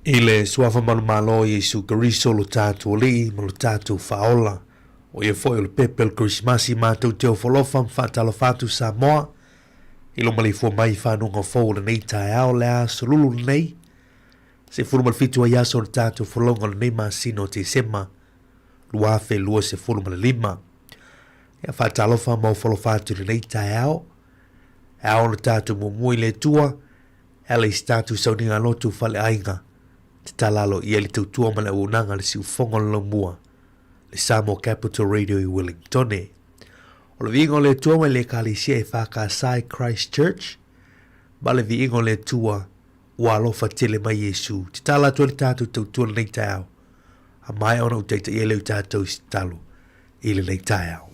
I le suafa manumalo o Iesu Keriso lo tatou Alii ma lo tatou Faaola, o ia foi o le pepe o le Kerisimasi matou te ofo alofa ma faatalofa atu Samoa i lou maleifua mai i fanuga fou o lenei taeao le aso lulu lenei, 17 vaiaso o le tatou folauga o lenei masina o Tesema 2025. Ia faatalofa ma ofo alofa atu i lenei taeao, e ao ona tatou muamua i le Atua e ala i se tatou sauniga lotu faleaiga, tatala aloaia i le tautua ma le auaunaga a le siufofoga o le laumua, le Samoa Capital Radio i Wellingtone. O le viiga o le Atua mai le Ekalesia EFKS i Christchurch, ma le viiga o le Atua ua alofa tele mai Iesu. Tatala atu ai le tatou tautua i lenei taeao, a maea ona ou taitaia lea o tatou i se tatalo i lenei taeao.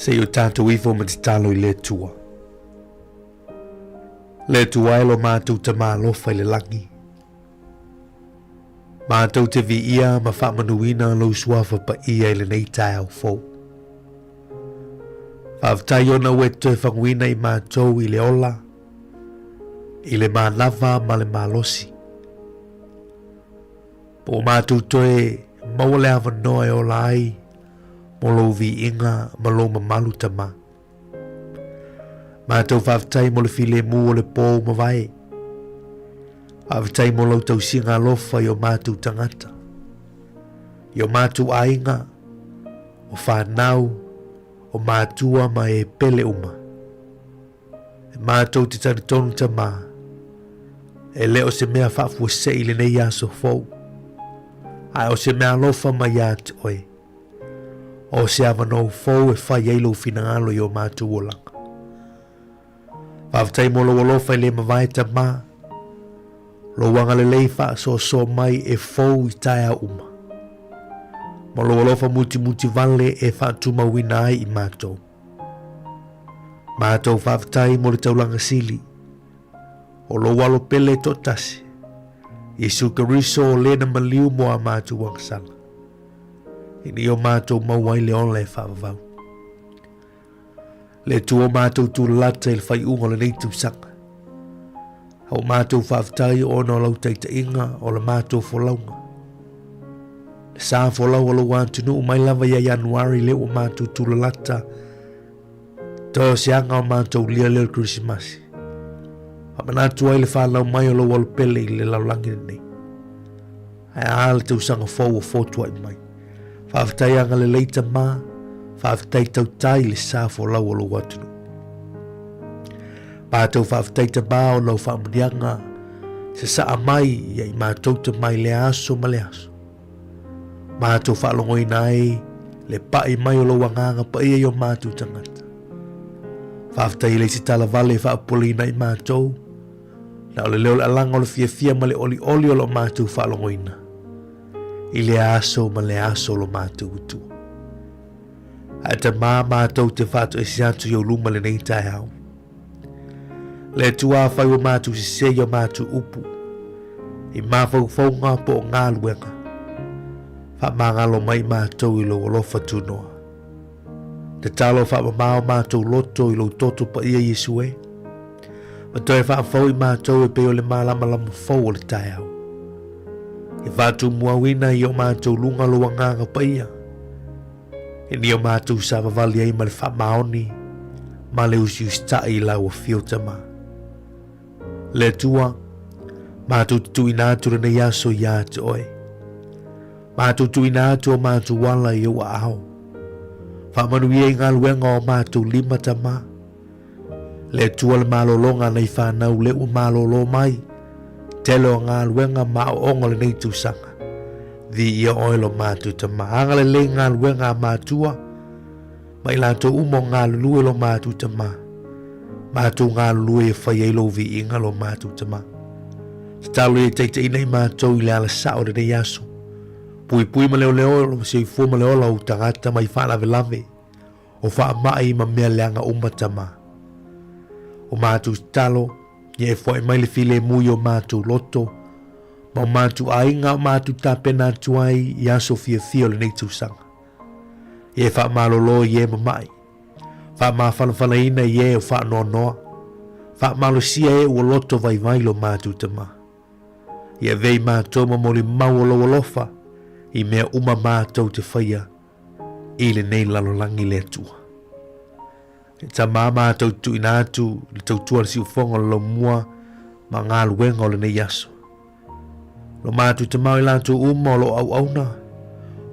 Se i o tātou ifo ma tatalo i le Atua. Le Atua e lo mātou tama alofa i le lagi. Mātou te viia ma faamanuina lou suafa paia i lenei taeao fou. Faafetai ona ua e toe faguina i mātou i le ola, i le manava ma le malosi. Po o mātou toe maua le avanoa e ola ai mo lou viiga ma lou mamalu Tama. Mātou faafetai mo le filemu o le pō ua mavae. Faafetai mo lau tausiga alofa i o mātou tagata, i o mātou aiga, o whānau, o mātua ma e pele uma. E mātou te talitonu Tama, e le o se mea faafuasei lenei aso fou, ae o se mea alofa mai ia te oe. O se avanoa fou e fai ai lou finagalo i o mātou olaga. Faafetai mo lou alofa e le mavae Tama, lou agalelei faasoasoa mai e fou i taeao uma, ma lou alofa mutimuti vale e faatumauina ai i mātou. Mātou faafetai mo le taulaga sili, o lou alo pele toatasi, Iesu Keriso o lena maliu mo a mātou agasala, ina ia o mātou maua ai le ola e faavavau. Le Atua o mātou tūlalata i le faaiuga o lenei tausaga. A o mātou faafetai ona o lau taitaiga o la mātou folauga. Le sa folau o lou atunuu mai lava ia Ianuari lea ua mātou tūlalata toe o se aga o mātou lia lea o le Kerisimasi. Faamanatu ai le fanau mai o lou alo pele i le lalolagi lenei. Ae a le tausaga fou ua fotuai mai. Faafetai agalelei Tama, faafetai tautai i le sa folau o lou atunuu. Mātou faafetai Tama o lau faamuniaga sasaa mai ia i mātou Tama i lea aso ma le aso. Mātou faalogoina ai le pai mai o lou agaga paia i o mātou tagata. Faafetai i le isi tala vale e faapopoleina i mātou, na o le leo o le alaga o le fiafia ma le olioli o lo mātou faalogoina i lea aso ma lea aso o lo mātou utua. Ae Tama mātou te whaatoese atu i ou luma lenei taeao. Le Atua afai ua mātou sese i o mātou upu, i mafaufauga po o galuega, faamagalo mai mātou i lou alofa tunoa. Tatalo faamamao mātou loto i lou toto paia Iesu e. Ma toe faafou i mātou e pei o le malamalama fou o le taeao. E faatumuauina i o mātou luga lou agaga paia. E ni o mātou savavali ai ma le faamaoni ma le usiusitai i lau afio Tama. Le Atua, mātou te tuuina atu lenei aso ia te oe. Mātou tuuina atu o mātou ala i ou aao. Faamanuia i galuega o mātou lima Tama. Le Atua le malologa nei whanau le ua malolo mai. Tele o galuega ma aoaoga o lenei tausaga. Viia oe lo mātou Tama. Agalelei galuega a mātua ma i latou uma o galulue lo mātou Tama. Mātou galulue e fai ai lou viiga lo mātou Tama. Tatalo ia taitaiina i mātou i le ala sao o lenei aso. Puipui ma leoleo lo soifua ma le ola o ou tagata mai faalavelave. O faamai ma mea leaga uma Tama. O mātou tatalo, ia e foai mai le filemu i o mātou loto, ma o mātou aiga o mātou tapena atu ai i aso fiafia o lenei tausaga. Ia e faamalolo i e mama'i, faamafanafanaina i e o faanoanoa, faamalosia e ua loto vaivai lo mātou Tama. Ia avea i mātou ma molimau o lou alofa i mea uma mātou te whaia i lenei lalolagi le Atua. E Tama mātou tuuina atu le tautua le siufoga o le laumua ma galuega o lenei aso. Lo mātou Tama i latou uma o loo auauna,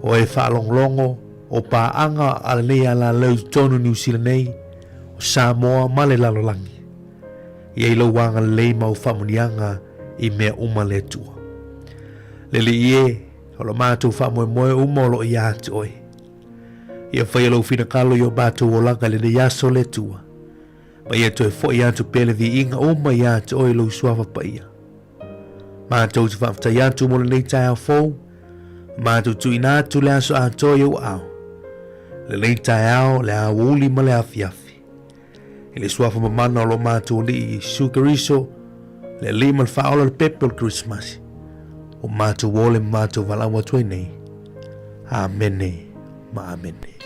o e faalogologo, o paaga a lenei alaleu i totonu Niu Sila nei, o Samoa ma le lalolagi. Ia i lou agalelei ma au faamuniaga i mea uma le Atua. Le Alii e, O lo mātou faamoemoe uma o loo ia te oe. Ia faia lou finagalo i o mātou olaga i lenei aso le Atua. Ma ia toe foi atu pea le viiga uma ia te oe i lou suafa paia. Mātou te faafetai atu mo lenei taeao fou, mātou tuuina atu le aso atoa i ou aao. Lenei taeao, le aoauli ma le afiafi. I le suafa mamana o lo matou Alii Iesu Keriso, le Alii ma le Faaola o le pepe o le Kerisimasi, ua matou ole ma matou valaau atu ai nei. Amene ma amene.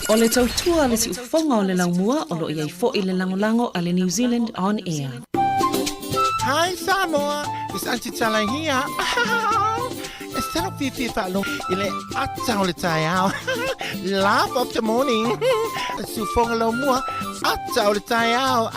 O le tautua a le siufofoga o le laumua o lo o i ai foi le lagolago a le New Zealand On Air. Hi Samoa, it's Auntie Tala here. E sala fiafia faalogo i le ata o le taeao. Laugh of the morning. Siufoga laumua, ata o le taeao.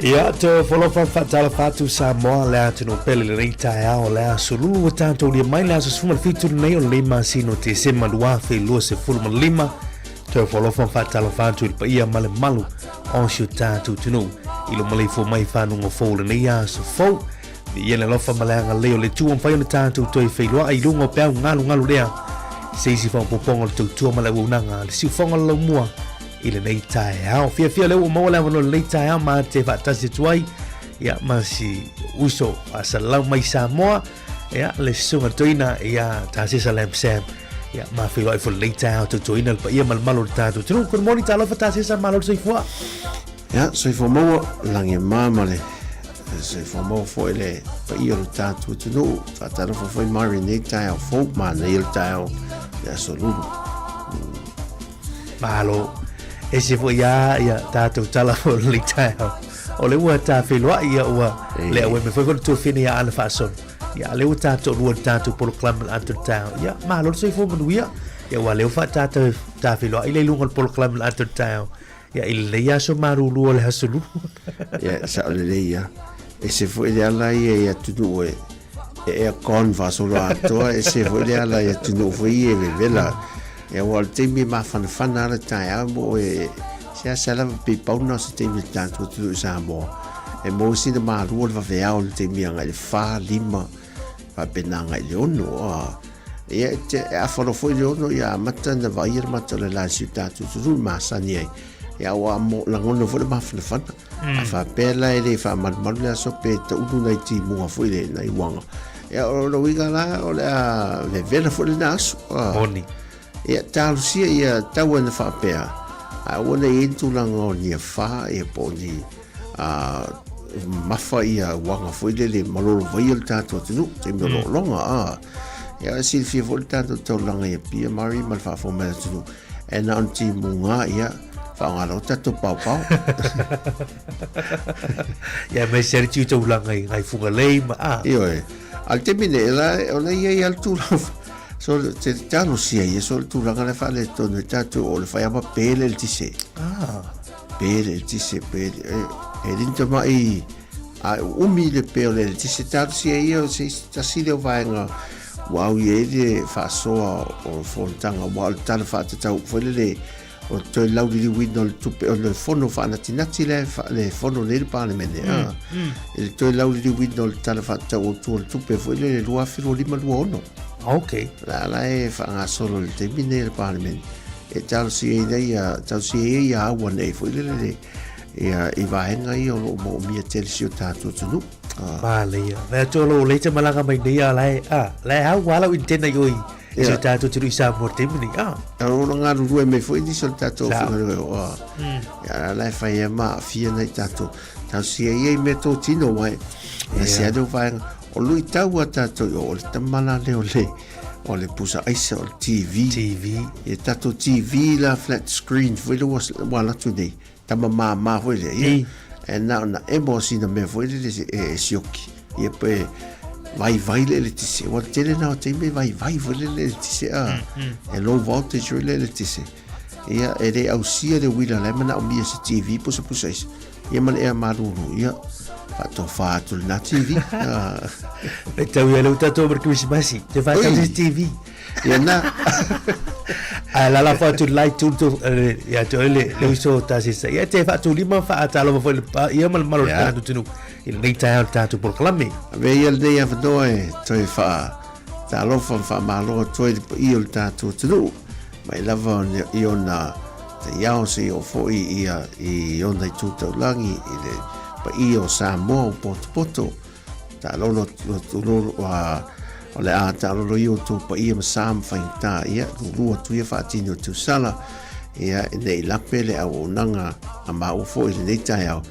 Ia, te folofa whaatalofa atu Samoa le atunuu pele lenei taeao le aso lulu ua tatou lia mai le aso 17 lenei o lenei masina o Tesema 2025. Toe folofa whaatalofa atu i le paia ma le malu o si o tatou atunuu i lo maleifua mai fanuga fou lenei aso fou. Viia le alofa ma le agalelei o le Atua ua mafai ona tatou toe feiloai i luga o peau galugalu lea se isi faaopoopoga o le tautua ma le auaunaga a le siufoga o le laumua i lenei taeao. Fiafia lea ua maua le avanoa i lenei taeao ma te faatasi atu ai ia ma si uso faasalalau mai Samoa ia le susuga toeaina ia Tasesa Lam Sam ia ma feiloai foi lenei taeao tautuaina le paia ma le mamalu o le tatou atunuu. Good morning, talofa Tasesa, malo le soifua. Ia, soifua maua, lagi e mā ma le soifua maua foi le paia o le tatou atunuu. Faatalofa foi mai lenei taeao fou, manaia le taeao. Le Aso Lulu. Malo. E se foi a ia tātou tala fo le taeao. O le ua tā wheloai ia ua le awe me foi kono tuawhene ia ana whaasono. Ia le ua tātou lua tātou polokalame le atu taeao. Ia malo le soifua manuia. Ia ua leo wha tātou tā wheloai le lunga le polokalame le atu taeao. Ia i lenei aso malulu o le aso lulu. Ia, sao lelei ia. E se foi le ala ia i atunuu e e aircon faasolo atoa, e se foi le ala i atunuu foi ia e vevela. Ia aua o le taimi e mafanafana lava le taeao mo e seasea lava pe pauna o se taimi o le tatou atunuu i Samoa. E maua sina malu o le vaveao i le taimi agai i le fa, lima, faapena agai i le ono. Ia, e te, e afalo foi le ono, ia amata na vaaia le mata o le la i si o tatou atunuu i masani ai. Ia, ua mo, lagona foi le mafanafana. A faapea la e le faamalumalu le aso pe taulu nai timuga foi le nai uaga. Ia, o le uiga la, o le a vevela foi lena aso. Moni. Ia, talosia ia tau ana faapea, a aua ne i ai ni tulaga o ni afa, ia po o ni a mafa ia uaga foi lele malolo vaia le tatou atunuu, taimi o loologa, a. Ia, e silafia foi le tatou taulaga i Apia, Murray ma le faafofoga mai a le atunuu, e na o ni timuga, ia, faaaoga loa tatou paopao. Ia, me se tiu taulaga i ngai Fugalei ma, a. Ioe. A le taimi nei, la, o la i ai a le tulaga, so te talosia ia, so le tulaga le faaletonu e tatou o le faiava pe le eletise. Ah. Pe le eletise, pe le, e le ni tamai, a umi le pe o le eletise, talosia ia o se tasi lea o vaega ua au i ai le faasoa o le fonotaga, aua o le tala faatatau foi lele o le toe lauliliuina o le tupe o le fono faanatinati lea le fono nei le Palemene a i le toe lauliliuina o le tala faatatau autu o le tupe foi lele 2025/26. Okay. La la e faagasolo i le taimi nei le Palemene e talosia ai ia talosia ai ia aua nei foi lele le ia i vaega ia o lo o moomia tele si o tatou atunuu. Manaia. Mea atu o lo o leita malaga mai nei a la e a la e au ala i tena i oi. I so tātou turu i Samoa te taimi nei. Ah. A o lo galulue mai foi nisi o le tatou faigaluega o a. Ia la e fai e ma fia nei tatou. Talosia ia i mea tō tino wai. Ia se ane o vaega. O lui tau a tatou i o le tamala le o le o le pusa aisa o le TV. TV. Ia tatou TV la flat screen foi le ua ua alu atu nei. Tama māmā foi lea, ia. E na ona emo sina mea foi lele e sioki. Ia pe vaivai le eletise. Ua tele na o taimi e vaivai foi le eletise a. E low voltage foi le eletise. Ia e le ausia le uila la e manaomia se TV pusapusa aisa. Ia ma le ea malulu. Ia faatofa atu lena TV. E tau ia le tatou ma le Kerisimasi. Te whātau se TV. Ia na. A la la fa tu lai tu tu ia te ole le uso ta se sa. Ia te fa tu lima fa ta lo fo le pa ia mal malo ta tu tunu. I nei ta ta tu proclame. Ave ia lenei avanoa e toe faa talofa ma faamalo atu ai i le paia o le tatou atunuu, mai lava i ona taiao seia oo foi ia i ona itu taulagi i le paia o Samoa ua potopoto. Taalolo o le a taalolo ia outou paia ma sa ma faigata, ia, lulu atu ia faatini o tausala, ia, ne i lape le auaunaga a maua foi i lenei taeao,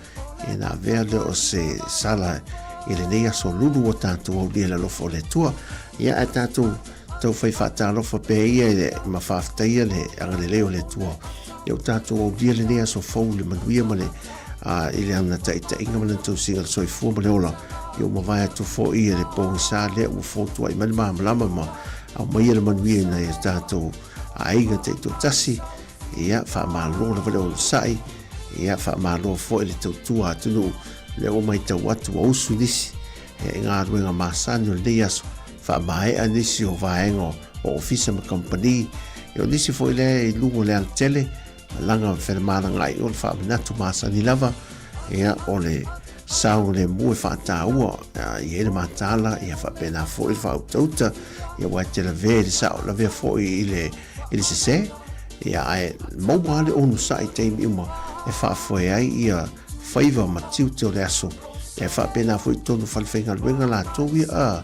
ia na avea lea o se sala i lenei aso lulu ua tatou aulia i le alofa o le Atua. Ia, ae tatou taufai faatalofa pea ia i le, ma faafetaia le agalelei o le Atua. Ia ua tatou aulia lenei aso fou i le manuia ma le, a, i le ana taitaiga ma lana tausiga le soifua ma le ola. Ia ua mavae atu foi le pogisa lea ua fotuai mai le malamalama ma aumaia le manuia i nai o tatou aiga taitoatasi. Ia, faamalo lava le onosai, ia, faamalo foi le tautua atunuu, lea ua matau atu ua usu nisi i galuega masani o lenei aso, faamaea nisi o vaega o ofisa ma kamupani, ia o nisi foi lea i luga o le alatele, malaga ma felemalagaai o le faamanatu masani lava, ia, o le saogalemu e faataua i ai le mataala, ia faapena foi le faautauta, ia aua e te lavea i le sao, lavea foi i le i le sesē, ia ae maua lava le onosai i taimi uma e faafoe ai ia faiva ma tiute o le aso. Ia e faapena foi i totonu o falefaigaluega latou ia, a,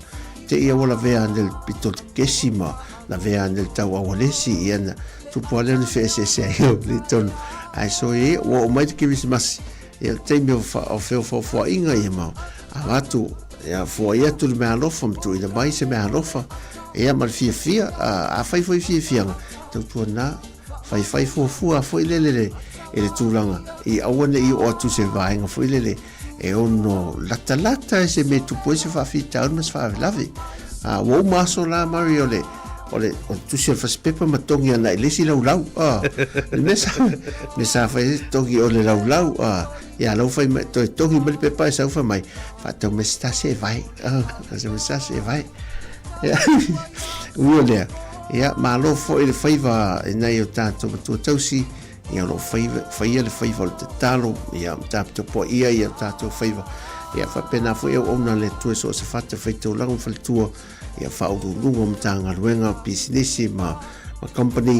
te i aua lavea ane le pito kesi ma lavea ane le tau aualesi, ia na tupu lava lea ona feeseeseai ai o le tonu. Ae so e, ua oo mai le Kerisimasi, ia le taimi o, o feofaofoaiga ia ma avatu, ia foai atu le meaalofa ma tuuina mai se meaalofa. Ia ma le fiafia, afai foi fiafiaga, tautuana, faifai fuafua foi lele le, i le tulaga, i aua ne i oo atu i se vaega foi lele e ono latalata i se mea e tupu ai se faafitauli ma se faalavelave. A, ua uma aso la Murray o le, o le, o le tusi o le fasipepa ma togi ana i le isi laulau. A, le mea sa, mea sa fai ai togi o le laulau. A, ia lau fai mai, toe togi mai le pepa e sau fai mai, faatau mai se tasi e vae. A, faatau mai se tasi e vae. Ia, ui o lea, ia, malo foi le faiva i nai o tātou matua tausi, ia o lo o faiva, faia le faiva o le tatalo, ia, ma taputapuaia ia o tātou faiva. Ia, faapena foi auauna a le Atua i so o se fata faitaulaga ma faletua, ia, faauluuluga o Matagaluega, pisinisi ma, ma company,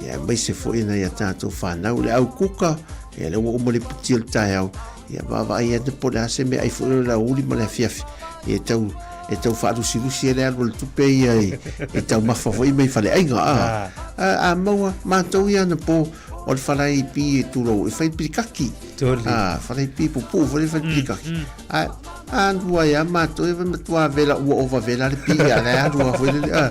ia, aemaise foi nai a tātou whānau. Le au kuka, ia, lea ua uma le puti o le taeao, Ia vaavaai ane po o le a se meaai foi o le aoauli ma le afiafi e tau e tau faalusilusi ai le alu a le tupe ia i, i taumafa foi mai faleaiga a. A, a maua matou ia anapo o le falaipi e tulou e fai pilikaki. Toli. A, falaipi pupuu foi le fai pilikaki. A, a alu ai a matou e matua vela ua ova vela le pi a le alu a foi le a.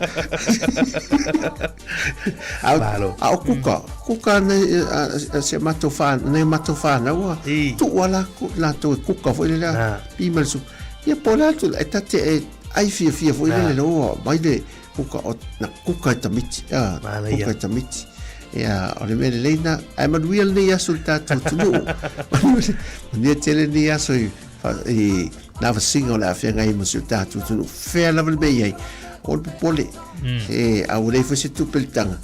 A, Malo. a o kuka, kuka nei a, si a matou whā, nei matou whānau a, I. tuu a lako, latou e kuka foi le Ah. pi ma le supu. Ia po le atu, e tate e ai fia fia foi le le oa, mai le kuka o, na kuka e tamiti, a, Manaia. kuka e tamiti. Ia, o le mea lelei na, ae manuia lenei aso i le tatou atunuu. Manuia tele lenei aso i, i nā vasiga o le a feagai ma si o tatou atunuu. Fea lava le mea i ai, o le popole, e, a ua leai foi se tupe i le taga.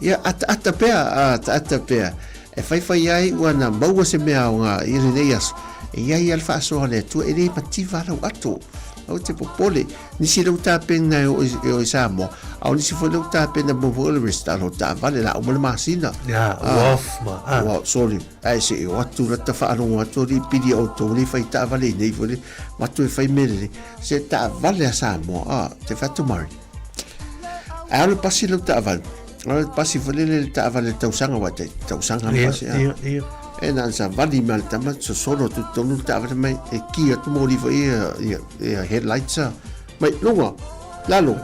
Ia, ataata pea, ataata pea. E faifai ai ua na maua se mea aoga i lenei aso. E i ai lava le faasoa a le Atua, e le mativa lau ato. Aua te popole. Nisi lea ua tapena e oo e oo i Samoa, a o nisi foi lea ua tapena mo foi o le resitala o taavale, o le a uma le masina. Ia, ua off ma, ah. Ua, sorry, ae se i o atu lata faalogo atu alii pili a outou lea i fai taavale i nei foi le avatu e fai mea lelei. Se taavale a Samoa, ah, te fai atu Murray. Ae ao le pasi lau taavale, ao le pasi foi lele le taavale le tausaga aua e tai tausaga le Ia, pasi, ah. ia, ia. E na ona savali mai le tama, sosolo atu i totonu le taavale mai, e ki atu moli foi ia, ia, ia headlights ah. Mai luga, lalo,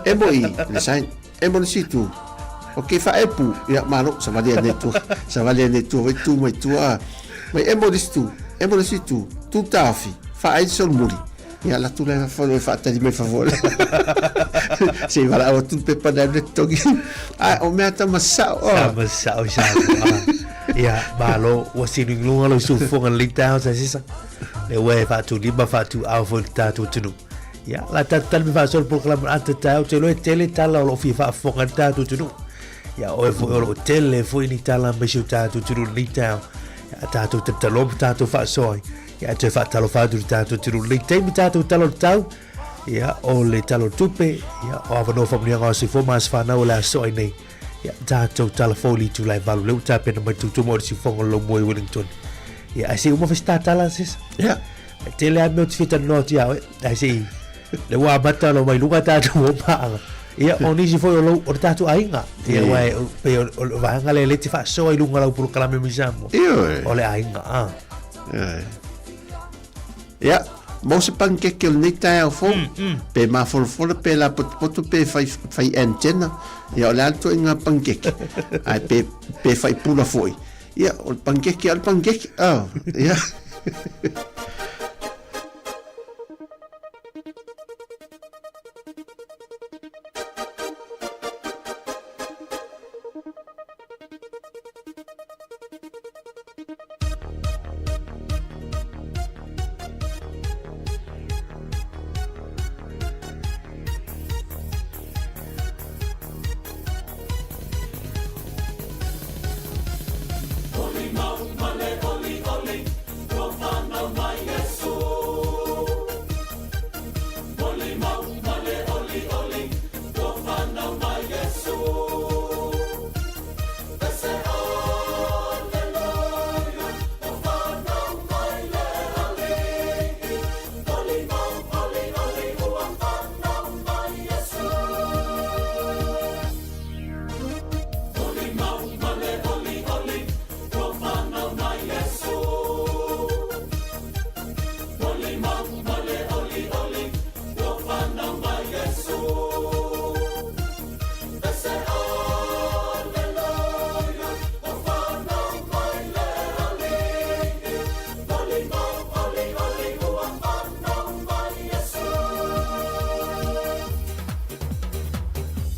emo i le sign, emo le situ. Ok, faaepu, ia malo, savali ane i tua, savali ane i tua, foi tu mai tua, ah. Mai emo le situ, emo le situ, tu taofi, faaai le solomuli. Ia alu atu la i fafo e faatali mai fafo. Se i valaau atu le pepa na le totogi. Ae o mea tama sao. Tama sao sao. Ia, malo, ua sinu i luga lou siufofoga i lenei taeao sa sisa. Le ua e faatulima faatuau foi i le tatou atunuu. Ia, la tatou tali me faasolo polokalame o le ata taeao, ou te iloa e tele tala o lo o fia faafofoga ai le tatou atunuu. Ia, oe foi o lo o tele foi ni tala mai si o tatou atunuu i lenei taeao. Ia, tatou tatalo ma tatou faasoa ai. Ia, e toe faatalofa atu i le tatou atunuu i lenei taimi, tatou tala o le tau, ia, o le Tala o le Tupe, ia, o avanoa faamanuiaga o aso soifua ma aso fanau o le a soa ai nei. Ia, tatou tala fou i le itula e 8, lea ua tapena mai Tuituma o le siufofoga o le Laumua i Wellington. Ia, ae se i uma fai se tatala, sis. Ia. E tele lava mea ou te fia talanoa atu ia oe, ae se i, lea ua amata ona omai luga tatou o paaga. Ia, o nisi foi o lou, o le tatou aiga. Ia, aua e, pei o, o le vaega lea lea e te faasoa i luga o lau polokalame mai Samoa. Ioe. O le aiga, ah. Ia, mo se panikeke o lenei taeao fou, pe mafolafola, pe lapotopoto, pe fai, fai antenna, ia o le a le ituaiga panikeke, ae pe, pe fai pula foi. Ia, o le panikeke lava o le panikeke, oh, ia. Oli mau ma le olioli, ua fanau mai.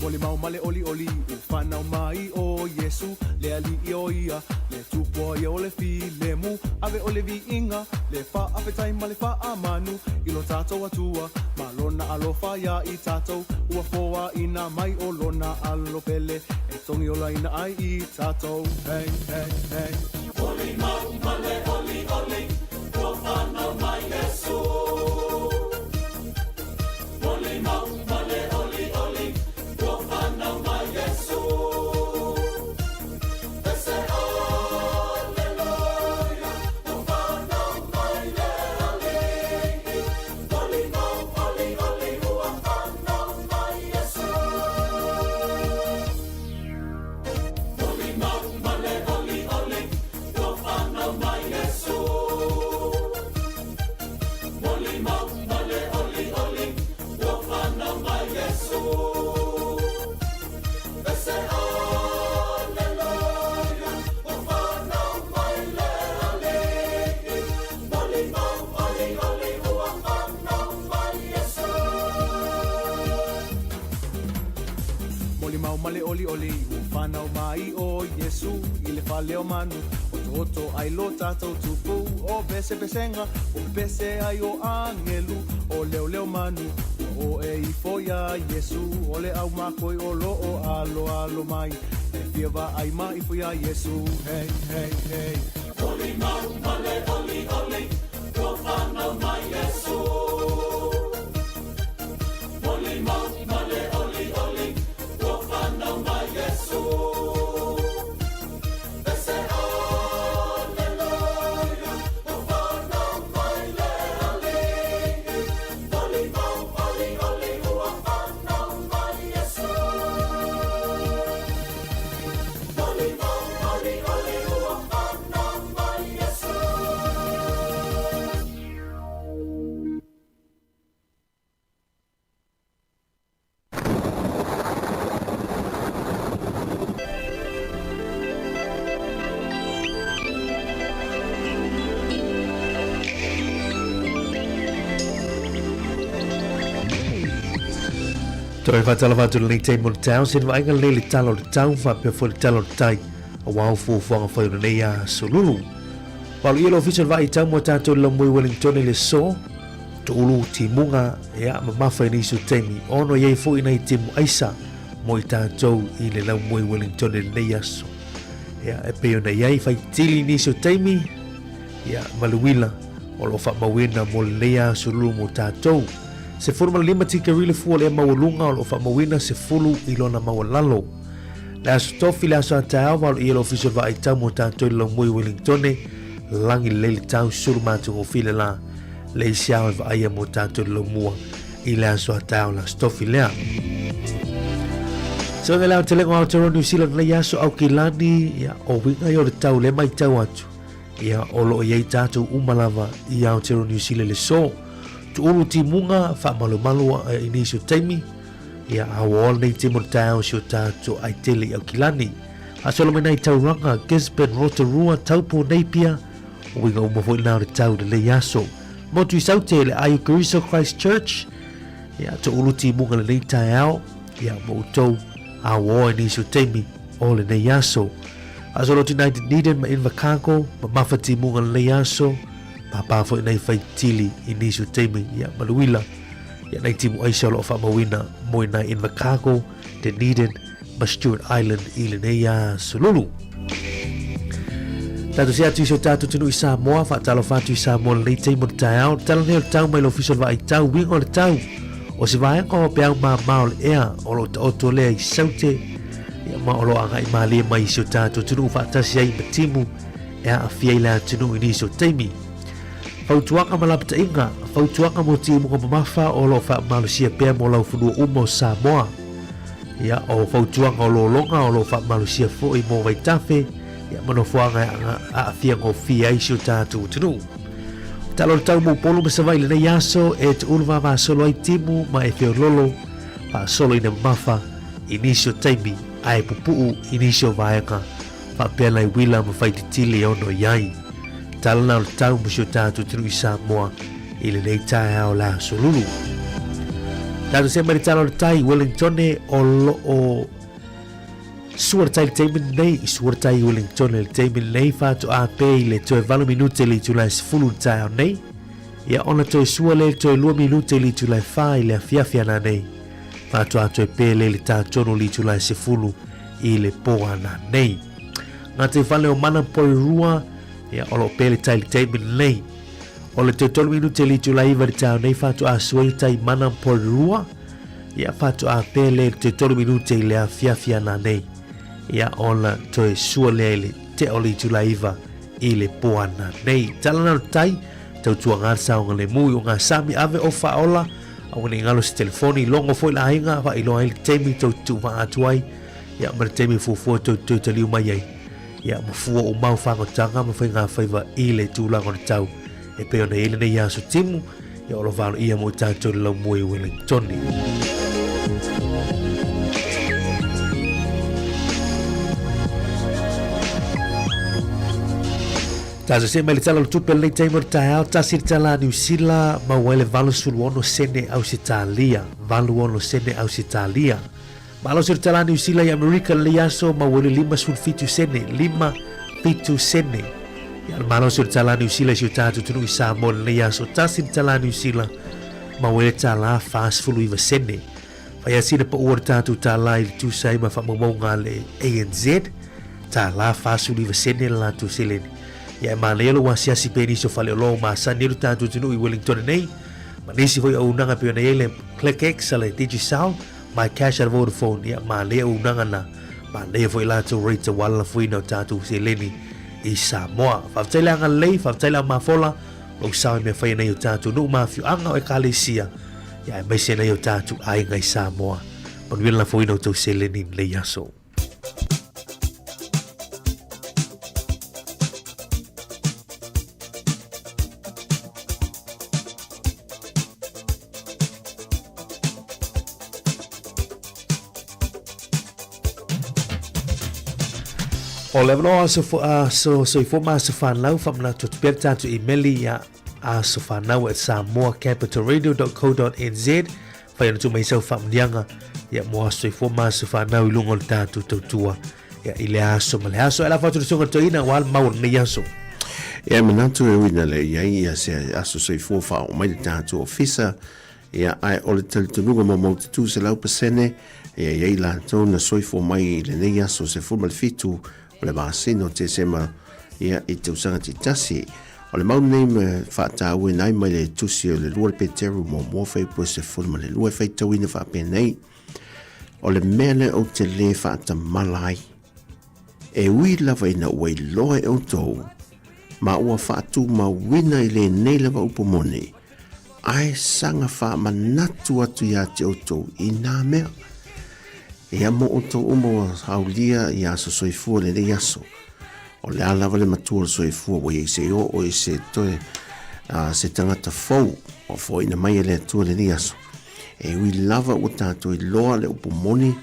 Molimau ma le olioli ua fanau mai ʻo Iesū Le Alii ʻo ia le Tupua ia o le filemu Ave ʻoe le viiga le faafetai ma le faamanu I lo tatou Atua ma lona alofa iā i tatou Ua foaina mai ʻo lona alo pele E togiolaina ai i tatou Hey, hey, hey. Molimau ma le olioli ua fanau mai Iesū Molimau ma le olioli ua fanau mai Iesū They say Alleluia ua fanau mai le Alii Molimau olioli ua fanau mai Iesū Molimau ma le olioli ua fanau mai Iesū Molimau ma le olioli ua fanau mai Iesū They say Alleluia ua fanau mai le Alii Molimau olioli ua fanau mai Iesū Molimau ma le olioli ua fanau mai ʻo Iesū i le fale o manu Otooto ai lo tatou Tupu O pesepesega ua pepese ai o agelu O leoleo manu ua oe ifo iā Iesū O le ʻaumakua o lo o aloalo mai E fia vaai ma ifo iā Iesū Hey, hey, hey. Molimau ma le olioli ua fanau mai Iesū Molimau ma le olioli ua fanau mai Iesū They say Alleluia ua fanau mai le Alii Molimau olioli ua fanau mai Iesū Molimau olioli ua fanau mai Iesū. Toe faatalofa atu lenei taimi o le taeao, se vaaiga lelei le tala o le tau faapea foi le tala o le tai aua o fuafuaga fai o lenei aso lulu. Valoia le ofisa o le vaai tau mo tatou le laumoi Wellington i le so, Tuulu timuga, ia, mamafa i nisi o taimi, ono i ai foi nai timu aisa mo i tatou i le laumoi Wellington i lenei aso. Ia, e pei ona i ai faitili nisi o taimi, ia, ma le uila o lo o faamauina mo lenei aso lulu mo tatou. 15 tikeri le fua o le ea maualuga o lo o faamauina 10 i lona maualalo. Le aso tofi, le aso a taeao, valoia le ofisa o le vaai tau mo tatou i le laumoi Wellington, lagi lelei le tau, sulu matagofie le la. Le isi ao e vaaia mo tatou le laumua i le aso a taeao le aso tofi lea. So le aotelega o Aotearoa New Zealand lenei aso Aukilani, ia, o uiga ia o le tau le matau atu, ia, o lo o i ai tatou uma lava i Aotearoa New Zealand le so. Tuulu timuga, faamalumalu i nisi o taimi, ia, a ua oa lenei timu o le taeao si o tatou ai tele i Aukilani. Faasolo mai nai Tauranga, Gisborne, Rotorua, Taupo, Napier, Uiga uma foi lena o le tau lenei aso. Motu i Saute le Aio Keriso Christ Church. Ia, to ulu timuga lenei taeao. Ia, mo outou a ua oa i nisi o taimi o lenei aso. Aso lotu nai Dunedin ma Invercargill, mamafa timuga lenei aso. Pāpā foi nai faitili i nisi o taimi. Ia, ma Luila. Ia, nai timu aisa o lo o faamauina mo i nai Invercargill, Dunedin ma Stewart Island i lenei aso lulu. Tatou se atu i so tatou atunuu i Samoa, faatalofa atu i Samoa lenei taimi o le taeao. Le tala nei o le tau mai le Ofisa o le Vaai Tau, uiga o le tau, o se vaega o peau māmā o le ea o lo o taoto lea i Saute, ia ma o lo o agai mālie mai i si o tatou atunuu faatasi ai ma timu e aafia ai le atunuu i nisi o taimi. Fautuaga ma lapataiga, fautuaga mo timuga mamafa o lo o faamalosia pea mo laufanua uma o Samoa. Ia, o fautuaga o lologa o lo o faamalosia foi mo vaitafe, ia, ma nofoaga e aafia gofie ai si o tatou atunuu. O tala o le tau mo Upolu ma Savaii lenei aso e tuulu vavasolo ai timu ma e feololo faasolo ina mamafa i nisi o taimi ae pupuu i nisi o vaega faapea nai uila ma faititili e ono i ai. Tala na o le tau mo si o tatou atunuu i Samoa i lenei taeao le aso lulu. Tatou see mai le tala o le tai Wellingtone o lo o sua le tai le taimi lenei, i sua le tai i Wellingtone le taimi lenei, faatoa pe i le toe 8 minute i le itula e 10 le taeao nei. Ia ona toe sua lea i le toe 2 minute i le itula e 4 i le afiafi ana nei. Faatoa toe pe lea i le tā tonu i le itula e 10 i le pō ana nei. Ngā te whale o Mana Porirua, ia o lo o pe le tai i le taimi lenei. O le toe 3 minute i le itula 9 i le taeao nei, faatoa sua i le tai Mana Porirua, ia faatoa pe lea i le toe 3 minute i le afiafi ana nei. Ia ona toe sua lea i le tea o le itula 9 i le pō ana nei. Tala na o le tai, tautua ngā saogalemu i o ngā sami ave o whaola, aua nei ngalo se telefoni, logo foi le aiga, faailoa ai le taimi tou te tuuvaa atu ai, ia ma le taimi fuafua tou te toe taliu mai ai, ia ma fua o mau fagotanga ma faigafaiva i le tulaga o le tau e pei ona i ai lenei aso timu, ia o lo valoia mo i tatou le laumua i Wellingtoni. Tatou see mai le Tala o le Tupe lenei taimi o le taeao, tasi le tala a Niu Sila, maua ai le 86 sene Ausetalia, 86 sene Ausetalia. Malosi o le tala a Niu Sila i Amerika lenei aso, maua ai le 57 sene, 57 sene. Ia le malosi o le tala a Niu Sila i si o tatou atunuu i Samoa lenei aso, tasi le tala a Niu Sila, maua ai le tala 49 sene. Fai lava sina pau o le tatou tālā i le tusa ai ma faamaumauga a le ANZ, tālā 49 sene le latou seleni. Ia e manaia lou asiasi pea i nisi o faleoloa ua masani ai lo tatou atunuu i Wellington nei, ma nisi foi auaunaga e pei ona i ai le ClickX a le Digicel, MyCash a le Vodafone. Ia manaia auaunaga na, manaia foi latou rate aua le lafoina o tatou seleni i Samoa. Faafetai le agalelei, faafetai le aumafola, lou sao i mea fai nei o tatou nuu ma afioaga o Ekalesia, ia aemaise nai o tatou aiga i Samoa. Manuia le lafoina o tou seleni i lenei aso. O le avanoa aso, aso soifua ma aso whanau, whamanatu atu pea le tātou imeli ia aso whanau at samoacapitalradio.co.nz whai ana tu mai sau whaamanianga ia mo aso soifua ma aso whanau i lunga o le tātou tautua ia i le aso ma le aso. E la whatu le sunga toina wa le mau o lenei aso. Ia manatu e uina le iai ia se aso soifua whaao mai le tātou ofisa. Ia, ae o le talitonuga maumau tutū 100%, ia i ai latou na soifua mai i lenei aso 17 o le masina o Tesema, ia, i tausaga taitasi. O le mau lenei ma faatauina ai mai le tusi o le lua le Peteru muamua Fepuari 12 e faitauina faapenei, O le mea lea ou te lē faatamala ai, e ui lava ina ua iloa e outou, ma ua faatumauina i lenei lava upu moni, Ae saga faamanatu atu iā te outou i nā mea. Ia mo outou uma ua aulia i aso soifua lenei aso. O le a lava le matua o le soifua ua iai se oo i se toe a, se tagata fou ua foaina mai e le Atua lenei aso. E ui lava ua tatou iloa le upu moni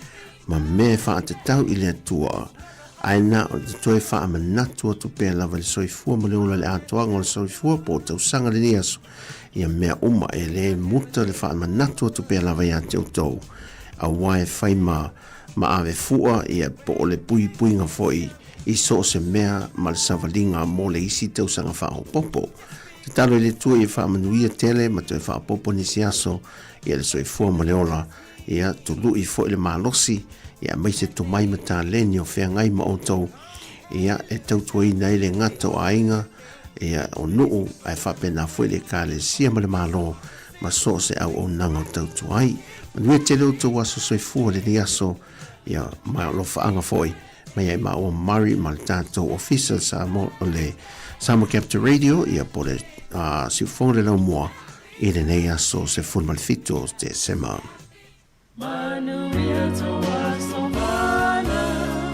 ma mea e faatatau i le Atua, ae na o te toe faamanatu atu pea lava i le soifua ma le ola i le atoaga o le soifua po o tausaga lenei aso, ia mea uma e lē muta le faamanatu atu pea lava iā te outou, auā e fai ma ma ave fua ia po o le puipuiga foi i so o se mea ma le savaliga mo le isi tausaga faaopoopo. Tatalo i le Atua ia faamanuia tele ma toe faaopoopo nisi aso ia le soifua ma le ola Ia tului foi le malosi, ia aemaise tomai ma taleni o feagai ma outou, ia e tautuaina ai le gata o aiga, ia o nuu, ae faapena foi le Ekalesia ma le Malo, ma so o se auaunaga o tautua ai. Manuia tele outou aso soifua lenei aso, ia ma alofaaga foi mai ai maua Murray ma le tatou ofisa Samoa, o le Samoa Capital Radio, ia po le uh, Siufogo le Laumua, I lenei aso 17 o Tesema. Manuia tō aso whānau,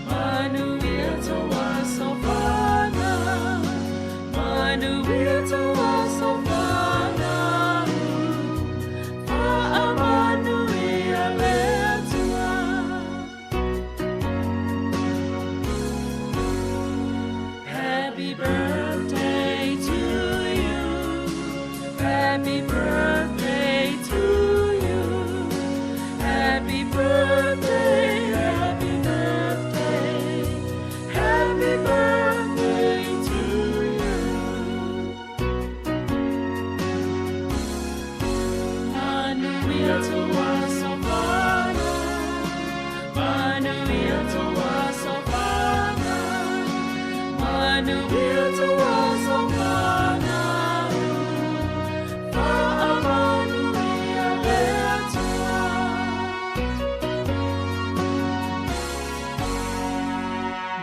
Manuia tō aso whānau, Manuia tō aso whānau, Whaamanuia le Atua. Happy birthday to you. Happy birthday to you.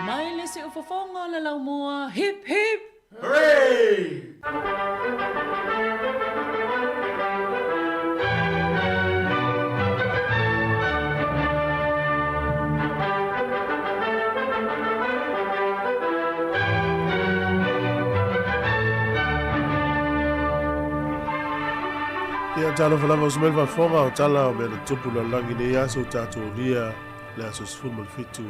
Mai le siufofoga o le laumua, hip hip! Ia talofa lava o se mea faafofoga o tala o mea na tupu lalolagi nei aso tatou lia le aso 17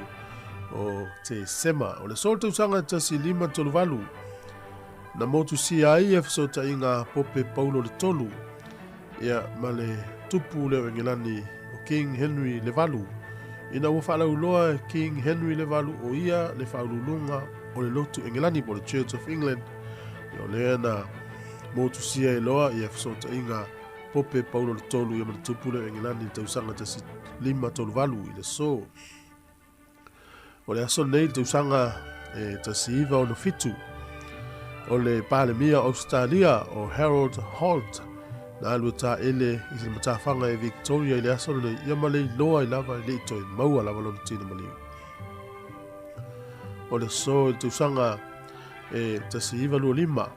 o Tesema. O le aso o le tausaga 1538 na motusia ai ia fesootaiga a Pope Paulo le Tolu ia ma le tupu lea o Engelani o King Henry le Valu ina ua faalauiloa e King Henry le Valu o ia le faauluuluga o le lotu Engelani po o le Church of England. Ia o lea na motusia ai loa ia fesootaiga Pope Paulo le Tolu ia ma le tupu lea o Engelani i le tausaga 1538 i le aso. O le aso lenei i le tausaga e 1967, o le Palemia o Ausetalia o Harold Holt na alu e taele i se matafaga e Victoria i le aso lenei ia ma le iloa ai lava e le i toe maua lava lona tino maliu. O le aso i le tausaga e 1925,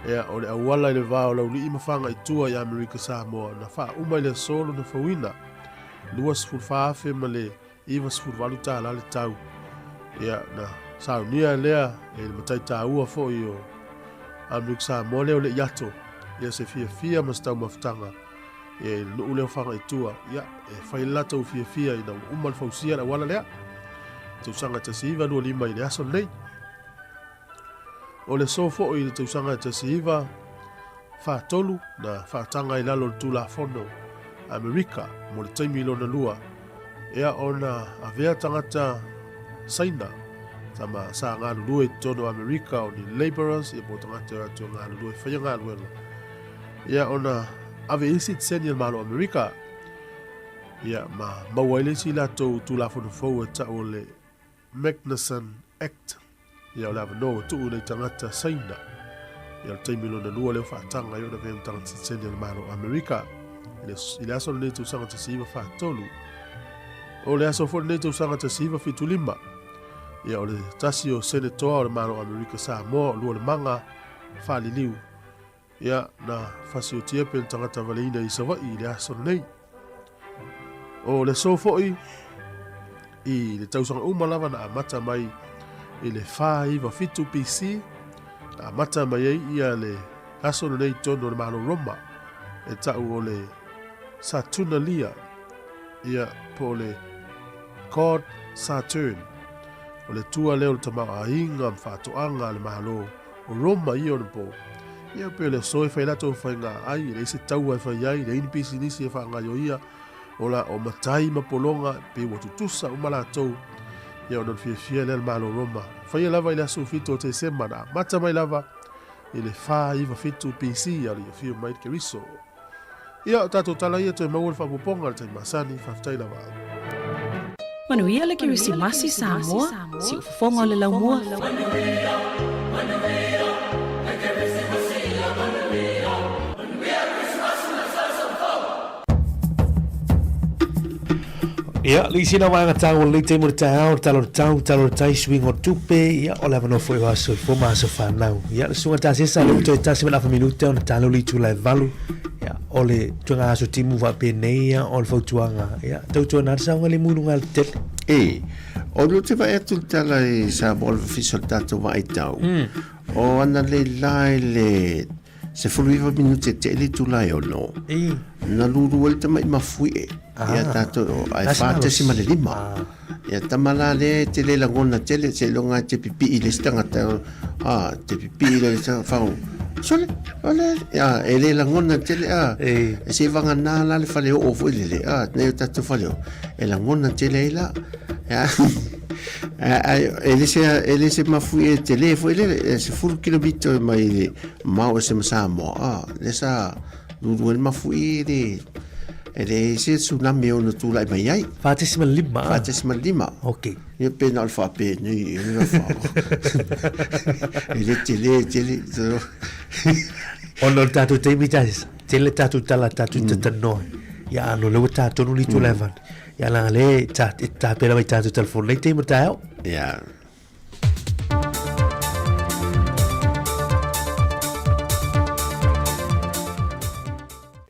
Ea, o le auala i le va o Laulii ma Fagaitua i Amerika Samoa na faauma i le aso lona fauina, 24,000 ma le 98 tala le tau. Ia, na saunia lea e le matai taua foi o Amerika Samoa lea o Leiato, ia se fiafia ma se taumafataga ia i le nuu lea o Fagaitua. Ia, e fai le latou fiafia ina ua uma le fausia le auala lea. Tausaga 1925 i le aso lenei. O le aso foi i le tausaga e 1943 na faataga i lalo o le Tulafono Amerika mo le taimi lona lua, ea ona avea tagata Saina tama sa galulue i totonu o Amerika o ni laborers ia po o tagata e o atu e galulue e faia galuega, ia ona ave i sitiseni a le Malo o Amerika, ia ma maua ai le isi latou Tulafono fou e tau o le Magnuson Act, ia o le avanoa ua tuu i nai tagata Saina, ia o le taimi lona lua lea o faataga ai ona avea ma tagata sitiseni a le Malo o Amerika i le aso lenei tausaga 1943. O le aso foi lenei tausaga 1975, ia o le tasi o Senetoa o le Malo o Amerika Samoa o Lualemaga Faaliliu, ia na fasiotia pe le tagata valeina i Savaii i le aso lenei. O le aso foi i le tausaga uma lava na amata mai i le 497 BC, na amata mai ai ia le aso lenei i totonu o le Malo Roma e tau o le Saturnalia, ia po o le God Saturn, o le tua lea o le tamaoaiga ma faatoaga a le Malo o Roma ia ona po. Ia pei o le aso e fai latou faiga ai, e leai se taua e fai ai, leai ni pisinisi e faagaioia, o la o matai ma pologa, pei ua tutusa uma latou. Ia ona o le fiafia lea le Malo Roma. Faia lava i le aso 7 o Tesema na amata mai lava i le 497 BC a o le i afio mai le Keriso. Ia, o tatou tala ia toe maua le faaopoopoga i le taimi masani. Faafetai lava. Manuia le Kerisimasi Samoa, siufofoga o le laumua. Ia, le isi na vaega taua o lenei taimi o le taeao, le tala o le tau, tala o le tai, suiga o tupe, ia, o le avanoa foi o aso soifua ma aso fanau. Ia, le susuga Tasesa, lea ua toe tasi ma le afa minute ona talo le itula e valu. Ia, o le tuaiga aso timu faapenei, ia, o le fautuaga, ia, tautuana le saogalemu i luga o le tele. E, o lea ou te vaai atu i le tala i Samoa o le Ofisa o le tatou Vaaitau, o ana le la i le 19 minute e tele itula e ono. Na lulu ai le tamai mafuie ia tatou ae 4.5. Ia tama la lea e te le lagona tele seiloga e te pipii i le isi tagata a te pipii i le isi fau. Sole, ole, a e le lagona tele a e se vagana la le fale oo foi lele a nei o tatou fale oo e lagona tele ai la. E le se e le se mafuie tele foi lele e 10 kilomita mai le mao ese ma Samoa a le sa lulu ai le mafuie le. E leai se tsunami e ono tulai mai ai. 4.5. 4.5. Okei. Ia pe na o le faapenei e le fa. E le tele tele. Ona o le tatou taimi ta tele tatou tala tatou tatanoa. Ia ano le ua tatonu li tula evan. Ia langa le ta e tapena mai tatou telefone nei taimi o taeao. Ia.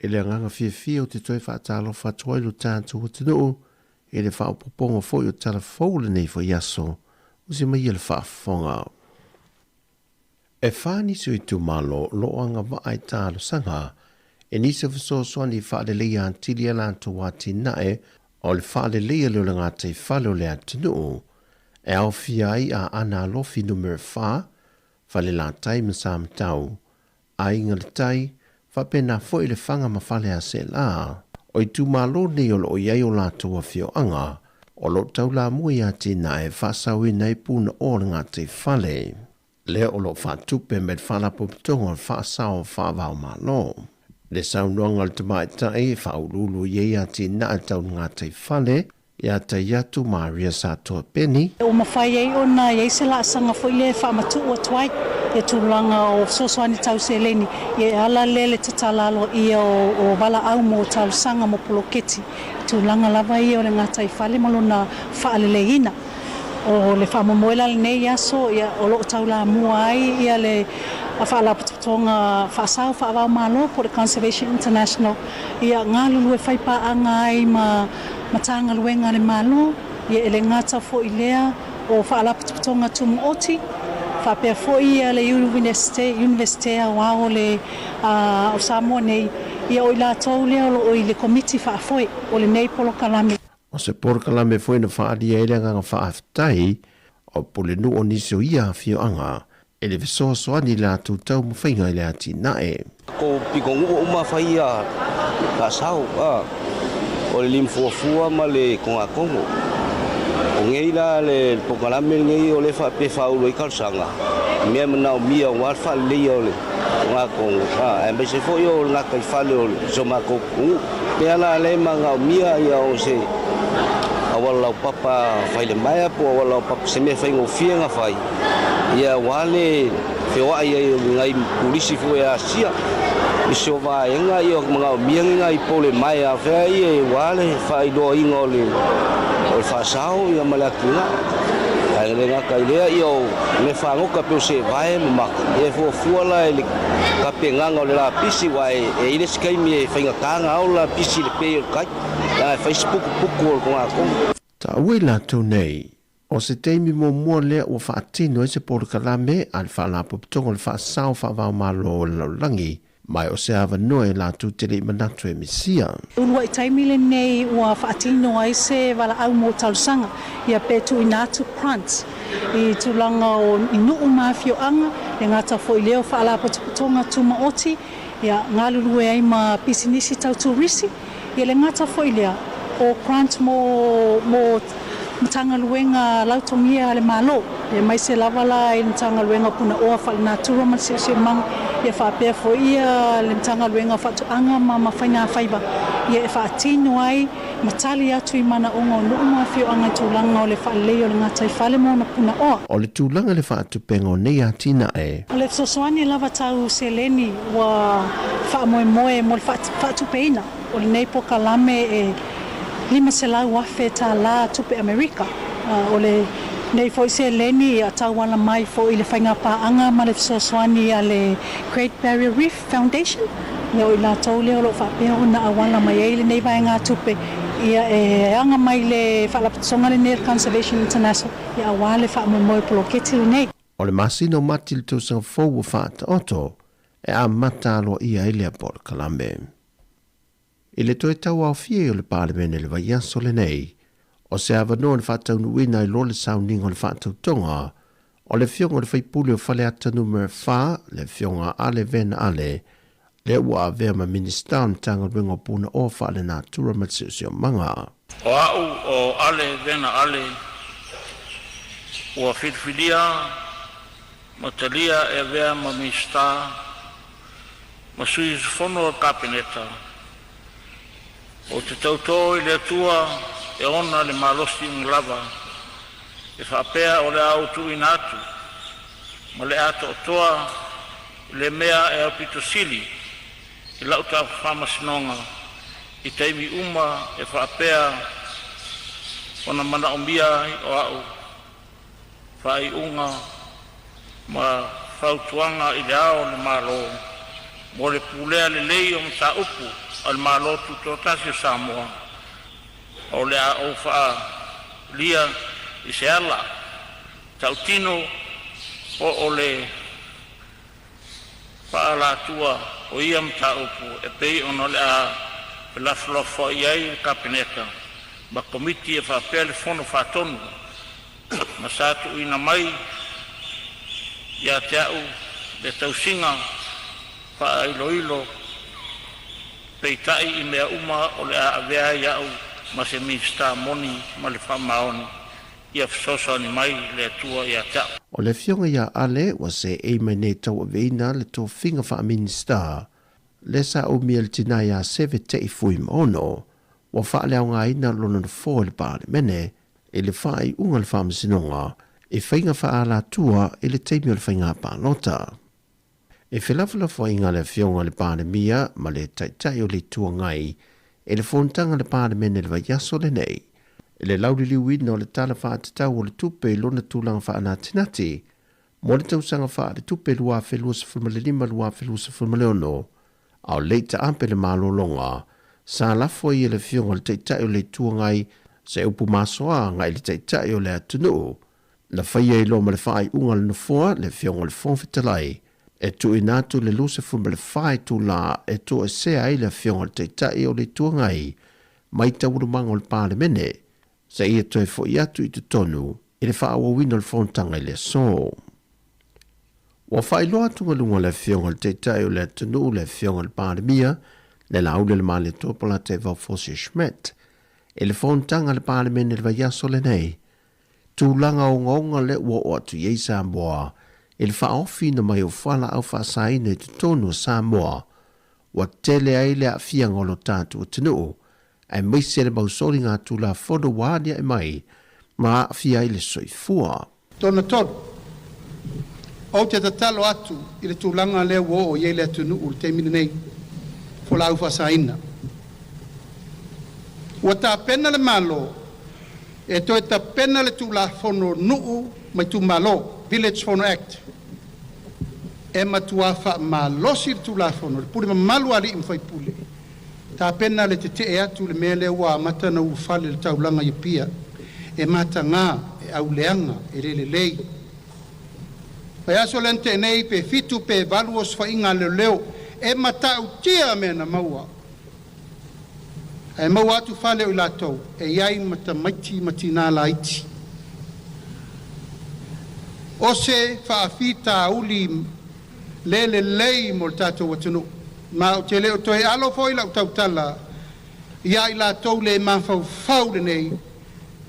I le agaga fiafia ou te toe faatalofa atu ai lo tatou atunuu i le faaopoopoga foi o tala fou o lenei foi aso, usi mai ia le faafofoga. E fa nisi o itumalo o lo o agavaa i talosaga i nisi o fesoasoani e faaleleia atili a latou atinae o le faaleleia lea o le gataifale o le atunuu e aofia ai Aana Alofi Numera 4, Falelatai ma Samatau, Aiga le Tai, faapena foi Lefaga ma Faleaseela. O itumalo nei o lo o i ai o latou afioaga o lo o taulamua i atinae e faasaoina ai punaoa o le gataifale, lea o lo o faatupe mai le Faalapotopotoga o le Faasao Faava-o-Malo. Le saunoaga a le tamaitai e faauluulu i ai atinae tau le gataifale, Ia Taiatu Maria Satoa Peni. Ua mafai ai ona i ai se laasaga foi lea e faamatuu atu ai ia tulaga o fesoasoani tau seleni e ala lea le tatala aloaia o valaau mo talosaga mo poloketi i tulaga lava ia o le gataifale ma lona faaleleiina. O le faamoemoe la lenei aso o lo o taulamua ai ia le Faalapotopotoga Faasao Faava-o-Malo po o le Conservation International ia galulue faipaaga ai ma Matagaluega a le Malo, ia e le gata foi i lea o Faalapotopotoga Tumaoti, faapea foi ia le Iunivesite, Iunivesite Aoao o le o Samoa nei, ia o i latou lea o lo o i le Komiti Faafoe o lenei polokalame. O se polokalame foi na faaalia ai le agaga faafetai o Pulenuu o nisi o ia afioaga e le fesoasoani i le latou taumafaiga i le atinae. Ko Pikonuu uma fai ia Kasau a o le Limfuafua ma le Kongakongo. O ngei la le pokalame lenei o le faapea faaulu ai talosaga i mea manaomia aua le faaleleia o le Kongakongo a aemaise foi o le gataifale o si o matou nuu. Mea la lea e manaomia ia o se auala laupapa failemaea po o auala laupapa se mea faigofie na fai ia aua le feoai ai o nai pulisi foi e asia i se o vaega ia manaomia ni nai pole maea fea ia aua le faailoaina o le o le faasao ia ma le atinae. Ae le gata i lea ia o mea fagota pei o seevae ma maka ia e fuafua la i le tapenaga o le lapisi aua e i ai le isi taimi e faigata ona ao le lapisi i le pei o le tai leaga e fai si putuputu o le togatogo. Taua i latou nei, o se taimi muamua lea ua faatino ai se polokalame a le Faalapotopotoga o le Faasao Faava-o-Malo o le Lalolagi, ma o se avanoa e latou te le i manatu e misia. Uluai taimi lenei ua faatino ai se valaau mo talosaga ia pe tuuina atu grants i tulaga o i nuu ma afioaga, le gata foi lea o faalapotopotoga tumaoti, ia galulue ai ma pisinisi tau turisi, ia le gata foi lea o grant mo mo Matagaluega lautogia a le Malo, aemaise lava la i le Matagaluega o Punaoa Faalenatura ma le Siosiomaga, ia faapea foi ia le Matagaluega o Faatoaga ma ma Faigafaiva, ia e faatino ai ma tali atu i manaoga o nuu ma afioaga i tulaga o le faaleleia o le gataifale ma ona punaoa. O le tulaga i le faatupega o nei atinae. O le fesoasoani lava tau seleni ua faamoemoe mo le faatupeina o lenei polokalame e $500,000 tupe Amerika. O lenei foi seleni e tauala mai foi i le faigapaaga ma le fesoasoani a le Great Barrier Reef Foundation, ia o i latou lea o lo o faapea ona auala mai ai lenei vaegatupe ia e aga mai le faalapotopotoga lenei o le Conservation International ia aua le faamoemoe poloketi lenei. O le masina o Mati le tausaga fou ua faataoto e amata aloaia ai lea polokalame. I le toe tauaofia ai o le Palemene i le vaiaso lenei, o se avanoa na faataunuuina ai loa le sauniga o le faatautoga o le Afioga i le Faipule o Faleata Numera 4, le Afioga a Ale Vena Ale, lea ua avea ma Minisita o le Matagaluega o Punaoa Faalenatura ma le Siosiomaga. O au o Ale Vena Ale, ua filifilia ma talia e avea ma Minisita ma sui usufono o le Kapeneta. Ou te tautō i le Atua e ona le malosi uma lava, e faapea o le a ou tuuina atu ma le atoatoa i le mea e aupito sili i lau faamasinoga i taimi uma e faapea ona manaomia ai o au faaiuga ma fautuaga i le Ao o le Malo mo le pulea lelei o mataupu a le Malo Tutoatasi o Samoa, o le a ou faaalia i se ala tautino po o le faaalatua o ia mataupu e pei ona o le a felafolafoai ai le Kapeneta ma Komiti e faapea le Fono Faatonu ma sa tuuina mai ia te a'u le tausiga faailoilo peitai i mea uma o le a avea ai a'u ma se Minisita moni ma le faamaoni ia fesoasoani mai le Atua ia te a'u. O le Afioga ia Ale ua seei mai nei tauaveina le tofiga faa-Minisita, lea sa umia e le tina ia Seve Te'i Fuimaono, ua faaleaogaina lona nofoa i le Palemene i le faaiuga a le Faamasinoga i faiga faaalatua i le taimi o le faiga palota. I felafolafoaiga a le Afioga i le Palemia ma le Taitai o le Itu Agai i le fonotaga a le Palemene i le vaiaso lenei, i le lauliliuina o le Tala Faatatau o le Tupe i lona tulaga faanatinati mo le tausaga faaletupe 2025/2026, a o le i taape le malologa, sa lafo ai e le Afioga i le Taitai o le Itu Agai se upu masoa agai i le Taitai o le atunuu. Na faia ai loa ma le faaiuga a le Nofoa, le Afioga i le Fofoga Fetalai, e tuuina atu le 24 itula e toesea ai le Afioga i le Taitai o le Itu Agai mai taualumaga o le Palemene, seia toe foi atu i totonu i le faaauauina o le fonotaga i le aso. Ua faailoa atugaluga le Afioga i le Taitai o le atunuu, le Afioga i le Palemia, le Lauli o le Malietoa Polataivao Fosi Schmidt, i le fonotaga a le Palemene i le vaiaso lenei, tulaga ogaoga lea ua oo atu i ai Samoa i le faaofiina mai o fualaau faasaina i totonu o Samoa, ua tele ai le aafiaga o lo tatou atunuu, aemaise le mau soligatulafono ua aliae mai ma aafia ai le soifua. Tona tolu, ou te tatalo atu i le tulaga lea ua oo i ai le atunuu i le taimi lenei, fualaau faasaina. Ua tapena le Malo e toe tapena le Tulafono Nuu ma Itumalo, Village Fono Act, e matuā faamalosi le Tulafono, le pule mamalu a alii ma faipule, tapena le tetee atu i le mea lea ua amata ona ulufale i le taulaga i Apia, e mataga, e auleaga, e le lelei. Vaiaso lea na tea nei, pe fitu pe valu osofaiga a leoleo e matautia mea na maua, ae maua atu fale o i latou e i ai ma tamaiti ma tinā laiti. O se faafitauli le lelei mo le tatou atunuu, ma ou te le o toe alo foi lau tautala ia i latou le mafaufau lenei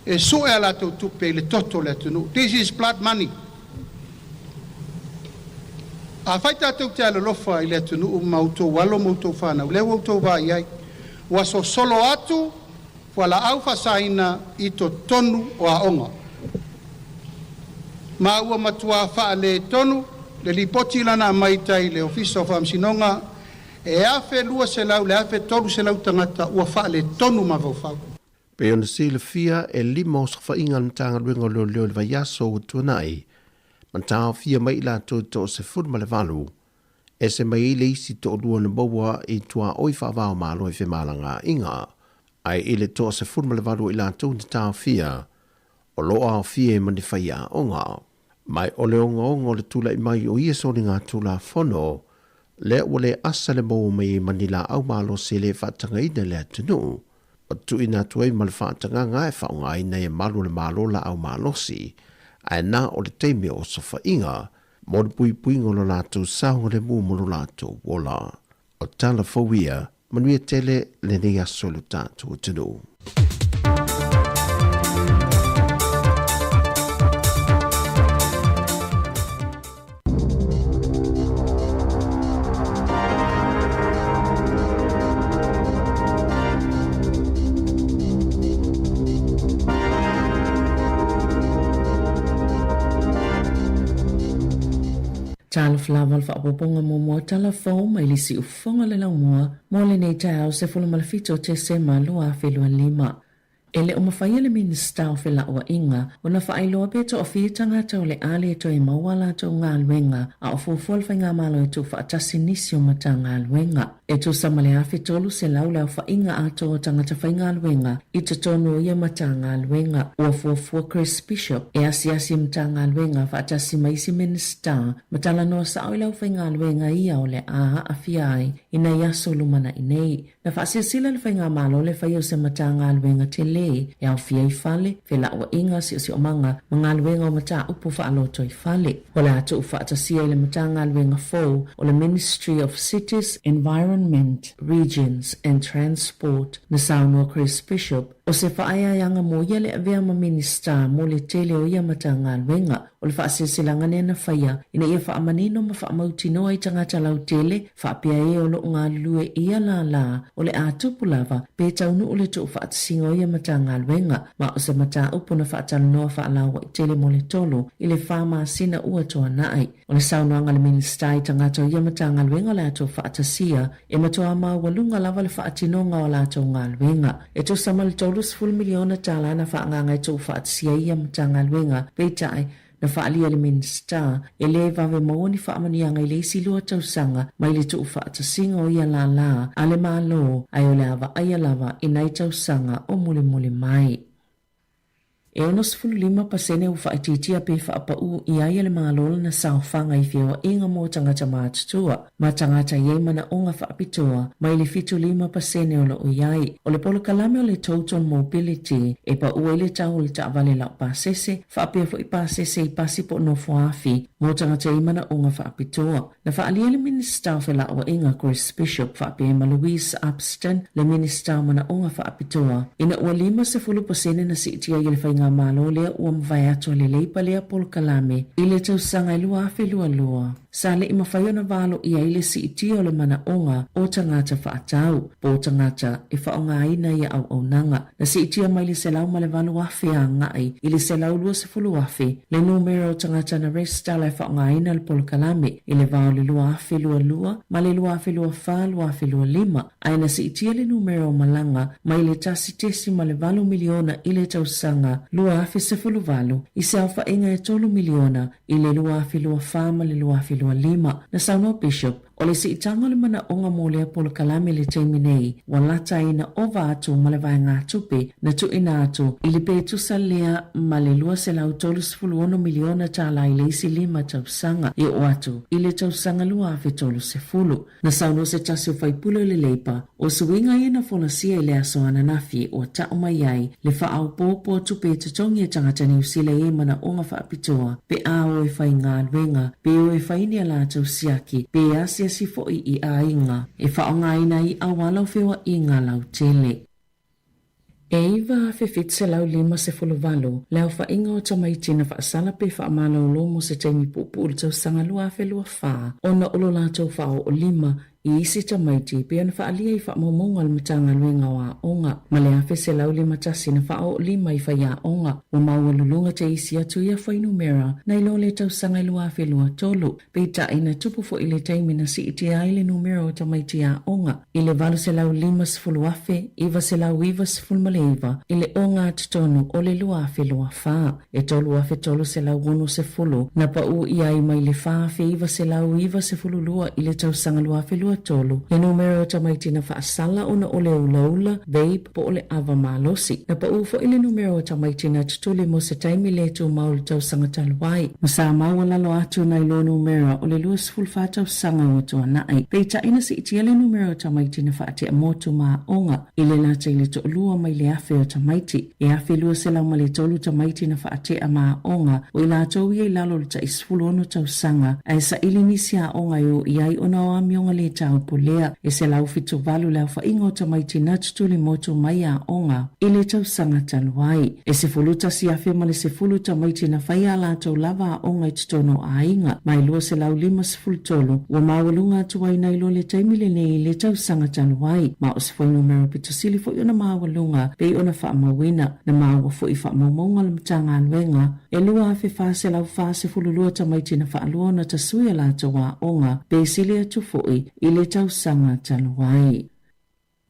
e sue a latou tupe i le toto o le atunuu. This is blood money. Afai tatou te alolofa i le atunuu ma outou alo ma outou fanau, lea ua outou vaai i ai, ua sosolo atu fualaau faasaina i totonu o aoga. Ma ua matuā faaletonu le lipoti lana aumai i tai i le Ofisa o Faamasinoga, e 1200 i le 1300 tagata ua faaletonu mafaufau. Pei ona silafia, e lima osofaiga a le Matagaluega o Leoleo i le vaiaso ua tuanai, ma taofia mai i latou e 18, ese mai ai le isi toalua na maua i tuaoi faava-o-Malo i femalagaaiga. Ae i le 18 o i latou na taofia, o lo o aofia ai ma ni faiaoga. Ma o le ogaoga o le tulai mai o ia soligatulafono, lea ua le asa le maua mai ai ma ni laau malosi e le faatagaina i le atunuu, ua tuuina atu ai ma le faatagaga e faaaogaina ai e malu o le Malo laau malosi, ae na o le taimi o osofaiga mo le puipuiga o lo latou saogalemu ma lo latou ola. O tala fou ia, manuia tele lenei aso i lo tatou atunuu. Talofa lava le faaopoopoga muamua o tala fou mai le siufofoga o le laumua mo lenei taeao 17 o Tesema 2025. E le o mafai e le Minisita o Felauaiga ona faailoa pe toafia tagata o le a le toe maua a latou galuega a o fuafua le Faigamalo e tuufaatasi nisi o Matagaluega. E tusa ma le 1,300 le aofaiga atoa o tagata faigaluega i totonu o ia Matagaluega. Ua fuafua Chris Bishop e asiasi i Matagaluega faatasi ma isi Minisita ma talanoa sao i le aufaigaluega ia o le a aafia ai i nai aso lumanai nei. Na faasilasila le Faigamalo le faia o se Matagaluega tele e aofia ai fale, felauaiga, siosiomaga ma galuega o mataupu faalotoifale. O le a tuufaatasia i le Matagaluega fou o le Ministry of Cities, Environment, Regions and Transport, na saunoa Chris Bishop, o se faaeaeaga mo ia le avea ma Minisita mo le tele o ia Matagaluega. O le faasilasilaga lea na faia ina ia faamanino ma faamautinoa i tagata lautele faapea e o lo o galulue i ia lālā o le a tupu lava pe taunuu le tuufaatasiga o ia Matagaluega ma o se mataupu na faatalanoa faalauaitele mo le tolu i le fa masina ua tuanai. O le saunoaga a le Minisita i tagata o ia Matagaluega o le a tuufaatasia e matuā maualuga lava le faatinoga o a latou galuega. E tusa ma le $30 miliona tala na faaagaaga e tuufaatasia ai ia Matagaluega, peitai, na faaalia e le Minisita, e le vave maua ni faamanuiaga i le isi lua tausaga mai le tuufaatasiga o ia lālā a le Malo, ae o le a vaaia lava i nai tausaga o mulimuli mai. E 65 pasene ua faaitiitia pe faapaū i ai e le Malo lana saofaga i feoaiga mo tagata matutua ma tagata i ai manaoga faapitoa mai le 75 pasene o lo o i ai. O le polokalame o le Total Mobility e paū ai le tau o le taavale laupasese faapea foi pasese i pasi po o nofoafi mo tagata i ai manaoga faapitoa. Na faaalia le Minisita o Felauaiga Chris Bishop faapea ma Louise Upston, le Minisita o Manaoga Faapitoa, ina ua 50 pasene na siitia ai e le Faigamalo lea ua mavae atu a le Leipa lea polokalame i le tausaga e 2022. Sa le i mafai ona valo i ai le siitia o le manaoga o tagata faatau po o tagata e faaaogaina ia auaunaga. Na siitia mai le 108,000 agai i le 120,000 le numera o tagata na resitala e faaaogaina le polokalame i le va o le 2022 ma le 2024-2025, ae na siitia le numera o malaga mai le 1.8 miliona i le tausaga 2018 i se aofaiga e 3 miliona i le 2024 ma le 2025. Na saunoa Bishop, O le siitaga o le manaoga mo lea polokalame i le taimi nei, ua lata ai na ova atu ma le vaegatupe na tuuina atu i le pe tusa lea ma le $236 miliona tala i le isi lima tausaga e oo atu i le tausaga 2030. Na saunoa se tasi o faipule o le Leipa, o suiga ia na folasia i le aso ananafi ua tau mai ai le faaopoopo o tupe e totogi e tagata Niu Sila i ai manaoga faapitoa pe a o e faigaluega, pe o e fai ni a latou siaki, pe asiasi foi i aiga e faaaogaina ai auala o feoaiga lautele. E 9758 le aofaiga o tamaiti na faasala pe faamalolo mo se taimi puupuu i le tausaga 2024 ona o lo latou faaoolima i isi tamaiti e pei ona faaalia i faamaumauga a le Matagaluega o Aoga ma le 1151 na faaoolima i faiaoga ua maualuluga te isi atu ia fuainumera nai lo le tausaga e 2023. Peitai na tupu foi le taimi na siitia ai le numera o tamaiti aoga i le 850,999 i le ogatotonu o le 2024. E 3,360 na paū i ai mai le 4,992 i le tausaga 2023 le numera o tamaiti na faasala ona o le ulaula, vape, po o le ava malosi. Na paū foi le numera o tamaiti na tutuli mo se taimi le tumau i le tausaga talu ai, ma sa maualalo atu nai lo numera o le 24 tausaga ua tuanai. Peitai na siitia le numera o tamaiti na faatea motu ma aoga i le lata i le toalua mai le 1,000 o tamaiti. E 1,203 tamaiti na faatea ma aoga, o i latou ia i lalo o le tai 16 tausaga, ae saili nisi aoga e o i ai ona o amioga le mataupu lea. E 178 le aofaiga o tamaiti na tutuli motu mai aoga i le tausaga talu ai. E 11,010 tamaiti na fai a latou lava aoga i totonu o aiga, ma e 253 ua maualuga atu ai nai lo le taimi lenei i le tausaga talu ai, ma o se fuainumera pito sili foi ona maualuga pei ona faamauina. Na maua foi i faamaumauga a le Matagaluega, e 2,442 tamaiti na faalua ona tasui a latou aoga, pe sili atu foi i le tausaga talu ai.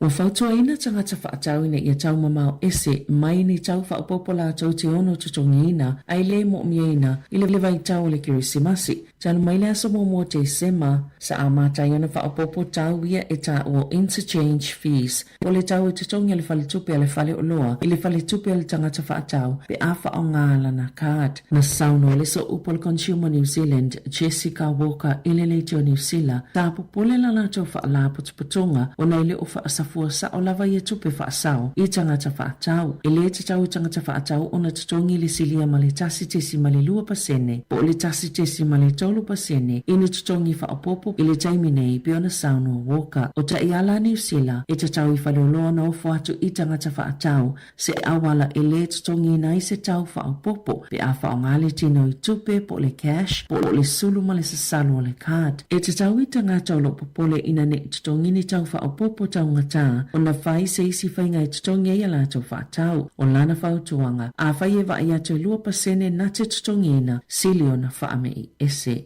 Ua fautuaina tagata faatau ina ia taumamao ese mai ni tau faaopoopo latou te ono totogiina ae le mo'omiaina i le vaitau o le Kerisimasi. Talu mai le aso muamua o Tesema, sa amata ai ona faaopoopo tau ia e taua o interchange fees, po o le tau e totogi a le faletupe a le faleoloa i le faletupe a le tagata faatau pe a faaaoga lana card. Na saunoa le sooupu a le Consumer New Zealand, Jessica Walker i le Leitio Niu Sila, sa popole la latou faalapotopotoga ona e le o faasafua sao lava ia tupe faasao i tagata faatau. E le tatau i tagata faatau ona totogi le silia ma le 1.2% po o le 1.3% i ni totogi faaopoopo i le taimi nei pei ona saunoa Walker. O taiala a Niu Sila e tatau i faleoloa ona ofo atu i tagata faatau se auala e lē totogiina ai se tau faaopoopo pe a faaaoga le tino i tupe po o le cash po o le sulu ma le sasalo o le card. E tatau i tagata o lo o popole ina ne i totogi ni tau faaopoopo taugatā ona fai se isi faiga e totogi ai a latou faatau. O lana fautuaga, afai e vaai atu e 2% na te totogiina, sili ona faame'i ese.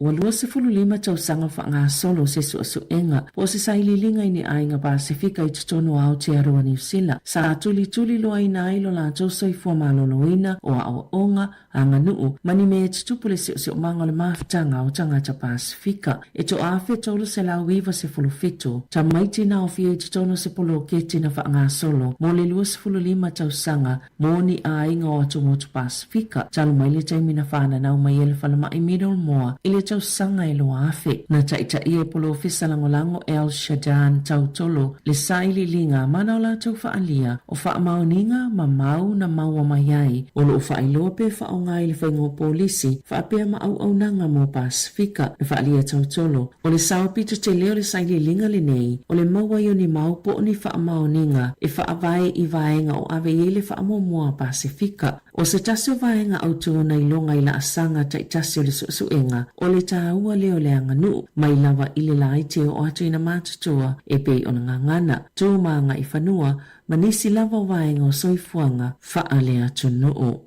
Ua 25 tausaga o faagasolo se suesuega po o se sailiiliga i ni aiga Pasefika i totonu o Aotearoa Niu Sila, sa tulituliloaina ai lo latou soifua maloloina, o aoaoga, aganuu, ma ni mea e tutupu le siosiomaga o le mafutaga o tagata Pasefika. E 1,397 tamaiti na aofia i totonu o se poloketi na faagasolo mo le 25 tausaga Mo ni aiga o atumotu Pasifika, talu mai le taimi na whananau mai e le falemai Middlemore i le tausaga e 2000. Na taitaia e Polofesa Lagolago El Shadan Tautolo le sailiiliga ma na o latou faaalia o faamaoniga ma mau na maua mai ai o lo o faailoa pe faaaoga i le faiga o polisi faapea ma auaunaga mo Pasifika. Na faaalia Tautolo O le sao pito tele o le sailiiliga lenei, o le maua ai o ni mau po o ni faamaoniga e faavae i vaega o ave i ai le faamuamua a Pasefika. O se tasi o vaega autū na iloga i laasaga taitasi o le suesuega, o le tāua lea o le aganuu, mai lava i le laiti e oo atu i na matutua e pei ona gagana, tū ma agaifanua, ma nisi lava o vaega o soifuaga faaleatunuu.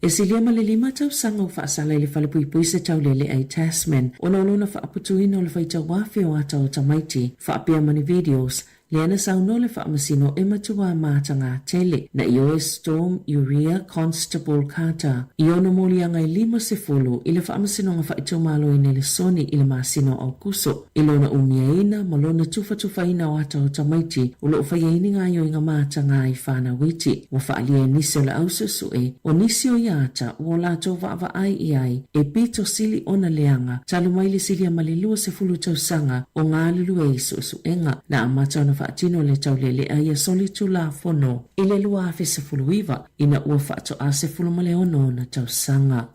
E silia ma le lima tausaga o faasala i le falepuipui se taulele'a i Tasman ona o lona faaputuina o le faitauafe o ata o tamaiti faapea ma ni videos lea na saunoa le faamasino e matuā mātagā tele na ioe Storm Uriah Constable Carter i ona moliaga e 50 i le faamasinoga faaitumalo i Nelesoni i le masina o Aukuso i lona umiaina ma lona tufatufaina o ata o tamaiti o lo o faia ai ni gaoioiga matagā i whānau iti. Ua faaalia e nisi o le au suesue, o nisi o ia ata ua o latou vaavaai i ai e pito sili ona leaga talu mai le silia ma le 20 tausaga o galulue i suesuega. Na amata ona faatino le taulele'a ia solitulafono i le 2019 ina ua faatoa 16 ona tausaga.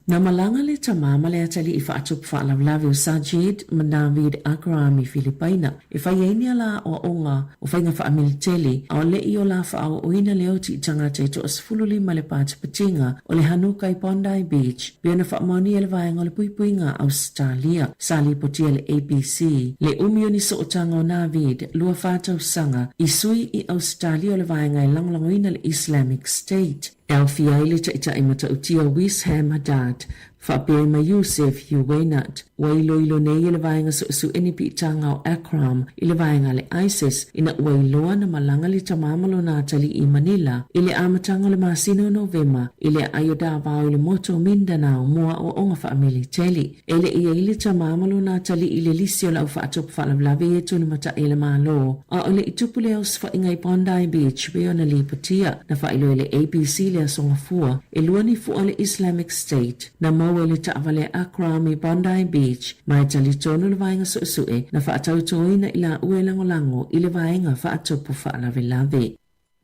Na malaga le tama ma le atalii faatupu faalavelave o Sajid ma Naveed Akram i Filipaina e fai ai ni ala aoaoga o faiga faamiliteli a o le i o la faaoaoina le oti i tagata e toa-15 le patipatiga o le Hanuka i Bondi Beach pei ona faamaonia e le Vaega o le Puipuiga a Ausetalia. Sa lipotia le ABC le umi o ni sootaga o Naveed, 24 tausaga, i sui i Ausetalia o le vaega e lagolagoina le Islamic State. E aofia ai le taitai matautia Wissam Haddad, faapea ai ma Yousef Uwainat. Ua iloilo nei e le vaega suesue ni piitaga o Akram i le vaega a le ISIS ina ua iloa na malaga le tama ma lona atalii i Manila i le amataga o le masina o Novema i le aai o Davao i le motu o Mindanao mo aoaoga faamiliteli. E le i ai le tama ma lona atalii i le lisi o le au faatupu faalavelave ia e tulimatai e le Malo, a o le i tupu le osofaiga i Bondi Beach pei ona lipotia. Na faailoa e le ABC le Aso Gafua, e lua ni fua a le Islamic State na maua i le taavale a Akram i Bondi Beach, ma e talitonu le vaega suesue na faatautoina i laua e lagolago i le vaega faatupu faalavelave.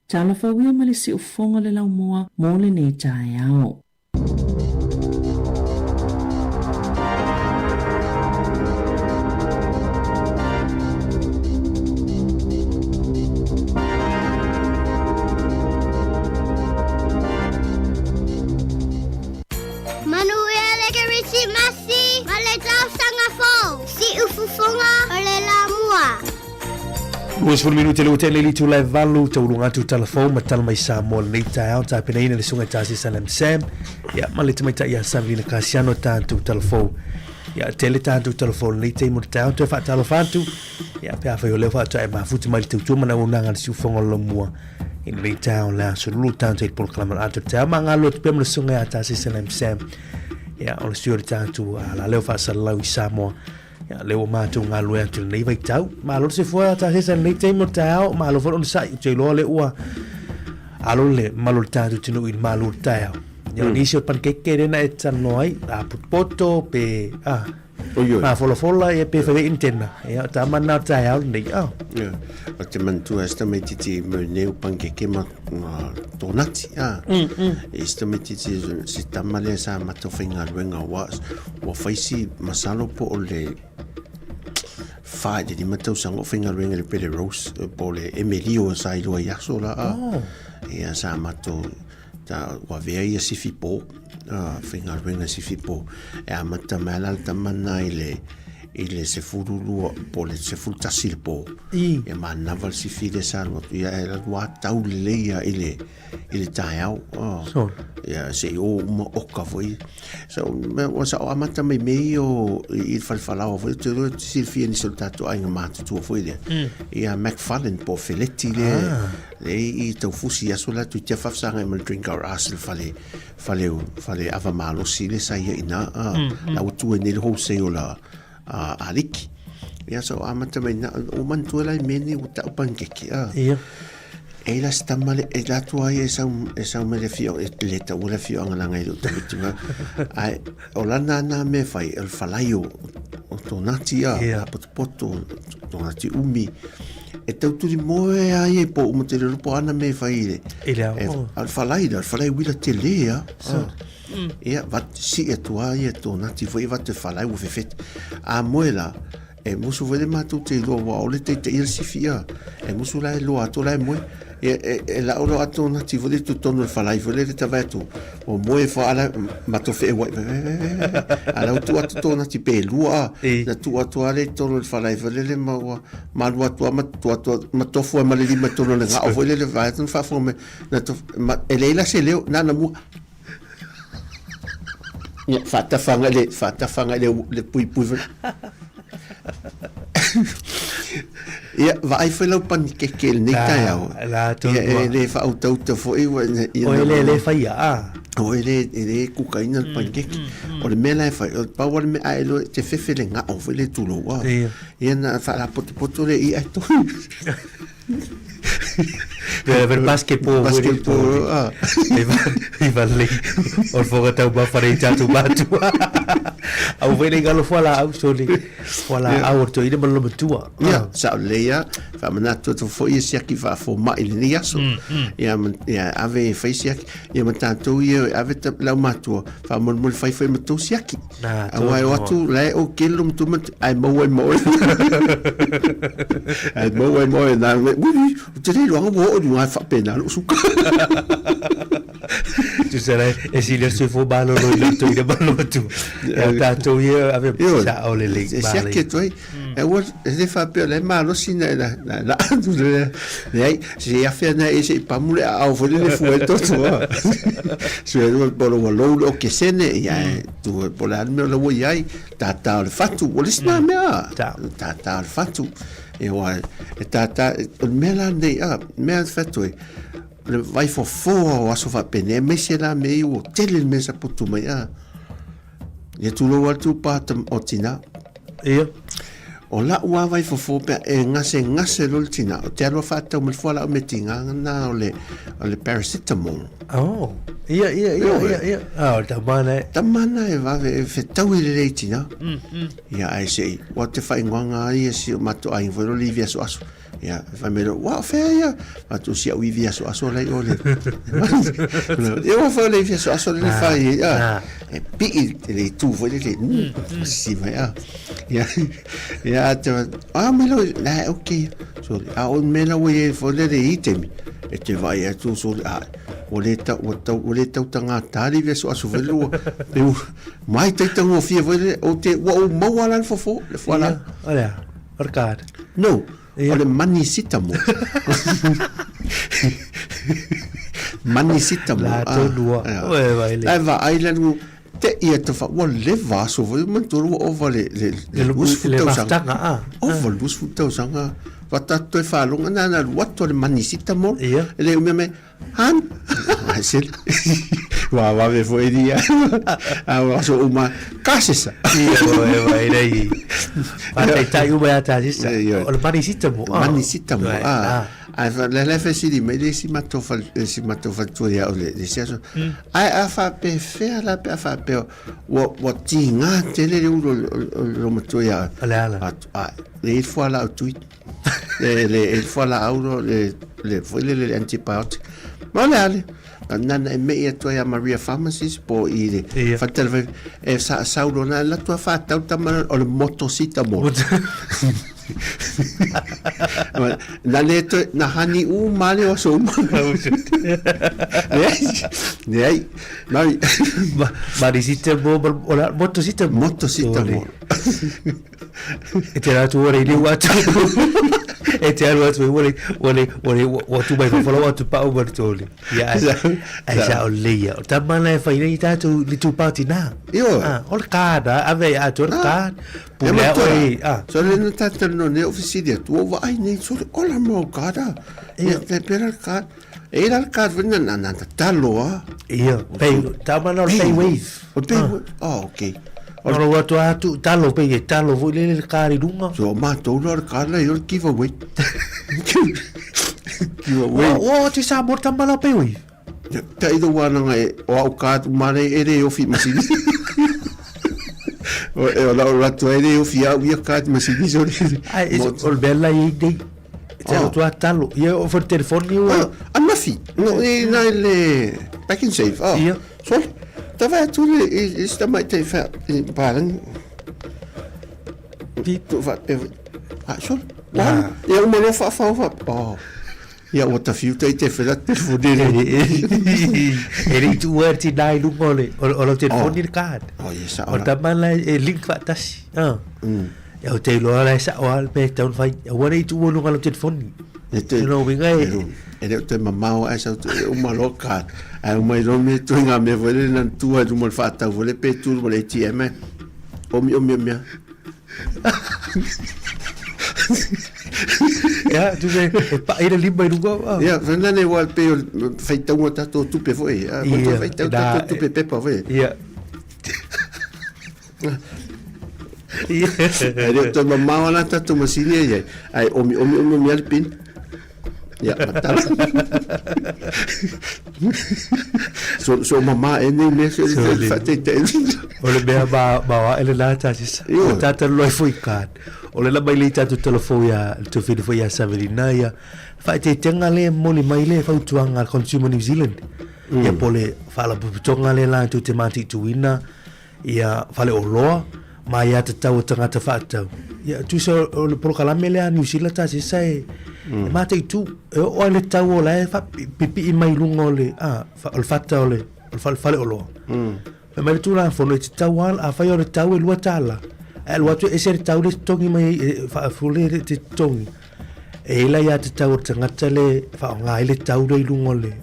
Talofa uia ma le siufofoga o le laumua mo lenei taeao. 20 minute le ua tea nei le itula e valu, tauluga atu tala fou ma tala mai Samoa lenei taeao, tapenaina le susuga i Tasesa Lam Sam, ia ma le tamaitai ia Savelina Kasiano tatou tala fou. Ia tele tatou tala fou lenei taimi o le taeao, toe faatalofa atu, ia pe afai o lea faatoa e mafuta mai le tautua ma le auaunaga a le siufofoga o le laumua i lenei taeao le aso lulu tatou i le polokalame o le ata o le taeao ma galulue atu pea ma le susuga ia Tasesa Lam Sam, ia o le sui o le tatou alaleo faasalalau i Samoa. Ia, lea ua matou galulue atu i lenei vaitau. Malo le soifua Tasesa i lenei taimi o le taeao, malo foi le onosai. Ou te iloa lea ua alo le malu o le tatou atunuu i le malu o le taeao. Ia, o nisi o panikeke lea na e talanoa ai, a potopoto pe a mafolafola, ia pe fai ai antenna. Ia, o tama na o le taeao lenei. Ah. Ia, o te manatua e se tamaitiiti i mau nei o panikeke ma tonati. Ah. E se tamaitiiti se tama lea sa matou faigaluega ua Ua fai si masalo po o le fa i le lima tausaga o faigaluega i le Pele Rose po o le Emelio sa iloa i aso la a. Oh. Ia sa matou ta ua avea ia sifi po a faigaluega sifi po e amata mai la le tama na i le i le 12 po o le 11 le po. Ia manava le sifi le sa alu atu ia e alu a tau lelei ia i le i le taeao. Oh. So. Ia, se i o uma oka foi. So, me, ua sa o amata mai me i o i le falefalaoa foi, te roa te silafia nisi o le tātou aiga matutua foi lea. Ia McFarlane po o Feleti lea, ah. le i taufusi aso la tu tia whawhasanga i ma le drink our ass le fale, fale, fale ava malosi le sa ia ina, ah, la ua tua nei le wholesale la, a aliki. Ia so amata mai na o manatua la i mea nei ua tau panikeke a. Ia. E la se tama le e la atu ai e sau e sau mai le afioaga e le taua le afioaga leaga e le o tamaiti mai. Ae o lana ana mea e fai o le falai o o tonati a, Ia. potopoto tonati umi. E tau tuli moe a ia i po uma te rero po ana mea e fai i le I le ao. E, a le falai la, le falai uila tele a. So. Ia, vat, sii atu a ia tonati foi e vatu e falai ua fefete. A moe la, e musu foi le matou te iloa ua ʻaʻole taitaia le sifi a. E musu la e loa atu la e moe. Ia, e, e la'u loa a tonati foi le totonu o le falai foi lele ta vaai atu, ua moe fua a la matou feʻeuaʻi a la ua tuu atu tonati pe lua a. Na tuu atu a le i totonu o le falai foi lele ma ua malu atu a ma tuu atu ma tofu ai ma le lima i totonu o le ga'o foi lele vaai atu na faafofoga mai na tofu, ma, e leai la se leo na na mua. Ia, faatafa agai le, faatafa agai le, le puipui foi. Ia, vaai foi lau panikeke i lenei taeao. La, tonu Ia, e le faautauta foi ua ina O e le le faia, a. O e le, e le kukaina le panikeke. O le mea la e fai, o le pau o le mea, a e loa e te fefe le gao foi le tulou, a. Ia. Ia na faalapotopoto le ia e tonu. Ver basketball. Basketball. Ah. I va lei. O le foga tau mafa nei tātou mātua. Au wei nei ngalo fua la au, soli. Fua la au o to ina ma loma tua. Ia, sa o lei a, whaamanatu atu foi e siaki whaafo mai lenei aso. Ia, ia, ave e whai siaki. Ia ma tātou ia, ave ta lau mātua, whaamolemole whai whai ma tō siaki. Nā, tō Aua e o atu, la e o kelo ma tō matu, ai maua ai maua. Ai maua ai maua, nā, me, ui, o te rei roanga ua oo i luga e whaapena lou suka. Tusa la, e sili o soifua malolo i loto i le malo atu. Ia tātou ia, ave sa o le lei. E siaki atu ai. E ua, e le faapea o la e malosi na, na, na, na, atu le, leai, se afe ana e se i pamu le aao foi le fua e toto a. Sue lua po o le ua lou le okesene, ia e tu po o le a le mea o la ua i ai, tātā o le fatu, ua le isi nā mea a. Tātā o le fatu. E oa, e tātā, o le mea la nei a, mea e fatu e, o le vai fofoa o aso faapenei, aemaise la mea ia ua tele le mea sa putu mai a. Ia tulou atu pa o tina. Ia. O la'u lava vai fofo pea e gasegase loa le tina, ou te alu a faatau mai le fua la'u metiga na o le, o le paracetamol. Oh, ia, ia, ia, ia, ia. Ah, o le tama na e. Tama na e vave, e fetaui lelei tina. Ia, ae se'i, ua te faaigoaga ai ia si o matou aiga foi lea o le ivi asoaso. Ia, fai mai loa, ua o fea ia? Fai atu, si au ivi asoaso la i o le. Ia ua fai o le ivi asoaso le fai ai, a. E pii le itu foi lele, sisi mai, a. Ia, ia, a te, a mai loa, la, okay. So, a o le mea la ua i ai foi lele i taimi, e te vaai atu, so, a, ua le tau, ua tau, ua le tautagata le ivi asoaso foi lele, ua, pe ua, mai taitagofie foi lele, ou te, ua ou maua la le fofo, le fualaau. Ia, o le a, o le card. No. O le manisita mo. Manisita mo. La tonu a. Ue vai le. Ai vaai le alu te ia te fa ua leva aso foi manatua ua ova le le le 20 Le tausaga. mafutaga a. Ova le 20 tausaga. Fa tatou toe faalogo na na alu atu le manisita mo. Ia. E le umia mai Han. Ai sele. Ua vave foi ia. A ua aso uma kasesa. Ia ue vai lei. Faataitai uma ia tasisa. Ia. O le manisita mo. Manisita mo. Ue, Ah. Ai fa le le fesili mai le isi matou fale le isi matou faletua ia o le le isi aso. Ai a faapefea la pe a faapea ua ua tiga tele le ulu o le o le olomatua ia O le ala. Atu a le i le fualaau tui. Le le le fualaau lo le le foi le le antibiotic. Ma o le ale. Nana e mei atu ai a Maria Pharmacist po i le Ia. fatalafai e sa sau lona e latou a faatau tama o le motositamol. Na le toe na hani uma le o aso uma. Leai. Leai. Mari. Marisitamo o le motositamol. Motositamol. E te rā atu ua rei liu atu. E te alu atu ua rei, ua rei, ua rei, ua tu mai fafo atu pau ma le toli. Ia, ai, ai sa o leia. O tama na e whai nei tātou li tū pāti nā. Ioe. Ah, o le kāna, ave i atu o le kāna. E Pule a matua, oe, ah. so le na tātou no ne ofisiri atu, o vaai nei, so le ola mau kāna. Ia, te pera le kāna. E ira le kāna, wena na na talo a. Ia, pay, tama na o le pay wave. O pay wave, oh, okay. O le atu atu, talo pei e talo foi lele le kāri runga. So mātou loa le kāna i o le giveaway. Giveaway. O, o, te sa mo tama la pay wave. Ta i wānanga e o au kātu mare e re ofi masini. O e o lau ratu e re ofi au ia kātu masini so re. Ai, o le mea la i nei. Te atu a talo. Ia, o fo telefoni ua. A mafi. No, e nai le back and save. Oh. Ia. So, ta vai atu le i i sta mai te wha i pārangi. Pi. Tu wha e a so. Wa. Ia uma loa wha wha wha. Oh. Ia ua tawhiu tai te whera telefoni re. E le itu ua ti nai lunga o le o lau telefoni le card. Oh, yes, O tama la e link faatasi. Ah. Ia o te iloa la e sao lava le mea e tatau ona fai. Aua ne i tuua i luga o lau telefoni. E te, O lona uiga e... E le o toe mamao ae sau e uma loa card. Ae uma i loa mea toe ngā mea foi lele na tu ai luma o le faatau foi lele pe tu luma o le ATM e. Omi omi omi a. Ia, tu se, e pa'i le lima i luga. Ah. Ia, whena nei wā pe o whaitaunga tātou tupe foi. Ia, Ia, whaitau nā, tātou tupe pepa foi. Ia. Ia. E reo toe mamao ana tātou masini ai ai. Ai omi omi omi omi a le pin. Ia, matala. So, so mamā e nei mea so So, le le- whaateitai. O le mea ma, ma oa ele nā tāsisa. Ioe. O tātou loa foi kān. O le lama i le tātou telefo ia, le tofili foi ia Savelina ia. Whaeteitenga le moli mai le fautuanga a Consumer New Zealand. Ia po le whaalapopotonga le la tu te māti tuina ia faleoloa ma ia tatau o tagata faatau. Ia tusa o le polokalame lea a New Zealand tasisa e, e mataitu e oo ai le tau o la e faapipii mai luga o le, a, o le fata o le, o le faleoloa. Fai mai le Tulafono e tatau lava, afai o le tau e $2, ae alu atu e ese le tau le totogi mai ai, e faafule le te totogi. E i ai la ia tatau o le tagata le faaaoga ai le tau lea i luga o le,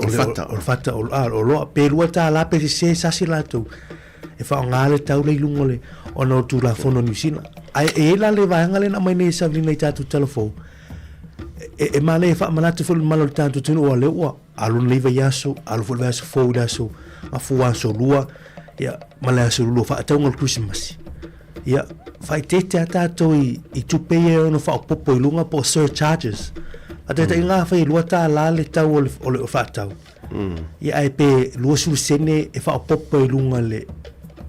O le fata. O le fata o, a, o loa, pe $2 pe sese sasi latou. E faaaoga le tau lea i luga o le, ona o le Tulafono o Niu Sila. Ae e i ai la le vaega lea na aumai nei e Savelina i tatou tala fou. E, e manaia e faamanatu foi le mamalu o le tatou atunuu aua o lea ua alu lenei vaiaso, alu foi le vaiaso fou i le aso Gafua aso lua, ia, ma le aso lua faatauga o le Kerisimasi. Ia, faaeteete lava tatou i, i tupe ia e ono faaopoopo i luga po o surcharges. Faataitaiga afai e $2 le tau o le, o le faatau, ia ae pe 20 sene e faaopoopo i luga le,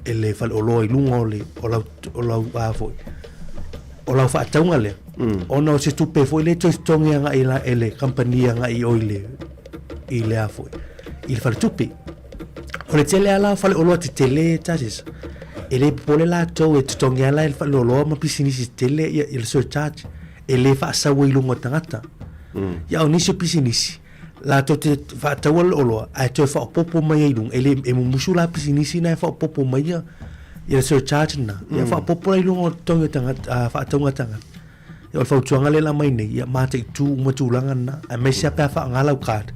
e le faleoloa i luga o le, o lau, o lau, a foi, o lau faatauga lea, ona o se tupe foi lea e toe totogi agai la e le kamupani agai i o i le, i le a foi, i le faletupe. O le tele lava la o faleoloa tetele Charges, e le popole latou e totogi lava la e le faleoloa ma pisinisi tetele ia, ia le surcharge, e le faasau ai i luga o tagata. Ia o nisi o pisinisi, latou te faataua le oloa ae toe faaopoopo mai ai i luga, e le, e mumusu la pisinisi na e faaopoopo mai ia, ia le surcharge na. Ia faaopoopo la i luga o totogi o tagata, faatauga tagata. Ia, o le fautuaga lea e aumai nei, ia mataitu uma tulaga na, aemaise lava pe a faaaoga lau card.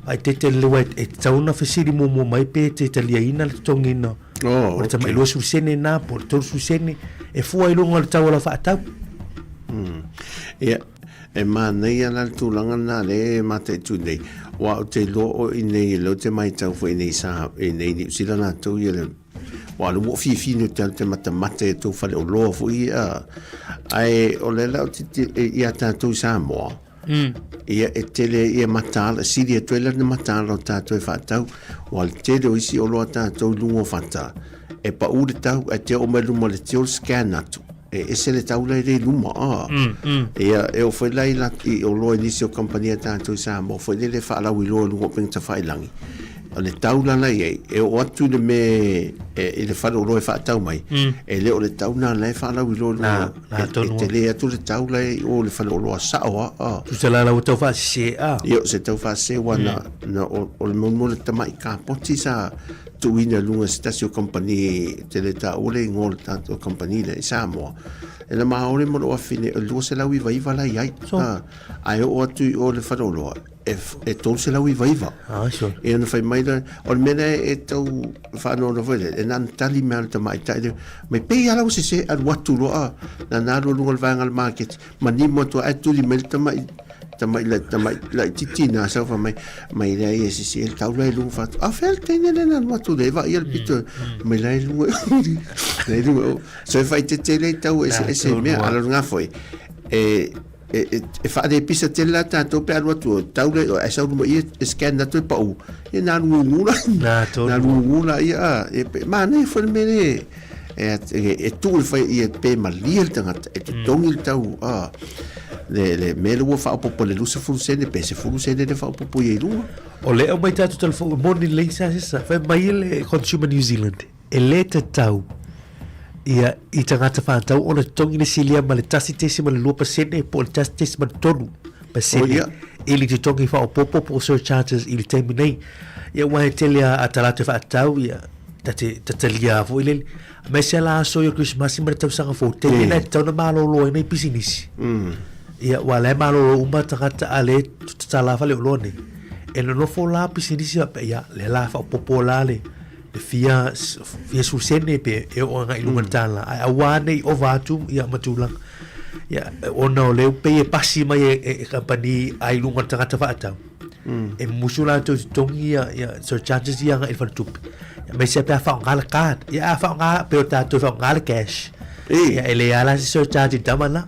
Faaeteete lelei aua e tatau ona fesili muamua mai pe te taliaina le totogiina o le tamai 20 sene lena po o le 30 sene e fua i luga o le tau o lau faatau. Ia, e manaia la le tulaga lena lea e mataitu nei, aua ou te iloa o i inei, o lea ou te matau foi i inei sa, i inei i Niu Sila latou ia le Aua o lea ua ou fiafia nei ou te alu ou te matamata i a outou faleoloa foi ia, ae o lea la ou te ia tatou i Samoa, ia e tele ia mataala, sili atu ai la le mataala o tatou e faatau, aua o le tele o isi oloa a tatou i luga o fata, e pau le tau, ae te oo mai luma o le till scan atu, e ese le tau la e i luma a. Ia, e oo foi la i, i oloa i nisi o kamupani a tatou i Samoa foi lele e faalauiloa i luga o upega tafailagi, o le tau la la i ai, e oo atu i le mea i le faleoloa e faatau mai, e le o le tau lena la e faalauiloa i luga, e tele atu le tau la e i o i le faleoloa sao lava a. Tusa la la ua tau faasese a. Ia, o se tau faasese aua na, na, o le mea o le tamai kapoti sa tuuina i luga e se tasi o kamupani, ou te le taua le igoa o le tatou kamupani lea i Samoa, e na maole ma lou afine, e 299 la i ai, ae oo atu i o i le faleoloa, e, e 399. Ah, sure. E ona fai mai la, o le mea lea e tau whaanono foi le, e nana tali mea le tamaitai le, mai pei ala o se se alu atu loa, na na alu lunga le vaega le market, manimo atu ai tuli mai le tamai, tamai la tamai la titi na sau fa mai mai lea ia sisi e tau la i lunga fatu a fel teine le na alu atu le va ia le pito mai la i lunga la i lunga so e fai te tele tau e se mea ala lunga foi e E, e, e faalepisa tele la tatou pe alu atu tau le ae sau luma ia e scan atu e pau e na lugu la na tonu na lugu la ia e manaia foi le mea le e, e, e tuu le fai ia pe malie le tagata e totogi le tau a le le mea le ua faaopoopo le 20 sene pe 10 sene le faaopoopo ia i luga. O le aumai tatou telefoni moni lelei sa sesa fai mai le Consumer New Zealand e lē tatau ia i tagata whātau ona totogi le silia ma le 1.2% po o le 1.3% Oh, ia. i le totogi whaopopo po o surcharges i le taimi nei. Ia ua he tele a, a ta rātou whaatau, ia, ta te, ta talia foi lele. Aemaise la aso i o Krismasi ma le tausaga fou, taimi nei tatau na malolo ai nei pisinisi. Ia, ua la e malolo uma tagata a le tatala fale oloa nei. E nonofo la pisinisi faapea, ia, lea la whaopopo la le, le fia, fia sene pe e oo agai i luga le tala, ae aua ne i ova atu ia ma tulaga. Ia, ona o lea pei e pasi mai e, e, e kampani ai luga le tagata faatau. E musu latou i totogi ia, ia surcharges ia agai i le faletupe. Ia, aemaise pe a faaaoga le card. Ia, a faaaoga, pei o tatou e faaaoga le cash. E. Ia, e leai lava la se surcharge i le tama lena.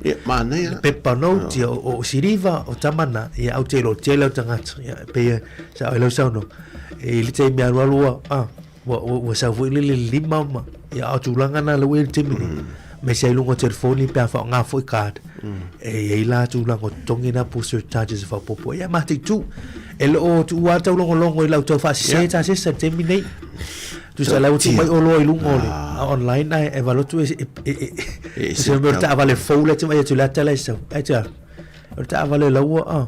Ia, manaia. Le pepa note, ia, o, o siliva, o tama lena, ia, au te iloa tele au tagata. Ia, pei e, sao ai lau saunoaga. E i le taimi alualu ua, ah, ua, ua, ua sau foi le le lima ma, ia, a o tulaga na la ua i le taimi nei. Aemaise ai luga o telefoni pe a faaaoga foi card. E i ai la tulaga o totogi na po o surcharges e faaopoopo ai. Ia, mataitu. E le o tuua lava taulogologo i lau tau faasese ta sesa i le taimi nei. Tusa la ua tuu mai oloa i luga o le online ae e valu atu e, e, e, e, E e se mea o le taavale fou lea e te vaai atu i le ata la e sau. Ae te a, o le taavale la ua, ah,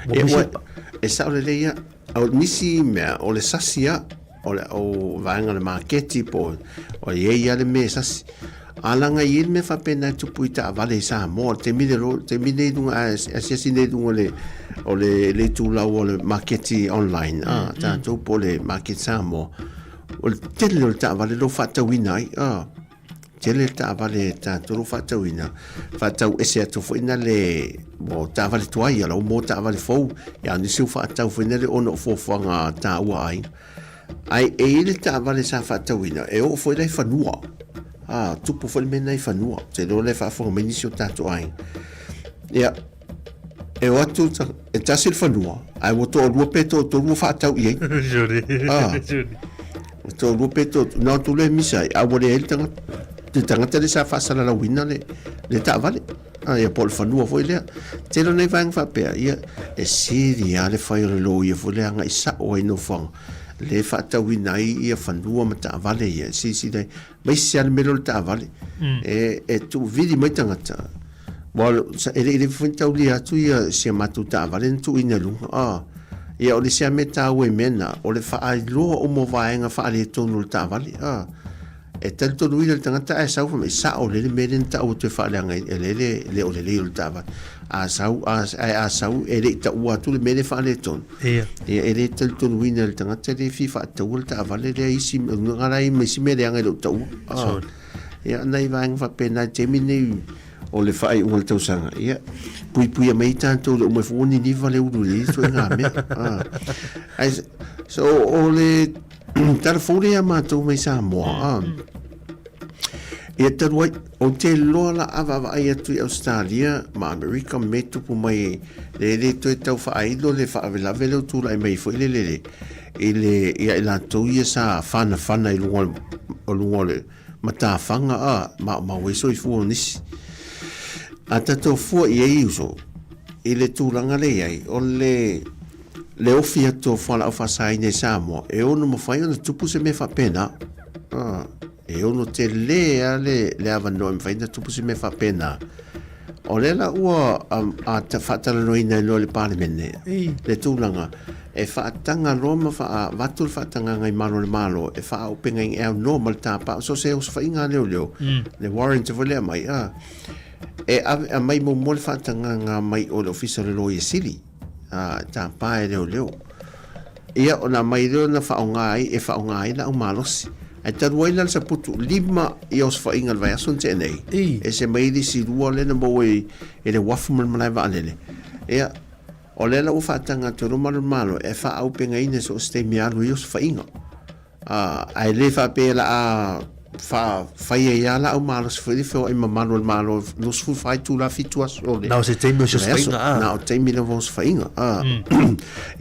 ua E, misi ua, e sao lelei ia. O nisi mea, o le sasi a, o le o vaega o le maketi po o i ai a le mea e sasi. A laga i ai le mea faapena e tupu i taavale i Samoa, le taimi le lo, taimi nei i luga, a asiasi nei i luga o le, o le, le itulau o le maketi online, a, tatou po o le maketi Samoa, o le tele o le taavale lo faatauina ai, a. Tele le taavale tatou lo faatauina, faatau ese atu foi na le mo taavale tuai ia lau mo taavale fou, ia nisi o faatau foi na le ona o fuafuaga taua ai. Ai e i le taavale sa faatauina, e oo foi la i fanua. A, tupu foi le mea na i fanua. Te iloa lea e faafofoga mai nisi o tatou aiga. Ia, e o atu, e tasi le fanua, ae ua toalua pe toatolu ua faatau i ai. Ah. Toalua pe toatolu, na atu lea e misa ai, a ua leai le tagata, le tagata lea sa faasalalauina le, le taavale. Ah, ia po o le fanua foi lea. Tele o nai vaega faapea, ia, e sili lava le fai o le loia foi lea agai sao ai i nofoaga lea e faatauina ai ia fanua ma taavale ia, e silasila ai, aemaise lava le mea lea o le taavale. E, e tuuvili mai tagata, Aua e le i leva foi ona taulia atu ia si a matou taavale na tuuina i luga. Ah, ia o le isi lava mea taua i mea na, o le faailoa uma o vaega faaletonu o le taavale. Ah, E talitonuina le tagata ae sau fai mai, sao lelei le mea lea na tau atu e faaleaga e le le le o lelei o le taavale. A sau, a, ae a sau e le i taua atu le mea lea e faaletonu, Ia. ia e le talitonuina e le tagata lea e fia faataua le taavale lea i isi, na la i ai ma isi mea leaga e le o taua. Sure. Ia, nai vaega faapena i le taimi lenei o le faaiuga o le tausaga, ia, puipuia mai ai tatou i le uma ifo ua niniva le ulu i le ituaiga mea. Ae, so, o le tala fou lea ia matou mai Samoa, ia talu ai, ou te iloa la a vaavaai atu i Ausetalia ma Amerika ma mea e tupu mai e le toe tau faailo le faalavelave lea ua tulai mai foi lele i le ia i latou ia sa fanafana i luga o luga o le matafaga a maumau ai soifua o nisi. A tatou fua i ai uso i le tulaga lea i ai o le le ofi atu o fualaau faasaina i Samoa e ono mafai ona tupu se mea faapena. E ono tele lava le, le avanoa e mafai ona tupu se mea faapena. O lea la ua faatalanoaina ai loa i le Palemene le tulaga e faataga loa ma avatu le faatagaga i malu o le Malo e faaaupegaina e aunoa ma le tapa so o se osofaiga a leoleo, le warrant foi lea e aumai, a, e ave, aumai muamua le faatagaga mai o le Ofisa o le Loia Sili, a, e tapa e leoleo. Ia, ona aumai lea ona faaaoga ai, e faaaoga ai laau malosi. Ae talu ai la le saputu, 5 ia osofaiga i le vaiaso na tea nei, ese mai le isi 2 lea na maua i le uafu ma le malae vaalele. Ia, o lea la ua faataga atu e lou malu o le Malo e faaaupegaina i so o se taimi e alu ai osofaiga. Ā, ae le faapea o le a fai ai lava laau malosi foi le feoai mamalu o le Malo 24 itula 7 aso o le Na o se taimi o se vaiaso. osofaiga, ā. Na o taimi lava o osofaiga, ā.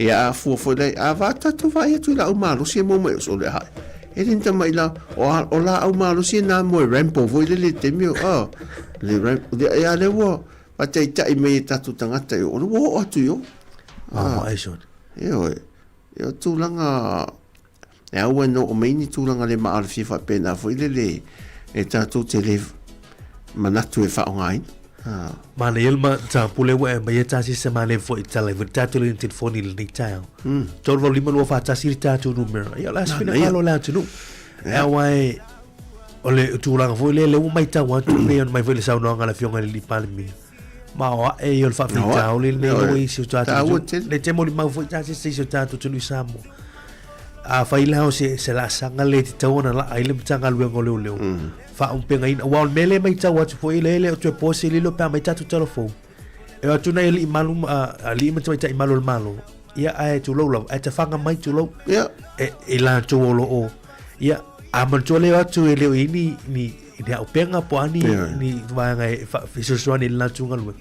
Ia, a fua foi la, a va tatou vaai atu i laau malosi e maua mai o le hae. E le ni tamaʻi la, o, a, o laau malosi na mo e Rambo foi lele i le taimi o, ā, le Ram, ia lea ua faataitai mai e tatou tagata i o, o lea ua oo atu i o. Maoae sona. Ioe. Ia o tulaga e aua e noo mai ni tulaga le maalofia faapena foi lele e tatou te le manatu e faaaogaina. Manaia le mataupu lea ua e aumaia tasi se manaia foi i tala i foi le tatou le telefoni i lenei taeao. 385 241 le tatou numera. Ia o le a se finagalo o le atunuu. Aua e o le tulaga foi lea lea ua matau atu pei ona mai foi le saunoaga a le Afioga i le Alii Palemia. Ma o ae ia o le faafitauli lenei lea ua i si o tatou atunuu. Le te molimau foi tasi se isi o tatou atunuu i Samoa. Afai la o se, se laasaga le tatau ona laa ai le Matagaluega o Leoleo, faaumpegaina. Aua o le mea lea e matau atu foi, lea e le o toe po se lilo pe a mai tatou tala fou. E o atu nai alii malu, alii ma tamaitai malu o le Malo, ia ae tulou lava, ae tafaga mai tulou. Ia. E, i latou o lo o, ia, a manatua lea o atu e le o i ai ni, ni, ni aupenga po o a ni, ni vaega e fesoasoani i le latou galuega.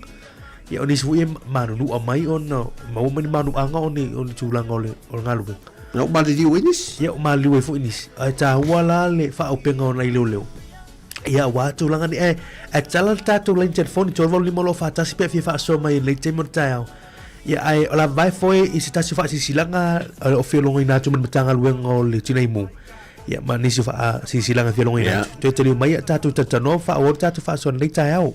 Ia, o nisi foi e manunua mai ona maua mai ni manuaga o ni, o ni tulaga o le, o le galuega. Ia, o maliliu ai nisi. Ia, o maliliu ai foi nisi. Ae taua la le faaaupenga o nai leoleo. Ia, aua tulaga ni, ae, ae tatala le tatou line telefoni, 385 241 pe a fia faasoa mai i lenei taimi o le taeao. Ia, ae o le a vavae foe i se tasi o faasilasilaga o fialogoina atu ma le Matagaluega o le Tinei Mu. Ia, ma nisi o faasilasilaga fialogoina atu. Toe taliu mai a tatou talatalanoa ma faaauau le tatou faasoa i lenei taeao.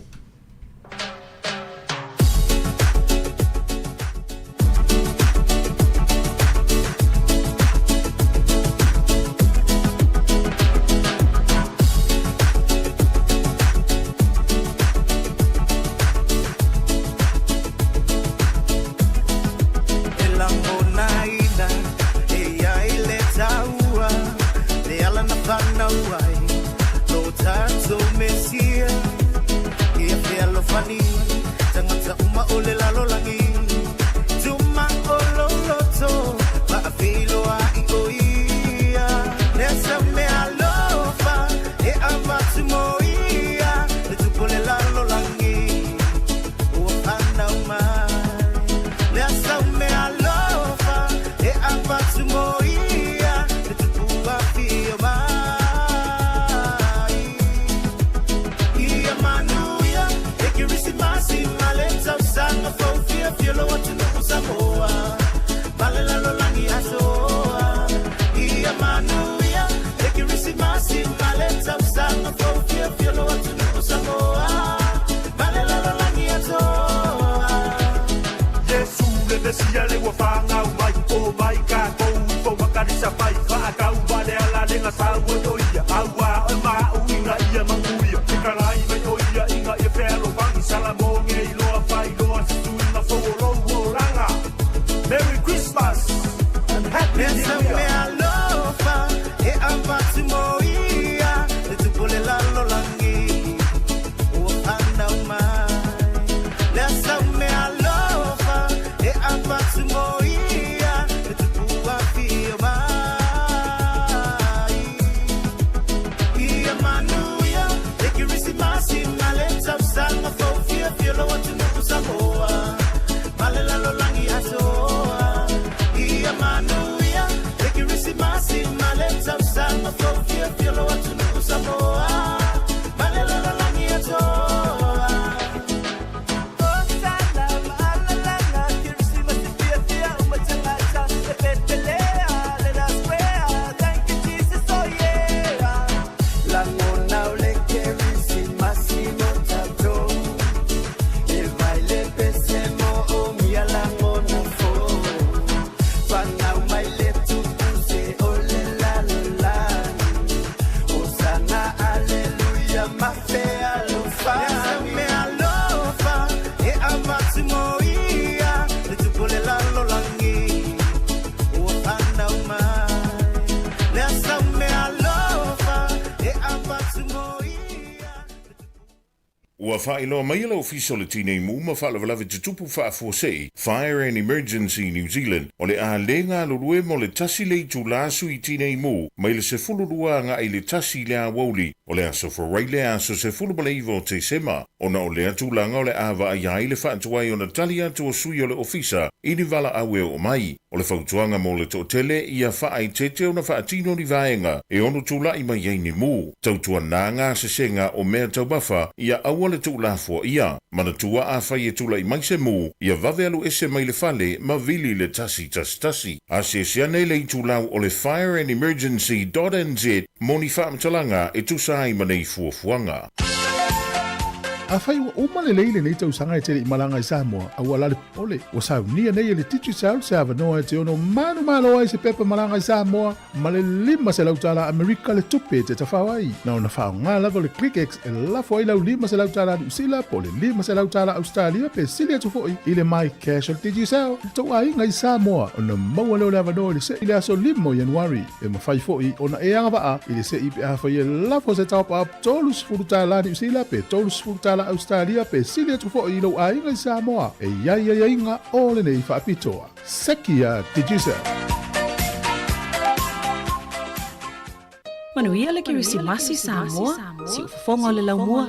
E lagonaina e ai le taua le ala na whanau ai lo tatou Mesia. Ia fealofani tangata uma o le lalolagi tuma o lou loto faafeiloai o ia. Lea sa mea alofa e avatu mo ia le tupu o le lalolagi ua whanau mai. Lea sa mea alofa e avatu mo ia le tupu afio mai. Ia manuia le Kerisimasi ma le tausaga fou fiafia lou atunuu Samoa ma le lalolagi atoa. Ia manuia le Kerisimasi ma le tausaga fou fiafia lou atunuu Samoa ma le lalolagi atoa. Iesu le Mesia le ua fanau mai, o mai kākou i fou makanisa fai, faakau ma le ala le gasau o ia, aua o ma Ua faailoa mai e le Ofisa o le Tinei Mu ma Faalavelave Tutupu Faafuasei, Fire and Emergency New Zealand, o le a le galulue mo le tasi le itula sui tinei mu mai le 12 agai i le tasi i le aoauli o le aso Faraile aso 19 o Tesema, ona o lea tulaga o le a vaaia ai le faatuai ona tali atu o sui o le Ofisa i ni valaau e oo mai. O le fautuaga mo le toatele, ia faaeteete ona faatino ni vaega e ono tulai mai ai ni mu. Tautuana gasesega o mea taumafa, ia aua le tuulafoaia. Manatua afai e tulai mai se mu, ia vave alu ese mai le fale ma vili le 111. Asiasi ane i le itulau o le fireandemergency dot nz mo ni faamatalaga e tusa ai ma nei fuafuaga. Afai ua uma lelei lenei tausaga e te le i malaga i Samoa, aua la le popole. Ua saunia nei e le Digicel se avanoa e te ono manumalo ai se pepa malaga i Samoa ma le $500 tala Amerika le tupe e te tafao ai. Na ona faaaoga lava o le ClickX e lafo ai lau $500 tala Niu Sila po o le $500 tala Ausetalia pe sili atu foi i le MyCash o le Digicel i le tou aiga i Samoa ona maua lea o le avanoa i le se'i i le aso 5 o Ianuari. E mafai foi ona e agavaa i le se'i pe afai e lafo se top-up $30 Niu Sila pe $30 Ausetalia pe sili atu foi i lou aiga i Samoa. E i ai aiaiga o lenei faapitoa. Seki a Digicel. Manuia le Kerisimasi Samoa, siufofoga o le laumua.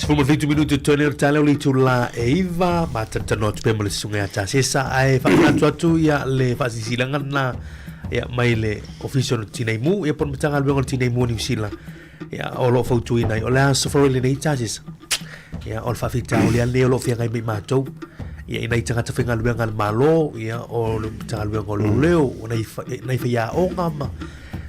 17 minute toe nei o le taeao o le itula e iva ma talanoa atu pea ma le susuga ia Tasesa ae faamanatu atu ia le faasilasilaga lena ia mai le Ofisa o le Tinei Mu ia po o le Matagaluega o le Tinei Mu o Niu Sila ia o lo o fautuaina ai o le aso Faraile nei Tasesa ia o le faafitauli lava lenei o lo o feagai ma i matou ia i nai tagata faigaluega a le Malo ia o le Matagaluega o Leoleo o nai nai faiaoga ma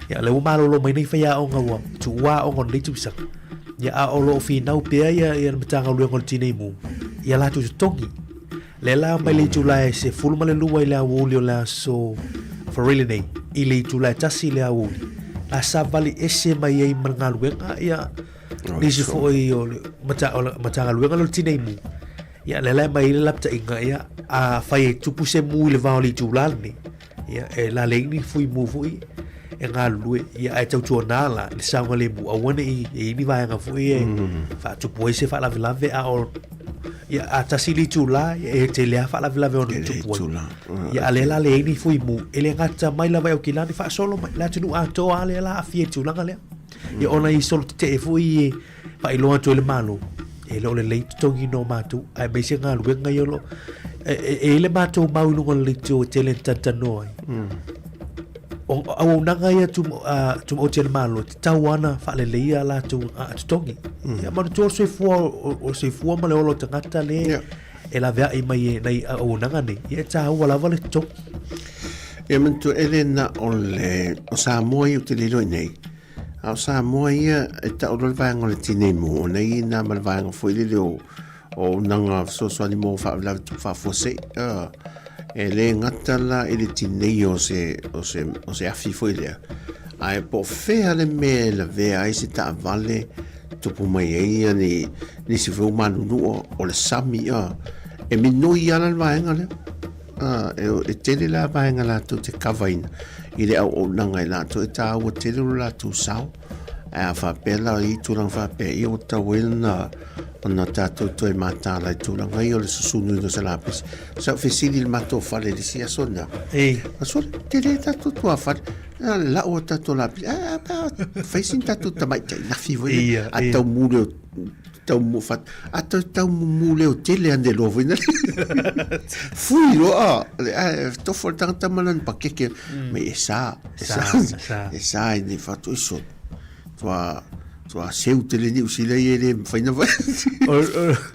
ia lea ua malolo mai nei faiaoga ua tuua aoga o lenei tausaga ia a o lo o finau pea ia ia le Matagaluega o le Tinei Mu ia latou totogi lea la mai le itula e 12 i le aoauli o le aso Faraile nei i le itula e 1 i le aoauli la savali ese mai ai ma le galuega ia nisi foi o le Matagaluega lea o le Tinei Mu ia lea la e mai ai le lapataiga ia afai e tupu se mu i le va o le itula lenei Ia, e lale ni fui mu foi e galulue, ia, ae tautuana la i le saogalemu, aua ne i i ai ni vaega foi e faatupu ai se faalavelave, a o, ia, a tasi le itula, ia, e tele lava faalavelave ono tupu ai. Ia, a o lea la leai ni fui mu, e le gata mai lava i Aukilani, faasolo mai, le atunuu atoa lava lea la aafia i le tulaga lea. Ia, ona i solo tetee foi e faailoa atu ai le Malo, e le o lelei totogiina o matou, aemaise galuega ia o lo o... E, e, e i ai le matou mau i luga o le leitio e tele ina talatalanoa ai. O auaunaga ia tumaoti a le Malo, e tatau lava ona faaleleia a latou totogi. Ia manatua o le soifua, o le soifua ma le ola o tagata lea e laveai mai e nai auaunaga nei, ia e taua lava le totogi. Ia manatua e le na o le o Samoa ia ou te le iloa i nei, A o Samoa ia e tau loa le vaega o le tinei mu, ona e i ai na ma le vaega foi lele o auaunaga fesoasoani mo faalavelave tupu faafuasei. E le gata la i le tinei o se, o se, o se afi foi lea, ae po o fea le mea e lavea ai se taavale. tupu mai ai ia ni nisi foi o manunua o le sami a e minoi ala le vaega lea. A, e, e tele la vaega latou te kavaina i le auaunaga i latou e tāua tele lo latou sao. Ae a faapea la i tulaga faapea, ia ua tatau ai ona ona tatou toe mataala i tulaga ia o le susunuina o se lapisi. Sa ou fesili i le matou fale i le isi aso lena. Ei. Sole, tele tatou tuafale. Na le lau o tatou lapisi. Ae, a, a, fai sina tatou tamaitai nafi foi lea. Ia, A ia. tau mu leo, tau mu fat, a tau tau mumu leo tele ane loa foi na. Fui loa, a, le, a, tofo le tagata ma lana pakeke. Mai e sa, e sa, Sa, sa. e sa i nei fatu i sole. Tua, tua seu tele Niu Sila ia e le mafai na fai.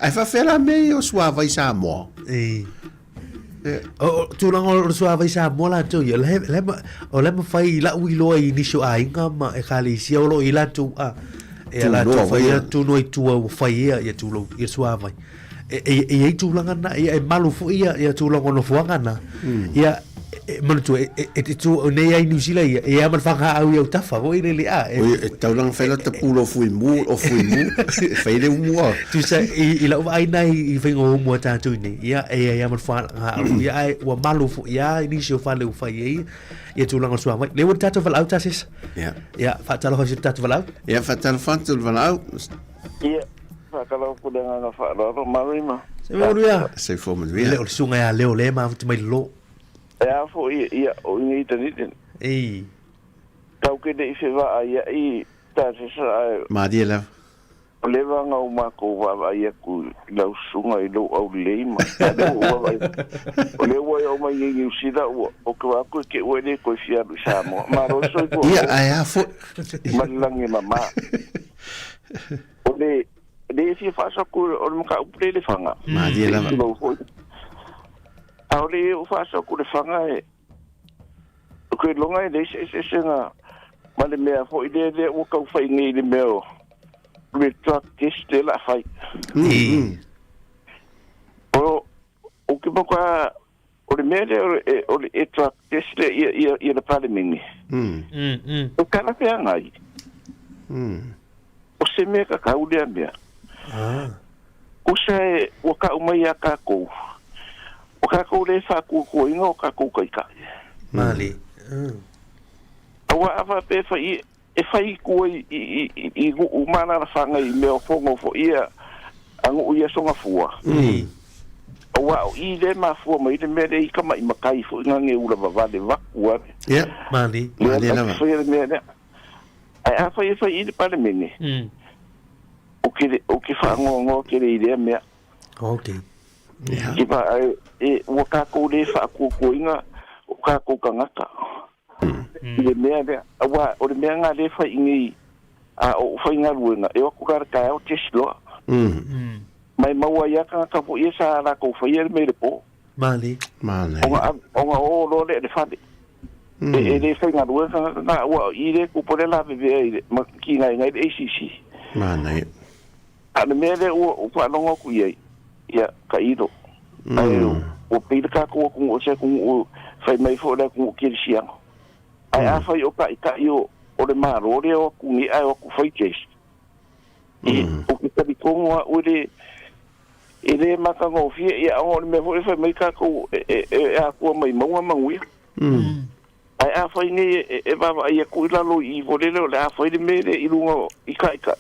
Ae faafefea la mea ia o suavai Samoa? Ei. O, o, tulaga o le suavai Samoa latou ia, o la e, o la e mafai i lau iloa i nisi o aiga ma ekalesia o lo o i latou a, e a latou fai ia tunoa i tua ua fai ia ia tulou, ia suavai. E, e, e i ai tulaga na, ia e malu foi ia, ia tulaga o nofoaga na. Ia, e, manatua, e, e, e te tu, nei ai Niu Sila ia, e ia ma le whakaau i au tafa, foi lele a. E, Oi, e taulaga fai la tapulo o fuimu, o fuimu, e fai le umu a. Tusa, i, i lau vaai na i, i whainga o umu a tātou nei, ia, e ia ma le whakaau, ia, ai, ua malu fo, ia, i nisi o whale u whai e ia, ia tulaga o suavai. Le ua tātou whalau, tāsis? Ia. Ia, whaatalofa si tātou whalau. Ia, whaatalofa atu le whalau. Ia, whaatalofa ku le agaga faaaloalo, Marima. Soifua manuia. Soifua manuia. Le o le susuga ia Leo le mafuta mai lalo. E a foi ia o inga i Dunedin. Ei. Tau ke le i fevaaia'i Tasesa ae. Malie lava. O le vaga o makou vaavaai atu i lau susuga i lou aulelei ma a lea ua ou vaavaai atu. O lea ua e oo mai nei i Niu Sila ua o ke vaai atu e te ua e le toe fia alu i Samoa. Malo le soifua Ia, ae a foi. Ma le lagi e mama. O le le fia faaso atu o le mataupu lea i Lefaga. Malie lava. Tulou foi. A o le ou faaso atu i Lefaga e o ke iloga e leai se eseesega ma le mea foi lea lea ua tau fai nei i le mea o le drug test lea o le a fai. O ou te matua o le mea lea o le e drug test lea ia ia ia le Palemene. O talafeagai. O se mea tatau lea mea. Kusa e ua kau mai iā kākou, o kākou lea e faatuatuaina o kākou taitai. Malie. Aua a faapea e fai, e fai i tua i, i, i, i nuu ma alaalafaga i mea o fono foi ia a nuu i Aso Gafua. Aua o i lea e mafua mai le mea lea i tama'i matai foi na ge ula vavale vaku ale. Ia. Malie. Lea Malie ta lava. te faia le mea lea. Ae afai e fai i le Palemene, ou ke, ou ke faanoanoa tele i lea mea. Ok. Yeah. Ke fa, e, e, ua kākou lē faakuakuaina o kākou tagata i le mea lea. Aua o le mea lena lea e fai i nei a o ou faigaluega, e o atu la i le taeao test loa. Ma e maua ai lava tagata foi ia sa latou faia le mea i le po. Malie. Malie. Ona, ona o loa lea i le fale. E, e le faigaluega tagata na, aua o i lea e tupu ai le lavevea i le, ma tigaina ai le ACC. Manaia. A o le mea lea ua ou faalogo atu i ai, ia, tailo. Ae ua pei le tatou atunuu o se atunuu fai mai foi o le atunuu kerisiano. Ae afai o taitai o, o le Malo lea o atu nei ae o atu fai test, e, ou te talitonu au e le, e le matagofie, ia, ona o le mea foi lea fai mai tatou e, e, e afua mai mauga manuia. Ae afai nei e, e vaavaai atu i lalo i i foi lele o le a fai le mea lea i luga o, i taitai,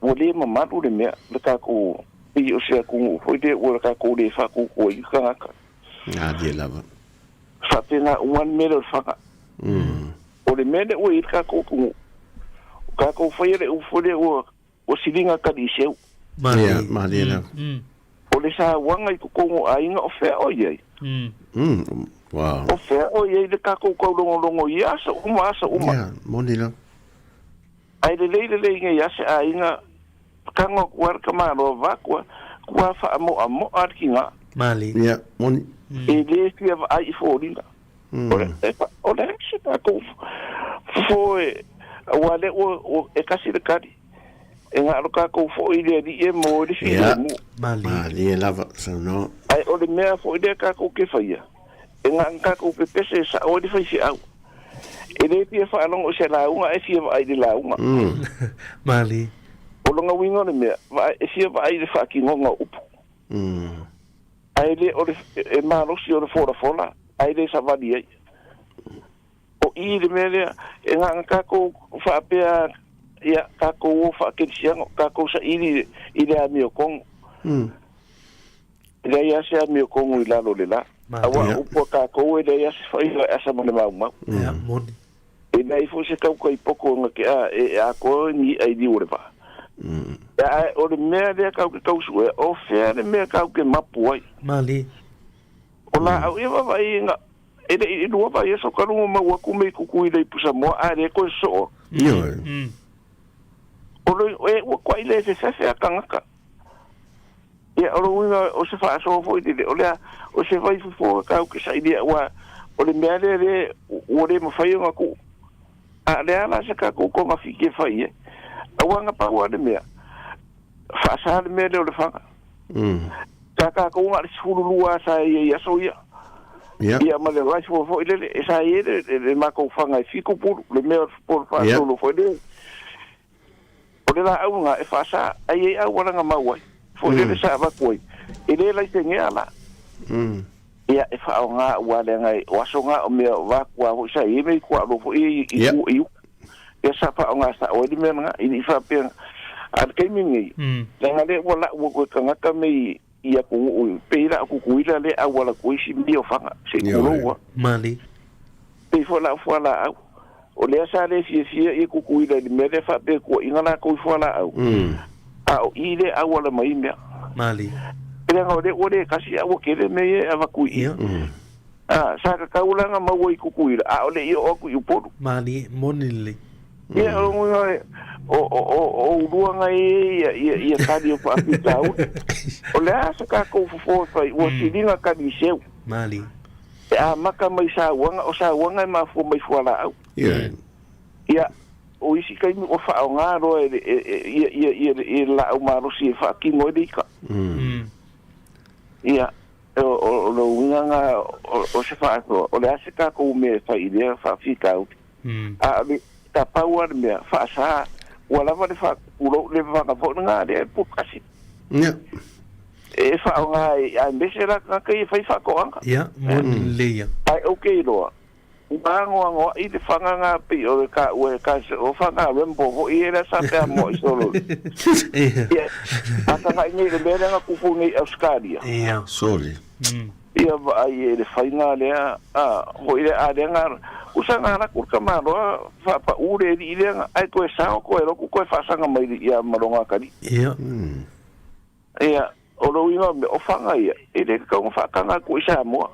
ua le mamalu le mea, le tatou, pei o se atunuu foi lea ua tatou le faatuatua ai tagata. Malie lava. Faapena uma le mea lea o le faga. O le mea lea ua i ai le tatou atunuu, o tatou faia le upu foi lea ua Ua siliga kali i seu. Malie. Ia, malie lava. O le sauaga i totonu o aiga o fea o i ai? Wow. O fea o i ai le tatou taulogologo i ia aso uma, aso uma? Ia, moni lava. Ae lelei lelei nei a se aiga tago atu a le tamaloa vaku a, kua faamoamoa le tiga. Malie. Ia, moni. E le fia vaai i foliga. O le, e, o le a se tatou fofo e, aua lea ua, ua, e kasi le kali. E galo tatou foi i le Alii e maua ai le filemu. Ia, Malie. malie lava, saunoa. Ae o le mea foi lea tatou te faia, e na ona tatou pepese e sao ai le faifeau. E le fia faalogo i se lauga ae fia vaai i le lauga. Malie. O lona uiga o le mea, vaai, e fia vaai i le faatinoga o upu. Ae le o le, e malosi o le folafola, ae le savali ai. O i le mea lea, e na ona tatou faapea, ia, tatou o faakerisiano, tatou saili i le amiotonu. E leai lava se amiotonu i lalo o le la. Aua o upu a tatou e leai lava se faiva e asa ma le maumau. E leai foi se tautai poto na te a e atoa ni i'a i liu o le vaa. Ae o le mea lea tatou te tau suea, o fea le mea tatou te mapu ai? O laau ia vaavaai na e le i lua vaiaso talu ona mau atu mea i Tutuila i Pusamoa a lea toe sosoo atu. O le e ua tuai le fefefe a tagata. Ia, o lona uiga, o se faasoa foi lele, o le a, o se vaifofo tatou te sailia, aua o le mea lea lea ua le mafai ona tuu. A o le a la se tatou togafiti e fai ai? Aua na pau lava le mea, faasa le mea lea o le faga. Sa tatou na o le 12 lava sa i ai i aso ia. Ia ma le rifle foi lele, e sa i ai le, le, le matou faga e 7 pulu, le mea o le po o le faasolo foi lele. O le laau lena e faasa, ae i ai auala na mau ai. Foi lele sa avatu ai, e le laisenea la. Ia, e faaaoga aua leaga o aso na o mea o vatua foi sa i ai me i tuaalo foi ia i tua i uta. Ia sa faaaoga sao ai le mea lena, e le i faapea. A o le taimi lenei, leaga lea ua lau atu e tagata me i i atunuu, pei la o Tutuila lea e auala atu ai isi mea o faga, se i tulou lava. Malie. Pei foi la o fualaau. O lea sa le fiafia ia Tutuila i le mea lea faapea e tuuaiina latou i fualaau, a o i lea e auala mai ai mea. Malie. Leaga o lea ua le tasi a ua tele mea ia e avatu i i. A, sa tatau la ona maua i Tutuila, a o le i oo atu i Upolu. Malie, moni lelei. Ia, o lona uiga, o, o, o, o uluaga ia, ia, ia tali o faafitauli. O le a se tatou fofo e fai, ua siliga kaliseu. Malie. E amata mai sauaga, o sauaga e mafua mai fualaau. Ia, o isi taimi ua faaaoga loa e, e, e, ia, ia, ia, ia le laau malosi e faatino ai le ika. Ia, o, o, o le uiga na o, o se faasoa, o le a se tatou mea e fai i lea faafitauli. A o le ta pau lava le mea, faasa, ua lava le faatulou le vaga foi lena lea e putasi. Ia. E faaaoga ai, aemaise la tagata ia e fai faatoaga. Ia, moni lelei ia. Ae ou te iloa, ua anoanoai le faga na pei o le taua e Kaiser, o faga Rambo foi ia lea sa peamoa i solo. Ia, a tagai nei i le mea lea na tupu nei i Ausetalia. Ia. Sole. Ia vaai e le faiga lea, a, foi lea, a lea na, usa na ala atu le tamaloa faapaʻu le alii lea na, ae toe sao toe lotu toe faasaga mai ia ma lona atalii. Ia. Ia, o le uiga o mea, o faga ia, e le tatau ona faataga atu i Samoa.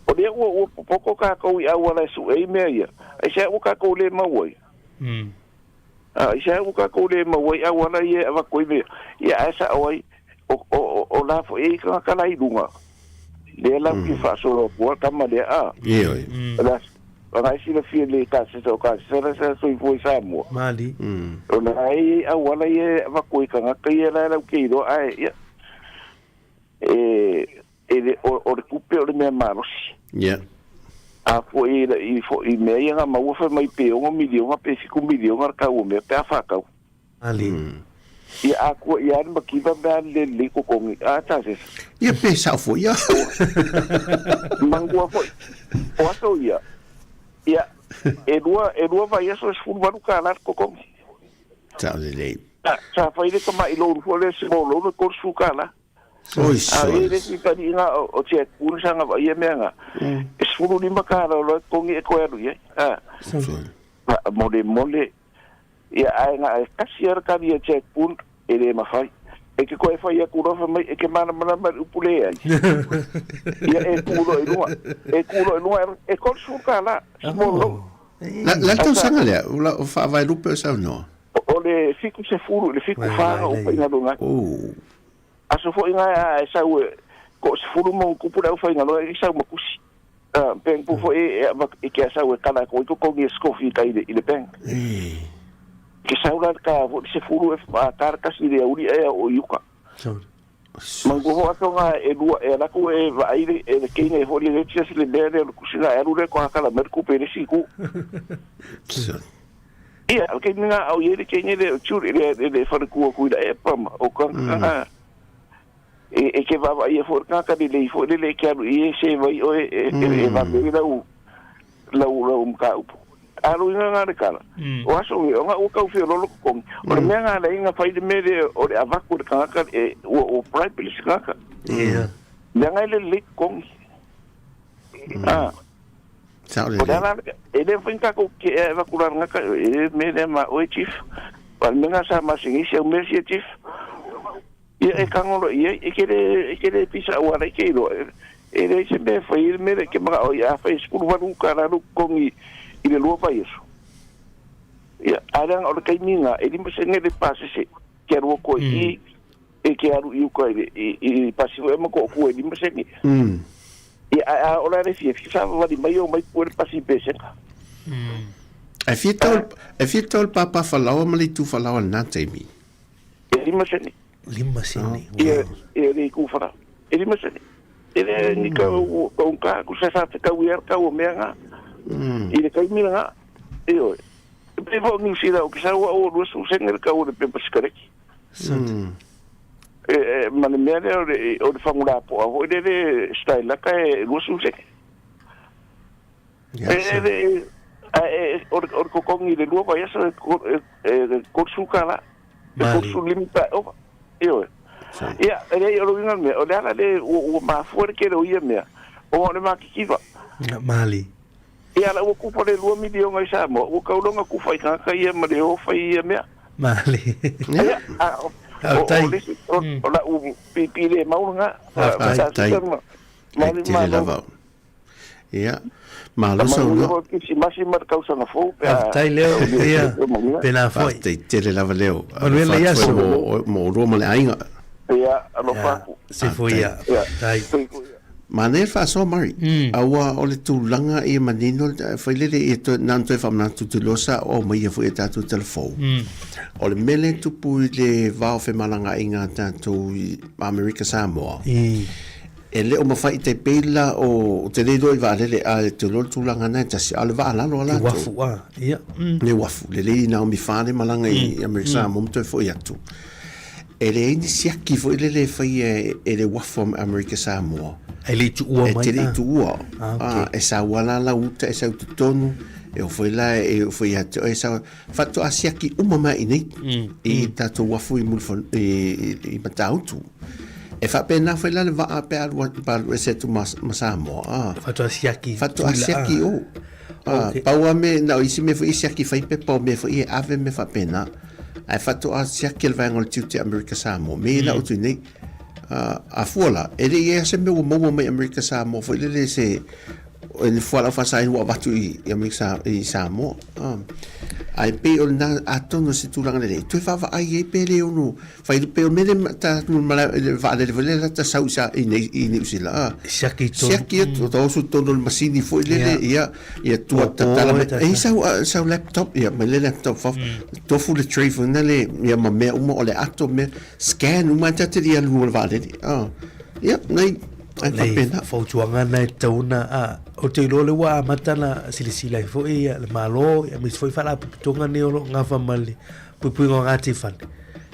O lea ua, ua popoto tatou i auala e sue ai mea ia, aisea ua tatou le maua ai? A, aisea ua tatou le maua ai auala ia e avatu ai mea ia, ae sao ai, o, o, o, o la foi e i ai tagata la i luga, lea latou te faasolo atua le tama lea, a. Ioe. O le a, o la e silafia lelei e Kasesa, o Kasesa la sa soifua i Samoa. Malie. O la e i ai auala ia e avatu ai tagata ia la e latou te iloa, ae, ia, e, e le, o, o le tupe o le mea malosi. Ia. A foi i, foi i mea ia na maua fai mai pe 6 miliona pe 7 miliona le tau o mea pe a faatau. Ali. Ia a kua ia le makiva mea le lelei totogi a tasesa. Ia pe sao foi ia. Mangua foi. O aso ia. Ia e lua e lua vaiaso e 18 tala le totogi. Sao lelei. Sa fai le tama'i loan foi lea small loan e 30 tala. Oi A sole. e le isi taliʻiga o Jack Poon sa gavaia mea na, e 15 tala loa e totogi e toe alu i ai. A. Sole. Faamolemole. Ia, ae na e tasi lava le tali a Jack Poon, e le mafai. E te toe fai atu loa fai mai, e te malamalama i le upu leai. Ia, e tuu loa i luga, e tuu loa i luga, e $30, small loan. La, la le tausaga lea, o la, o faavaelupe o saunoa? O le 70 i le 74 na ou faigaluega ai. Oh. Aso foi na e sau e ko 10 ma tupu le aufaigaluega e sau ma tusi. Bank po foi e e ke sau e kala ko i ko ni scofi kai i le bank. Ke sau la ka fo se fulu e a kar kasi le auli e o iuka. Sorry. Manatua foi aso na e lua e alu atu e vaai le e le teine ai foi le letias le mea lea o le tusi na e alu lea toga tala mai le tupe i le isi itu. Ia, o le taimi lena a o i ai le teine lea o Julie, le, le, le faletua o Tuilaepa ma o tagata na, e, e te vaavaaia foi le tagata lelei foi lele e te alu i ai e serve ai oe e, e, e vave ai lau, lau, lau mataupu. A lo uiga lena o le tala, o aso nei, ona ua tau feoloolo totogi, o le mea lena e ala ai ona fai le mea lea o le avatu e le tagata e, ua, ua bribe le isi tagata. Leaga e le lelei totogi. Ah. Sao O le lelei. ala, e le mafai ona tatou tetee e avatu la le tagata, e le mea lea ma oe Chief. O le mea lena sa masani si au mea sia Chief. Ia e tago loa i ai, e te le, e te le pisa aua la e te iloa, e leai se mea e fai ai le mea lea e te manao ai, afai e 18 tala lou totogi i le lua vaiaso. Ia, ae leaga o le taimi lena, e lima sene le pasese ke alu atu ai i i, e ke alu i uka i le, i, i pasi foi ma tootua e lima sene. Ia, ae a oo la le fiafia, savavali mai omai pue le pasi i pesega. E fia tau, e fia tau le pāpā falaoa ma le itu falaoa i lena taimi? E lima sene. Lima sene. Ia, ia le itu falaoa. E lima sene. E le ni kau, kau ka, ku sa sa te kau ia kau o mea ngā. I le taimi ngā. Ioe. E pei foi o Niu Sila o ke sau au o 20 sene le kau o le pepa sikareti. E, e, ma le mea lea o le, o le fagu lapoa foi lele style laka e 20 sene. E, e, e, a, e, o le, o le totogi i le lua vaiaso e, e, e, 30 kālā. E 35 pe a ova. Ioe. Ia, e leai, o le uiga o le mea, o le ala lea ua, ua mafua le tele o ia mea, ona o le makikiva. Mali. Ia, la ua kufa le lua miliona i Samoa, ua tau loa ona kufa i tagata ia ma le o fai ia mea. Mali. Ia, a, o, o, o le isi, o, o la'u pipi le mau lena. Faafetai. Mali Tele malo. lava. Ia, malo saunoa. Manuia foi le Kerisimasi ma le tausaga fou pe a Faafetai Leo, ia, pēnā foi. Faafetai tele lava Leo. Manuia lenei aso. Mo oulua ma le aiga. Ia, alofa atu. Se foi ia. Faafetai. Manaia le faasoa Murray. Aua o le tulaga ia manino foi lele ia toe na ona toe faamanatu atu loa sa oo mai ia foi e tatou tala fou. O le mea lea e tupu i le va o femalagaaiga a tatou i Amerika Samoa. E le o mafai tai pei la o te le iloa i vaalele a e te iloa le tulaga na e tasi a o le vaa lalo a Le latou. uafu a, ia. Le uafu, le Lady Naomi Fale malaga i Amerika Samoa ma toe foi atu. E leai ni siaki foi lele e faia e le uafu a Amerika Samoa. E le i tuua E mai te le i a. tuua. Ah, okay. E sau a la lau uta e sau i totonu, e oo foi la e oo foi ia te oe e sau, faatoa siaki uma mai i nei i tatou uafu i Mulifanua i i Matautu. E faapena foi la le vaa pe a alu atu pa alu ese atu ma ma Samoa a. Faatoa siaki Faatoa Tuila a. siaki o. A, Okay. pau a me na o isi mea foi e siaki fai pepa o mea foi e ave mea faapena. Ae faatoa siaki e le vaega o le tiute Amerika Samoa. Me i la utu nei. A, a fua la, e le i ai se mea ua maua mai Amerika Samoa foi lele se E ni fualaau faasaina ua avatu i Amerika Sa, i Samoa. Ah. Ae pei o lena atonu o se tulaga lelei, toe vaavaai ai pe le ono fai pe o mea le ta mala le vaalele foi lele ta sau i sa i nei i Niu Sila. Ah. Siaki tonu. Siaki atu, ta osu tonu o le masini foi lele, ia, ia tua Po, tatala mai. ta- E sau, sau laptop, ia, mai le laptop fafo. Tofu le tray foi lena le, ia ma mea uma o le ato mea, scan uma ta te i alu o le vaalele. Ah. Ia, nei, Ai Le faapena. fautuaga na e tatau ona a ou te iloa lea ua amata ona silasila ai foi le Malo aemaise foi faalapotopotoga nei o lo o gafa ma le puipuiga o gataifale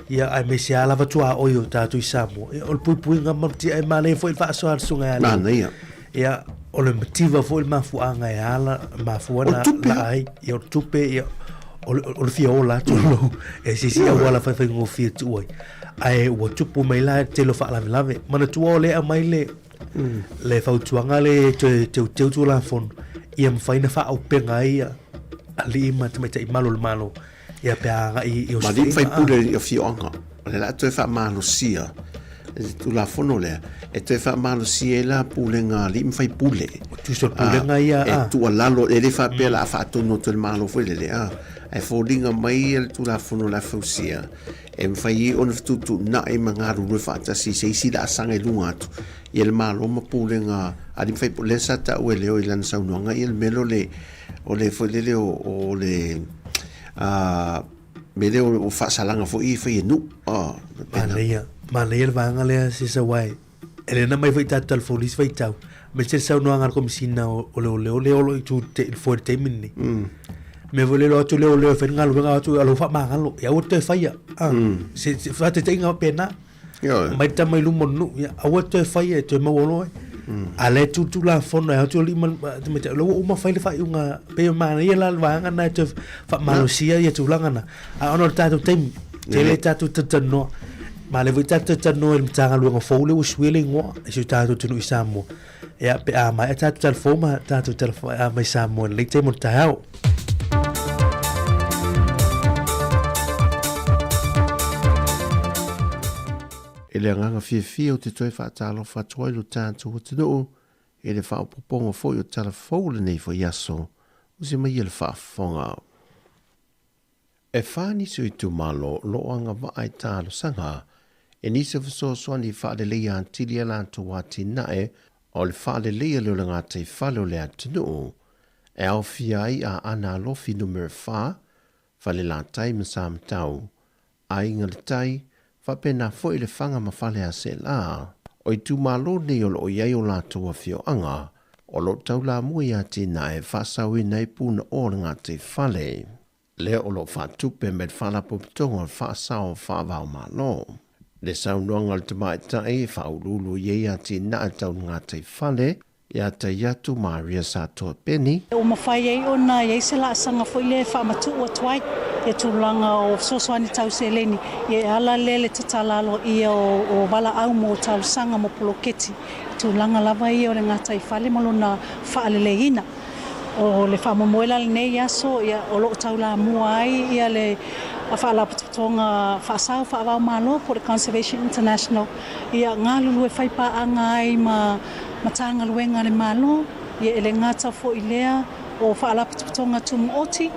ia aemaise lava lava tuaoi o tatou i Samoa. Ia o le puipuiga malutia e manaia foi le faasoa a le Susuga ia Leo. Manaia. Ia o le mativa foi le mafuaaga e ala mafua O le na tupe laa ai ia o le tupe ia o le, o le fia ola atu lou e se isi auala faifaigofie tuu ai. Ae ua tupu mai la le tele o faalavelave. Manatua o lea e aumai le, le fautuaga le toe teuteu Tulafono ia mafai ona faaauupega ai ia alii ma tamaitai malu o le Malo ia pe a agai i Ma alii ma osofaiga. faipule o afioaga, o lea la a toe faamalosia le Tulafono lea, e toe faamalosia ai la pulega a alii ma faipule. Tusa o le pulega ia, E tuualalo, e le faapea la a faatonu atu e le Malo foi lele, a, ae foliga mai le Tulafono o le a fausia, E mafai ai ona fetuutuunai ma galulue faatasi i se isi laasaga i luga atu ia le Malo ma pulega a alii ma faipule. Lea sa taua e Leo i lana saunoaga ia le mea lea o le o le foi lele o o le a mea lea o faasalaga foi ia e fai e nuu. A, faapena. Manaia. Manaia le vaega lea Sesa aua e le na mai foi tatou talafou i le isi vaitau, aemaise le saunoaga a le Komesina o Leoleo lea o lo o itu i le foe i le taimi lenei. Mea foi lea o atu leoleo e fai le galuega o atu o faamagalo, ia aua le toe faia. Se faataitaiga faapena. Aumai le tama i luma o le nuu, ia aua le toe faia e toe maua loa. A lea e tu le Tulafono e o atu alii ma tamaitai, o lea ua uma fai le faaiuga, pei e manaia la le vaega lena e toe faamalosia ia tulaga na. A ona o le tatou taimi, tele tatou talatalanoa, ma o lea foi tatou talatalanoa i le Matagaluega fou lea ua suia le igoa i si o tatou atunuu i Samoa. Ia, pe a maea tatou tala fou ma tatou tala mai Samoa i lenei taimi o le taeao. I le agaga fiafia ou te toe faatalofa atu ai lo tatou atunuu i le faaopoopoga foi o tala fou o lenei foi aso, usi mai ia le faafofoga. E whā nisi o itumalo o lo o agavaa i talosaga i nisi o fesoasoani e faaleleia atili a latou atinae o le faaleleia lea o le gataifale o le atunuu e aofia ai Aana Alofi Numera 4, Falelatai ma Samatau, Aiga i le Tai, faapena foi Lefaga ma Faleaseela. O itumalo nei o lo o i ai o latou afioaga o lo o taulamua i atinae e faasaoina ai punaoa o le gataifale lea o lo o faatupe mai le Faalapotopotoga o le Faasao Faava-o-Malo. Le saunoaga a le tamaitai e faauluulu i ai atinae tau le gataifale ia Taiatu Maria Satoa Peni. Ua mafai ai ona i ai se laasaga foi lea e faamatuu atu ai ia tulaga o fesoasoani tau seleni e ala lea le tatala aloaia o valaau mo talosaga mo poloketi i tulaga lava ia o le gataifale ma lona faaleleiina. O le faamoemoe la lenei aso ia o lo o taulamua ai ia le Faalapotopotoga Faasao Faava-o-Malo po o le Conservation International ia galulue faipaaga ai ma Matagaluega a le Malo, ia e le gata foi lea o Faalapotopotoga Tumaoti,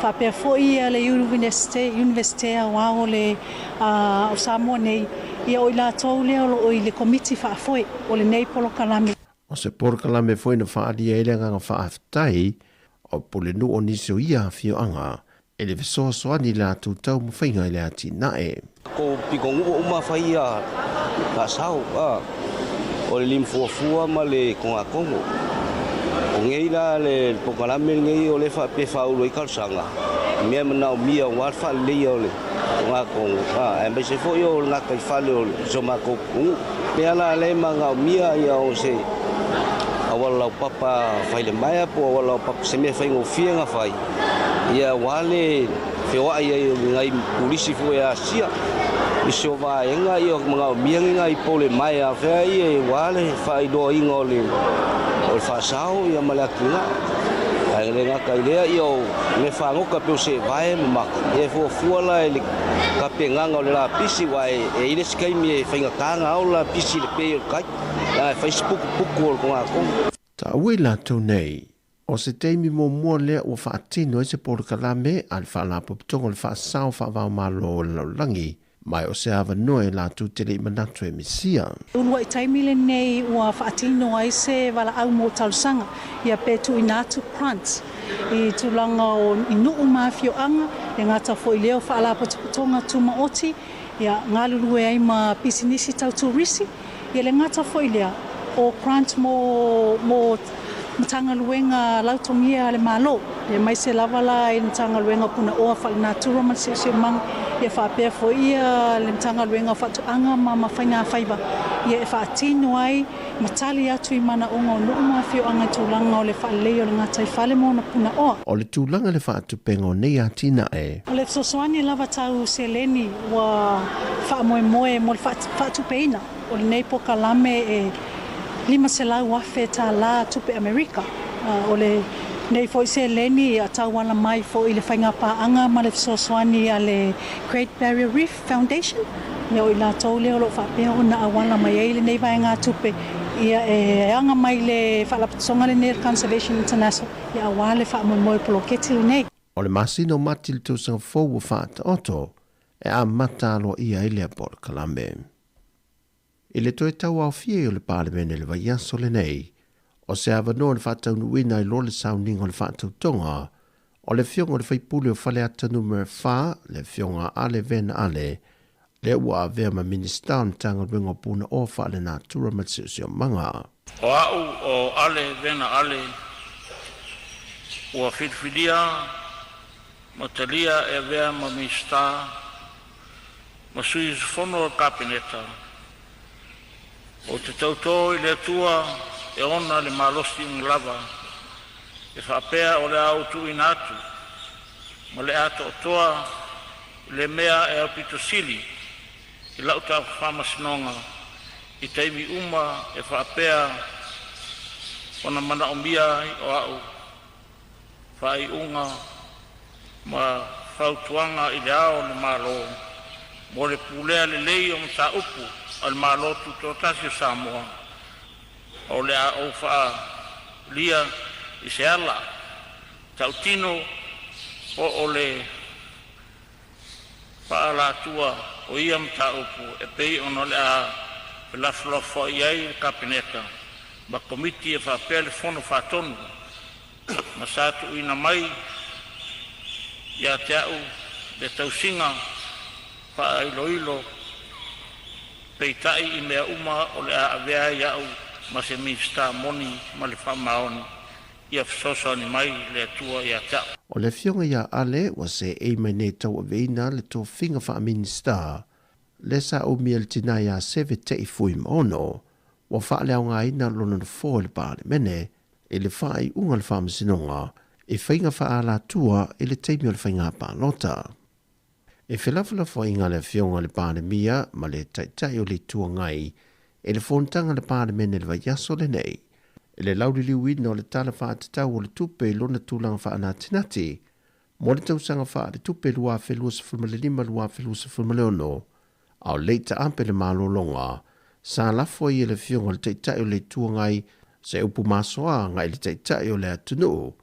faapea foi ia le Iunivesite Aoao o le o Samoa nei, ia o i latou lea o lo o i le Komiti Faafoe o lenei polokalame. O se polokalame foi na faaalia ai le agaga faafetai o Pulenuu o nisi o ia afioaga i le fesoasoani i le latou taumafaiga i le atinae. Ko pitonuu uma fai ia faasao a o le limafuafua ma le togatogo. O nei la le polokalame lenei o lea e faapea e faaulu ai talosaga i mea e manaomia aua le faaleleia o le togatogo aemaise foi o le gataifale o si o matou pitonuu. Mea la lea e manaomia ia o se auala laupapa failemaea po o auala laupapa se mea faigofie ona fai ia aua le feoai ai o nai pulisi foi e asia nisi o vaega ia manaomia ni nai pole maea fea ia aua le faailoaina o le faasao ia ma le atinae. Ae le gata i lea ia o mea fagota pei o seevae ma maka ia e fuafua la i le tapenaga o le lapisi aua e i ai le isi taimi e faigata ona ao le lapisi i le pei o le tai leaga e fai si putuputu o le togatogo. Taua i latou nei, o se taimi muamua lea ua faatino ai se polokalame a le Faalapotopotoga o le Faasao Faava-o-Malo o le Lalolagi Ma o se avanoa e latou te le i manatu e misia. Uluai taimi lenei ua faatino ai se valaau mo talosaga ia pe tuuina atu grant i tulaga o i nuu ma afioaga, e gata foi lea o faalapotopotoga tumaoti, ia galulue ai ma pisinisi tau turisi. Ia le gata foi lea, o grant mo mo Matagaluega lautogia a le Malo, aemaise lava la i le Matagaluega o Punaoa Faalenatura ma le Siosiomaga, ia faapea foi ia le Matagaluega o Faatoaga ma ma Faigafaiva, ia e faatino ai ma tali atu i manaoga o nuu ma afioaga i tulaga o le faaleleia o le gataifale ma ona punaoa. O le tulaga i le faatupega o nei atinae. O le fesoasoani lava tau seleni ua faamoemoe mo le faatupeina o lenei polokalame e $500,000 tupe Amerika. O lenei foi seleni e tauala mai foi i le faigapaaga ma le fesoasoani a le Great Barrier Reef Foundation, o i latou lea o lo o faapea ona auala mai ai lenei vaegatupe e aga mai le faalapotopotoga lenei o le Conservation International aua le faamoemoe o le poloketi lenei. O le masina o Mati i le tausaga fou ua faataoto e amata aloaia ai lea polokalame. I le toe tauaofia ai o le Palemene i le vaiaso lenei, o se avanoa na faataunuuina ai loa le sauniga o le faatautoga o le Afioga i le Faipule o Faleata Numera 4, le Afioga a Ale Vena Ale. lea ua avea ma Minisita o le Matagaluega o Punaoa Faalenatura ma le Siosiomaga. O a'u o Ale Vena Ale, ua filifilia ma talia e avea ma Minisita ma sui usufono o le Kapeneta. Ou te tautō i le Atua e ona le malosi uma lava, e faapea o le a ou tuuina atu ma le atoatoa i le mea e aupito sili i lau faamasinoga i taimi uma e faapea ona manaomia ai o a'u faaiuga ma fautuaga i Le Ao o le Malo mo le pulea lelei o mataupu a le Malo Tutoatasi o Samoa, o le a ou faaalia i se ala tautino po o le faaalatua o ia mataupu e pei ona o le a felafolafoai ai le Kapeneta ma Komiti e faapea le Fono Faatonu ma sa tuuina mai ia te a'u le tausiga faailoilo, peitai i mea uma o le a avea ai a'u ma se Minisita moni ma le faamaoni, ia fesoasoani mai le Atua ia te a'u. O le afioga ia Ale ua seei mai nei tauaveina le tofiga faa-Minisita lea sa umia e le tina ia Seve Te'i Fuimaono, ua faaleaogaina lona nofoa i le Palemene i le faaiuga o le Faamasinoga i faiga faaalatua i le taimi o le faiga palota. E felafolafoaiga a le Afioga i le Palemia ma le Taitai o le Itu Agai i le fonotaga a le Palemene i le vaiaso lenei, i le lauliliuina o le Tala Faatatau o le Tupe i lona tulaga faanatinati mo le tausaga faaletupe 2025/2026, a o le i taape le malologa, sa lafo ai e le Afioga i le Taitai o le Itu Agai se upu masoa agai i le Taitai o le atunuu.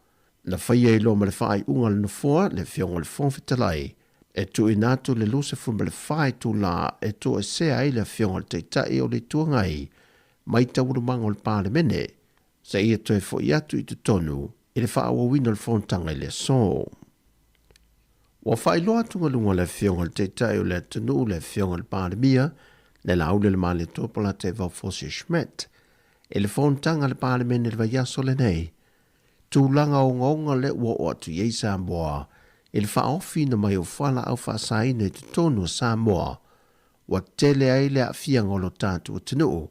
Na faia ai loa ma le faaiuga a le Nofoa, le Afioga i le Fofoga Fetalai, e tuuina atu le 24 itula e toesea ai le Afioga i le Taitai o le Itu Agai mai taualumaga o le Palemene, seia toe foi atu i totonu i le faaauauina o le fonotaga i le aso. Ua faailoa atugaluga a le Afioga i le Taitai o le atunuu, le Afioga i le Palemia, le Laauli o le Malietoa Polataivao Fosi Schmidt, i le fonotaga a le Palemene i le vaiaso lenei, tulaga ogaoga lea ua oo atu i ai Samoa i le faaofiina mai o fualaau faasaina i totonu o Samoa, ua tele ai le aafiaga o lo tatou atunuu,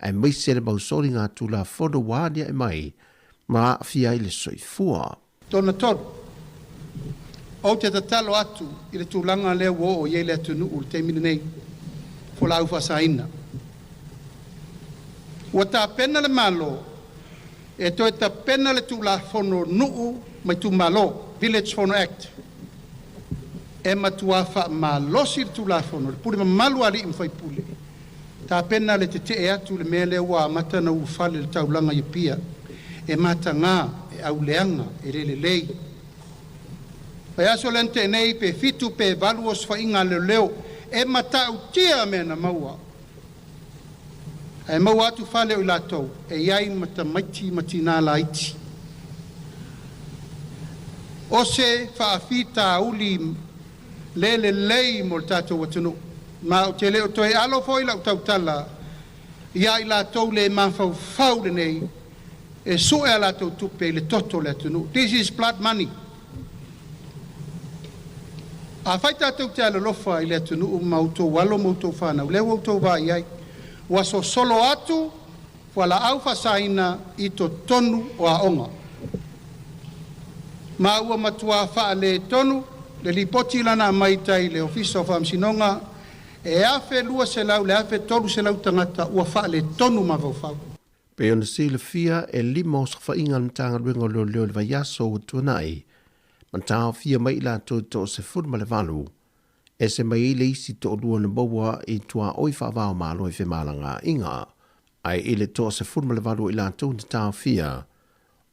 aemaise le mau soliga Tulafono ua aliae mai ma aafia ai le soifua. Tona tolu, Ou te tatalo atu i le tulaga lea ua oo i ai le atunuu i le taimi lenei, fualaau faasaina. Ua tapena le Malo e toe tapena le Tulafono Nuu ma Itumalo, Village Fono Act, e matuā faamalosi le Tulafono, le pule mamalu a alii ma faipule, tapena le tetee atu i le mea lea ua amata ona ulufale i le taulaga i Apia, e mataga, e auleaga, e le lelei. Vaiaso lea na tea nei, pe fitu pe valu osofaiga a leoleo e matautia mea na maua, ae maua atu fale o i latou e i ai ma tamaiti ma tinā laiti. O se faafitauli le lelei mo le tatou atunuu, ma ou te le o toe alo foi lau tautala ia i latou le mafaufau lenei e sue a latou tupe i le toto o le atunuu. This is blood money. Afai tatou te alolofa i le atunuu ma outou alo ma outou fanau, lea ua outou vaai ai, ua sosolo atu fualaau faasaina i totonu o aoga. Ma ua matuā faaletonu le lipoti lana aumai i tai i le Ofisa o Faamasinoga, e 1200 le 1300 tagata ua faaletonu mafaufau. Pei ona silafia, e lima osofaiga a le Matagaluega o Leoleo i le vaiaso ua tuanai, ma taofia mai i latou e 18, ese mai ai le isi toalua na maua i tuaoi faava-o-Malo i femalagaaiga, ae i le 18 o i latou na taofia,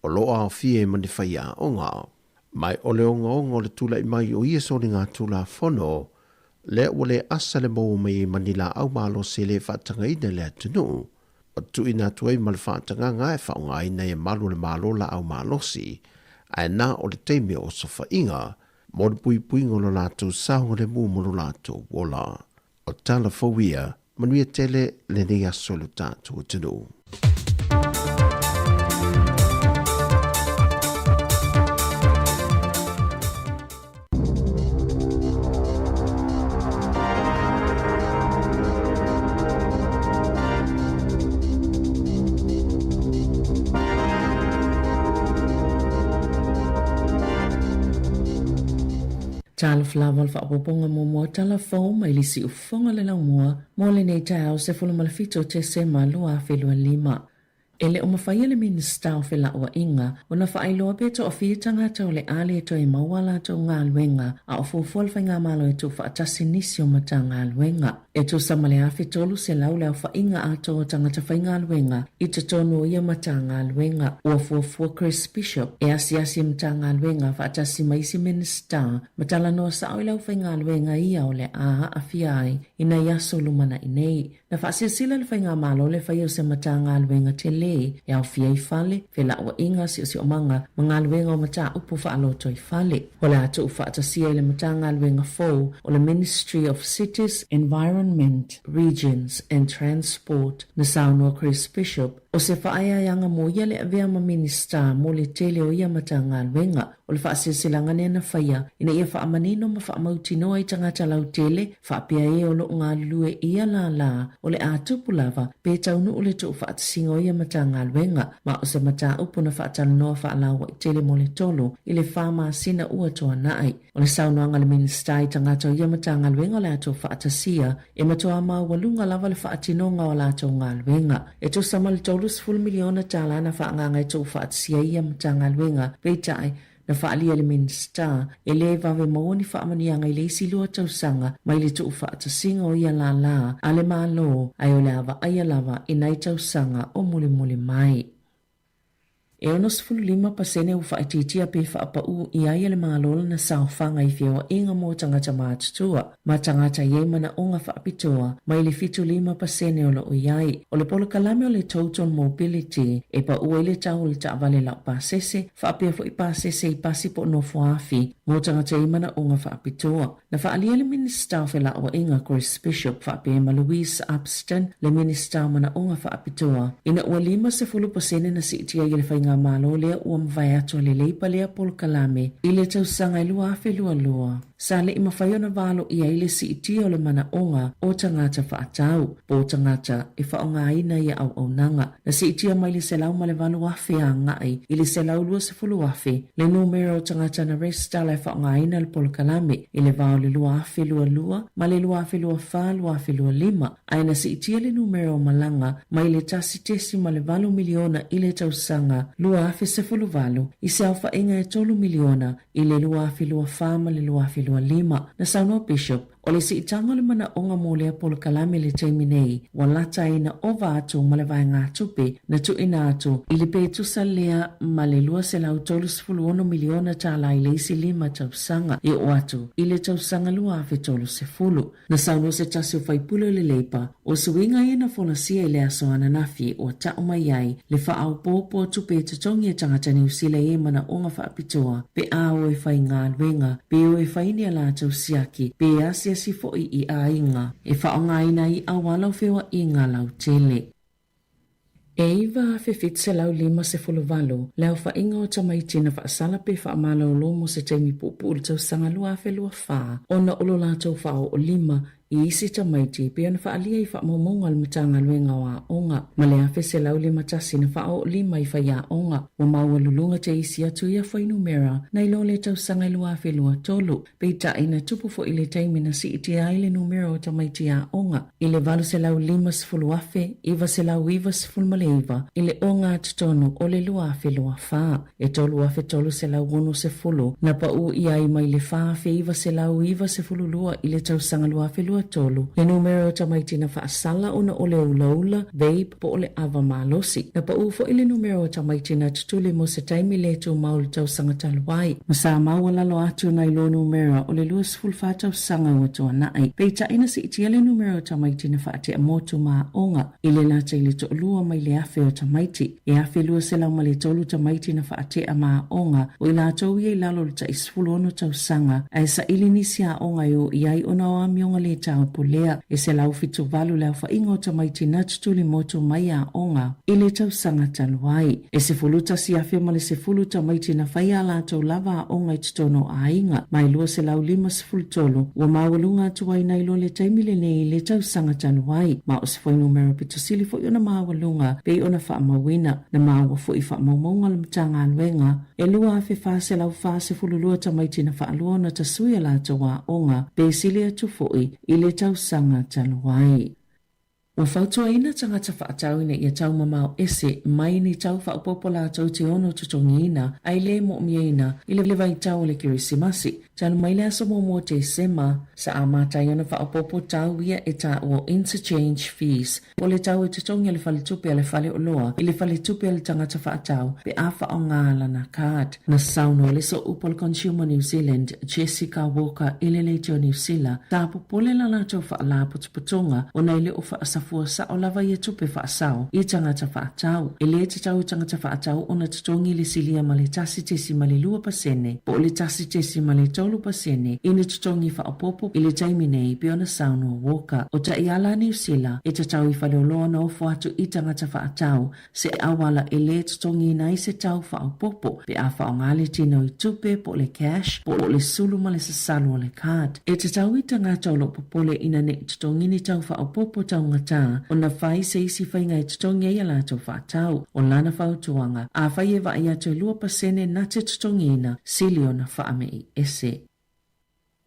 o lo o aofia ai ma ni faiaoga. Ma o le ogaoga o le tulai mai o ia soligatulafono, lea ua le asa le maua mai ai ma ni laau malosi e le faatagaina i le atunuu, ua tuuina atu ai ma le faatagaga e faaaogaina ai e malu o le Malo laau malosi, ae na o le taimi o osofaiga mo le puipuiga o lo latou saogalemu ma lo latou ola. O tala fou ia, manuia tele lenei aso i lo tatou atunuu. Talofa lava o le faaopoopoga muamua o tala fou mai le siufofoga o le laumua mo lenei taeao 17 o Tesema 2025. E le o mafai e le Minisita o Felauaiga ona faailoa pe toafia tagata o le a le toe maua a latou galuega a o fuafua le Faigamalo e tuufaatasi nisi o Matagaluega. E tusa ma le 1,300 le aofaiga atoa o tagata faigaluega i totonu o ia Matagaluega. Ua fuafua Chris Bishop e asiasi i Matagaluega faatasi ma isi Minisita ma talanoa sao i le aufaigaluega ia o le a aafia ai i nai aso lumanai nei. Na faasilasila le Faigamalo le faia o se Matagaluega tele e aofia ai fale, felauaiga, siosiomaga ma galuega o mataupu faalotoifale. O le a tuufaatasia i le Matagaluega fou o le Ministry of Cities, Environment, Regions and Transport, na saunoa Chris Bishop, o se faaeaeaga mo ia le avea ma Minisita mo le tele o ia Matagaluega. O le faasilasilaga lea na faia ina ia faamanino ma faamautinoa i tagata lautele faapea e o lo o galulue i ia lālā o le a tupu lava pe taunuu le tuufaatasiga o ia Matagaluega ma o se mataupu na faatalanoa faalauaitele mo le tolu i le fa masina ua tuanai. O le saunoaga a le Minisita i tagata o ia Matagaluega o le a tuufaatasia E matuā maualuga lava le faatinoga o a latou galuega. E tusa ma le $30 miliona tala na faaagaaga e tuufaatasia ai ia Matagaluega, peitai, na faaalia e le Minisita, e le vave maua ni faamanuiaga i le isi lua tausaga mai le tuufaatasiga o ia lālā a le Malo, ae o le a vaaia lava i nai tausaga o mulimuli mai. E 65% ua faaitiitia pe faapaū i ai e le Malo lana saofaga i feoaiga mo tagata matutua ma tagata i ai manaoga faapitoa mai le 75% o lo o i ai. O le polokalame o le Total Mobility e paū ai le tau o le taavale laupasese faapea foi pasese i pasi po o nofoafi mo tagata i ai manaoga faapitoa. Na faaalia le Minisita o Felauaiga Chris Bishop faapea ma Louise Upston, le Minisita o Manaoga Faapitoa, ina ua 50% na siitia ai e le Faigamalo lea ua mavae atu a le Leipa lea polokalame i le tausaga e 2022. Sa le i mafai ona valoia ai le siitia o le manaoga o tagata faatau po o tagata e faaaogaina ia auaunaga. Na siitia mai le 108,000 agai i le 120,000 le numera o tagata na resitala e faaaogaina le polokalame i le va o le 2022 ma le 2024-2025, ae na siitia le numera o malaga mai le 1.8 miliona i le tausaga 2018 i se aofaiga e 3 miliona i le 2024 ma le 2025. Na saunoa Bishop, O le siitaga o le manaoga mo lea polokalame i le taimi nei, ua lata ai na ova atu ma le vaegatupe na tuuina atu i le pe tusa lea ma le $236 miliona tala i le isi lima tausaga e oo atu i le tausaga 2030. Na saunoa se tasi o faipule o le Leipa, o suiga ia na folasia i le aso ananafi ua tau mai ai le faaopoopo o tupe e totogi e tagata Niu Sila i ai manaoga faapitoa pe a o e faigaluega, pe o e fai ni a latou siaki, pe asiasi foi i aiga e faaaogaina ai auala o feoaiga lautele. E 9,758 le aofaiga o tamaiti na faasala pe faamalolo mo se taimi puupuu i le tausaga 2024 ona o lo latou faaoo lima i isi tamaiti e pei ona faaalia i faamaumauga a le Matagaluega o Aoga ma le 1151 na faaoo lima i faiaoga ua maualuluga te isi atu ia fuainumera nai lo le tausaga e 2023. Peitai na tupu foi le taimi na siitia ai le numera o tamaiti aoga i le 850,999 i le ogatotonu o le 2024. E 3,360 na paū ʻia ai mai le 4,992 i le tausaga 2023 le numera o tamaiti na faasala ona o le ulaula, vape, po o le ava malosi. Na paū foi le numera o tamaiti na tutuli mo se taimi le tumau i le tausaga talu ai, ma sa maualalo atu nai lo numera o le 24 tausaga ua tuanai. Peitai na siitia le numera o tamaiti na faatea motu ma aoga i le lata i le toalua mai le 1,000 o tamaiti. E 1,203 tamaiti na faatea ma aoga, o i latou ia i lalo o le tai 16 tausaga, ae saili nisi aoga e o i ai ona o amioga le mataupu lea. E 178 le aofaiga o tamaiti na tutuli motu mai aoga i le tausaga talu ai. E 11,000 ma le 10 tamaiti na fai a latou lava aoga i totonu o aiga, ma e 253 ua maualuga atu ai nai lo le taimi lenei i le tausaga talu ai, ma o se fuainumera pito sili foi ona maualuga pei ona faamauina. Na maua foi i faamaumauga a le Matagaluega, e 2,442 tamaiti na faalua ona tasui a latou aoga, pe sili atu foi i le tausaga talu ai. Ua fautuaina tagata faatau ina ia taumamao ese mai ni tau faaopoopo latou te ono totogiina ae le mo'omiaina i le vaitau o le Kerisimasi. Talu mai le aso muamua o Tesema, sa amata ai ona faaopoopo tau ia e taua o interchange fees, po o le tau e totogi a le faletupe a le faleoloa i le faletupe a le tagata faatau pe a faaaoga lana card. Na saunoa le Sooupu o le Consumer New Zealand, Jessica Walker i le Leitio Niu Sila, sa popole la latou faalapotopotoga ona e le o faasafua sao lava ia tupe faasao i tagata faatau. E le tatau i tagata faatau ona totogi le silia ma le 1.2% po o le 1.3% i ni totogi faaopoopo i le taimi nei pei ona saunoa Walker. O taiala a Niu Sila e tatau i faleoloa ona ofo atu i tagata faatau se auala e lē totogiina ai se tau faaopoopo pe a faaaoga le tino i tupe po o le cash po o le sulu ma le sasalu o le card. E tatau i tagata o lo o popole ina ne i totogi ni tau faaopoopo taugatā ona fai se isi faiga e totogi ai a latou faatau. O lana fautuaga, afai e vaai atu e 2% na te totogiina, sili ona faame'i ese.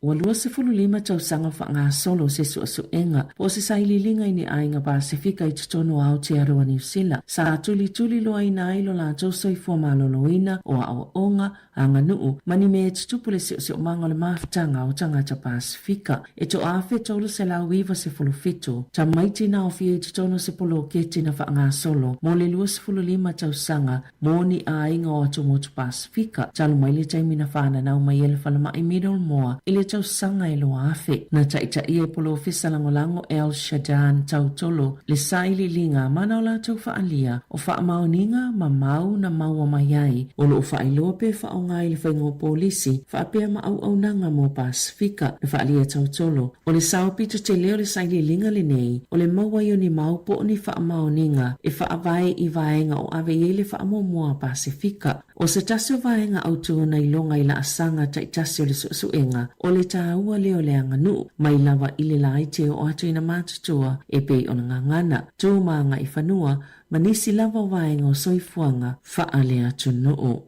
Ua 25 tausaga o faagasolo se suesuega po o se sailiiliga i ni aiga Pasefika i totonu o Aotearoa Niu Sila, sa tulituliloaina ai lo latou soifua maloloina, o aoaoga, aganuu, ma ni mea e tutupu le siosiomaga o le mafutaga o tagata Pasefika. E 1,397 tamaiti na aofia i totonu o se poloketi na faagasolo mo le 25 tausaga Mō ni aiga o Atumotu Pasifika, talu mai le taimi na whānanau mai e le falemai Middlemore i le tausaga e 2000. Na taitaia e Polofesa Lagolago El Shadan Tautolo le sailiiliga ma na o latou faaalia o faamaoniga ma mau na maua mai ai o loo faailoa pe faaaoga i le faiga o polisi faapea ma auaunaga mo Pasifika. Na faaalia Tautolo O le sao pito tele o le sailiiliga lenei, o le maua ai o ni mau po o ni faamaoniga e faavae i vaega o ave i ai le faamuamua a Pasefika. O se tasi o vaega autū na iloga i laasaga taitasi o le suesuega, o le tāua lea o le aganuu, mai lava i le laiti e oo atu i na matutua e pei ona gagana, tū ma agaifanua, ma nisi lava o vaega o soifuaga faaleatunuu.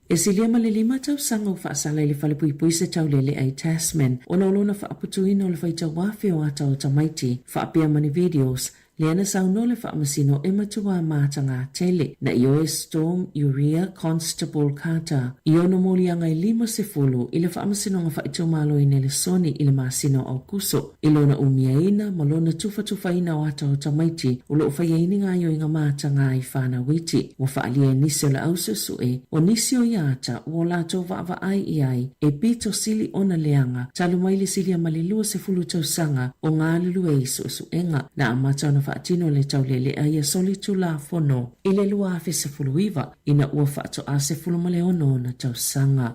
E silia ma le lima tausaga ua faasala i le falepuipui se taulelea i Tasman ona o lona faaputuina o le faitauafe o ata o tamaiti faapea ma ni videos lea na saunoa le faamasino e matuā mātagā tele na ioe Storm Uriah Constable Carter i ona moliaga e 50 i le Faamasinoga Faaitumalo i Nelesoni i le masina o Aokuso. I lona umiaina ma lona tufatufaina o ata o tamaiti o lo o faia ai ni gaoioiga matagā i whānau iti, ua faaalia e nisi o le au suesue, o nisi o ia ata ua o latou vaavaai i ai e pito sili ona leaga talu mai le silia ma le 20 tausaga o galulue i suesuega. Na amata ona faatino le taulelea ia solitulafono i le 2019 ina ua faatoa 16 ona tausaga.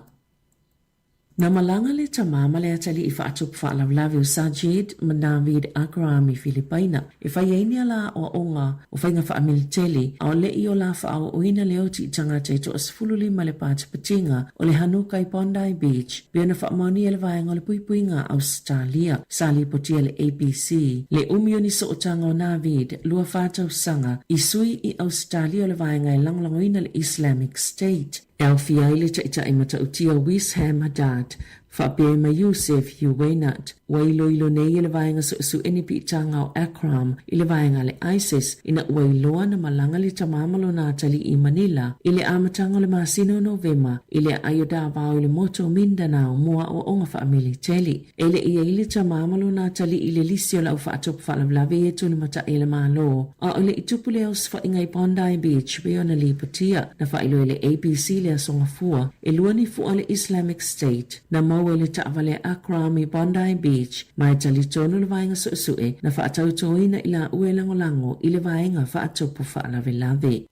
Na malaga le tama ma le atalii faatupu faalavelave o Sajid ma Naveed Akram i Filipaina e fai ai ni ala aoaoga o faiga faamiliteli a o le i o la faaoaoina le oti i tagata e toa-15 le patipatiga o le Hanuka i Bondi Beach pei ona faamaonia e le Vaega o le Puipuiga a Ausetalia. Sa lipotia le ABC le umi o ni sootaga o Naveed, 24 tausaga, i sui i Ausetalia o le vaega e lagolagoina le Islamic State. E aofia ai le taitai matautia Wissam Haddad, faapea ai ma Yousef Uwainat, ua iloilo nei e le vaega suesue ni piitaga o Akram i le vaega a le ISIS ina ua iloa na malaga le tama ma lona atalii i Manila i le amataga o le masina o Novema i le aai o Davao i le motu o Mindanao mo aoaoga faamiliteli. E le i ai le tama ma lona atalii i le lisi o le au faatupu faalavelave ia tulimatai e le Malo, a o le i tupu le osofaiga i Bondi Beach pei ona lipotia. Na faailoa e le ABC le Aso Gafua, e lua ni fua a le Islamic State na maua i le taavale a Akram i Bondi Beach, ma e talitonu le vaega suesue na faatautoina i laua e lagolago i le vaega faatupu faalavelave.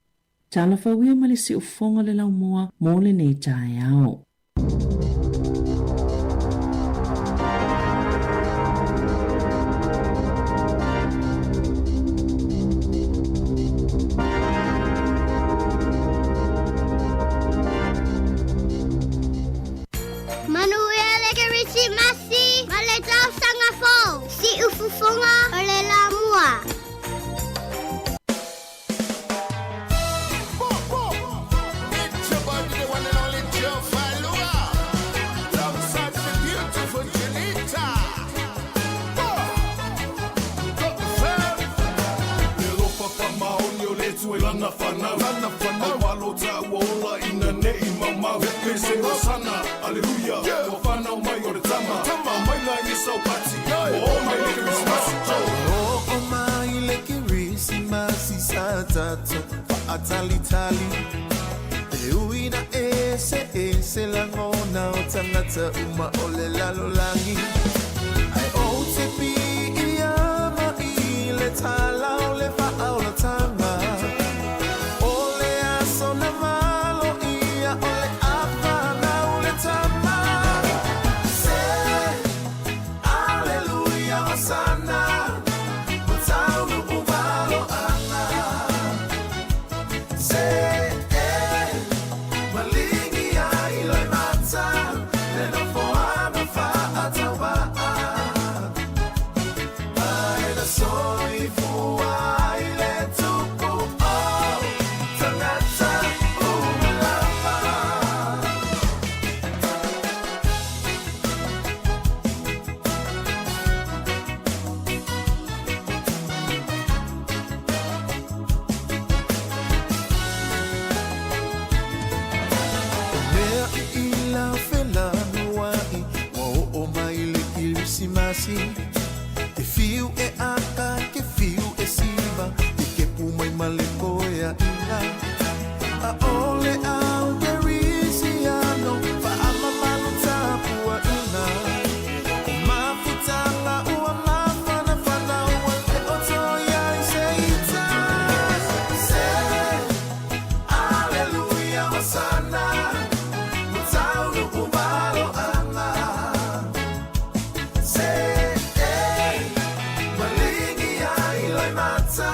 Talofa uia ma le siufofoga o le laumua mo lenei taeao. Atua i lana fanau Lana fanau Aua lo taua ola ina ne'i maumau Se Hosana, Aleluia Ua fanau mai o le tama Tama Mai la i saupati Ua oo mai le Kerisimasi Oo mai le Kerisimasi sa tatou faatalitali E ui na eseese lagona o tagata uma o le lalolagi Ae ou te piiama i le tala o le faaolataga O le aso na valoia o le a fanau le tama Se Aleluia Hosana Ua taunuu valoaga Se Malingi ai loimata Le nofoaga faatauvaa Ae na soifua ai le tupu o tagata uma lava. O mea i ila felanuai Ua oo mai le Kerisimasi Ke fiu e aka, ke fiu e siva Ke kepu mai ma le koeaina ʻAʻole au Kerisiano Faamamalu tapuaiga O mafutaga ua mafanafana Ua le o toe i ai se ita Se Aleluia Hosana Ua taunuu valoaga Se Malingi ai loimata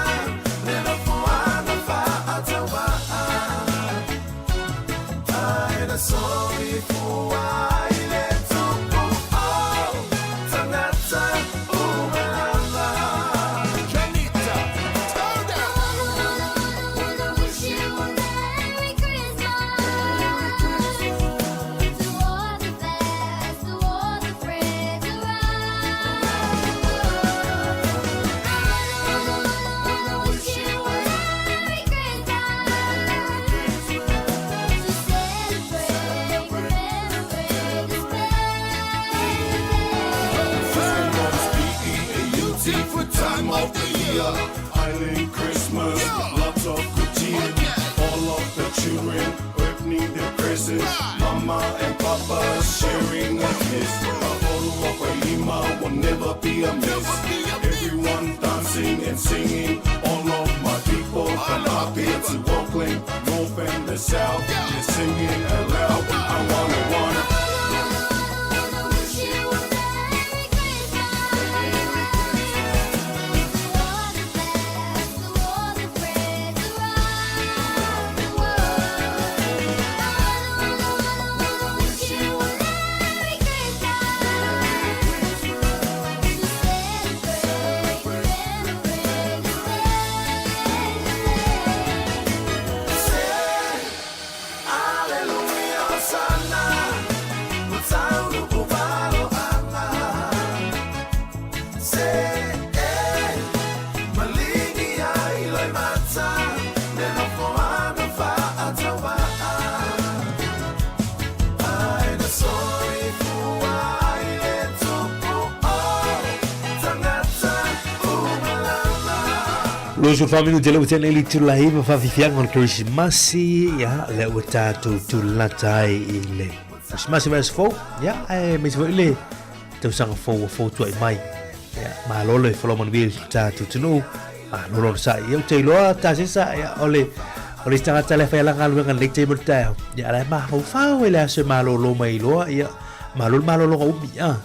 Le nofoaga faatauvaa Ae na soifua ai le tupu o tagata uma lava. Janita, turn down. Beautiful time of the year. Island Christmas, lots of good cheer. All of the children opening their presents. Mama and Papa sharing a kiss. Lima will never be a miss. Everyone dancing and singing. All of my people from up here to Auckland, north and the south. They're singing aloud. I wanna, wanna. Se Aleluia Hosana Ua taunuu valoaga Se Malingi ai loimata Le nofoaga faatauvaa Ae na soifua ai le tupu o tagata uma lava. 24 minute lea ua tea nei le itula iva faafiafiaga o le Kerisimasi, ia, lea ua tatou tulata ai i le Kerisimasi vaiaso fou, ia, aemaise foi le tausaga fou ua fotuai mai. Ia, malo le folau manuia i le tatou atunuu, malo le onosai. Ia, ou te iloa Tasesa, ia, o le o le isi tagata lea e fai ala galuega i lenei taimi o le taeao, ia, la e mafaufau ai le aso e malolo mai loa, ia, malo le malologa umi, a.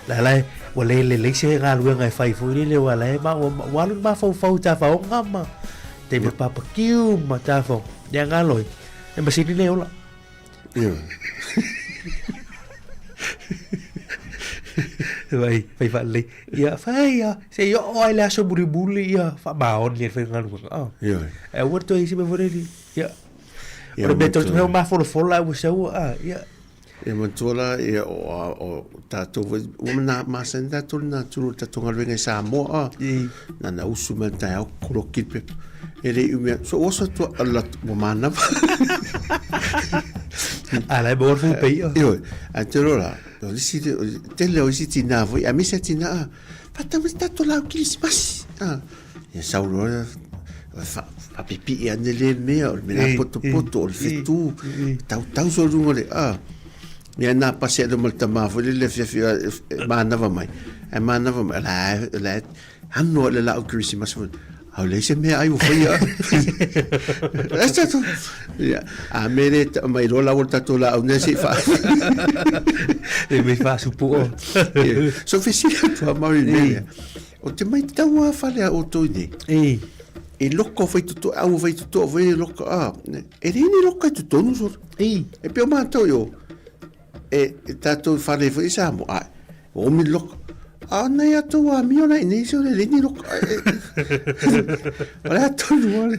La la e, ua le lelei se galuega e fai foi lele, ua la e ma, ua, ua alu le mafaufau i tafaoga ma taimi o le papakiu ma tafaoga. Ia galo e, e masini le ola. Vai, fai faalelei. Ia, fai ia, se i oo ai le aso mulimuli, ia, faamaoni ai le faigaluega. Ah. E aua le toe i ai se mea foi lele. Ia. O le mea tau mea o mafolafola ai ua sau, ah, ia. Ia manatua la, ia, o, o, o tatou foi, ua na, masani tatou le natura o le tatou galuega i Samoa, ah. Na na usu mai le taeao, koloki le pepa. E le i umia, so oso atu a la ua manava. A la e maua le fuu peia. Ioe, ae te iloa la, o le isi, o le tele o isi tinā foi, aemaise a tinā, a, faatau mai se tatou laau kerisimasi, a. Ia sau loa lea, faapipii ane lea mea, o le mea la potopoto, o le fetu, tautau solo i luga o le, a. Ia na pasi atu ma le tama foi lele afiafi e manava mai, ae manava mai, o la e, o la e ano le laau kerisimasi foi. A o leai se mea ai ua faia. Ia, a me le ta mai loa la ua tatou laau nei se i wha. E me whaasupu o. So fesili atu a Maori i le mea lea. O te maitau a fale a outou i nei. E loko fai toto, au fai toto foi e loko a. E le ni loka i totonu solo. E pei o matou i o. E, e tatou fale foi i Samoa, ai, o mi loka. A nei atu a mio nei nei se le ni loka. O le atonu ale.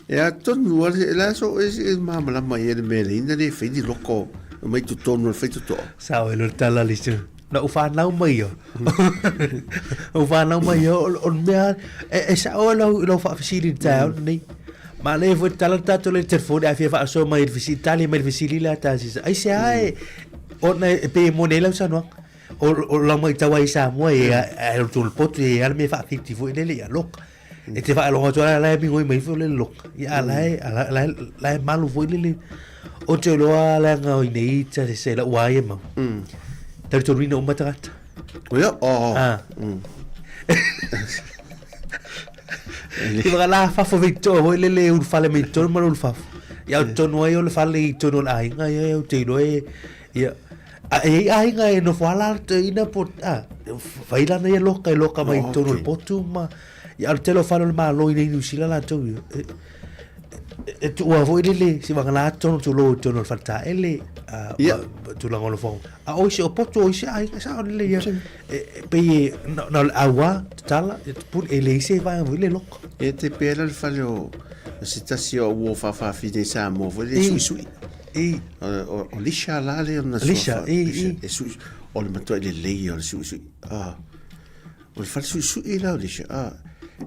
E atonu ale, la so e, e mamalama i ele mele ina le fai ni loko mai totonu le fai toto. Sao e lo tala li se. Na u whanau mai o. U whanau mai o, o mea, e, e sao e lau, lau whaafisili i tae mm. nei. Ma le foi tala tatou le telefoni a fia faasoa mai i le fesili, tali mai le fesili lea ta sisa. Ai se ae, ona e pe mo nei lau saunoaga. O, o lau matau ai i Samoa e a e o le potu e ala mea faafiti foi lele ia loka. E te faalogo atu ala la e migoi mai foi le loka. Ia ala e ala la la e malu foi lele. O te loa leaga o inei ta se se la ua ai e mau. Talitonuina uma tagata. Ia, oh. Ah. I waka la fafo vei toa hoi lele uru fale mei tonu ma uru fafo. Ia au tonu ai o le fale i tonu o le aiga ia au te iloa e ia a e i aiga e nofo ala te ina po a whai lana ia loka e loka mai tonu o le potu ma ia o le tele o fale o le malo i nei New Zealand latou ia. E, e tuua foi lele si waka la tonu tu lo tonu o le fale taele a tulaga o le fao. A o isi o potu o isi aiga sa o lele ia. E pei e, na, na o le aua, tatala, e pule, e leai se vaega foi le loko. E te pēlā le fale o se tasi o au uo faafaafine i Samoa foi le suisui. E. O, o, o Lisha la le ona Lisha, e, e. E sui, o le matuai lelei o le suisui. Ah. O le fale suisui la o Lisha. Ah.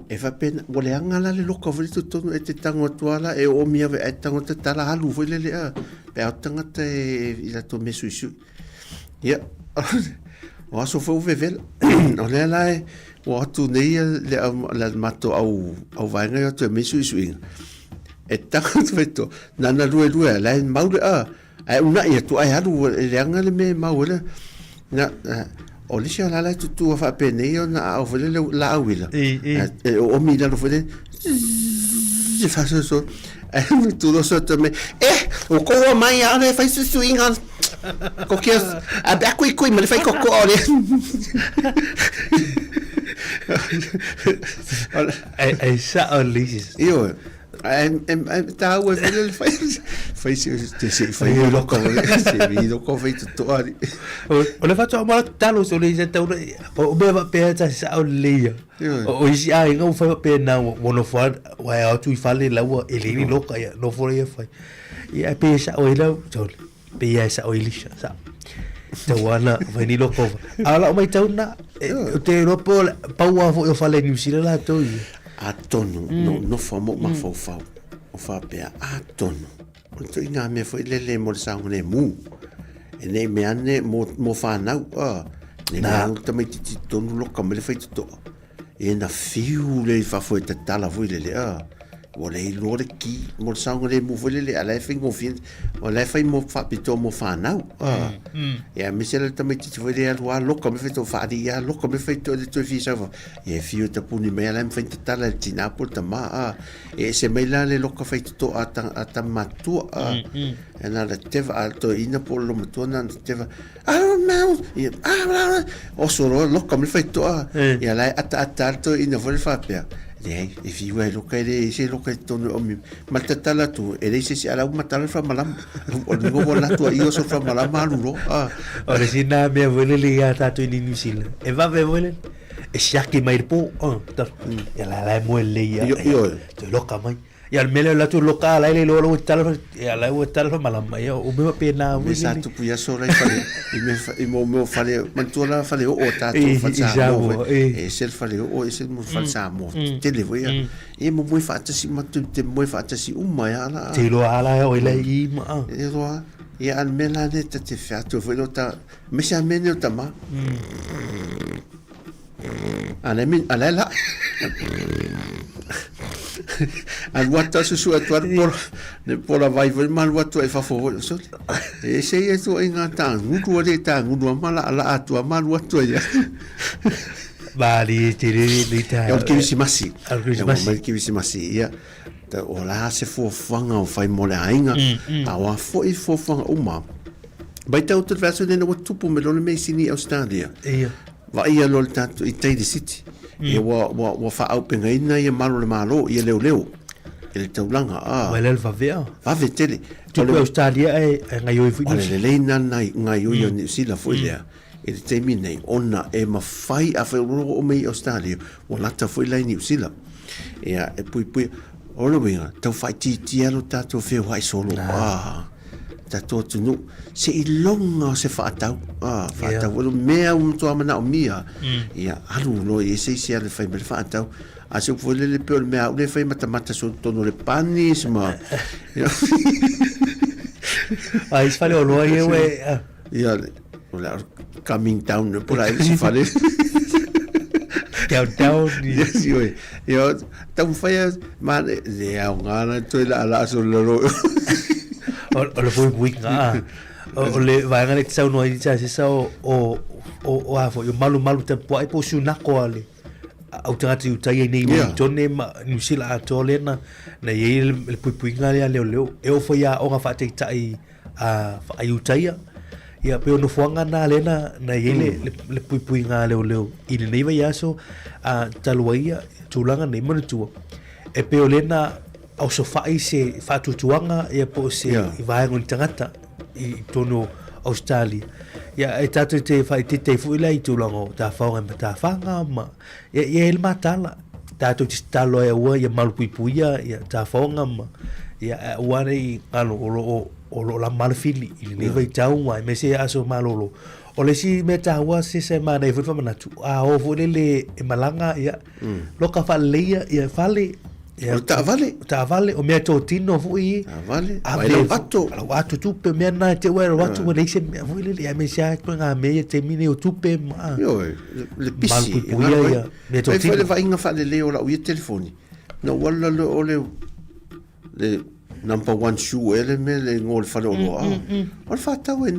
E faapena, ua leaga la le loka foi le totonu e te tango atu lava la, e oomi ave ae tango tatala alu foi lele a. Pe a o tagata e i latou mea suisui. Ia, o aso foi ua vevela. O lea la e ua atu nei le, le matou au, au vaega i atu e mei suisuiga. E taka atu fai toa, nana lue lue a, la e mau le a, ae unai atu ae alu e leaga le mea e mau ai le, na, o le isi ala la e tutu a faapenei ona aao foi lele laau ila. E oomi i lalo foi lele, e faasoasoa. Ae tu loso atu me, eh, o koua mai a le fai suisuiga. Ko kia, a bea kui kui ma le fai koko o le. E sao le isi. Ioe. Ae tāua e le fai fai se te se fai o loko se vi loko fai totoa ali. O le faatoa mo talo so le se tau o mea faapea ta sao lelei ia. O isi aiga ua fai faapea na ua nofo ua e atu i fale la ua e leai ni loka ia nofo ia fai. Ia e pei e sao ai lau sorry. Pei e sao ai Lisha sao. Tau ana fai ni loka o. A o lau maitau na o te iloa po pau lava foi o fale New Zealand latou ia. Atonu no nofo a mou mafaufau o faapea atonu o le ituaiga mea foi lele mo le saogalemu e nei mea ane mo, mo whanau a nei mea ane tamaititi tonu loka mai le whaitotoa e na fiu le i fafo e tatala foi lele a ua le iloa le ki mo le saogalemu foi lele a la e faigofie o la e fai mo faapitoa mo whanau a ia aemaise le tamaititi foi le alu a loka mai whaitoa whaari ia loka mai whaitoa le toe fia sau ia e fiu e tapuni mai a la e mawhai tatala e le tina po le tama a E ese mai la le loka faitotoa a ta, a tama matua a e na le teva a to ina po lo matua na le teva a mau ia a oso loa loka mai faitotoa ia la e ata ata le to ina foi le faapea leai e fiu ai loka e le ese loka i totonu o mi ma le tatala atu e leai se isi a la ua matala le faamalama o le uiga ua alu atu a i oso le faamalama alu loa a O le isi na mea foi lele ia tatou i Niu Sila e vave foi lele e siaki mai i le po, oh, ia la la e moe lelei ia, toe loka mai. Ia, o le mea lea o le atu loka la e le iloa ua tala, ia la ua tala malama, ia o mea faapena foi. Me sa tupu i aso la i fale, i mea, i mo mea o fale, manatua la fale oo o tatou fale Samoa foi. E ese le fale oo, ese le fale Samoa. Tetele foi ia. E momoe faatasi matou te moe faatasi uma ai lava la. Te iloa lava la o ai la i i ma. E iloa. Ia a o le mea la lea ta te featua foi lea o ta, aemaise lava mea nei o tama. A le a le la. Alu atu a susu atu a le pola, le pola vai foi ma alu atu ai fafo foi. Sole. E se ia tu ai ngā tāngulu a le tāngulu a ma la la atu a ma alu atu ai. Mali te re le ta. O le kirisimasi. O le kirisimasi. O le kirisimasi ia. O la se fuafuaga o fai mo le aiga. A o a foi fuafuaga uma. Mai tau te vasa nena ua tupu me lona mea i Sini Australia. Ia. Vaaia loa le tatou i tai le city. Ia ua ua ua faaaupegaina ia malu o le Malo ia leoleo i le taulaga a. Ua lea le vavea. Vave tele. Tupu i Australia ae ae gaioi foi Niu Sila. O le lelei na gaioi o Niu Sila foi lea i le taimi nei ona e mafai afai o lo o oo mai i Australia ua lata foi la i Niu Sila. Ia e puipuia. O le uiga tau faaitiitia lo tatou feoai solo a. Tatou atunuu, seiloga o se faatau, a, faatau foi mea ua matua manaomia, ia alu loa i ai se isi ala e fai mai le faatau. A se upu foi lele pei o le mea a au lea e fai matamata solo totonu o le panis ma A isi fale oloa ia ua e, a. Ia, o le coming down po la isi fale. Down, down. Yes, ioe. Ia, taumafai a, ma le, le aoga la toe laalaa solo lalo. O, o le puipuiga, a. O, o le vaega lea e te saunoa ai sa sesa o, o, o, o a foi, o malumalu tapuai po o siunako a le au tagata i utai ai nei i Wellington ma Niu Sila atoa lea na, na i ai le, le puipuiga lea a leoleo. E oo foi i aoga faataitai a Ayutthaya. Ia, pei o nofoaga na lea na, na i ai le, le, le puipuiga a leoleo i lenei vaiaso, a, talu ai ia tulaga nei. Manatua, e pei o lea na osofai se faatuatuaga ia po o se yeah. i vaega o ni tagata i, i totonu o Australia. Ia, e tātou te whaitete ai foi la i tulaga o tāwhaonga e matawhanga ma, ia, ia e le matala. Tātou te tatalo ai aua ia malupuipuia ia tāwhaonga ma, ia, aua nei ngalo o lo o, o lo o lama le fili i lenei vaitau ma aemaise aso malolo. O le isi mea taua se se manaia foi le faamanatu, a o foi lele e malaga ia, loka faaleleia ia fale, Ia, o le taavale. O taavale, o mea totino foi. Taavale, ai lau ato. Lau ato tupe, mea na te ua lau ato, ua leai se mea foi lele, aemaise lava ituaiga mea ia taimi nei o tupe ma. Ioe, le pisi. Malupuipuia ia mea totino. Fai foi le vaaiga faalelei o lau ia telefoni, na ou alu lalo o le, le number one shoe ea le mea le igoa o le faleoloa. O le faatau e,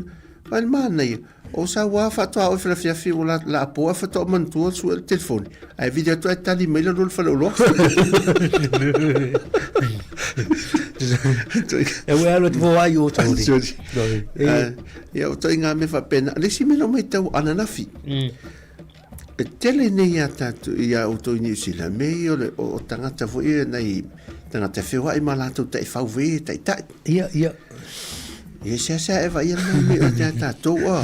vaai le manaia. O sau lava faatoa oo i falafiafi ua la, laapoa ae faatoa ou manatua sue le telefoni. Ae vili atu ae tali mai lalo le faleoloa. E ua alu atu fo ai o tōri. Sorry. Ia, o toi ngā mea faapena. Le isi mea na matau ananafi. E tele nei a tātou i a outou i Niu Sila, me i o, le, o, o tangata foi e nei tangata feoai ma latou taifau foi e taitai. Ia, ia. Ia seasea e vaai ana me o te a tātou a.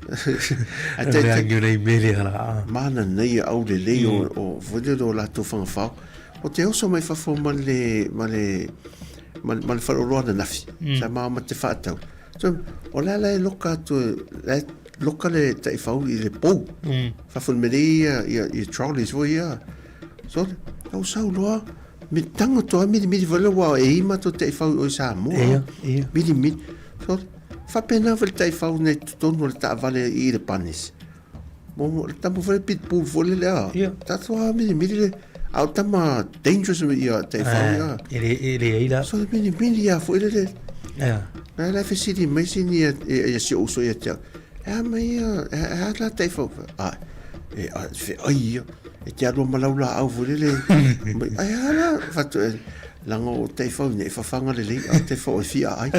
A te te angi nei mele ala a. Mana nei au le lei o, o foi le o latou whangawhao. O te oso mai fafo ma le, ma le, ma, ma le whaloloa na nafi. Sa maa ma te whaatau. So, o la la e loka atu, la e loka le taifau i le pou. Fafo le mele ia, ia, ia trolleys foi ia. So, au sau loa, me tango toa miri miri foi ua e ima to taifau o i Samoa. Ia, ia. Miri miri. So, faapena foi le taifau nei totonu o le taavale i le panis. Mo, le tama foi le pitbull foi le lea. Ia. Tatou a miri miri le, a o tama dangerous ia taifau ia. E le, e le ai la. So, le miri miri ia foi le le. Ia. Na la fesili mai sini ia, ia, ia si ou uso ia te au. E a mai ia, e a la taifau. A, e a, feai ia. E te alu ma lau laau foi lele. Mai, ai a la, fatu e, langa o taifau nei whawhanga lelei, a taifau e fia ai.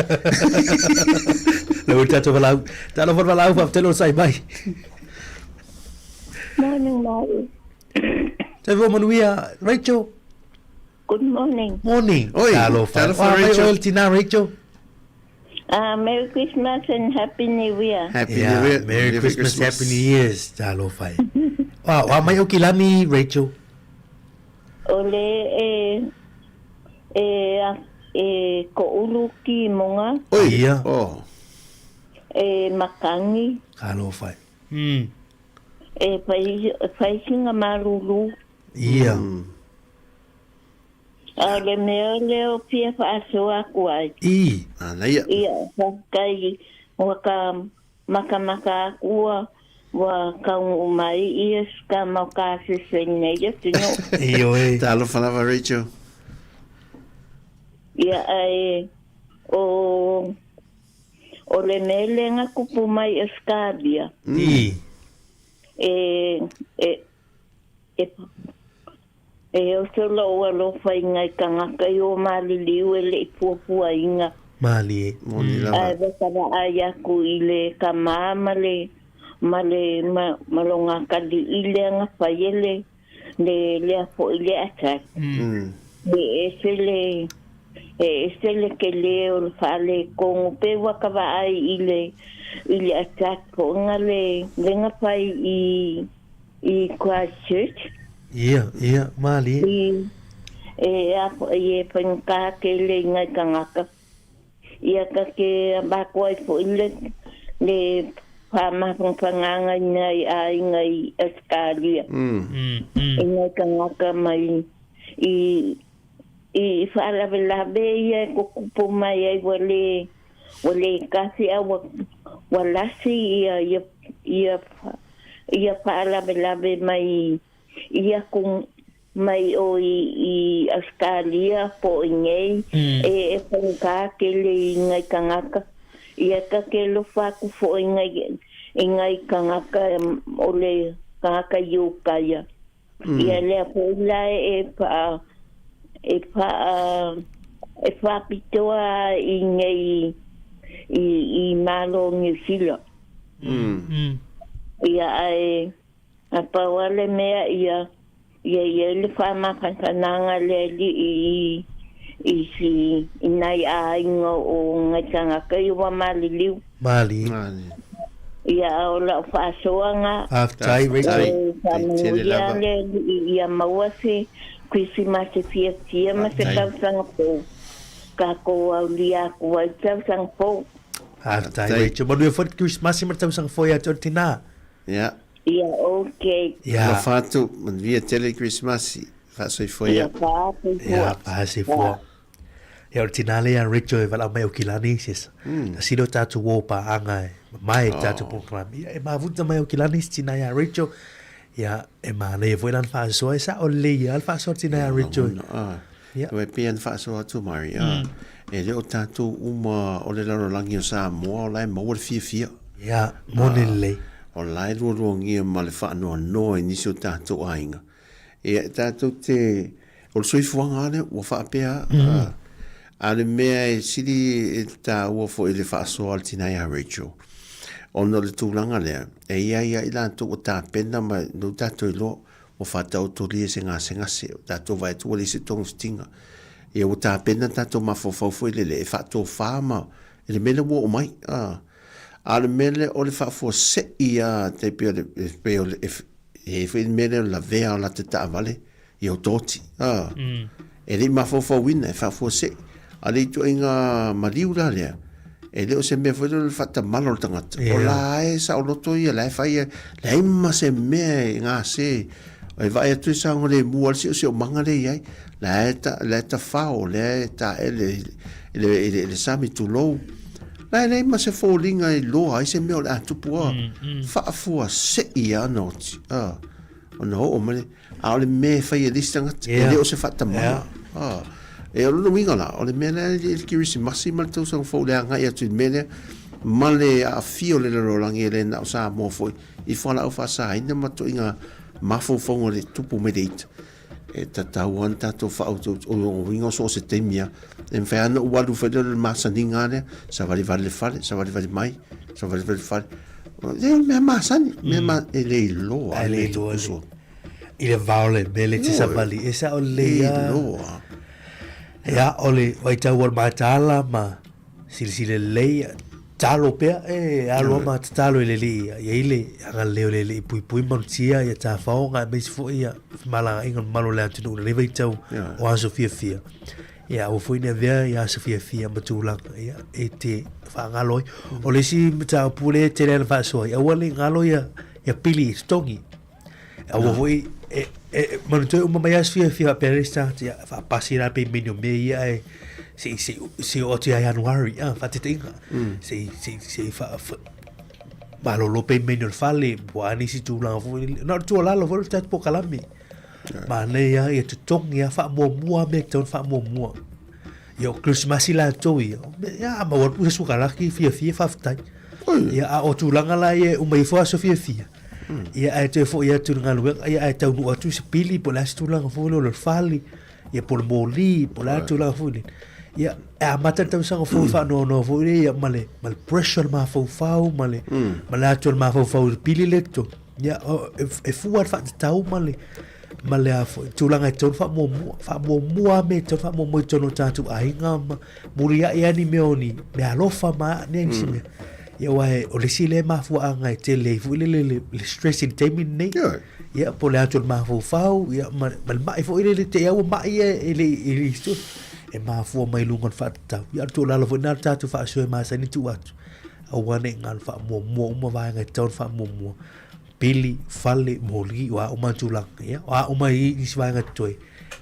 Lau tatou valaau. Talofa le valaau, faafetai le onosai mai. Morning, Mari. Soifua manuia, Rachel. Good morning. Morning. Oi, Talofa. talofa, Oa mai Rachel. oe le tina, Rachel. Uh, Merry Christmas and Happy New Year. Happy Yeah, New Year. Merry Christmas, Happy New Year's. Talofa e. Oa, oa mai o kilani, Rachel. O le e, E e koʻulu kimoga. Oi! Ia. Oh. E makangi. Talofa e. Mm. E fai fai singa malulu. Ia. A o le mea lea o fia faasoa aku ai. I. Manaia. Ia, faafetai ua ka makamaka aku ua ua kaunuu mai ia ka mau kasese i nei atunuu. Ioe. Talofa lava Rachel. Ia, ae o o le mea lea na kupu mai i Australia. I. E e E, e oso lou alofa i ngai kangaka i o maliliu e leʻi puapuaina. Malie. Moni lava. Ae wa ka vaai aku i le kama ma le, ma le, ma, ma lona kaliʻi lea na fai e le, le, lea foʻi le attack. E ese le, e ese le kele o le faaletonu pe ua ka vaai i le, i le attack foʻi na le, le na fai i, I Christchurch. Ia, ia, malie. I, e a, i e whaingata ke le inga i tangata. Ia ka ke bako ai fo i le, le whamahangwhanganga i ngai a inga i Australia. I ngai tangata mai i, i whaalawelawe ia e ko kupu mai ai wa le, wa le kasi a wa, wa lasi ia, ia, ia, ia whaalawelawe mai ia ku mai o i, i Australia po i nei e e whangā ke le i ngai kangaka. Ia ka ke lofa aku fo i ngai, i ngai kangaka o le kangaka i ukaia. Ia lea po i la e wha, e wha, e whapitoa i nei i, i Malo New Zealand. Ia ae a pau a le mea ia ia ia le whamawhananga le li i i si i nai āinga o ngai tangaka i wa maliliu. Malie. Ia o lau whaasoanga. Faafetai, Rachel. E whamuia le li i ia maua se Krisimasi fiafia ma se tausaga fou. Ka ko au lia aku ai tausaga fou. Faafetai, Rachel. Manuia foi le Krisimasi ma le tausaga fou ia te oe le tinā. Ia. Ia, okay. Ia. Alofa atu, manuia tele Krisimasi. Faasoifua ia. Ia, faasoifua. Ia, faasoifua. Ia, o le tinā lea ia Rachel e valaau mai Aukilani, se tasi lea o tatou uo paaga e mamae i le tatou polokalame. Ia, e mafuta mai Aukilani se tinā ia Rachel. Ia, e manaia foi lana faasoa, e sao lelei lava le faasoa a le tinā ia Rachel. Ia. E pei ona faasoa atu Mari, e le o tatou uma o le lalolagi o Samoa o la e maua le fiafia. Ia, moni lelei. O la e lualuagia ma le faanoanoa i nisi o tatou aiga. Ia, e tatou te, o le soifuaga lava lea ua faapea, a o le mea e sili e taua foi i le faasoa a le tina ia Rachel, ona o le tulaga lea, e i ai lava i latou ua tapena ma lea ua tatou iloa, ua faataotolia se gasegase, ua tatou vaai atu ua leai se togafitiga. Ia ua tapena tatou mafaufau foi lele e faatofa ma i le mea lea ua oo mai. A o le mea lea o le faafuasei lava tai pei o le, pei o le, e i ai foi le mea lea o le lavea o lata taavale i Ototi. A, e le i mafaufauina, e faafuasei. A o le ituaiga maliu la lea, e le o se mea foi lea o le faatamala o le tagata. O la e saoloto ia, la e fai ia, leai ma se mea e gase. E vaai atu e saogalemu lava le siosiomaga lea e i ai. La e ta, la e tafao, lea e taele i le, i le, i le sami tulou. La e leai ma se foliga e iloa ai se mea o le a tupu a. Faafuasei lava ona oti, a, ona oo mai lea. A o le mea e fai e le isi tagata, e le o se faatamala. A, e o lona uiga la, o le mea lea i le Kerisimasi ma le tausaga fou i le agai atu i le mea lea, ma le aafia o le lalolagi e le na o Samoa foi, i fualaau faasaina ma ituaiga mafaufauga o le tupu mai le ita. E tatau lava ona tatou faautautaga, o lona uiga o so o se taimi lava, e mafai lava ona ou alu foi lea o le masaniga lava lea, savalivali i le fale, savalivali mai, savalivali i le fale. Lea o le mea masani, mea ma, e le iloa E le iloa le, i le vao le mea le te savali, e sao lelei lava. E iloa. Ia, o le vaitau o le mataala ma silasila lelei, tatalo pea, e alu lava ma tatalo i le Alii, ia i ai le agalelei o le Alii e puipui ma malutia ia tafaoga aemaise foi ia femalagaaiga o le mamalu o le atunuu i lenei vaitau o aso fiafia. Ia, aua foi ne avea ia aso fiafia ma tulaga, ia, e te whaangalo ai. O le isi mataupu lea e tele ana faasoa ai, aua le galo ia, ia pili i totogi. Aua foi, e, e, manatua e uma mai aso fiafia faapea le isi tagata, ia, faapasi la peimeini o mea ia ae se i, se i, se i oo atu ia Ianuari, a, faataitaiga. Se i, se i, se i faa, fa, malolo peimeini o le fale, po o a nisi tulaga foi lele. Na o le tuualalo foi o le tatou polokalame. Manaia ia totogi lava faamuamua mea e tatau ona faamuamua. Ia o Kerisimasi latou ia, ia a maua atu se sukalaki fiafia faafetai. Ia a o tulaga la ia e uma ifo aso fiafia, ia ae toe foi atu i le galuega, ia ae taunuu atu se pili po o le a se tulaga foi lea o le fale, ia po o le moli, po o le a tulaga foi lea. Ia e amata le tausaga fou faanoanoa foi lea ia ma le ma le pressure o le mafaufau ma le ma le atu o le mafaufau i le pili lea e totogi. Ia, e fua le faatatau ma le, ma le a foi, tulaga e tatau ona faamuamua. Faamuamua lava mea e tatau ona faamuamua i totonu o tatou aiga ma muliai lava ni mea o ni meaalofa ma a nisi mea. Ia aua o le isi lea mafuaaga e tele ai foi lele le, le stress i le taimi lenei. Ia, po o le atu o le mafaufau, ia, ma, ma le mai foi lele te i lava ua mai ia e le i le e mafua mai luga o le faatatau. Ia, o le tuualalo foi lena a le tatou faasoa e masani tuu atu. Aua ne i galo faamuamua uma vaega e tatau ona faamuamua, pili, fale, moli, o a uma tulaga, ia, o a uma i isi vaega totoe,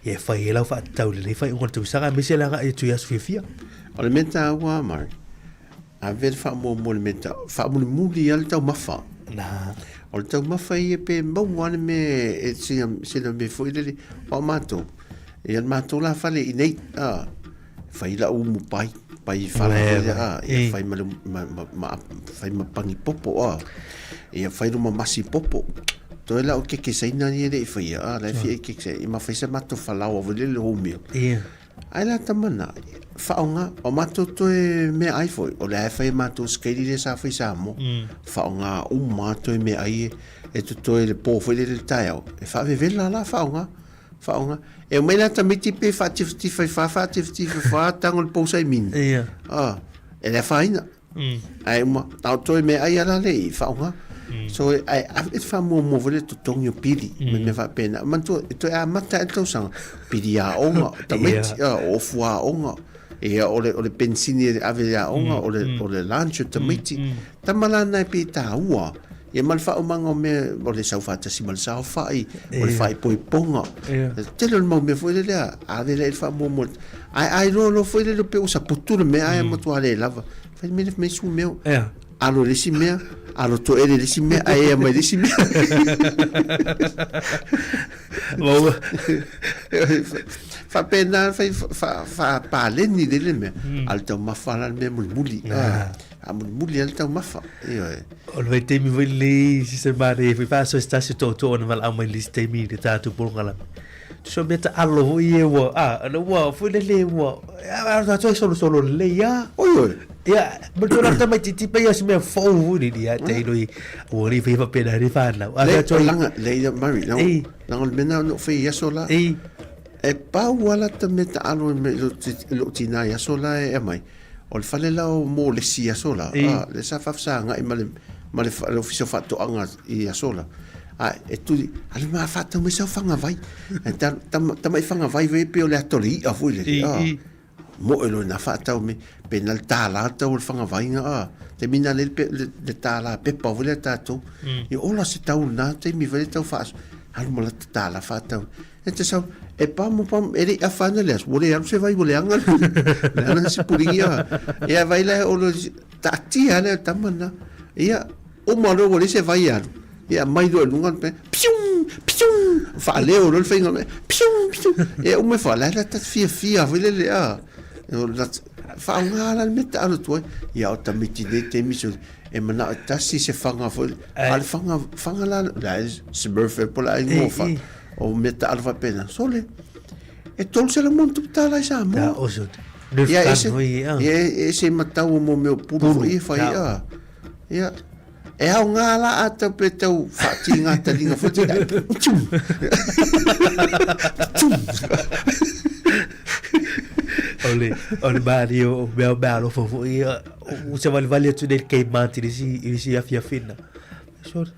ia e fai ai lau faatatau i lenei faaiuga o le tausaga, aemaise le agai atu i aso fiafia. O le mea taua, Mark, ave le faamuamua i le mea taua, faamulimuli lava le taumafa. Na. O le taumafa ia pe maua lava le mea e sina mea foi lele, o a matou, ia le matou la fale i inei, a. Fai lau umu pai, pai fala foi lea, a, ia fai ma le, ma, ma, ma, fai ma pani popo, a. Ia fai luma masi popo. Toe lau keke saina ni e le i whaia, a, lai fia i keke saina, i ma whai sa mato whalawa foi le le homio. Ia. Ai la tamana, whaonga, o mato toe mea ai foi, o le ai whai mato skeiri le sa whai sa mo, whaonga o mato e mea ai e, e totoe le pō foi le le taeao, e whaavevela la whaonga, Whaonga. E omai la tamaiti pe whaatifatifa i wha, whaatifatifa i wha, tango le pou saimini. Ia. Ah, e le whaina. Ai uma, tau toi me ai ala le i whaonga. So, ai, e te whaamua mua vole totongi o pili, me mea whaapena. Manatua, e toe a mata e le tausaga, pili a onga, tamaiti, ah, o ofu a onga. Ia, o le, o le pensini e ave i a onga, o le, o le lunch o tamaiti. Tama la nai pe tāua. Ia ma le faaumaga o mea, o le saufaatasi ma le saofai, o le faaipoipoga. Tele o le mau mea foi lele a ave lea i le faamuamua. Ae a iloa loa foi lele pe ua saputu le mea ae matua le lava. Fai le mea lea fai mai su mea. Alo i le isi mea, alo toele i le isi mea, ae ea mai le isi mea. Faapena fai faapaleni lele mea, a o le taumafa la le mea mulimuli. A mulimuli lava le taumafa. Ioe. O le vaitaimi foi lenei, Sister Manaia, foi faasoa se tasi o tootoo na valaau mai i le isi taimi i le tatou polokalame. Tusa o mea taalo foi ia ua, a, ua foi lele ua, a, a, a, solosolo lelei lava. Oi, oi. Ia, ma le tulaga tamaitiiti pei lava o se mea fou foi lele ia te i loi, ua le faia faapena le fanau. A Le, o langa, le ia, Murray, langa, langa o le mea na na ou faia i aso la. E pau lava lata mea taalo i lou tina i aso la e aumai. O le fale la o Mōlesi i aso la, a, lea sa faafesagai ma le, ma le, le Ofisa o Faatoaga i aso la. A, e tuli, a le ma faatau mai sau fagavai. E ta, tama, tama i fagavai vai pe o le ato le i'a foi lele, a. Moe loa ina faatau mai, pe na le tālā tau o le fagavaiga, a. Taimi na le, le, le tālā pepa foi lea tatou. Ia ola se tau lena taimi foi lea tau faaso, alu ma lata tālā faatau. E te sau, e pamo pamo, e le i afa ana le aso, ua le alu se vai, ua leaga le, leaga le sipuligia. Ia vai la e olo, taatia lea tama na. Ia, uma loa ua leai se vai e alu. Ia mai loa i luga, pium, pium, faaleo loa le faiga, pium, pium. Ia uma ifo, la la ta fiafia foi lele, a. Faaaoga la le mea taalo atu ai. Ia o tamaiti nei taimi sole, e manao e tasi se fanga foi, a o le fanga, fanga la, la e Smurf e po o le a igoa fa. O mea taalo faapena, sole, e 300 ma ono tupu tālā i Samoa. Ta oso. Nerf Ia, gun ese, foi, ia. ia, e ese ma tau o mo mea o pulu foi e whai, ia. Ia, e ao ngā la a tau pe tau whaati ngā taringa foi te tchum! Tchum! O le, o le maari o mea mea alofa foi, ia, o se valivali atu nei le Kmart i le isi, i le isi afiafi na. Sorry.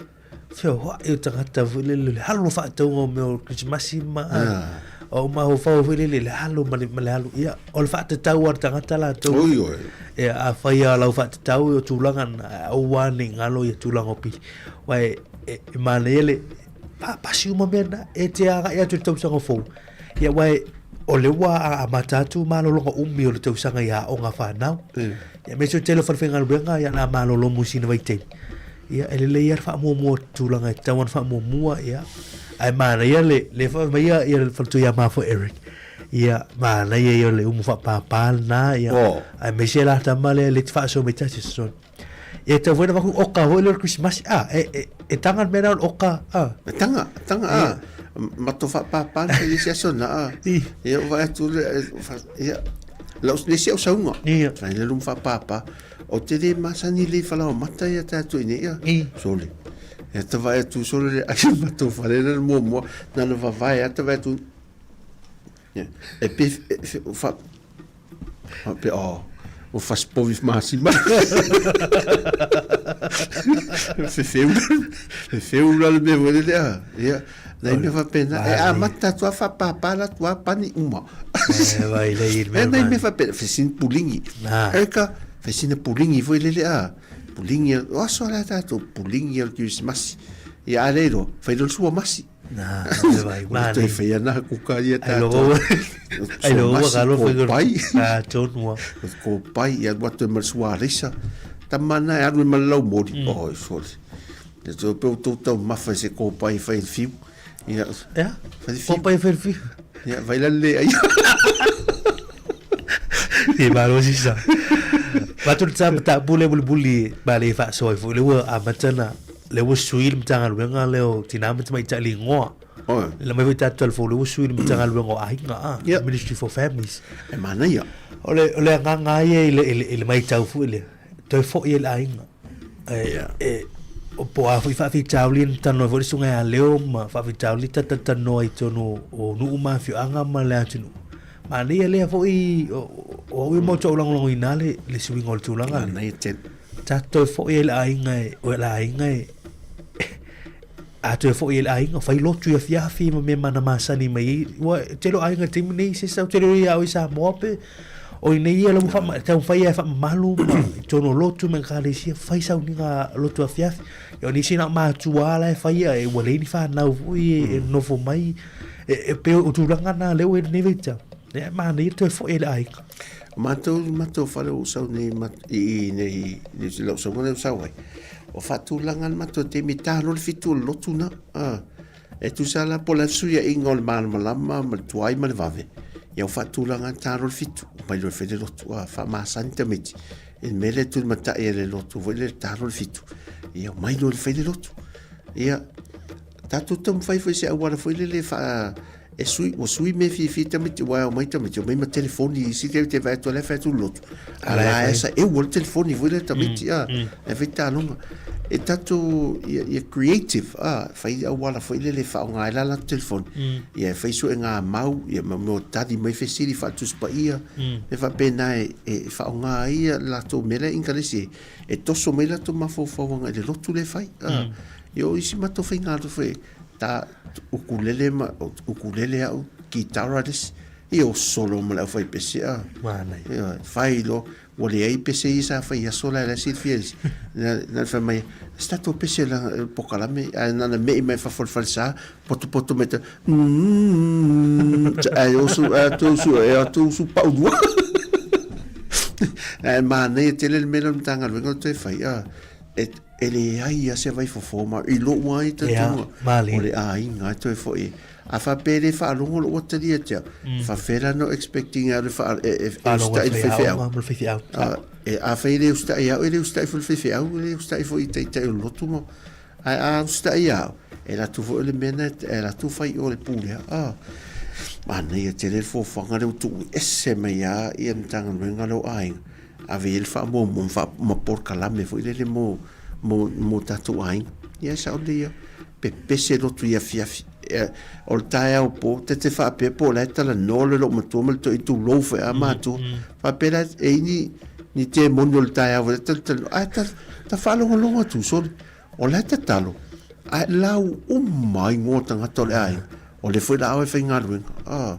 Feoai o tagata foi lele le alu faatauga o mea o Kerisimasi ma O mafaufau foi lele le alu ma le, ma le alu. Ia, o le faatatau a le tagata latou. Oi, oi. Ia, afai lava o lau faatatau o tulaga na, aua ne i galo ia tulaga o pili. Aua e, e, e manaia le paapasi uma mea na, e te agai atu i le tausaga fou. Ia, aua e, o lea ua amata atu malologa umi o le tausaga i aoga fanau. Ia, aemaise o le tele o falefaigaluega, ia, o le a malolo mo sina vaitaimi. Ia, e lelei lava le faamuamua o tulaga e tatau ona faamuamua, ia. Ae manaia le, le fai mai ia, ia le faletua ia ma foi Eric. Ia, manaia ia o le umu faapāpā lena, ia. Oh. Aemaise la tama lea le te faasoa mai tasi so. Ia tau foi na vaku oka foi le o le Christmas. Ah, e, e, e tanga le mea lena o le oka, ah. E tanga, tanga, ah. Matou faapāpā le fai isi aso na, ah. Ia, o vaai atu le, ia, lau, le isi au sauga. Ia. Fai le lumu faapāpā. O te le masani le falaoa mata ia tātou i nei ia. Sole. Ia ta vaai atu sole le ai matou fale na muamua na na vavae a ta vaai atu. Ia e pe fa fa pe oh o fas povi masima. Fefeu fefeu la le mea foi lele a. Ia nai mea faapena e amata atu a faapāpā la atu a pani uma. E vai le i mea. E nai mea faapena fesina pulingi. E ka fesina pulingi foi lele a. Pulingi o aso la tātou pulingi o le Kirisimasi. Ia a leiro, fai lo sua masi. Na, e vai, ma. Toe fai ana kuka ia tātou. Ai lo ua ka lo fai pai. Ah, tonu. Ko pai ia watu ma sua risa. Tamana e alu ma lau mori. Oh, sorry. Te tau pe o tau tau mafa se kōpai whai whiu. Ia. Ea? Whai whiu. Kōpai whai whiu. Ia, whai la le ai. E malo sisa. Matu le tsa mata bule bule buli ba le fa so fu le ua amata na le ua sui le Matagaluega lea o Tina ma Tamaitai le igoa. Le mai foi tatou telefoni le ua sui le Matagaluega o Aiga a Ministry for Families. E manaia. O le o le agaga ia i le i le maitau foi lea toe foi ai le aiga. E e o po o a foi faafitauli na talanoa foi le susuga ia Leo ma faafitauli talatalanoa i totonu o nuu ma afioaga ma le atunuu. Manaia lea foi o au ia matou lagolagoina le le suiga o le tulaga lea. Manaia tele. Tatou toe foi ai le aiga e o le aiga e a toe foi ai le aiga fai lotu i afiafi ma mea mana masani mai ai. Ua tele o aiga i le taimi nei se sau tele o ia au i Samoa pe o i nei ia la ua whaama, taumafai ia e whaamamalu ma i tonu o lotu me ekalesia fai sauniga lotu afiafi. Ia o nisi na o matua la e whaia e ua lei ni whanau foi e, e nofo mai e, e pe o tulaga na leo e nei vaitau. Ia e manaia toe foi ai le aiga. Matou matou fale o sau nei i i nei New Zealand o sau nei o sau ai. O faatulaga le matou taimi ta loa le fitu o le lotu na. Ah. E tusa la po o le a le fesuiaiga o le malamalama ma le tuai ma le vave, ia ua faatulaga ta loa le fitu, mai loa e fai le lotu, a faamasani tamaiti i le mea lea e tulimatai ai le lotu foi lea ta loa le fitu, ia omai loa e fai le lotu. Ia, tatou taumafai foi i se auala foi lele e faa, e sui, ua sui mea fiafia tamaiti, aua e omai tamaiti, omai ma telefoni i isi taimi te vaai atu o la e fai atu le lotu, a la e sa eua le telefoni foi lea tamaiti, a, e fai taaloga. E tatou, ia, ia creative, a, fai auala foi lele e faaaoga ai la latou telefoni, ia e fai suega mau, ia ma mea o tali mai fesili faale-Tusi Paia, mea faapena e, e faaaoga ai ia latou mea lea Ingalesi e, e toso mai latou mafaufau agai i le lotu lea e fai, a. Ia o isi matou faiga foi, ta ukulele ma ukulele au kitara le isi ia o solo ma le aufaipese a Manaia. Ia fai loa ua leai pese ia sa fai i aso la e la e silafia e isi na na fai mai se tatou pese la pokalame ae na ona me'i mai fafo o le falesa potopoto mai ta ae oso ae atu usu e atu usu pau lua ae manaia tele le mea lea o le Matagaluega o toe fai a e E leai a se vaifofo ma i lou ai talitonuga o le aiga e toe foi. A faapea e le faalogo lou atalii ia te au, e faapefea la ona ou expect ina alu e e usitai i le faifeau. Afai e le usitai ia au, e le usitai foi i le faifeau, e le usitai foi i taitai o le lotu ma, ae a usitai ia au, e alu atu foi o le mea lena e alu atu fai i o i le pulea. Manaia tele le foafoaga lea ua tuu ese mai lava ia le Matagaluega lea o Aiga. Ave i ai le faamuamua ma, ma polokalame foi lele mo, mo, mo tatou aiga. Ia e sao lelei ia, pepese lotu i afiafi. E, o le taeao po, ta te faapea po o la e talanoa le loomatua ma le toeaina tulou foi a matua. Faapea la e i ni, ni temoni o le taeao foi la talanoa. Ae ta, ta faalogologo atu sole, o la e tatalo, ae lau uma igoa o tagata o le aiga. O lea foi la a oe faigaluega. Ah.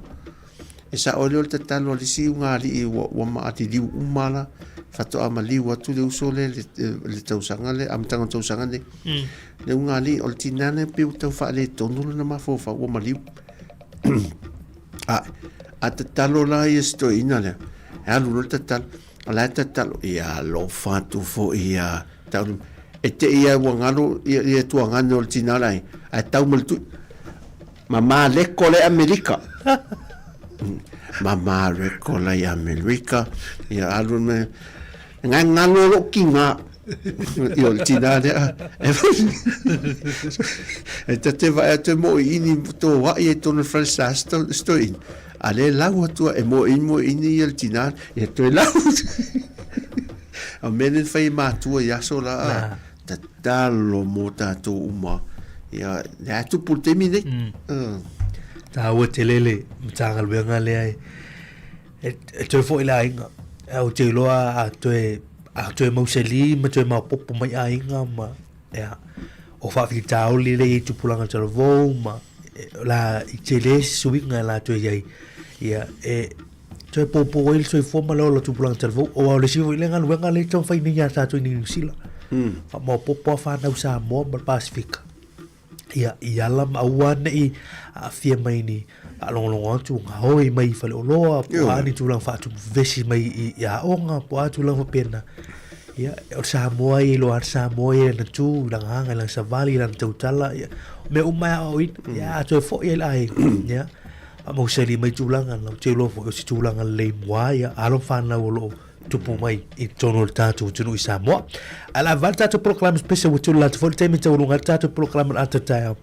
E sao ai lea o le tatalo a le isi ugaalii ua, ua maaliliu uma la, faatoa maliu atu le uso lea i le, le tausaga lea, amataga o le tausaga nei. Mm. Le ugaalii, o le tinā lea pei ua tau faaletonu lona mafaufau, ua maliu. A, a tatalo la ia si toeaina lea, e alu loa le tatalo, o la e tatalo, ia alofa atu foi ia tau, e te i lava ua galo ia, ia tuagane o le tinā la, ae tau ma le tui. Mama leko le Amerika. Mama leko le Amerika. Ia alu me ngai ngalo lo kinga. Ia o le tina lea. E ta te vae atu e mo i ini tō wai e tōna whare sa sto ini. A le lau atua e mo ini mo ini ia le tina ia toe lau. A mea ne whai e mātua i aso la. Tatalo mō tātou uma. Ia, le a tupu le taimi nei. Mm. Tāua tele le Matagaluega lea e, e, e toe foi le aiga. E au te iloa a toe, a toe mausali ma toe maopopo mai aiga ma, ia, o faafitauli lea i tupulaga talavou ma, e, la, i tele se suiga e la toe iai. Ia, e, Toe poupou ai le soifua ma le ola tupulaga talavou. Aua o le isi foi lea galuega lea e taumafai nei ia tatou i Niu Sila. Faamaopoopo lava fanau Samoa ma le Pasefika. Ia, i ala ma aua ne i aafia mai ni faalogologo atu gaoi mai i faleoloa po o a ni tulaga faatuvesi mai i aoga po o a tulaga faapena. Ia, o le Samoa ia, iloa lava le Samoa ia i lana tu, i lana aga, i lana savali, i lana tautala, ia, o mea uma e aoaoina. Ia, a toe foi ai le aiga, ia, Faamausali mai tulaga na, ou te iloa foi o se tulaga lelei mua ia alo ma fanau o lo o tupu mai i totonu o le tatou atunuu i Samoa. Ae la vale tatou polokalame special ua tuli atu foi le taimi taualuga ai le tatou polokalame o le ata taeao.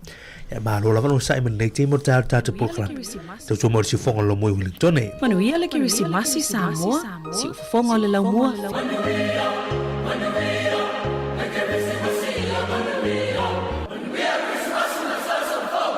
Ia malo lava le onosai mai lenei taimi o le taeao le tatou polokalame. Tautua mai o le siufofoga o le Laumua i Wellington. Manuia le Kerisimasi Samoa, siufofoga o le Laumua. Manuia, manuia, le Kerisimasi ia manuia. Manuia Kerisimasi ma le tausaga fou.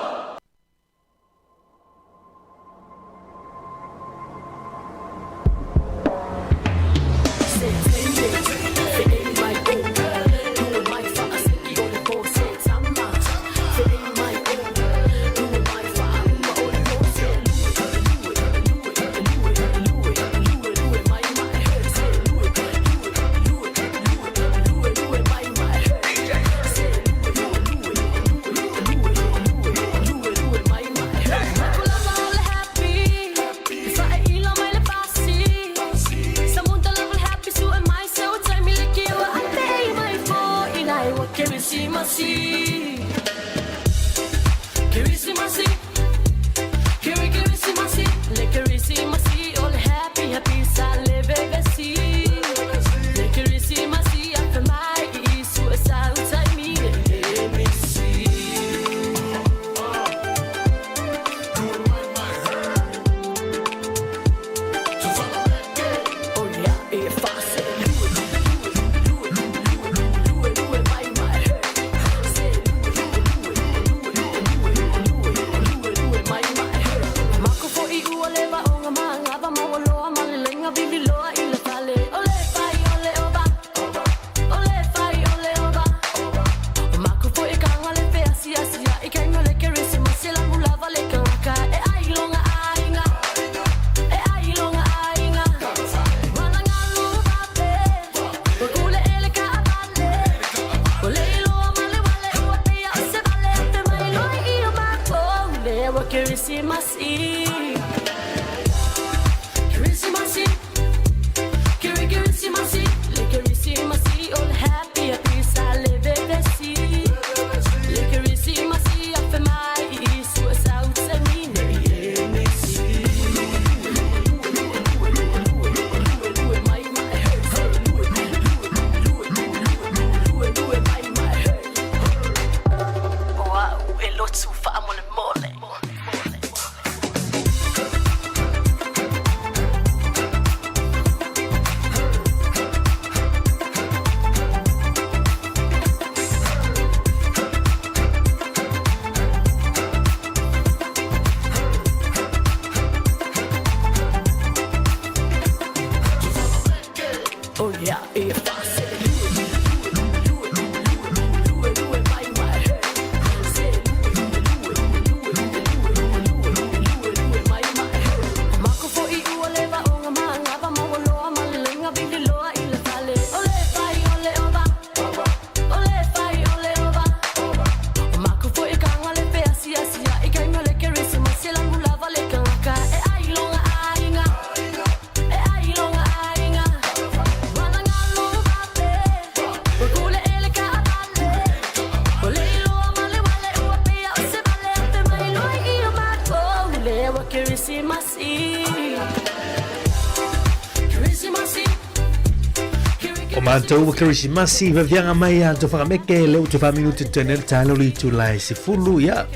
O matou ua Kerisimasi vaviaga mai a to whakameke le utu wha minuti tene le talo li tu lai sifulu ia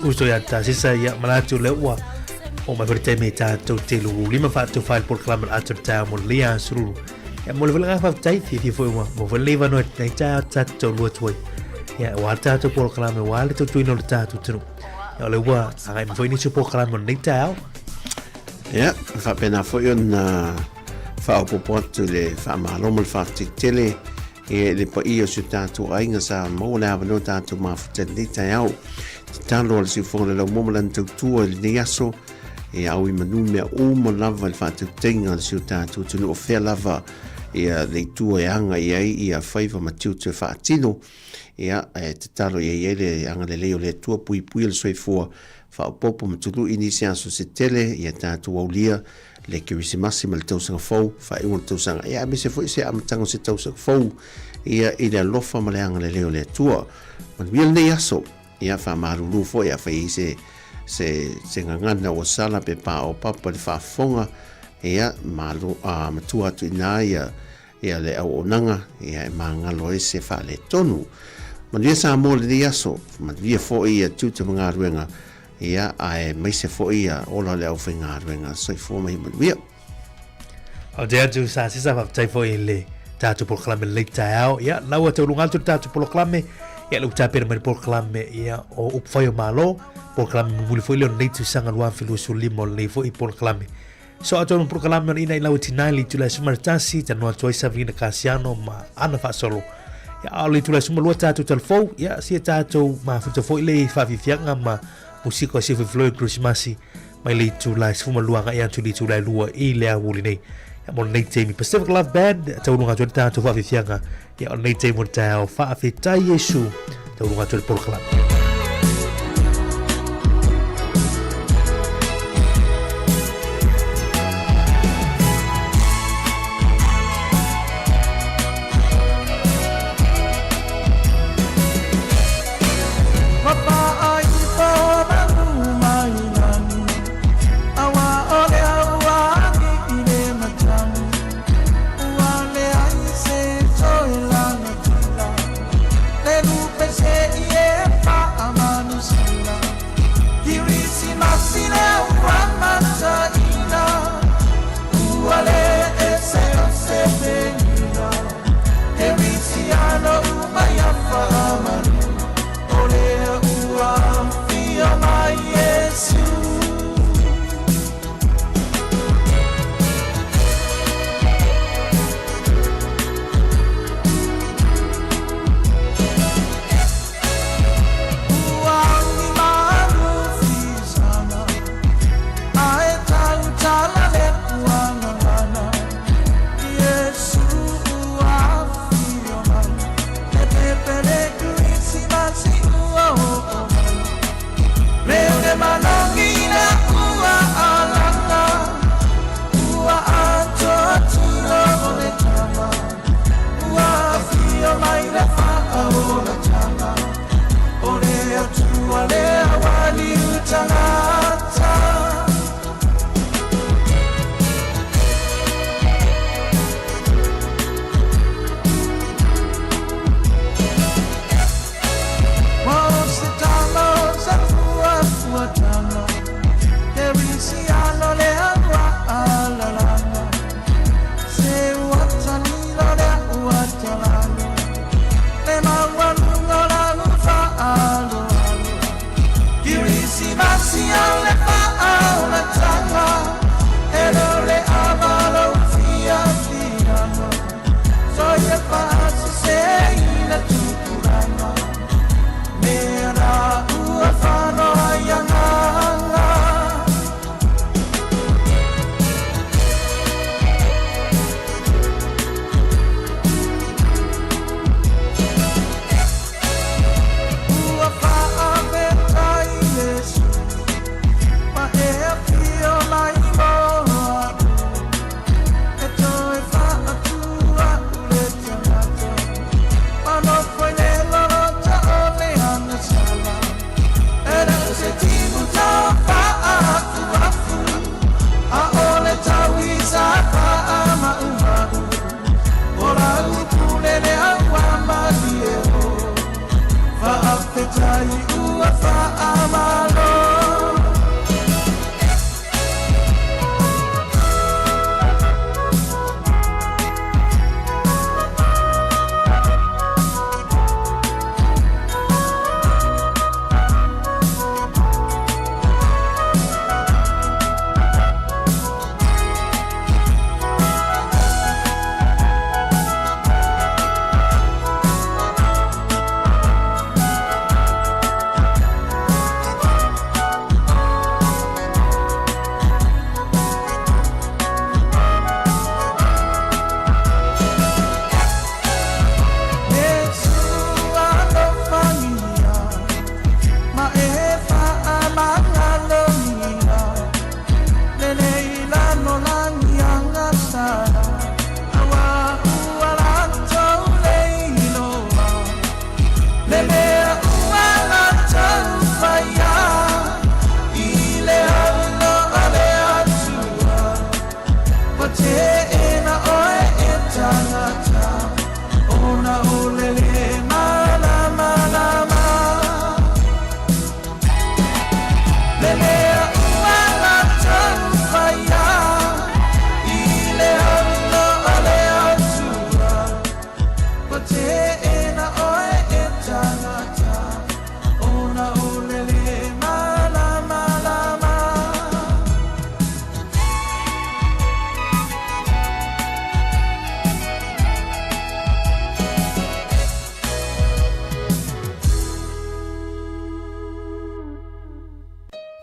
uso ia ta sisa ia malatu le ua o mai fori taimi tātou te lu lima wha tu whail por klamar atu ta mo lia sururu ia mo le vela wha tai fi fi foi ua mo vela leva no nei ta ta to lua tuai ia wa tātou por klamar wa le tu tuino le tātou tunu ia o le ua angai mo foi ni su por klamar nei ta Ia, e faapena foi ona faaopoopo atu le faamalo ma le faafetai tele i le paia o si o tatou aiga sa maua le avanoa tatou mafuta i lenei taeao. Tatalo a le Siufofoga o le Laumua ma lana tautua i lenei aso, e au i manu mea uma lava i le faatautaiga a le si o tatou atunuu o fea lava ia le itu e aga i ai ia faiva ma tiute faatino. Ia, e tatalo ia i ai le agalelei o le Atua, puipuia le soifua Faaopoopo ma tului nisi aso se tele ia tatou aulia le Kerisimasi ma le tausaga fou, faaiuga o le tausaga, ia aemaise foi se amataga o se tausaga fou ia i le alofa ma le agalelei o le Atua. Manuia lenei aso, ia faamalulu foi afai i ai se se se gagana ua sala pe paopapa i le faafofoga, ia malo a matua atu i ina ia Ia le auaunaga, ia e magalo ai se faaletonu. Manuia Samoa i lenei aso, manuia foi ia tiute ma galuega, ia aemaise foi ia ola le aufaigaluega. Soifua ma ia manuia. O te atu sa sisa faafetai foi i le tatou polokalame lenei taeao. Ia, lau ua tauluga atu le tatou polokalame, ia le ua tapena mai le polokalame ia o Upufai o Malo, polokalame mulimuli foi lea o lenei tausaga 2025 o lenei foi polokalame. So atoa ma polokalame ona ina i lau tina i le itula e suma le tasi, talanoa atu ai Savelina Kasiano ma ana faasolo. Ia, a o le itula e suma lua tatou talafou, ia, sia tatou mafuta foi le faafiafiaga ma musika o sia foi Kerisimasi mai le itula e 12 agai atu i le itula e 2 i le aoauli nei. Ia, mo lenei taimi, Pacific Love Band, tauluga atu ai le tatou faafiafiaga. Ia, o lenei taimi o le taeao, faafetai Iesu, tauluga atu ai le polokalame.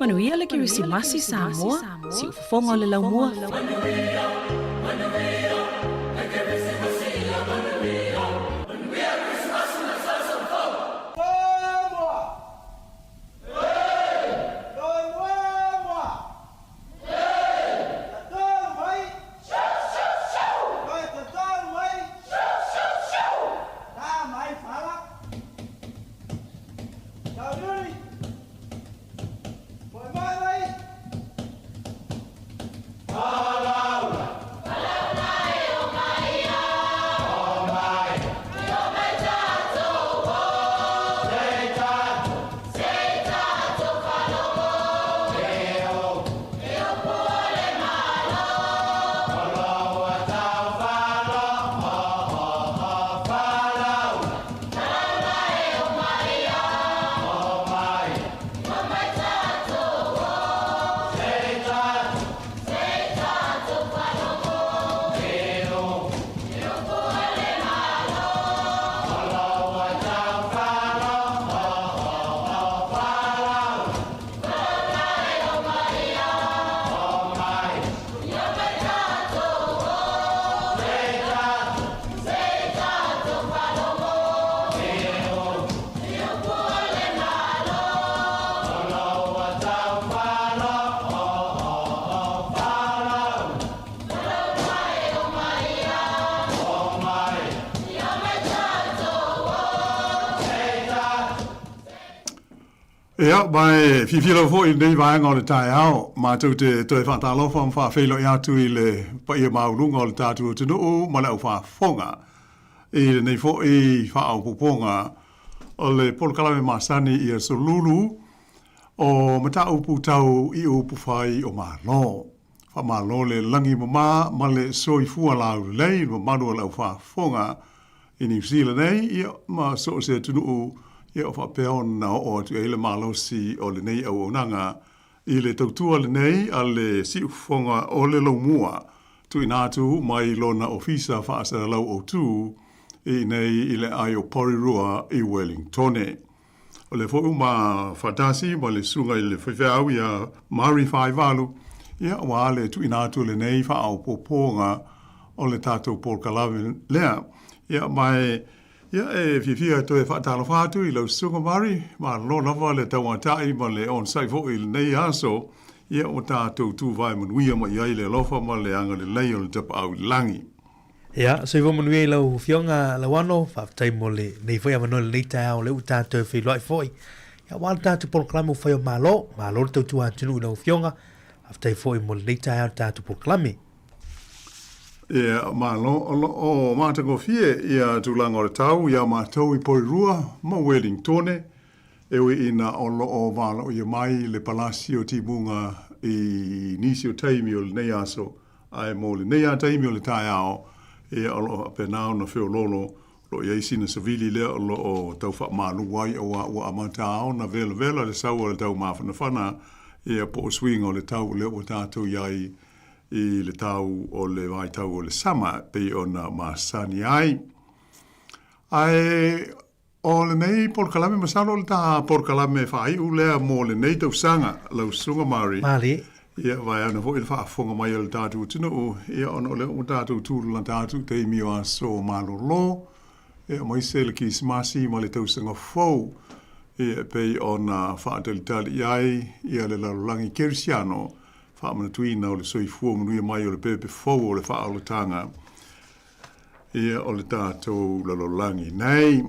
Manuia le Kerisimasi Samoa, siufofoga o le laumua. Ia, ma e fiafia lava foi i lenei vaega o le taeao, matou te toe faatalofa ma faafeiloai atu i le paia maualuga o le tatou atunuu ma le aufaafofoga i lenei foi faaopoopoga o le polokalame masani ia Solulu o mataupu tau i upufai o Malo. Faamalo le lagi mama ma le soifua laulelei i le mamalu o le aufaafofoga i Niu Sila nei, ia, ma so o se atunuu, ia, o faapea ona oo atu i ai le malosi o lenei auaunaga i le tautua lenei a le siufofoga o le Laumua, tuuina atu mai lona ofisa faasalalau autu i inei i le aai o Porirua i Wellingtone. O lea foi ua ma faatasi ma le susuga i le faifeau ia Mari Faivalu, ia aua le tuuina atu o lenei faaopoopoga o le tatou polokalame lea. Ia ma e, ia e fiafia e toe faatalofa atu i lau susuga Mari, malo lava le tauatai ma le onosai foi i lenei aso, ia ua tatou tuvae manuia mai ai le alofa ma le agalelei o le Tapaau i le Lagi. Ia, soifua manuia i lau Afioga Lauano, faafetai mo lenei foi avanoa i lenei taeao o lea ua tatou feiloai foi. Ia, aua le tatou polokalame ua fai o Malo, malo le tautua atunuu i lau Afioga, faafetai foi mo lenei taeao i le tatou polokalame. Ia, malo, o lo o matagofie ia tulaga o le tau iā matou i Porirua ma Welingtone, e ui ina o lo o valaauia mai le palasi o timuga i nisi o taimi o lenei aso, Ae mo lenei lava taimi o le taeao, ia o lo o faapena ona feoloolo, o lo o i ai sina savili lea o lo o tau faamalu ai aua ua amata lava ona velavela le sau a le taumafanafana, ia po o suiga o le tau lea ua tatou i ai i le tau o le vaitau o le sama e pei ona masani ai. Ae O lenei polokalame masalo o le ta polokalame faaiu lea mo lenei tausaga lau Susuga Mari. Mali. Ia vaeane foi le faafofoga mai a le tatou atunuu, ia ona o lea ua tatou tulalata atu i taimi o aso malolo, ia aemaise le Kerisimasi ma le tausaga fou, ia e pei ona faatalitali i ai ia le lalolagi kerisiano, faamanatuina o le soifua manuia mai o le pepe fou o le faaolataga. Ia, o le tatou lalolagi nei.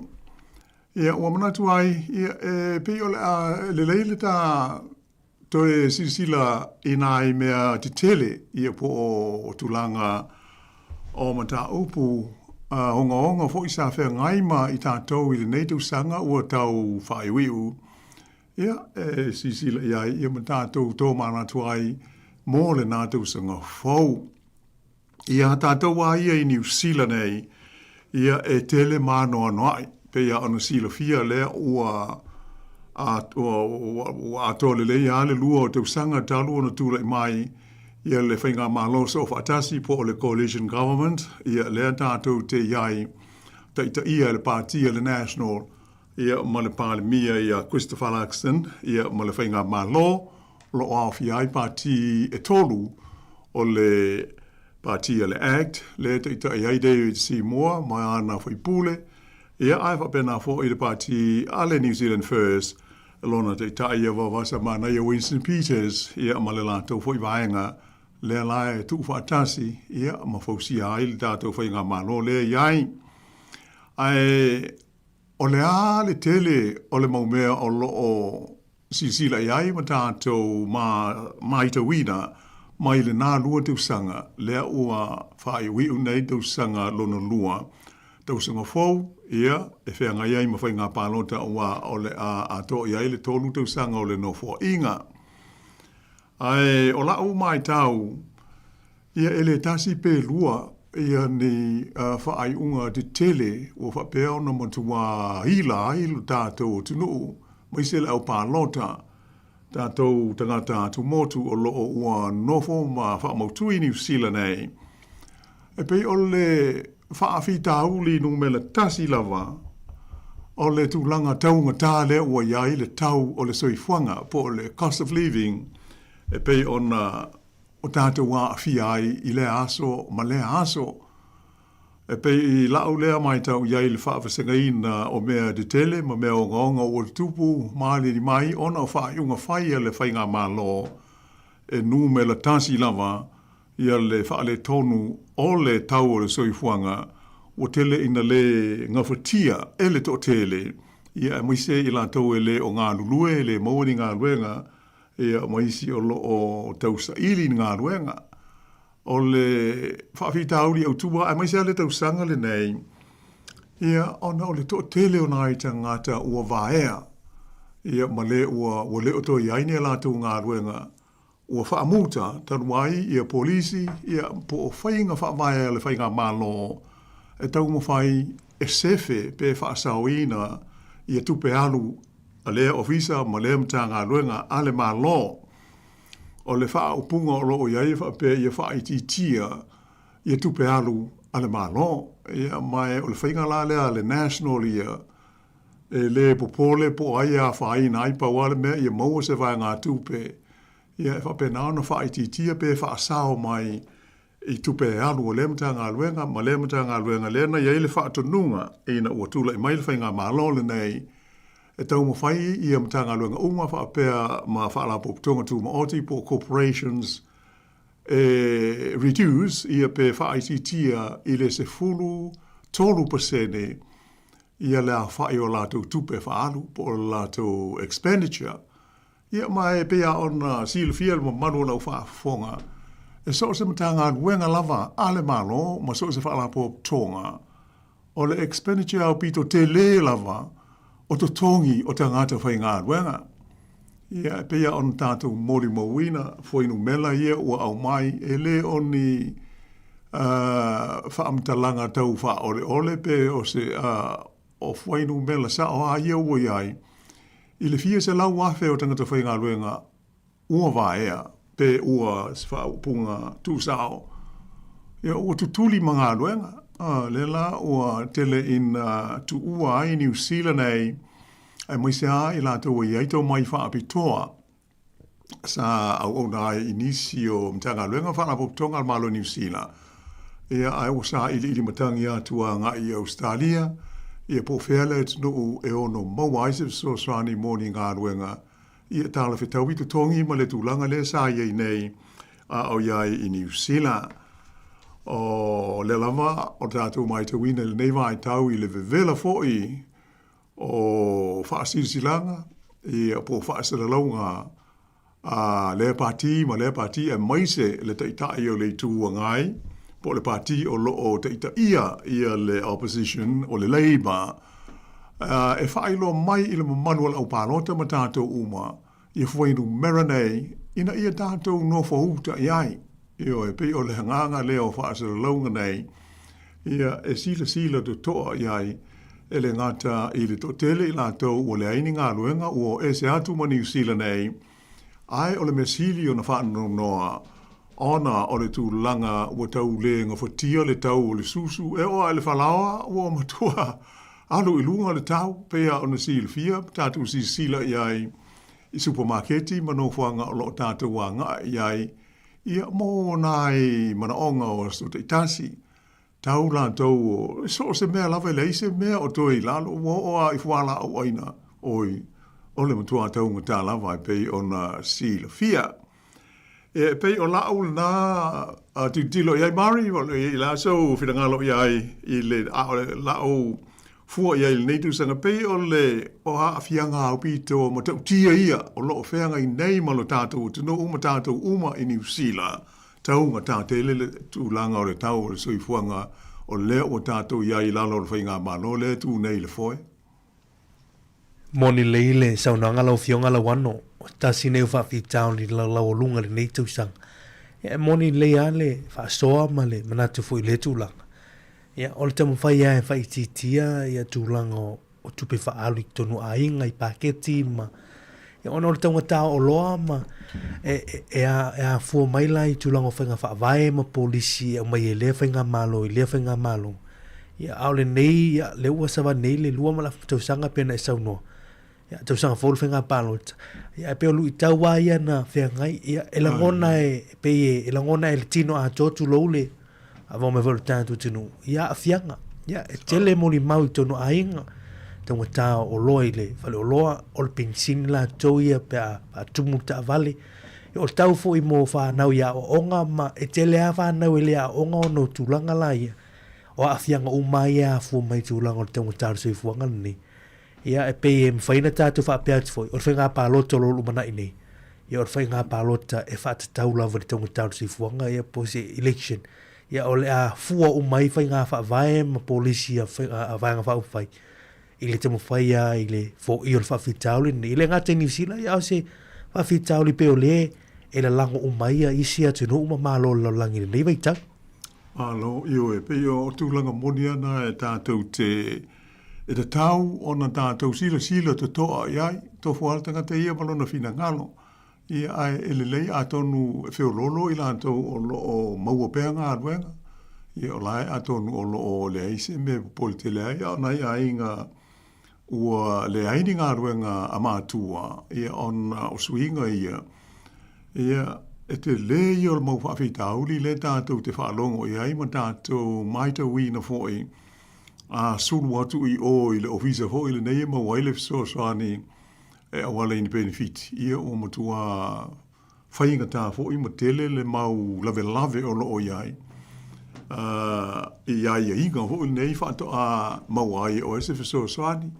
Ia, ua manatu ai, ia, e pei o le a lelei le ta toe silasila i nai mea tetele, ia, po o tulaga o mataupu ogaoga foi sa feagai ma i tatou i lenei tausaga ua tau faaiuiu, ia, e silasila i ai, ia, ma tatou tomanatu ai mo lena tausaga fou. Iā tātou a ia i Niu Sila nei, ia e tele mānoanoaʻi, pei a ona silafia lea ua ua atoa lelei lava le lua o tausaga talu ona tulai mai ia le Faigamalo Soofaatasi po o le Coalition Government, ia lea tātou te i ai taitaia e le Pāti a le National ia ma le Palemia ia Christopher Luxon ia ma le Faigamalo. o lo o aofia ai pati e tolu, o le Pati a le act, lea e taitai ai David Seymour ma ana faipule, ia ae faapena foi le pati a le New Zealand First, lona taitai ia Vaovasa Manaia Winston Peters, ia ma le latou foi vaega lea la e tuufaatasi, ia ma fausia ai le tatou faigamalo lea i ai. Ae o le a le tele o le mau mea o lo o silasila i ai ma tatou maitauina mai lena lua tausaga lea ua faaiuiu nei tausaga lona lua, tausaga fou, ia, e feagai ai ma faiga palota aua o le a atoa i ai le tolu tausaga o le Nofoaiga. Ae o la'u maitau, ia e le tasi pe lua ia ni faaiuga tetele ua faapea ona matua ila ai lo tatou atunuu, aemaise le au palota, tatou tagata atumotu o lo o ua nofo ma faamautu i Niu Sila nei. E pei o le faafitauli numera tasi lava o le tulaga taugata lea ua i ai le tau o le soifuaga po o le cost of living e pei ona o tatou aafia ai i lea aso ma lea aso. E pei i la'u lea maitau i ai le faavasegaina o mea tetele ma mea ogaoga ua tutupu malili mai ona o faaiuga fai a le Faigamalo e numera tasi lava ia le faaletonu o le tau o le soifuaga ua tele ina le gafatia e le toatele, ia aemaise i latou e le o galulue, e le maua ni galuega, ia ma isi o lo o tausaili ni galuega. O le faafitauli autu lava, aemaise lava le tausaga lenei, ia ona o le toatele o nai tagata ua vaea, ia ma le ua, ua le o toe i ai ni a latou galuega, ua faamuta talu ai ia polisi ia po o faiga faavae a le Faigamalo e taumafai e sefe pe faasaoina ia tupe alu a lea Ofisa ma lea Matagaluega a le Malo. O le faaupuga o lo o i ai e faapea ia faaitiitia ia tupe alu a le Malo. Ia ma o le faiga la lea a le National ia E le popole po o ai e afaina ai, pau lava le mea ia maua se vaegatupe, ia e faapena ona faaitiitia pe faasao mai i tupe e alu a lea Matagaluega ma lea Matagaluega lea na i ai le faatonuga ina ua tulai mai le Faigamalo lenei e taumafai ia Matagaluega uma faapea ma Faalapotopotoga Tumaoti po o Corporations e reduce ia pe faaitiitia i le 13% ia le aofai o latou tupe faaalu po o le latou expenditure. Ia ma e pei lava ona silafia e le mamalu o lau faafofoga, e so o se Matagaluega lava a le Malo ma so o se Faalapotopotoga, o le expenditure aupito tele lava o totogi o tagata faigaluega. Ia e pei lava ona tatou molimauina fuainumera ia ua aumai, e le o ni faamatalaga tau faaoleole pe o se o fuainumera sao lava ia ua i ai, i le fia 100,000 o tagata faigaluega ua vaea pe ua se faaupuga tuusao, ia ua tutuli ma galuega. A, lea la ua tele ina tuua ai Niu Sila nei, aemaise lava i latou e i ai tomai faapitoa sa auauna ai i nisi o Matagaluega ma Faalapotopotoga a le Malo o Niu Sila, ia, ae ua sailiili matagi atu agai i Ausetalia, ia po o fea le atunuu e ono maua ai se fesoasoani mo ni galuega, ia talafetaui totogi ma le tulaga lea sa i ai nei a o i ai i Niu Sila. O lea lava o tatou matauina i lenei vaitau i le vevela foi o faasilasilaga ia po o faasalalauga a lea pati ma lea pati aemaise le Taitai o le Itu Agai po o le pati o lo o taitaia ia le opposition o le Labour e faailoa mai i le mamalu o le aupalota ma tatou uma ia fuainumera nei ina ia tatou nofouta i ai. Ioe, pei o le agaga lea o faasalalauga nei, ia e silasila totoa i ai, e le gata i le toatele i latou ua leai ni galuega ua o ese atu ma Niu Sila nei, ae o le mea sili ona faanoanoa, ona o le tulaga ua tau le gafatia le tau o le susu, e oo lava i le falaoa ua matua alu i luga le tau, pei lava ona silafia, tatou silasila i ai. i supamaketi ma nofoaga o lo o tatou agai i ai, ia, mo nai manaoga o aso taitasi. Tau latou o so o se mea lava e leai se mea o toe i lalo, ua oo lava i fualaau aina, oi, o le matua taugata lava e pei ona silafia. E pei o la'u lena tilotilo i ai Mari, o le a sou finagalo i ai i le, a o la'u fua i ai i lenei tausaga, pei o le o aafiaga aupito matautia ia o lo o feagai nei ma lo tatou atunuu ma tatou uma i Niu Sila, taugata tele le tulaga o le tau o le soifuaga o lea ua tatou i ai i lalo o le Faigamalo lea e tu nei i le foe. Moni lelei le saunoaga lau Afioga Lauano, tasi nei o faafitauli laualuga i lenei tausaga. Ia e moni lelei lava le faasoa ma le manatu foi i lea tulaga. Ia o le taumafai lava e faaitiitia ia tulaga o tupe faaalu i totonu o aiga i paketi ma ia ona o le taugata o oloa ma e, e, e afua mai la i tulaga o faiga faavae ma polisi e aumai e lea faigamalo i lea faigamalo. Ia, a o lenei, ia, lea ua savali nei le 2 ma le afa tausaga pei ona e saunoa. Ia, tausaga fou le faiga palota. Ia, ae pei o luitau lava ia na feagai. Ia, e lagona e, pei e, e lagona e le tino atoa tulou le avao mai foi o le tatou atunuu ia aafiaga. Ia, e tele molimau i totonu o aiga, taugata o oloa i le faleoloa, o le penisini latou ia pe a faatumu le taavale. Ia, o le tau foi mo fanau i aoaoga ma e tele lava fanau e le aooga ona o tulaga la ia. O aafiaga uma lava ia e afua mai i tulaga o le taugata o le soifuaga lenei. Ia, e pei e mafai ona tatou faapea atu foi, o le faiga palota o lo o lumanai nei, ia o le faiga palota e faatatau lava i le taugata o le soifuaga, ia po o se election, ia o le a fua uma ai faiga faavae ma polisi a Vaega Faaupufai i le taumafai lava i le foia o le faafitauli lenei. E le gata i Niu Sila, ia a o se faafitauli pei o lea e lalago uma ai isi atunuu ma malo o le lalolagi i lenei vaitau. Malo, ioe, pei o tulaga moni lava na e tatou te, e tatau ona tatou silasila totoa i ai, tofu lava le tagata ia ma lona finagalo, ia ae e lelei atonu e feoloolo i latou o lo o maua pea galuega, ia o la e atonu o lo o leai se mea e popole tele ai, a o nai aiga ua leai ni galuega a matua, ia ona o suiga ia, ia, e tele ia o le mau faafitauli lea tatou te faalogo i ai ma tatou matauina foi, a sulu atu i o i le ofisa foi lenei e maua ai le fesoasoani e auala i ni penefiti, ia ua matua faigata foi ma tele le mau lavelave o lo o i ai i aiaiga foi lenei faatoa maua ai e oe se fesoasoani.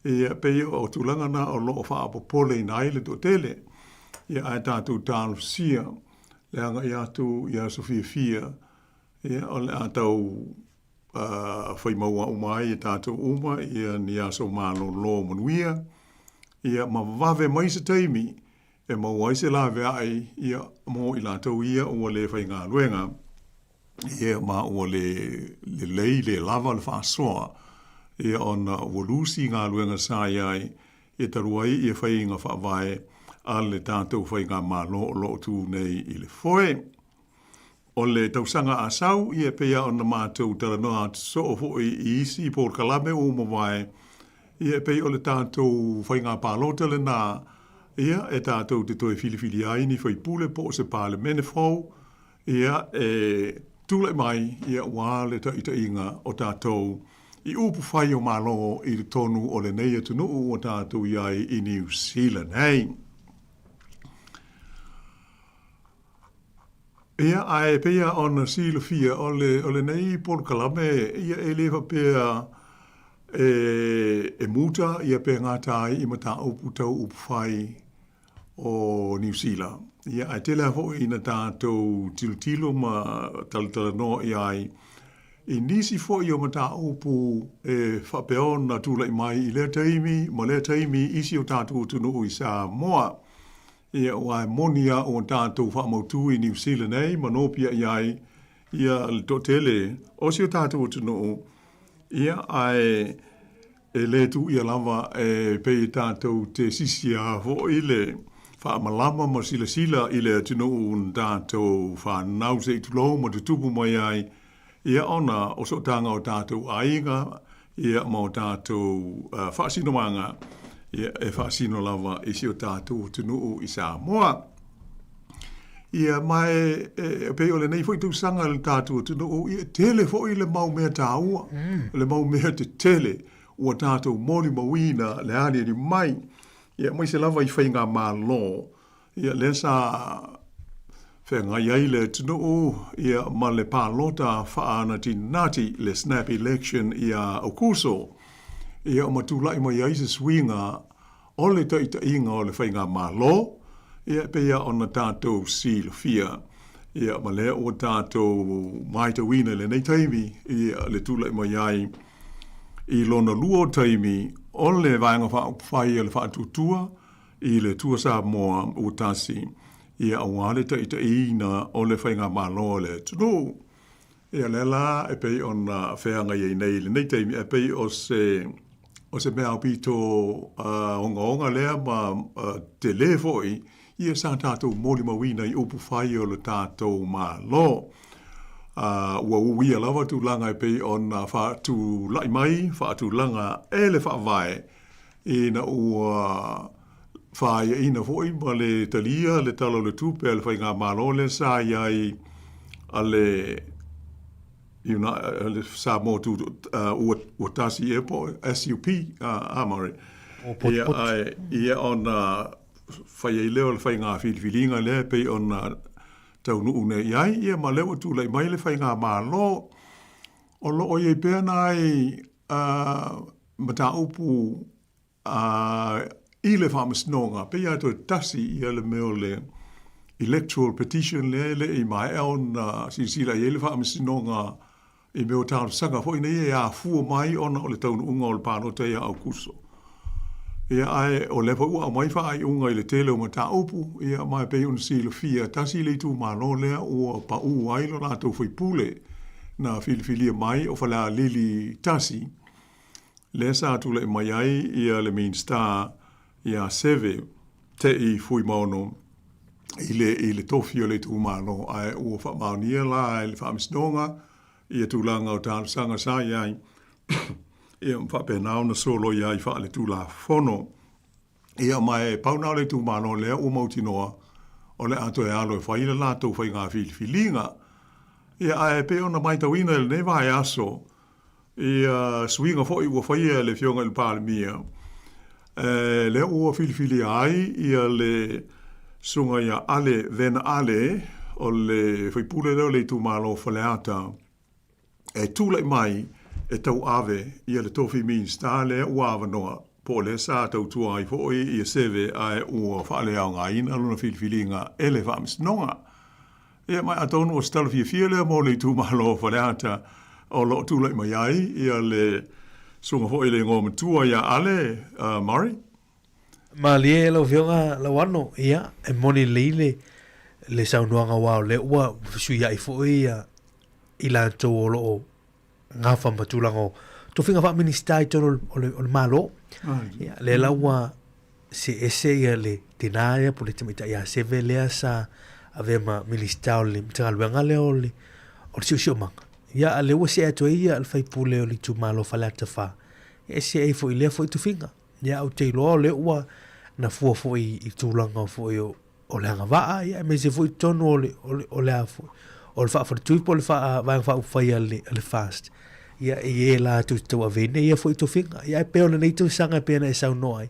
Ia, pei o tulaga na o lo o faapopoleina ai le toatele. Ia, ae tatou talosia le agai atu i aso fiafia, ia, o le a tau fai maua uma ai e tatou uma ia ni aso malolo manuia, ia, ma vave mai se taimi e maua ai se laveai ia mo i latou ia ua le faigaluega, ia ma ua le lelei, le lava le faasoa, ia ona ua lusi galuega sa i ai e talu ai ia faiga faavae a le tatou faigamalo o lo o tu nei i le foe. O le tausaga a sau, ia e pei lava ona matou talanoa atu soo foi i isi polokalame ua mavae, ia e pei o le tatou faiga palota lena, ia e tatou te toe filifili ai ni faipule po o se Palemene fou, ia e tulai mai ia aua le taitaiga o tatou i upu fai o Malo i totonu o lenei atunuu ua tatou i ai i Niu Sila nei. Ia, ae pei lava ona silafia, o le, o lenei polokalame, ia e le faapea e, e muta ia pe gata ai i mataupu tau upufai o Niu Sila. Ia, ae tele lava foi ina tatou tilotilo ma talatalanoa i ai i nisi foi o mataupu e faapea ona tulai mai i lea taimi ma lea taimi i isi o tatou atunuu i Samoa. Ia, aua e moni lava ua tatou faamautu i Niu Sila nei ma nopiai ai ia le toatele o si o tatou atunuu, ia, ae e le tuuia lava e pei e tatou te sisia foi le faamalama ma silasila i le atunuu na tatou fanau se i tulou ma tutupu mai ai, ia ona o sootaga o tatou aiga, ia ma o tatou faasinomaga, Ia, e faasino lava i si o tatou atunuu i Samoa. Ia, ma e, e, pei o lenei foi tausaga i le tatou atunuu, ia, e tele foi le mau mea taua, le mau mea tetele ua tatou molimauina le aliali mai, ia, aemaise lava i faigamalo, ia, lea sa feagai ai le atunuu, ia, ma le palota faaanatinati, le snap election ia Aukuso, ia, ma tulai mai ai se suiga o le taitaiga o le faigamalo, ia, e pei lava ona tatou silafia, ia, ma lea ua tatou matauina i lenei taimi, ia, le tulai mai ai i lona lua o taimi o le Vaega Faaupufai a le Faatuatua i le Atua Samoa ua tasi, ia, aua le taitaiina o le faigamalo a le atunuu. Ia, lea la e pei ona feagai ai nei i lenei taimi, ae pei o se, o se mea aupito ogaoga lea ma tele foi, ia sa tatou molimauina i upu fai o le tatou Malo. Ua uia lava tulaga e pei ona faatulai mai, faatulaga e le Faavae, ina ua faaiaina foi ma le talia le Tala o le Tupe a le Faigamalo lea sa i ai a le Samoa ua tasi ea po o SUP, a Murray? Ia, ae, ia ona fai ai lea o le faiga filifiliga lea e pei ona taunuu nei i ai, ia ma lea ua tulai mai le Faigamalo. O lo o i ai pea nai mataupu i le Faamasinoga, pei lava toe tasi ia le mea o le electoral petition lea e le i maea ona silasila i ai le Faamasinoga i mea o talosaga foi nei e afua mai ona o le taunuuga o le palota ia Aukuso. Ia, ae o lea foi ua aumai faaiuga i le tele o mataupu, ia, ma e pei ona silafia, tasi le itumalo lea ua pau ai lo latou faipule na filifilia mai o Falealili 1, lea sa tulai mai ai ia le Minisita ia Seve Te'i Fuimaono i le i le tofi o le itumalo, ae ua faamaonia la e le Faamasinoga ia tulaga o talosaga sa i ai, ia ma faapena ona soloia ai faaletulafono. Ia ma e pau na o le itumalo lea ua mautinoa o le a toe alo e fai le latou faiga filifiliga. Ia ae pei ona matauina i lenei vaiaso ia suiga foi ua faia e le Afioga i le Palemia, e lea ua filifilia ai ia le Susuga ia Ale Vena Ale, o le faipule lea o le itumalo o Faleata, e tulai mai e tauave ia le tofi Minisita lea ua avanoa, po o lea sa tautua ai foi ia Seve ae ua faaleaogaina lona filifiliga e le Faamasinoga. Ia, ma atonu o se tala fiafia lea mo le itumalo o Faleata o lo o tulai mai ai ia le susuga foi i le igoa matua ia Ale Murray. Malie lau Afioga Lauano, ia, e moni lelei le, le saunoaga aua o lea ua fesuiai foi ia i latou o lo o gafa ma tulaga o tofiga faa-Minisita i totonu o le, o le Malo. Ia, lea la ua see ese ia le tinā ia po o le tamaitai ia Seve lea sa avea ma Minisita o le Matagaluega lea o le, o le Siosiomaga. Ia, a lea ua see atu ai ia le faipule o le itumalo o Faleata 4, ia e see ai foi i lea foi tofiga. Ia, ou te iloa o lea ua na fua foi i tulaga foi o o le agavaa, ia, aemaise foi totonu o le, o le, o le a foi, o le faafaletui po o le faa, vaega faaupufai a le, a le FAST. Ia, i e latou te tauaveina ia foi tofiga. Ia, ae pei o lenei tausaga e pei ona e saunoa ai,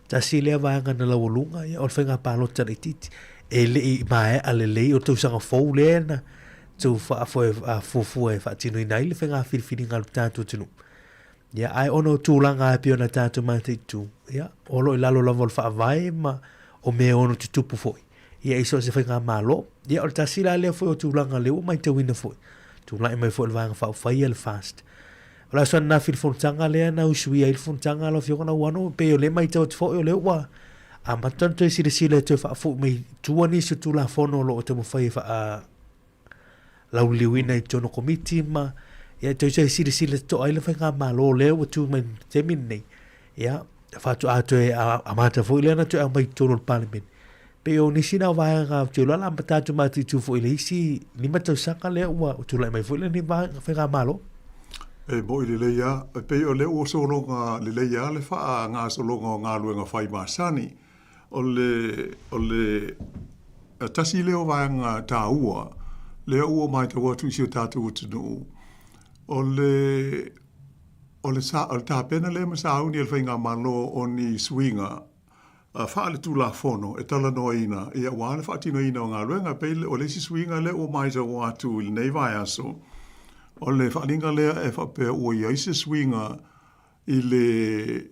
tasi lea vaega na laualuga, ia, o le faiga palota laitiiti. E le i maea lelei o le tausaga fou lea na tou faafoe, fuafua e faatinoina ai le faiga filifiliga a le tatou atunuu. Ia, ae ona o tulaga e pei ona tatou mataitu, ia, o lo o i lalo lava o le faavae ma o mea e ono tutupu foi, ia, i so o se faigamalo. Ia, o le tasi la lea foi o tulaga lea ua matauina foi, tulai mai foi le Vaega Faaupufai ia le FAST. O le aso ananafi i le fonotaga lea na usuia ai le fonotaga lau Afioga Nauano, pei o lea e matau atu foi o lea ua amata ona toe silasila e toe faafoi mai tua nisi o Tulafono o lo o taumafai e faa lauliliuina i totonu o komiti ma ia toe toe silasila totoa ai le faigamalo lea ua tu mai i le taimi lenei. Ia, faatoa toe amata foi lea na toe aumai i totonu o le Palemene. Pei o nisi na o vaega ou te iloa la amata atu ma atu foi i le isi 5 tausaga lea ua tulai mai foi lenei vaega faigamalo. E moʻi lelei a, e pei o lea ua sologa lelei a le faagasologa o galuega fai masani. O le, o le tasi lea o vaega taua lea ua matau atu i si o tatou atunuu, o le, o le, o le tapena lea ma sauni e le Faigamalo o ni suiga faaletulafono e talanoaina ia aua le faatinoina o galuega. E pei o le isi suiga lea ua matau atu i lenei vaiaso, o le faaaliga lea e faapea ua i ai se suiga i le,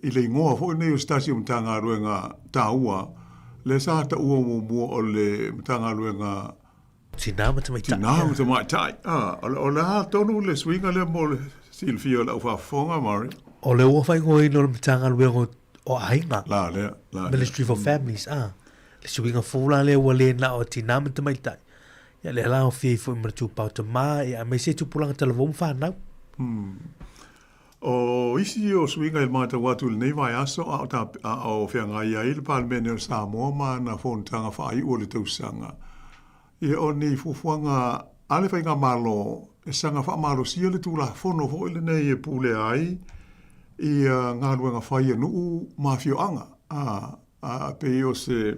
i le igoa foi lenei o se tasi o Matagaluega taua, lea sa taua muamua o le Matagaluega Tinā ma Tamaitai. Tinā ma Tamaitai. Ah, o le, o le a tonu le suiga lea mo le silafia o le au faafofoga, Murray? O le ua faaigoaina o le Matagaluega o Aiga. La lea, la lea. Ministry for Families, ah. Le suiga fou la lea ua le na o tinā ma tamaitai. Ia lea la aofia ai foi ma le tupao tamā, ia aemaise tupulaga talavou ma fanau. O isi o suiga i le matau atu i lenei vaiaso a o, a o feagai ai le Palemene o Samoa ma ana fonotaga faaiu o le tausaga, ia o ni fuafuaga a le Faigamalo e saga faamalosia le Tulafono foi lenei e pulea ai ia galuega fai a nuu ma afioaga, a, a pei o se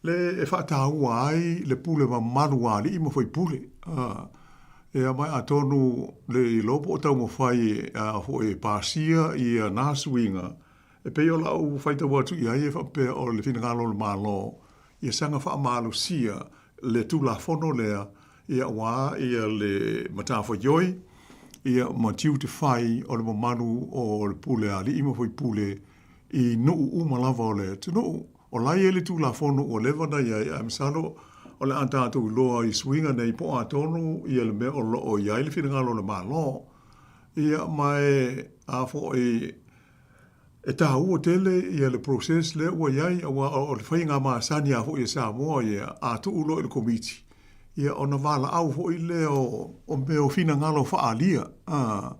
le e faataua ai le pule mamalu a alii ma faipule. A, ia mai atonu le iloa po o taumafai a foi e pasia ia na suiga, e pei o lau faitau atu i ai e faapea o le finagalo o le Malo ia saga faamalosia le Tulafono lea ia aua ia le matafaioi ia ma tiute fai o le mamalu o le pule a alii ma faipule i nuu uma lava o le atunuu. O la e i ai le Tulafono ua leva ona i ai, ae masalo o le a tatou iloa i suiga nei po o a tonu ia le mea o lo o i ai le finagalo o le Malo. Ia, ma e, a foi, e taua tele ia le process lea ua i ai, aua o le faiga masani lava foi a Samoa ia, a tuu loa i le Komiti, ia ona valaau foi lea o mea o finagalo faaalia, a,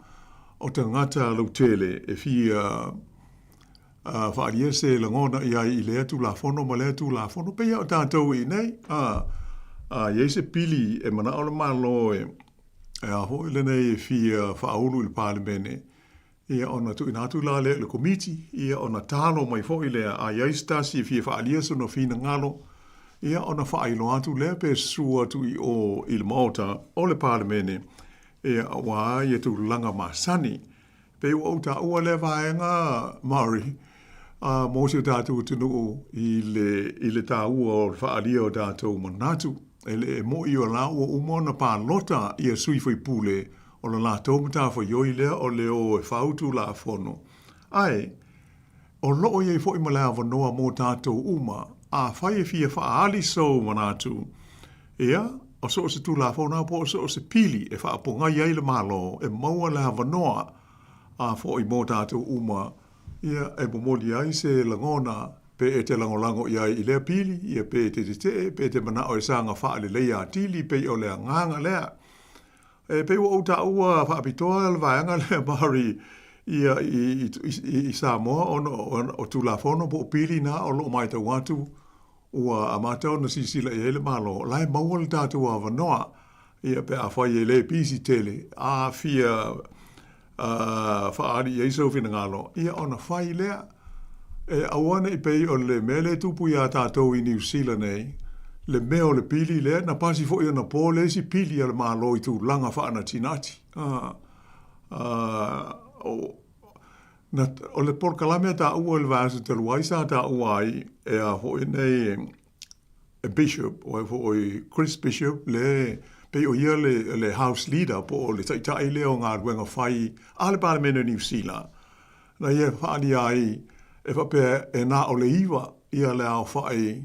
o tagata lautele e fia a faaalia se lagona i ai i lea Tulafono ma lea Tulafono, pei lava o tatou i inei, a, a i ai se pili e manao le Malo e, e a foi lenei e fia faaulu i le Palemene, ia ona tuuina atu la lea i le Komiti, ia ona talo mai foi lea, a i ai se tasi e fia faaalia sona finagalo, ia ona faailoa atu lea pe susu atu i o i le Maota o le Palemene, ia aua ia tulaga masani. Pei ua ou taua lea vaega, Murray, a, mo si o tatou atunuu i le, i le taua o le faaalia o tatou manatu. E le e moʻi o la ua uma ona palota ia sui faipule o le latou matafaioi lea o le o e fau Tulafono. Ae, o lo o i ai foi ma le avanoa mo tatou uma, afai e fia faaali sou manatu, Ia, o so o se Tulafono lava po o so o se pili e faapogai ai le Malo e maua le avanoa a foi mo tatou uma, ia, e momoli ai se lagona pe e te lagolago i ai i lea pili, ia, pe e te tetee, pe e te manao e saga faaleleia atili, pei o le agaga lea. E pei ua ou taua faapitoa le vaega lea Mari ia i, i, i, i Samoa ona o Tulafono po o pili na o lo o matau atu Ua amata ona silasila i ai le Malo, o la e maua le tatou avanoa, ia pe afai e le pisi tele, a fia faaali i ai sou finagalo, ia ona fai lea. E aua ne i pei o le mea lea e tupu iā tatou i Niu Sila nei, le mea o le pili lea, na pasi foi anapo le isi pili a le Malo i tulaga faanatinati. Na, o le polokalame a taua i le vaiaso talu ai sa taua ai e a foi nei e Bishop, o ai foi Chris Bishop, le pei o ia le, le House Leader po o le taitai lea o galuega fai a le Palemene o Niu Sila. Na ia faaalia ai e faapea e na o le 9 ia le aofai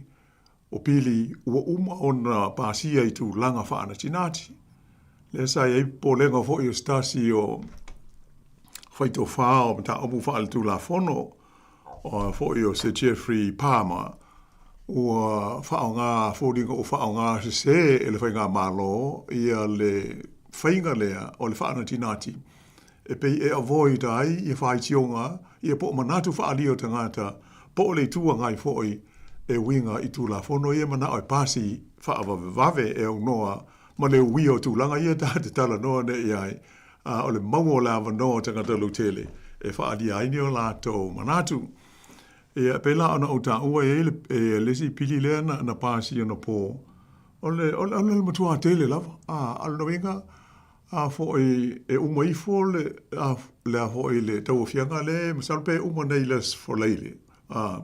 o pili ua uma ona pasia i tulaga faanatinati. Lea sa i ai popolega foi o se tasi o faitofā o mataupu faaletulafono, o foi o Sir Geoffrey Palmer, ua faaaoga foliga ua faaaoga sese e le Faigamalo ia le faiga lea o le faanatinati e pei e avoid ai ia faitioga ia po o manatu faaalia o tagata po o le Itu Agai foi e uiga i Tulafono ia manao e pasi faavavevave e aunoa ma le uia o tulaga ia ta te talanoa nei i ai. o le maua o le avanoa o tagata lautele e faaalia ai ni o latou manatu. Ia, pei la ona ou taua e i ai le, e, le isi pili lea na, na pasia anapo, o le, o le, o le matua tele lava. A, a o lona uiga, a foi e uma ifo le, a, le a foi le tauaofiaga lea, masalo pe uma nei i le Aso Faraile. A,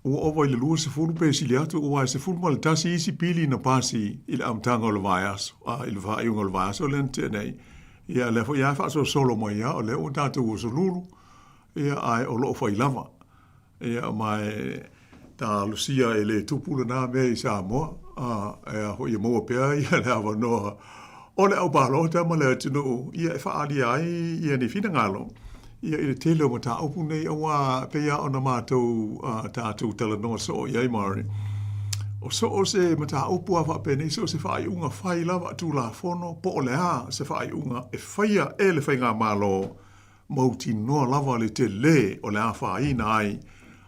ua ova i le 20 pe sili atu, aua e 11 isi pili na pasi i le amataga o le vaiaso, a, i le faaiuga o le vaiaso lea na tea nei. Ia, o lea foi lava e faasolosolo mai lava, o lea ua tatou oso lulu, ia, ae o lo o fai lava. Ia, ma e talosia e le tupu lena mea i Samoa, a, e a foi ia maua pea ia le avanoa o le au palota ma le atunuu, ia e faaalia ai ia ni finagalo, ia i le tele o mataupu nei, aua pei lava ona matou tatou talanoa soo i ai Murray, o so o se mataupu lava faapenei, so o se faaiuga fai lava Tulafono po o le a se faaiuga e faia e le Faigamalo, mautinoa lava le tele o le afaina ai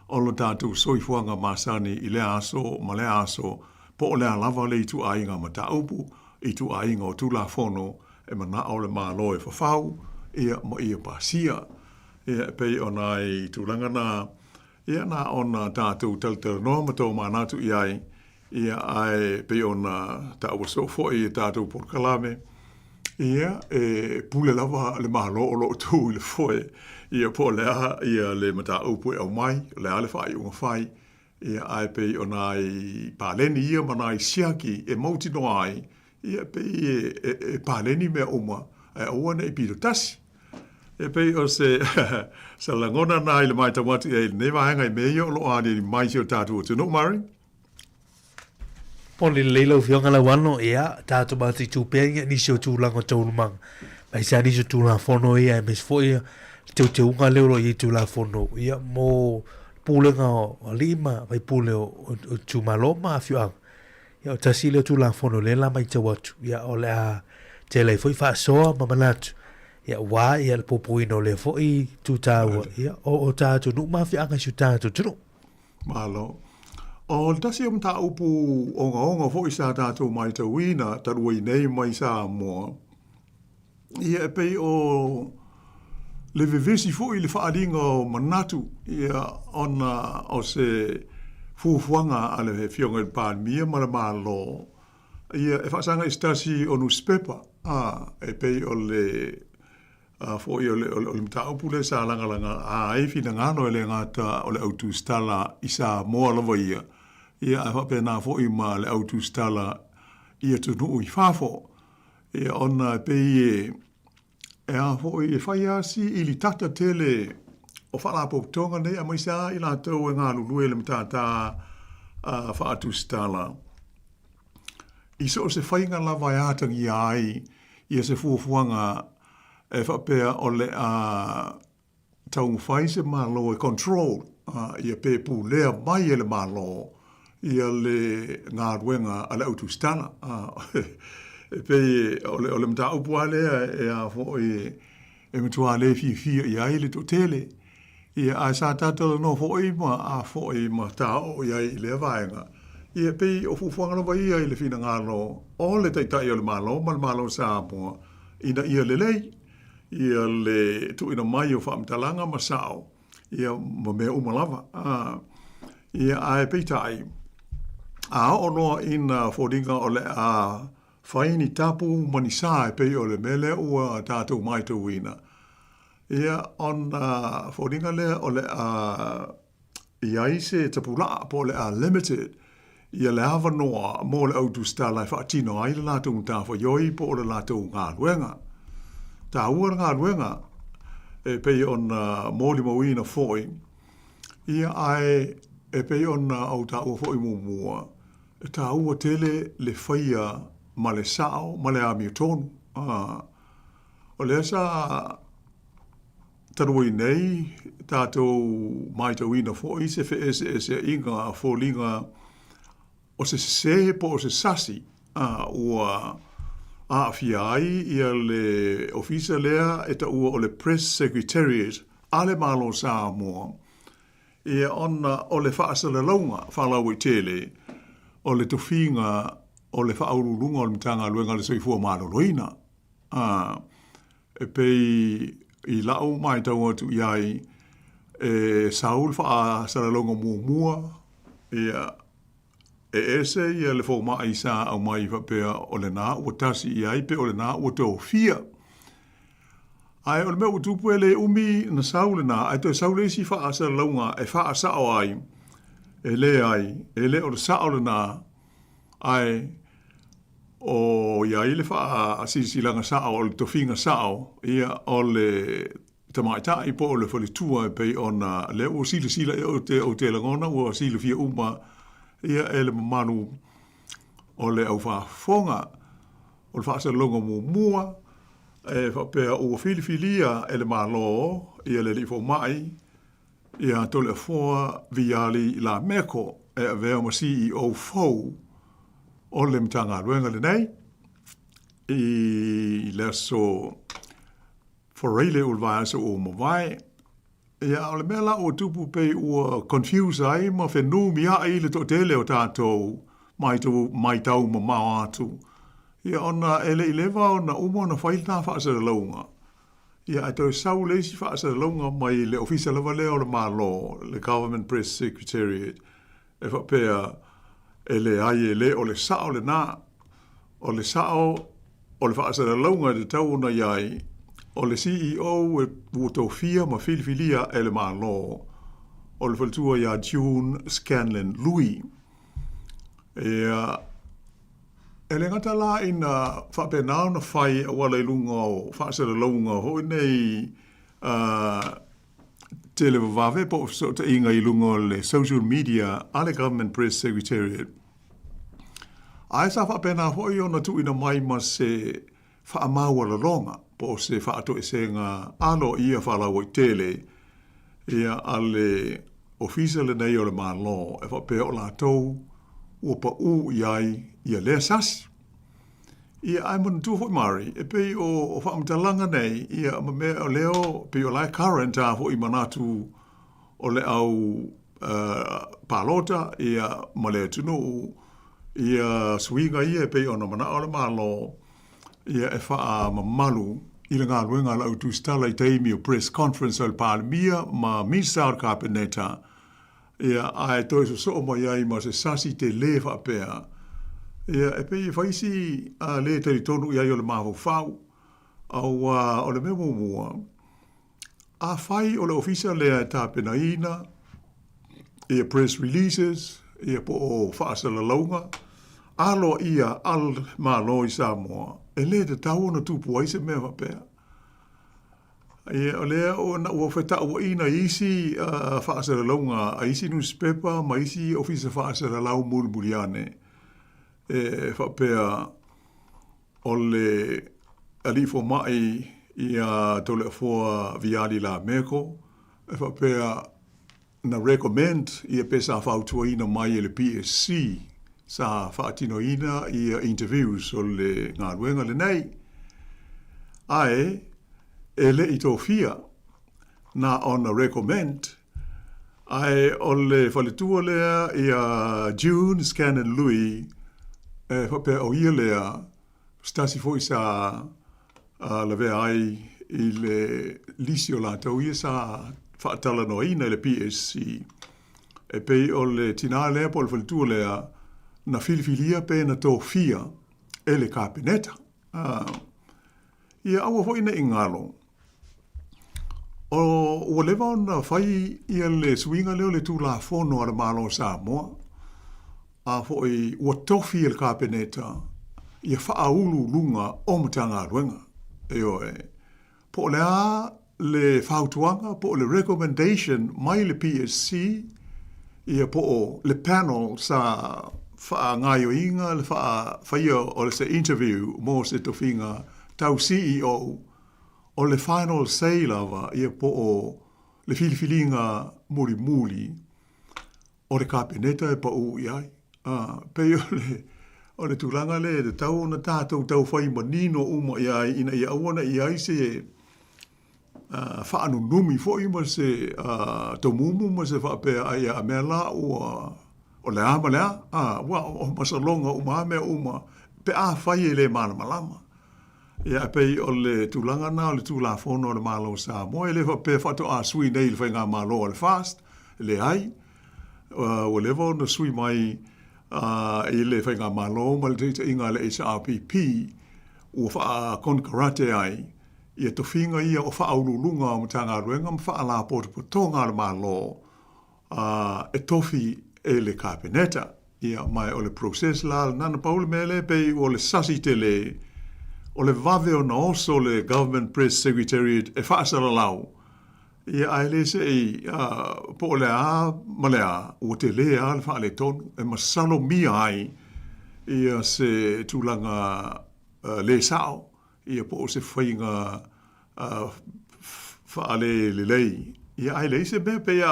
o lo tatou soifuaga masani i lea aso ma lea aso, po o le a lava le ituaiga mataupu, ituaiga o Tulafono e manao le Malo e fafau, ia, ma ia pasia. Ia, e pei o nai tulaga na, ia, na ona tatou talatalanoa ma tomanatu i ai, ia, ae pei ona taua soo foi i tatou polokalame, ia, e pule lava le Malo o lo o tu i le foe, ia, po o le a ia le mataupu e aumai, o le a le faaiuga fai, Ia, ae pei o nai paleni ia ma nai siaki e mautinoa ai, ia, pei e, e, e paleni mea uma, ae aua ne i pito tasi. E pei o se, se lagona na i le matau atu i ai i lenei vaega i mea ia o lo o aliali mai i si o tatou atunuu, Murray. Moni lelei lau Afioga Lauano, ia, tatou mataitu pea ia nisi o tulaga o taualumaga, aemaise lava nisi o Tulafono ia, aemaise foi le teuteuga lea o lo o i ai Tulafono, ia, mo pulega o alii ma faipule o itumalo ma afioaga. Ia, o tasi lea o Tulafono lea la matau atu, ia, o le a tele ai foi faasoa ma manatu, ia, aua ia le puipuiina o lea foi itu taua, ia, o tatou nuu ma afioaga i si o tatou atunuu. Malo. O le tasi o mataupu ogaoga foi sa tatou matauina talu ai nei mai Samoa, ia e pei o le vevesi foi i le faaaliga o manatu, ia ona o se fuafuaga a le Afioga i le Palemia ma le Malo, ia e faasaga i se tasi o nusipepa, a, e pei o le A foi o le, o le, o le mataupu lea sa lagalaga ai finagalo e le gata o le au tusitala i Samoa lava ia, ia ae faapena foi ma le au tusitala i atunuu i fafo. Ia ona e pei e, e a foi, e fai lava si ilitata tele o faalapotopotoga nei aemaise lava i latou e galulue i le matata faatusitala. I so o se faiga lava e atagia ai ia se fuafuaga e faapea o le a taumafai se Malo e control ia pe pulea mai e le Malo ia le galuega a le au tusitala. E pei o le, o le mataupu lava lea e a foi e matua le fiafia i ai le toatele. Ia, ae sa tatou talanoa foi ma a foi ma tāoo i ai i lea vaega. Ia, e pei o fuafuaga lava ia i le finagalo o le Taitai o le Malo ma le Malo o Samoa ina ia lelei ia le tuuina mai o faamatalaga ma sao ia ma mea uma lava. A, ia, ae peitai, a oo loa ina foliga o le a fai ni tapu ma ni sa e pei o le mea lea ua tatou matauina, Ia, ona foliga lea o le a i ai se tapulaa po o le a limited ia le avanoa mo le au tusitala e faatino ai le latou matafaioi po o le latou galuega. Taua le galuega e pei ona molimauina foi, ia ae e pei ona ou taua foi muamua, e taua tele le faia ma le sao ma le amiotonu. O lea sa talu ai nei tatou matauina foi se feeseeseaiga a foliga o se sese po o se sasi a ua aafia ai ia le ofisa lea e taua o le Press Secretariat a le Malo o Samoa ia ona o le faasalalauga faalauaitele o le tofiga o le Faauluuluga o le Matagaluega o le Soifua Maloloina. A. E pei i la'u maitau atu i ai, e sau le faasalalauga muamua, ia, e ese ia le fomai sa aumai faapea o lena ua tasi i ai pe o lena ua tofia. Ae o le mea ua tupu e le umi na sau lena, ae toe sau le isi faasalalauga e faasao ai, e leai, e le o le sao lena, Ae o i ai le faasilasilaga sao o le tofiga sao, ia, o le tamaitai po o le faletua e pei ona lea ua silasila i ou te, ou te lagona ua silafia uma ia e le mamalu o le aufaafofoga. O le faasalalauga muamua e faapea ua filifilia e le Malo ia le alii fomai ia Toleafoa Viali Lameko e avea ma CEO fou o le Matagaluega lenei i le aso Faraile o le vaiaso ua mavae. Ia, o le mea la ua tupu pei ua confuse ai ma fenumiai le toatele o tatou maitau mamao atu, ia ona e le i leva ona uma ona fai lena faasalalauga. Ia, ae toe sau le isi faasalalauga mai le Ofisa lava lea o le Malo, le Government Press Secretariat, e faapea, e leai, e le o le sao lena. O le sao o le faasalalauga e tatau ona i ai, o le CEO ua tofia ma filifilia e le Malo, o le faletua ia June Scanlon Lui. Ia, E le gata la ina faapena ona fai e auala i luga o faasalalauga foi nei televavave po o fesootaiga i luga o le social media a le Government Press Secretariat, ae sa faapena foi ona tuuina mai ma se faamaualaloga po o se faatoesega aloaia faalauaitele ia a le Ofisa lenei o le Malo e faapea o latou ua paū i ai ia lea sasi. Ia ae manatua foi Mari, e pei o faamatalaga nei ia ma mea o lea o pei o la e current a foi manatu o le au palota ia ma le atunuu ia suiga ia e pei ona manao le Malo ia e faamamalu i le galuega a lau tusitala i taimi o press conference a le Palemia ma Minista o le Kapeneta, ia ae toe sosoo mai ai ma se sasi telē faapea, ia e pei e fai si le talitonu i ai o le mafaufau, auā o le mea muamua, Afai o le ofisa lea e tapenaina ia press releases ia po o faasalalauga aloaia a le Malo i Samoa, e le tatau ona tupu ai se mea faapea. Ia, o lea ona ua fetauaiina i isi faasalalauga a isi nusipepa ma isi ofisa faasalalau mulimuli ane e faapea, O le alii fomai ia Toleafoa Viali Lameko e faapea na recommend ia pe sa fautuaina mai e le PSC sa faatinoina ia interviews o le galuega lenei ae e le i tofia na ona recommend Ae o le faletua lea ia June Scannon Lui e faapea o ia lea se tasi foi sa lavea ai i le lisi o latou ia sa faatalanoaina i le PSC. E pei o le tinā lea po o le faletua lea na filifilia pe na tofia e le Kapeneta. Ia aua foi ne i galo, O, ua leva ona fai ia le suiga lea o le Tulafono a le Malo o Samoa, a foi ua tofi e le Kapeneta ia faauluuluga o Matagaluega. Ioe. Po o le a le fautuaga po o le recommendation mai le PSC ia po o le panel sa faagaoioiga le faafaia o se interview mo se tofiga tau CEO, O le final say lava ia po o le filifiliga mulimuli o le Kapeneta e paū i ai. A, pei o le, o le tulaga lea e tatau ona tatou tau fai manino uma i ai ina ia aua ne i i ai se faanunumi foi ma se tomumu ma se faapea ai a mea la ua o le a ma le a, a, ua o masaloga uma lava mea uma pe afai e le malamalama. Ia, e pei o le tulaga lena o le Tulafono a le Malo o Samoa, e le faapea faatoa sui nei i le Faigamalo a le FAST, leai. Ua leva ona sui mai i le Faigamalo ma le taitaiga a le HRPP ua faakonekarate ai ia tofiga ia o Faauluuluga o Matagaluega ma Faalapotopotoga a le Malo e tofi e le Kapeneta. Ia, ma o le process la lena, na pau le mea lea pei o le sasi tele, o le vave ona oso le Government Press Secretariat e faasalalau, ia ae le se i, po o le a ma le a, ua tele lava le faaletonu e masalomia ai ia se tulaga le sao, ia po o se faiga faalelelei, ia ae leai se mea pei a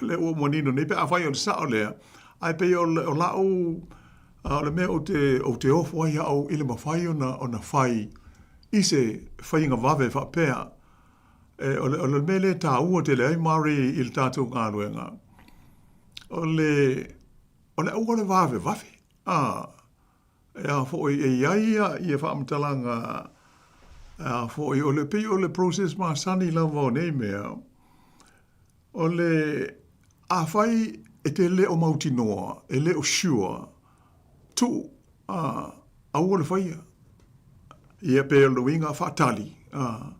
lea ua manino nei pe afai o le sao lea, ae pei o la'u o le mea ou te ou te ofo ai au i le mafai ona ona fai i se faiga vave faapea. E, o le o le mea lea e taua tele ai Mari i le tatou galuega, o le o le auala vavevave, a E a foi, e i ai ia, ia faamatalaga, e a foi, o le, pei o le process masani lava o nei mea, o le, afai e te le o mautinoa, e le o sure, tuu, a, aua le faia. Ia pe o le uiga faatali, a,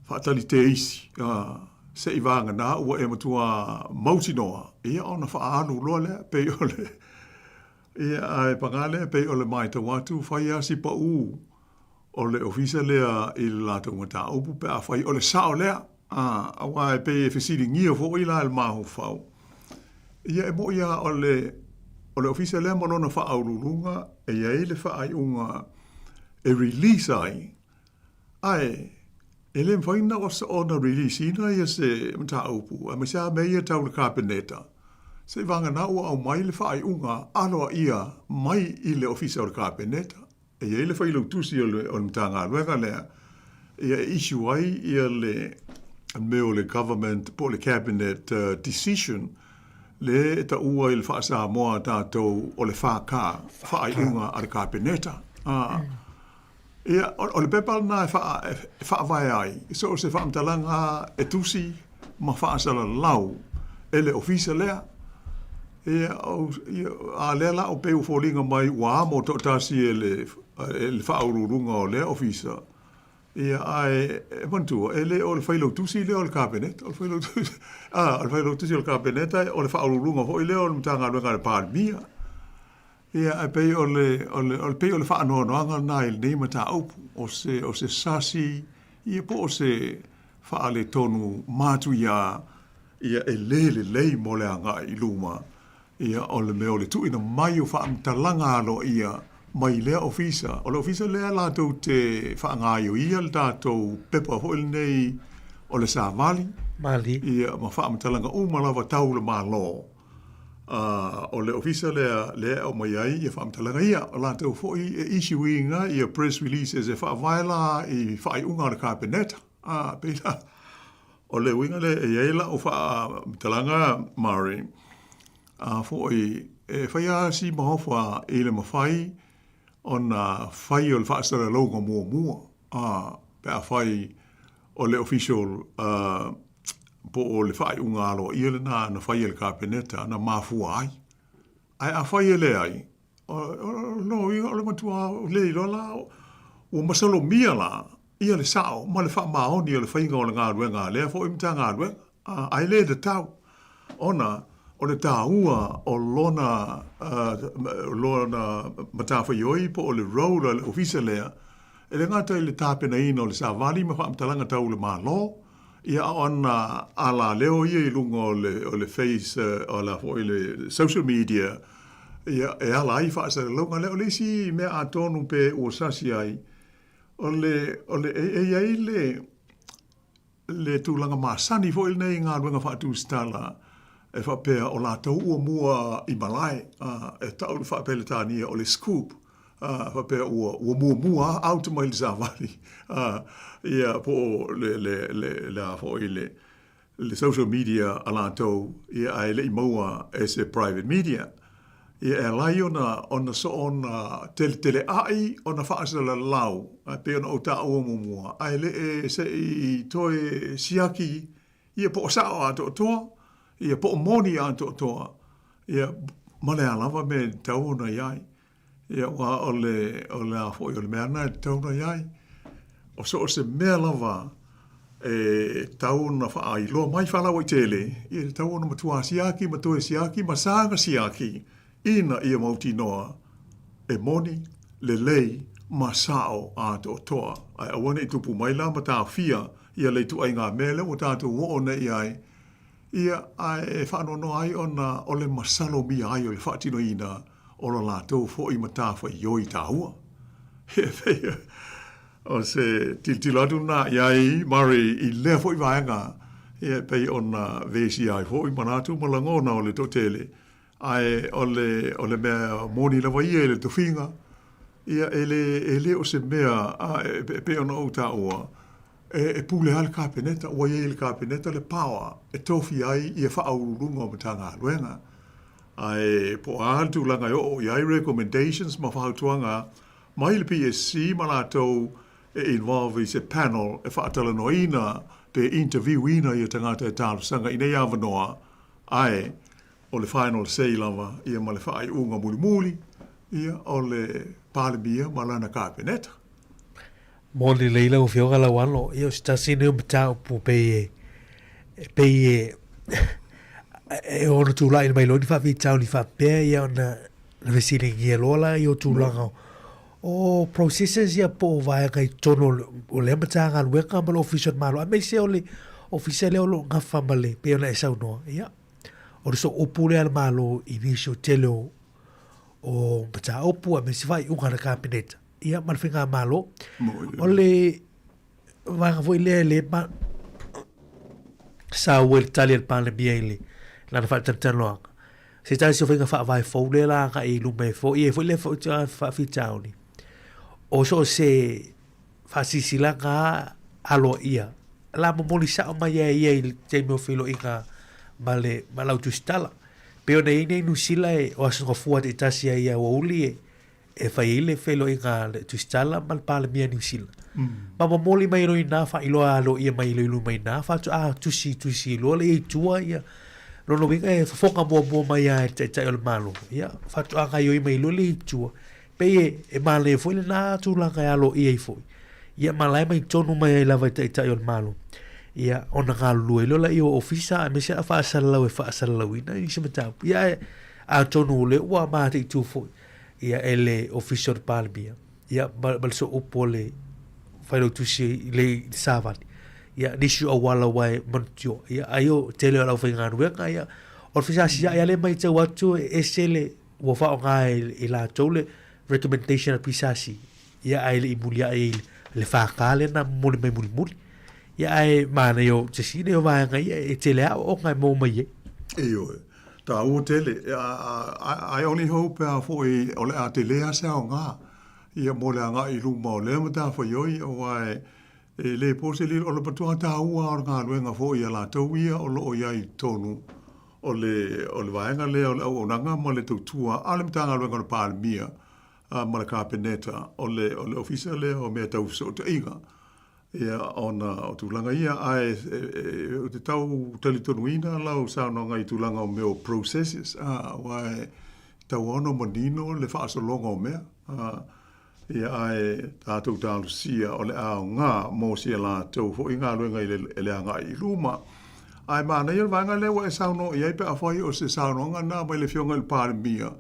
faatali teisi, a, se i vagana ua e matua mautinoa, ia ona faaalu loa lea, pei o le, Ia, ae pagā lea, pei o le matau atu, fai lava si paʻū o le ofisa lea i le latou mataupu pe afai o le sao lea, a, aua e pei e fesiligia foi la e le mafaufau. Ia, e moni lava o le, o le ofisa lea ma lona faauluuluga e i ai le faaiuga e release ai, Ae, e le mafai ona release ina ia se mataupu, aemaise lava mea ia tau le Kapeneta, seivagana ua aumai le faaiuga aloaia mai i le Ofisa o le Kapeneta. E i ai le failautusi o le Matagaluega lea, ia e issue ai ia le mea o le Government po o le Cabinet Decision, le e taua i le faa-Samoa a tatou o le FK, faaiuga a le Kapeneta. Ia, o le pepa lena e faavae ai so o se faamatalaga e tusi ma faasalalau e le ofisa lea. Ia, a lea la o pei ua foliga mai ua amo toatasi e le faauluuluga o lea ofisa, ia, ae e manatua, e le o le failautusi lea o le Kapeneta, o le failautusi, a, o le failautusi o le Kapeneta, o le faauluuluga foi lea o le Matagaluega a le Palemia. Ia, ae pei o le, o le, o le, pei o le faanoanoaga lena i lenei mataupu, o se, o se sasi, ia po o se faaletonu matuia, ia e le lelei mo le agai i luma, ia o le mea o le tuuina mai o faamatalaga aloaia mai lea ofisa. O le ofisa lea latou te faagaioia le tatou pepa foi lenei o le savali, Mali. ia ma faamatalaga uma lava tau le Malo. Ā, o le ofisa lea, lea e aumai ai ia faamatalaga ia. O latou foi e issue ina ia press releases e faavae la i faaiuga a le Kapeneta. Ā, pei la, o le uiga lea e i ai lau faamatalaga Murray, ā foi, e fai lava si maofa i le mafai ona fai o le faasalalauga muamua, ā, pe afai o le official po o le faaiuga aloaia lena na fai e le Kapeneta na mafua ai. Ae afai e leai, o lona uiga o le matua le iloa la, ua masalomia la ia le sao ma le faamaoni o le faiga o le galuega a lea foi Matagaluega, ae le tatau ona o le taua o lona lona matafaioi po o le role a le ofisa lea, e le gata i le tapenaina o le savali ma faamatalaga tau le Malo, ia a o ana alaleo ia i luga o le o le face o le a foi le social media, ia e ala ai faasalalauga lea. O le isi mea atonu pe ua sasi ai, o le o le e i ai le le tulaga masani foi lenei i galuega faatusitala e faapea o latou ua mua i malae, a, e tau i le faa-Peretania o le scoop, a, faapea ua, ua muamua out mai le savali, a, ia, po o le, le, le, le a foi le, le social media a latou, ia, ae le i maua e se private media. Ia e ala ai ona, ona soona teleteleaʻi, ona faasalalau, a e pei ona ou taua muamua, ae le e se i toe siaki ia po o sao atoatoa, ia po o moni atoatoa, ia ma le a lava mea e tatau ona i ai. Ia aua o le, o le a foi, o le mea lena e tatau ona i ai. O so o se mea lava e tatau ona faailoa mai faalauaitele, ia e tatau ona matua siaki ma toe siaki ma saga siaki ina ia mautinoa e moni, lelei ma sao atoatoa. Ae aua ne i tupu mai la ma taofia ia le ituaiga mea lea ua tatou oo nei i ai, ia, ae e faanoanoa ai ona o le masalomia ai o le faatinoina o lo latou foi matafaioi taua. E pei o se tilotilo atu lena i ai Murray i lea foi vaega, ia e pei ona vesia ai foi manatu ma lagona o le toatele, ae o le, o le mea moni lava ia i le tofiga, ia e le, e le o se mea, a, e pei ona ou taua, e pule lava le Kapeneta, ua i ai i le Kapeneta le power e tofia ai ia faauluuluga o Matagaluega. Ae po o a le tulaga e oo i ai recommendations ma fautuaga mai le PSC ma latou e involve i se panel e faatalanoaina pe interview ina ia tagata e talosaga i nei avanoa, ae o le final say lava ia ma le faaiuga mulimuli ia o le Palemia ma lana Kapeneta. Moni lelei lau Afioga Lauano, ia o se tasi nei o mataupu pei e, pei e, e ono tula'i mai loa ni faafitauli faapea ia ona na fesiligia loa la ia o tulaga o processes ia po o vaega i totonu o lea Matagaluega ma le Ofisa o le Malo, aemaise o le Ofisa lea o lo o gafa ma le, pei ona e saunoa, ia, o le sooupu lea a le Malo i nisi o tele o o mataupu aemaise faaiuga a le Kapeneta. Ia, ma le Faigamalo. O le vaega foi lea e le ma saua i le tali a le Palemia i le lana faatalatalanoaga. Se tasi o faiga faavae fou lea la agai i luma e foia ai foi lea faafitauli, o so o se faasilasilaga aloaia la momoli sao mai e ia i le taimi o feiloaiga ma le ma lau tusitala. Pei ona i ai nei Niu Sila e o Aso Gafua taitasi ai ia aoauli e e fai ai le feiloaiga a le Tusitala ma le Palemia Niu Sila. Ma momoli mai loa i ina, faailoa aloaia mai loa i luma i ina, faatoa tusi tusi loa lea i tua ia. Lona uiga e fofoga muamua mai lava e le Taitai o le Malo, ia, faatoa gaoioi mai loa lea i tua. Pei e, e manaia foi lena tulaga e aloaia ai foi. Ia ma la e mai tonu mai ai lava i Taitai o le Malo. Ia, ona galulue ai loa lea o Ofisa aemaise a faasalalau e faasalalauina nisi mataupu. Ia, ae atonu o lea ua mataitu foi ia e le Ofisa o le Palemia, ia ma, ma le sooupu o le Failautusi i le, i le savali. Ia, nisi o auala ua e manutio. Ia, ai o tele o le aufaigaluega, ia, o le fesaasia'i lava lea e matau atu e ese le ua faaaoga e i latou le recommendation a le PSC, ia, ae le i mulia'i ai le FK lea na momoli mai mulimuli. Ia, ae manaia o se isi nei o vaega ia e tele aoaoga e maua mai ai. Ioe. Taua tele. I only hope pea foi o le a tele lava se aoga ia mo le agai i luma o lea matafaioi aua e le po se lilo o le matua taua lava o le galuega foi a latou ia o lo o i ai i totonu o le o le vaega lea o le auaunaga ma le tautua a le Matagaluega o le Palemia ma le Kapeneta o le o le Ofisa lea o mea tau fesootaiga. Ia, ona o tulaga ia, ae ou te tau talitonuina lau saunoaga i tulaga o mea o processes, a, aua e tatau lava ona manino le faasologa o mea, a, ia, ae tatou talosia o le aoga mo si a latou foi galuega i le, i le agai i luma. Ae manaia le vaega lea ua e saunoa i ai pe afai o se saunoaga lena mai le Afioga i le Palemia,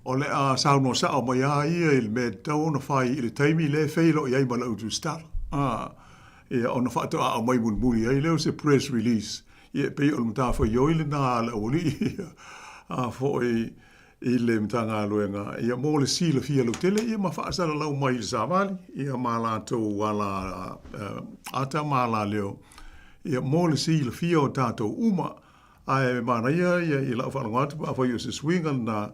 O le a saunoa sao mai a ia i le mea e tatau ona fai i le taimi lea e feiloai ai ma le autusitala. A, ia, ona faatoa aumai mulimuli ai lea o se press release. Ia, e pei o le matafaioi lena a le aualii, ia, a foi i le Matagaluega, ia, mo le silafia lautele, ia, ma faasalalau mai i le savali, ia, ma latou ala ata ma alaleo, ia, mo le silafia o tatou uma. Ae manaia ia i lau faalogo atu pe afai o se suiga lena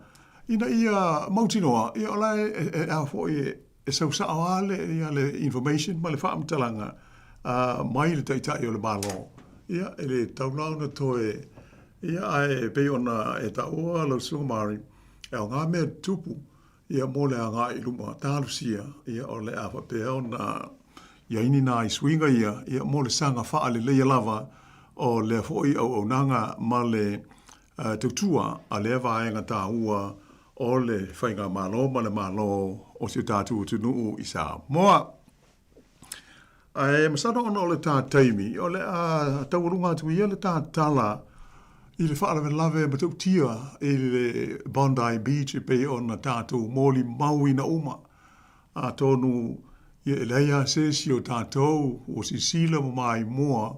ina ia mautinoa, ia o la e a foi e sau sao lava le, ia le information ma le faamatalaga mai le Taitai o le Malo. Ia e le tatau la ona toe, ia ae pei ona e taua lau Susuga Mari, E aoga mea tutupu, ia, mo le agai i luma talosia, ia, o le a faapea ona i ai ni nai suiga ia, ia, mo le saga faaleleia lava o lea foi auaunaga ma le tautua a lea vaega taua o le Faigamalo ma le Malo o si o tatou atunuu i Samoa. Ae masalo ona o le ta taimi, o le a taualuga atu ia le ta tala i le faalavelave matautia i le Bondi Beach e pei ona tatou molimauina uma. Atonu ia e leai lava se isi o tatou ua silasila ma maimoa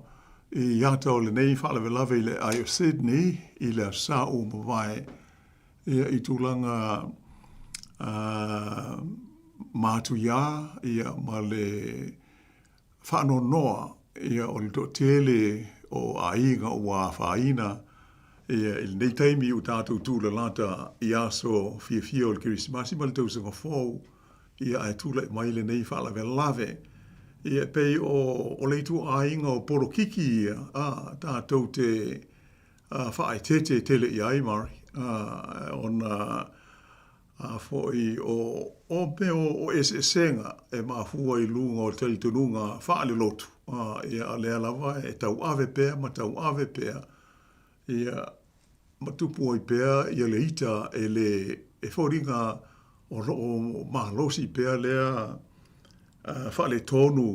i ata o lenei faalavelave i le aai o Sydney i le Aso Sa ua mavae. Ia, i tulaga matuia ia, ma le faanoanoa ia, o le toatele o aiga ua afaina ia, i lenei taimi ua tatou tulalata i aso fiafia o le Kerisimasi ma le Tausaga Fou, ia, ae tulai mai lenei faalavelave. Ia, e pei o, o le ituaiga o polokiki ia, a, tatou te faaeteete tele i ai Murray, ona foi o mea o eseesega e mafua i luga o talitonuga faalelotu, ia o lea lava e tauave pea ma tauave pea, ia ma tupu ai pea ia le ita e le e foliga o lo o malosi pea lea faaletonu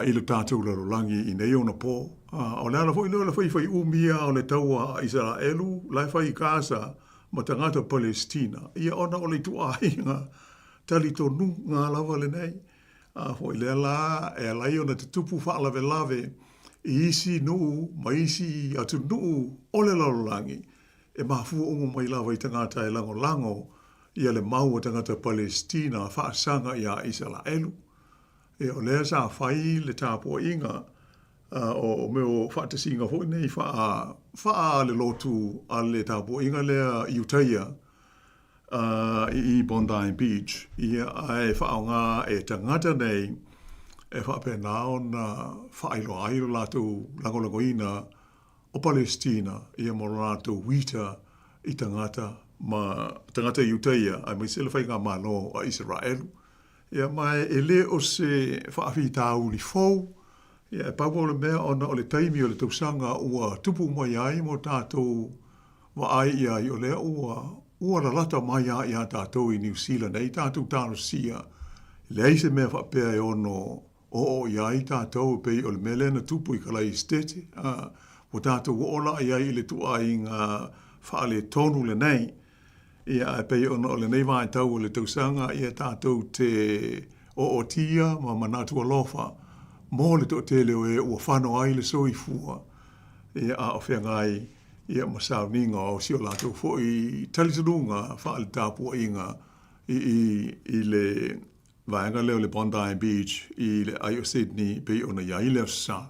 i lo tatou lalolagi i nei ona po. O le ala foi lea o le faifai umi ia o le taua a Isaraelu la e fai i Gaza ma tagata Palesitina, ia ona o le ituaiga talitonuga lava lenei. A foi lea la e ala ai ona tutupu faalavelave i isi nuu ma isi atunuu o le lalolagi, e mafua uma mai lava i tagata e lagolago ia le mau a tagata Palesitina faasaga iā Isaraelu. Ia o lea sa fai le tapuaiga o mea o faatasiga foi nei faa faa le lotu a le tapuaiga lea i Utaia i Bondi Beach, ia ae faaaoga e tagata nei e faapena ona faailoa ai lo latou lagolagoina o Palesitina ia ma lo latou uita i tagata ma tagata Iutaia aemaise le faigamalo a Isaraelu. Ia ma e le o se faafitauli fou, ia e pau o le mea ona o le taimi o le tausaga ua tupu mai ai mo tatou vaai i ai o lea ua ua lalata mai a iā tatou i Niu Sila nei tatou talosia, leai se mea faapea e ono Oo i ai tatou e pei o le mea lea na tupu i Kalaesetete, a, ua tatou oo la i ai i le tuaiga faaletonu lenei. Ia, ae pei ona o lenei vaitau o le tausaga, ia tatou te ootia ma manatu alofa mo le toatele o e ua fano ai le soifua, ia, a o feagai ia ma sauniga o si o latou foi talitonuga faaletapuaiga i, i, i le vaega lea o le Bondi Beach i le aai o Sydney pei ona i ai le Aso Sa.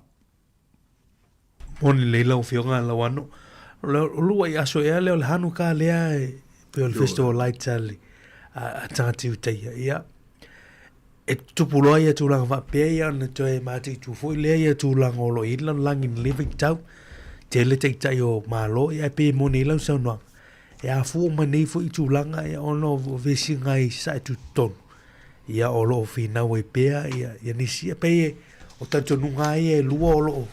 Moni lelei lau Afioga Lauano. O le uluai aso ea lea o le Hanukkah lea e pei o le Festival of Lights a le a tagata Iutaia. Ia, e tupu loa ia tulaga faapea ia ona toe mataitu foi lea ia tulaga o lo o i ai le lalolagi i lenei vaitau. Tele taitai o Malo ia ae pei e moni ai lau saunoaga. E afua uma nei foi tulaga ia ona o vesiga i sae tutotonu. Ia o lo o finau ai pea ia, ia nisi. Ia pei e, o talitonuga ia e lua o lo o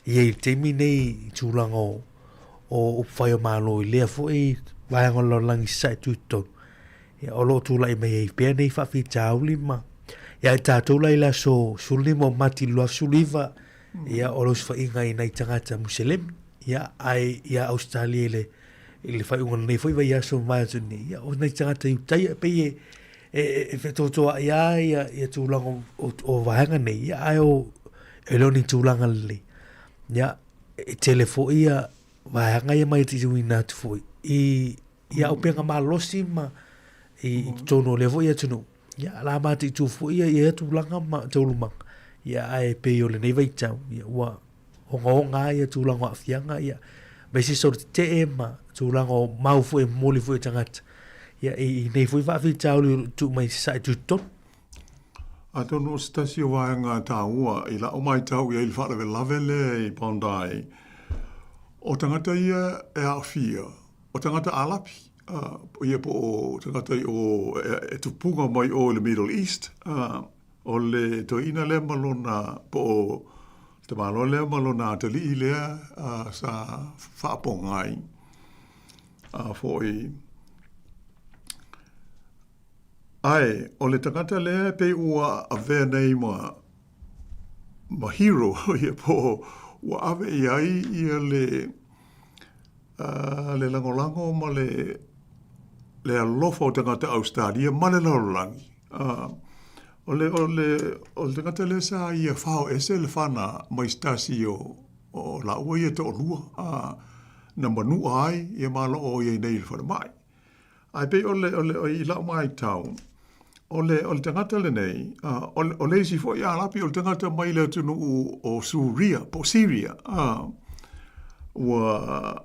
i ai i le taimi nei i tulaga o, o upufai o Malo i lea foi vaega o le lalolagi sae tutotonu. Ia o lo o tulai mai ai pea nei faafitauli ma ia i tatou la i le aso 15 o Mati 2019, ia o le osofaiga i nai tagata Muselemi. Ia, ae ia Ausetalia i le, i le faaiuga o lenei foi vaiaso ma atu nei, ia, o nai tagata Iutaia, e pei e, e, e fetuatua'i lava ia, ia tulaga o, o, o vaega nei, ia, ae o, e le o ni tulaga lelei. Ia, e tele foi ia vaega ia mai tuuina atu foi i, i auupega malosi ma i, i totonu o lea foi atunuu. Ia, la mataitu foi ia, ia tulaga ma taualumaga. Ia, ae pei o lenei vaitau, ia, ua, ogaoga ai ia tulaga o aafiaga, ia, aemaise solo tetee ma tulaga o mau foi e momoli foi e tagata, ia, i, i nei foi faafitauli o lo o tuu mai i Sasae tutotonu. Atonu o se tasi o vaega taua i la'u maitau i ai le faalavelave lea i Bondi, o tagata ia e aafia, o tagata Alapi. Ia po o tagata i o e tupuga mai o i le Middle East. O le toeaina lea ma lona, po o le tamaloa lea ma lona atalii lea sa faapogai. A foi, ae o le tagata lea e pei ua avea nei ma ma hero ia po o ua ave i ai ia le le lagolago ma le le alofa o tagata Ausetalia ma le lalolagi. O le o le o le tagata lea sa ia fao ese le fana mai se tasi o o lāua ia e toalua na manuʻa ai ia ma o lo o i ai nei i le falemai. Ae pei o le, o le, i lau matau, o le, o le tagata lenei, o le, o le isi foi Arapi, o le tagata mai le atunuu o Suria, po o Syria, ua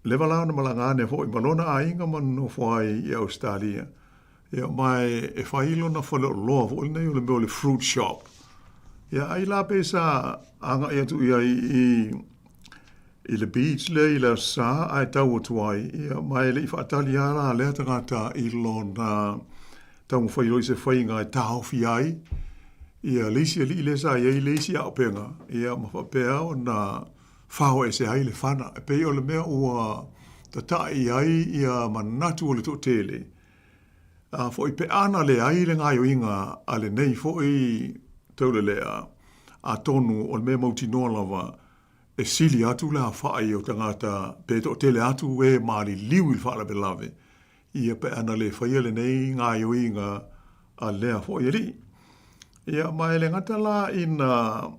leva la ona malaga ane foi ma lona aiga ma nonofo ai i Ausetalia. Ia, ma e, e fai lona faleoloa foi lenei o le mea o le fruit shop. Ia, ai la pe sa agai atu i ai i, i le beach lea i le Aso Sa ae tau atu ai, ia, ma e le i faatali lava la lea tagata i lona taumafai loa i se faiga e taofi ai ia le isi alii lea sa i ai le isi auupega, ia, ma faapea ona fao ese ai le fana. E pei o le mea ua tata'i ai ia manatu o le toatele, a foi pe ana leai le gaoioiga a lenei foi taulelea, atonu o le mea mautinoa lava e sili atu le afa'i o tagata pe toatele atu e maliliu i le faalavelave, ia pe ana le faia lenei gaoioiga a lea foi alii. Ia, ma e le gata la ina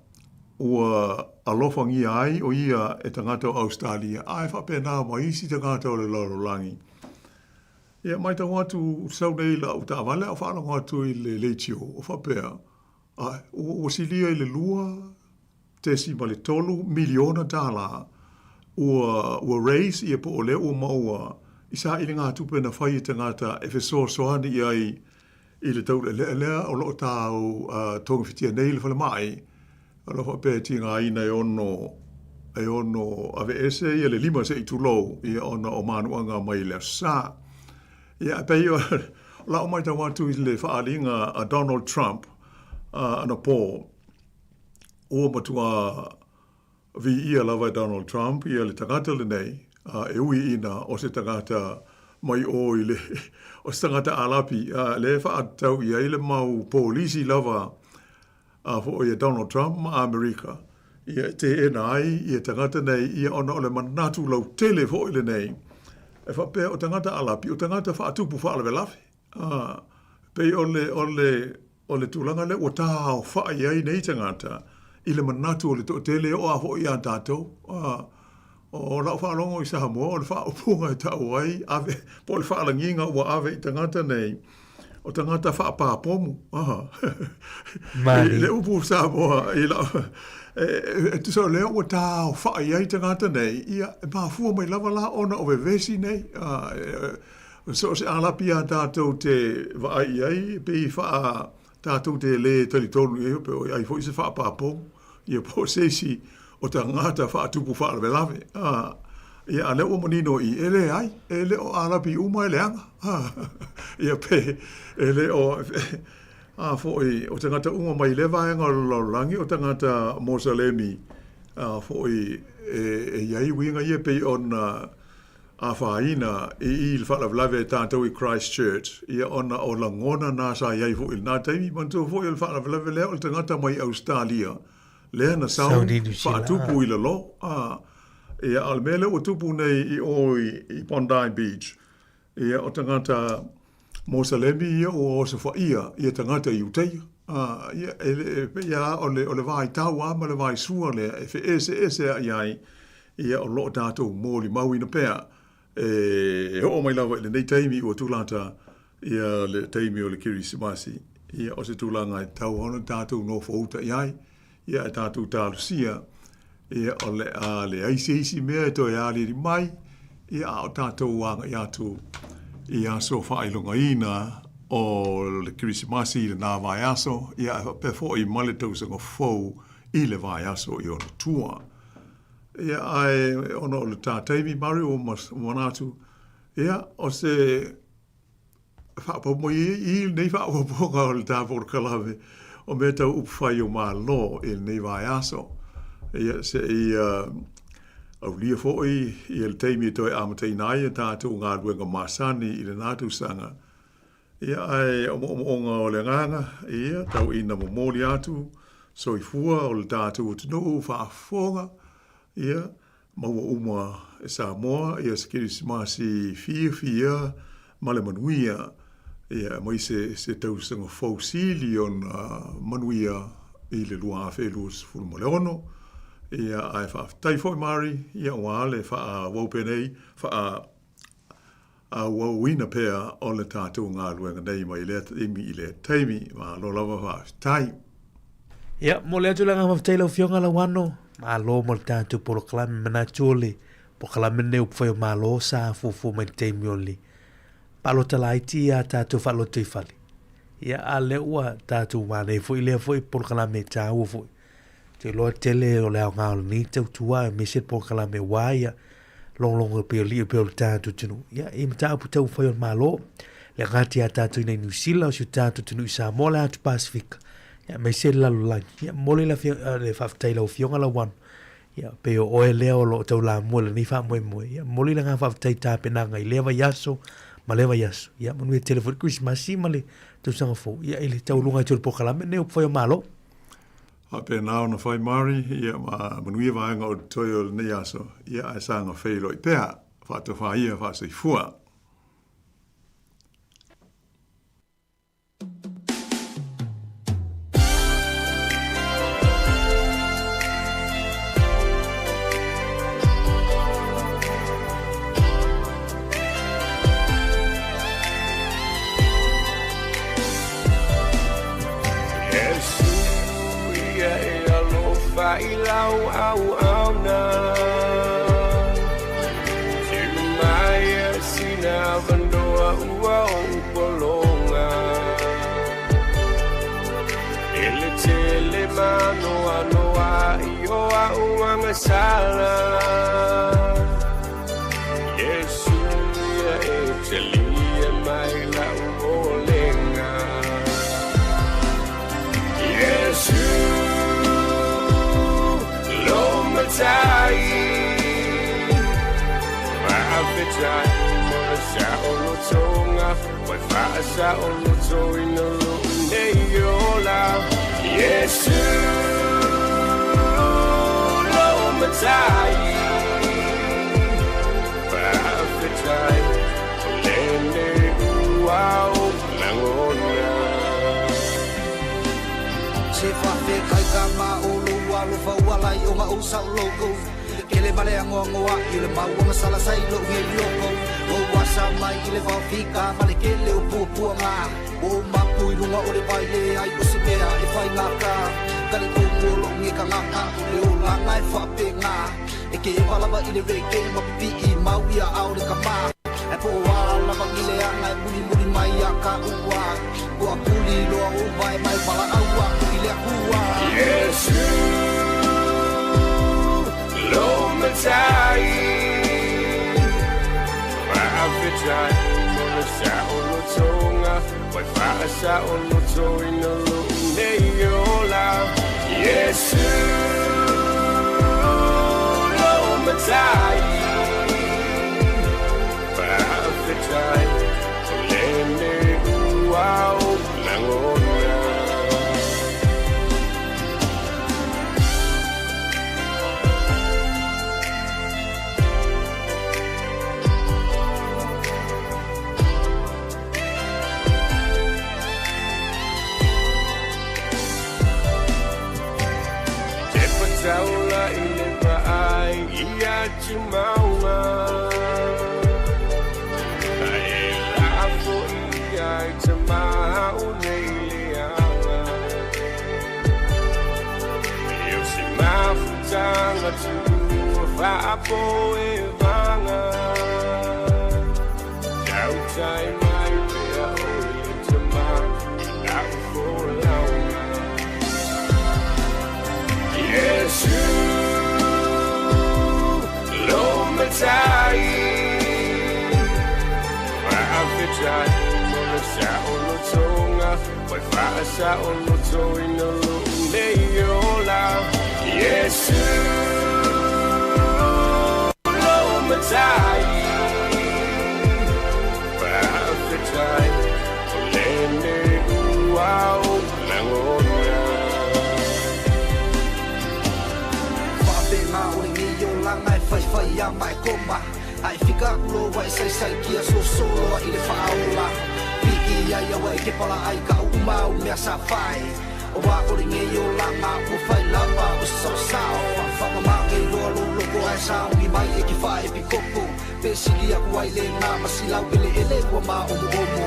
ua alofagia ai o ia e tagata o Ausetalia, ae faapena ma isi tagata o le lalolagi. Ia, matau atu, sau nei la'u taavale a o faalogo atu i le leitio, o faapea, Ae, ua silia i le $2.3 miliona tālā ua, ua raise ia po o lea ua maua i sailiga tupe na fai e tagata e fesoasoani i ai i le taulealea lea o lo o tau togafitia nei le falemai, o lo o faapea e tigaina e ono, e ono aveese ia le lima se i tulou ia ona o manuaga mai le Aso Sa. Ia, e pei o lau matau atu i le faaaliga a Donald Trump anapo, ua matua viia lava e Donald Trump ia le tagata lenei, e ui ina o se tagata mai ʻō i le, o se tagata Arapi, lea e faatatau i ai le mau polisi lava a foi a Donald Trump ma Amerika, ia e teena ai ia tagata nei, ia ona o le manatu lautele foi lenei, e faapea o tagata Arapi, o tagata faatupu faalavelave. A, pei o le, o le, o le tulaga lea ua taaofai ai nei tagata i le manatu o le toatele e oo lava foi ia tatou. A, o lau faalogo i Samoa, o le faaupuga e tau ai, ave, po o le faalagiga ua ave i tagata nei, o tagata faapapomu. Aha. Mali. Le upu Samoa i lau, e tusa o lea ua taaofai ai tagata nei, ia, e mafua mai lava la ona o vevesi nei. A, e, so o se Arapi a tātou te vaai i ai, pei whaa tātou te le talitonu i ai, pe oi ai foi se faapapomu, ia po o se isi o tagata faatupu faalavelave. A, ia, a lea ua manino i, e leai, e le o Arapi uma e leaga. A, ia pe, e le o, a foi, o tagata uma mai lea vaega o le lalolagi, o tagata Mosalemi, a foi, e, e i ai uiga ia pei ona, afaina i i le faalavelave e tatou i Christchurch, ia ona o lagona na sa i ai foi i lena taimi. Manatua foi o le faalavelave lea o le tagata mai Ausetalia lea na sau faatupu i lalo. A, ia, a o le mea lea ua tupu nei i o i Bondi Beach, ia o tagata Mosalemi ia ua osofaia ia tagata i Utaia. A, ia, e, e pei lava o le, o le vaitau lava ma le vaisua lea e feeseeseaʻi ai, ia o lo o tatou molimauina pea e oo mai lava i lenei taimi ua tulata ia le taimi o le Kerisimasi. Ia o se tulaga e tatau ona tatou nofouta i ai, ia e tatou talosia, ia o le a leai se isi mea e toe aliali mai, ia a o tatou agai atu i aso faailogaina o le Kerisimasi i lena vaiaso, ia e faapea foi ma le tausaga fou i le vaiaso i ona tua. Ia, ae ona o le ta taimi, Mario, ua manatu, Ia, o se faaopoopo mai i lenei faaopoopoga o le ta polokalame o mea tau upu fai o Malo i lenei vaiaso. Ia, se i aulia foi ia le taimi e toe amataina ai a tatou galuega masani i lena tausaga. Ia, ae o moomooga o le agaga, ia, tau ina momoli atu soifua o le tatou atunuu faafofoga, ia, maua uma e Samoa ia se Kerisimasi fiafia ma le manuia, ia, aemaise se tausaga fou sili ona manuia i le 2026. Ia, ae faafetai foi Mari, ia, aua le faaauau pea nei, faa auauina pea o le tatou galuega nei mai lea taimi i lea taimi. Malo lava faafetai. Ia, momoli atu le agaga faafetai i lau Afioga Lauano. Malo mo le tatou polokalame. Manatu o le polokalame lenei o Upufai o Malo sa fuafua mai i le taimi o le palota laiti ia tatou faalotoifale. Ia, a lea ua tatou manaia foi lea foi polokalame taua foi. Te iloa tele o le aoga o lenei tautua aemaise le polokalame aua ia logologo e pei o lii e pei o le tatou atunuu. Ia, i mataupu taumafai o le Malo, le gata iā tatou i nei Niu Sila, o si o tatou atunuu i Samoa, le Atu Pasifika, ia, aemaise le lalolagi. Ia, momoli le le faafetai i lau Afioga Lauano, ia, pei o oe lea o lo o taulamua i lenei faamoemoe. Ia, momoli le agaga faafetai i tapenaga i lea vaiaso ma lea vaiaso. Ia, manuia tele foi le Kerisimasi ma le tausaga fou, ia, i le taualuga atu o le polokalame lenei o Upufai o Malo. Faapena ona fai Mari, ia ma manuia vaega o totoe o lenei aso, ia ae saga feiloai pea, faatofa ia faasoifua. Faafetai mo le saolotoga ma le faasaolotoina o lou nei ola. Iesu lou Matai, faafetai o lenei ua ou lagona. Faapena o lenei olaga e faifai a ma e koma Ae fika aku loa ua e saisai kia soso loa i le faaola Piki ai a ua e kepala ai ka uma au mea sa fai Auā o lenei olaga ua fai lava o se saosao Faamamake loa lou loko ae saogi mai e ke faaepikopo Pe sili aku ai lena ma silau eleele ua māomuomu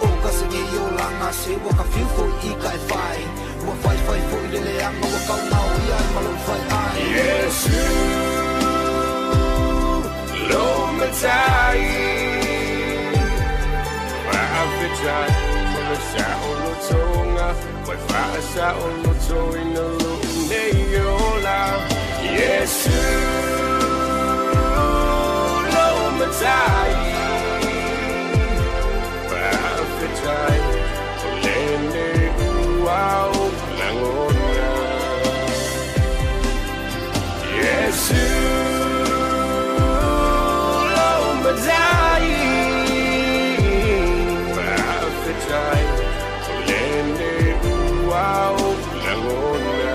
O ka se nei olaga se ua ka fiu foi i ka e fai Ua faifai foi le leaga ua kaugaoia ai ma lou fai ai. Iesu lou Matai, faafetai mo le saolotoga ma le faasaolotoina lou nei ola. Iesu lou Matai, faafetai o lenei ua ou lagona. Iesu lou Matai, faafetai o lenei ua ou lagona.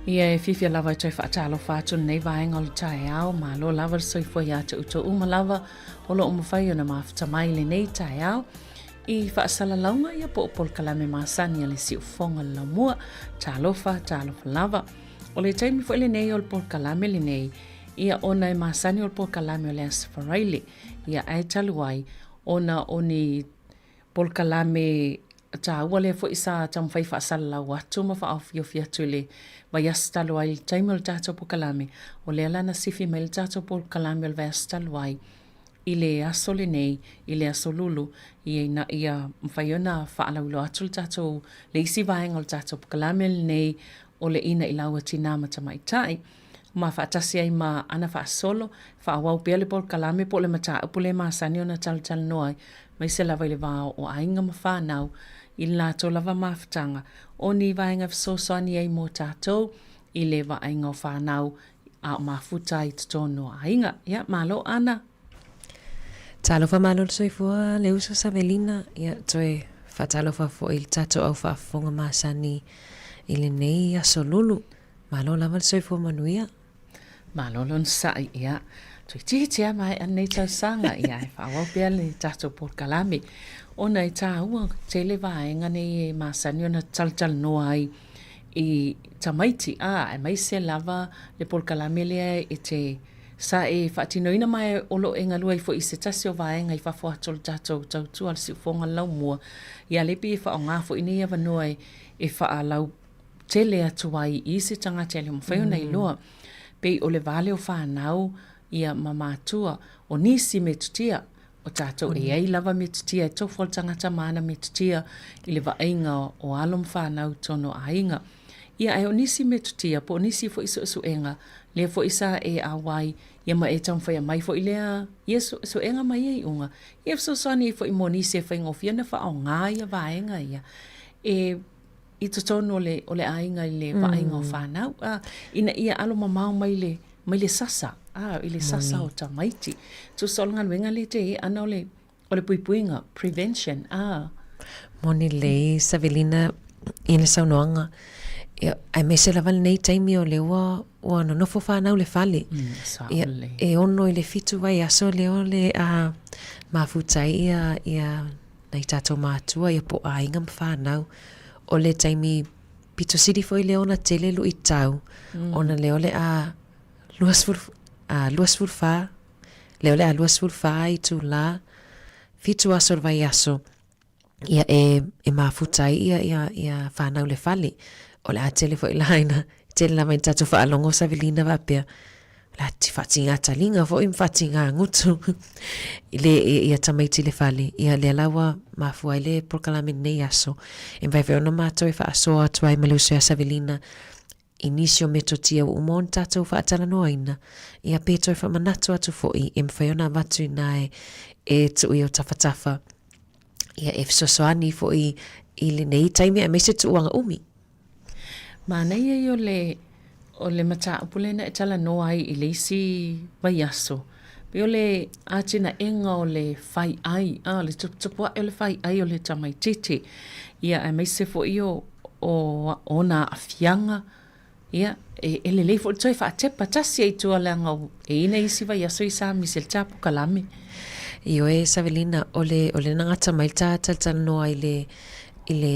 Ia e fiafia lava e toe faatalofa atu lenei vaega o le taeao. Malo lava le soifua ia te outou uma lava o lo o mafai ona mafuta mai lenei taeao i faasalalauga ia po o polokalame masani a le Siufofoga o le Laumua. Talofa, talofa lava. O le taimi foi lenei o le polokalame lenei, ia ona e masani o le polokalame o le Aso Faraile, ia ae talu ai ona o ni polokalame taua lea foi sa taumafai faasalalau atu ma faaofiofi atu i le vaiaso talu ai i le taimi o le tatou polokalame, o lea la na sifi mai le tatou polokalame o le vaiaso talu ai i le aso lenei, i le aso Lulu, ia ina ia mafai ona faalauiloa atu le tatou, le isi vaega o le tatou polokalame lenei o le Ina i Laua Tinā ma Tamaitai. Ma faatasi ai ma ana faasolo, faaauau pea le polokalame po o le mataupu lea e masani ona talatalanoa ai, aemaise lava i le va o aiga ma fanau, i le latou lava mafutaga, o ni vaega e fesoasoani ai mo tatou i le vaaiga o fanau a o mafuta ai i totonu o aiga. Ia, malo Ana! Talofa malo le soifua le uso Savelina, ia toe faatalofa foi i le tatou au faafofoga masani i lenei aso lulu. Malo lava le soifua manuia. Malo le onosai, ia. Toeitiiti lava maea lenei tausaga, ia ae faaauau pea le tatou polokalame. Ona e taua tele vaega nei e masani ona talatalanoa ai i tamaiti, a, aemaise lava le polokalame lea e te sa e faatinoina ma o lo o e galue ai foi i se tasi o vaega i fafo atu o le tatou tautua le siufofoga le laumua, ia lea pei e faaaoga foi nei avanoa e faalau tele atu ai i se tagata e le mafai ona iloa. Pei o le va lea o fanau ia ma matua, o nisi metotia o tatou e i ai lava metotia e tofu le tagata ma ana metotia i le vaaiga o alo ma fanau i totonu o aiga. Ia ae o nisi metotia po o nisi foi suesuega lea foi sa e auai ia ma e taumafai e aumai foi lea ia suesuega ma ia iuga ia fesoasoani ai foi mo nisi e faigofie ona faaaoga ia vaega ia e i totonu o le, o le aiga i le vaaiga o fanau, a, ina ia alo mamao mai le, mai le sasa, a, i le sasa o tamaiti. Tusa o le galuega lea te i ana o le, o le puipuiga, prevention, a. Moni lelei Savelina i le saunoaga, ia, aemaise lava lenei taimi o lea ua, ua nonofo fanau i le fale. Ia, e 6 i le 7 vaiaso lea o le a mafuta ai ia, ia nai tatou matua ia po o aiga ma fanau. O le taimi pito sili foi lea ona tele luitau, ona lea o le a 20, a 24, lea o le a 24 itula, fitu aso o le vaiaso, ia e, e mafuta ai ia, ia, ia fanau i le fale. O le a tele foi la ina, tele lava ina tatou faalogo Savelina faapea, la te faatiga taliga foi ma faatiga gutu i le ia tamaiti i le fale. Ia lea la ua mafua ai le polokalame i lenei aso. E mafai foi ona matou e faasoa atu ai ma le uso ia Savelina i nisi o metotia ua uma ona tatou faatalanoaina, ia pe toe faamanatu atu foi e mafai ona avatu i ina e, e tuu i o tafatafa, ia e fesoasoani foi i lenei taimi aemaise tuuaga umi. Manaia ia o le, o le mataupu lea na e talanoa ai i le isi vaiaso, pei o le atinaega o le fai ai, a, o le tuputupu ae o le fai ai o le tamaitiiti, ia aemaise foi o, o ona aafiaga, ia, e, e lelei foi le toe faatepa tasi ai i tua leaga e i ai nai isi vaiaso i sa misi ai le tapukalame. Ioe Savelina, o le, o le na gata mai le ta talatalanoa i le, i le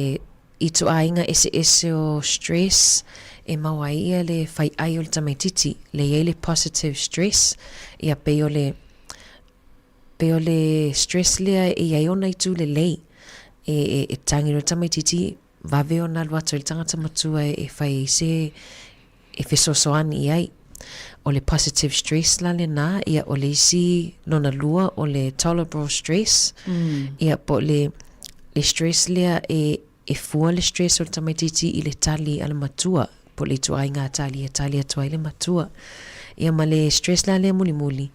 ituaiga eseese o stress e maua ai ia le faiai o le tamaititi, le i ai le positive stress, ia pei o le, pei o le stress lea e i ai ona itu lelei, e, e, e tagi loa le tamaititi, vave ona alu atu ai le tagata matua e, e fai ai se, e fesoasoani i ai. O le positive stress la lena, ia o le isi lona lua o le tolerable stress, mm. ia po o le, le stress lea e, e fua le stress o le tamaitiiti i le tali a le matua, po o le ituaiga tali e tali atu ai le matua. Ia ma le stress la lea mulimuli,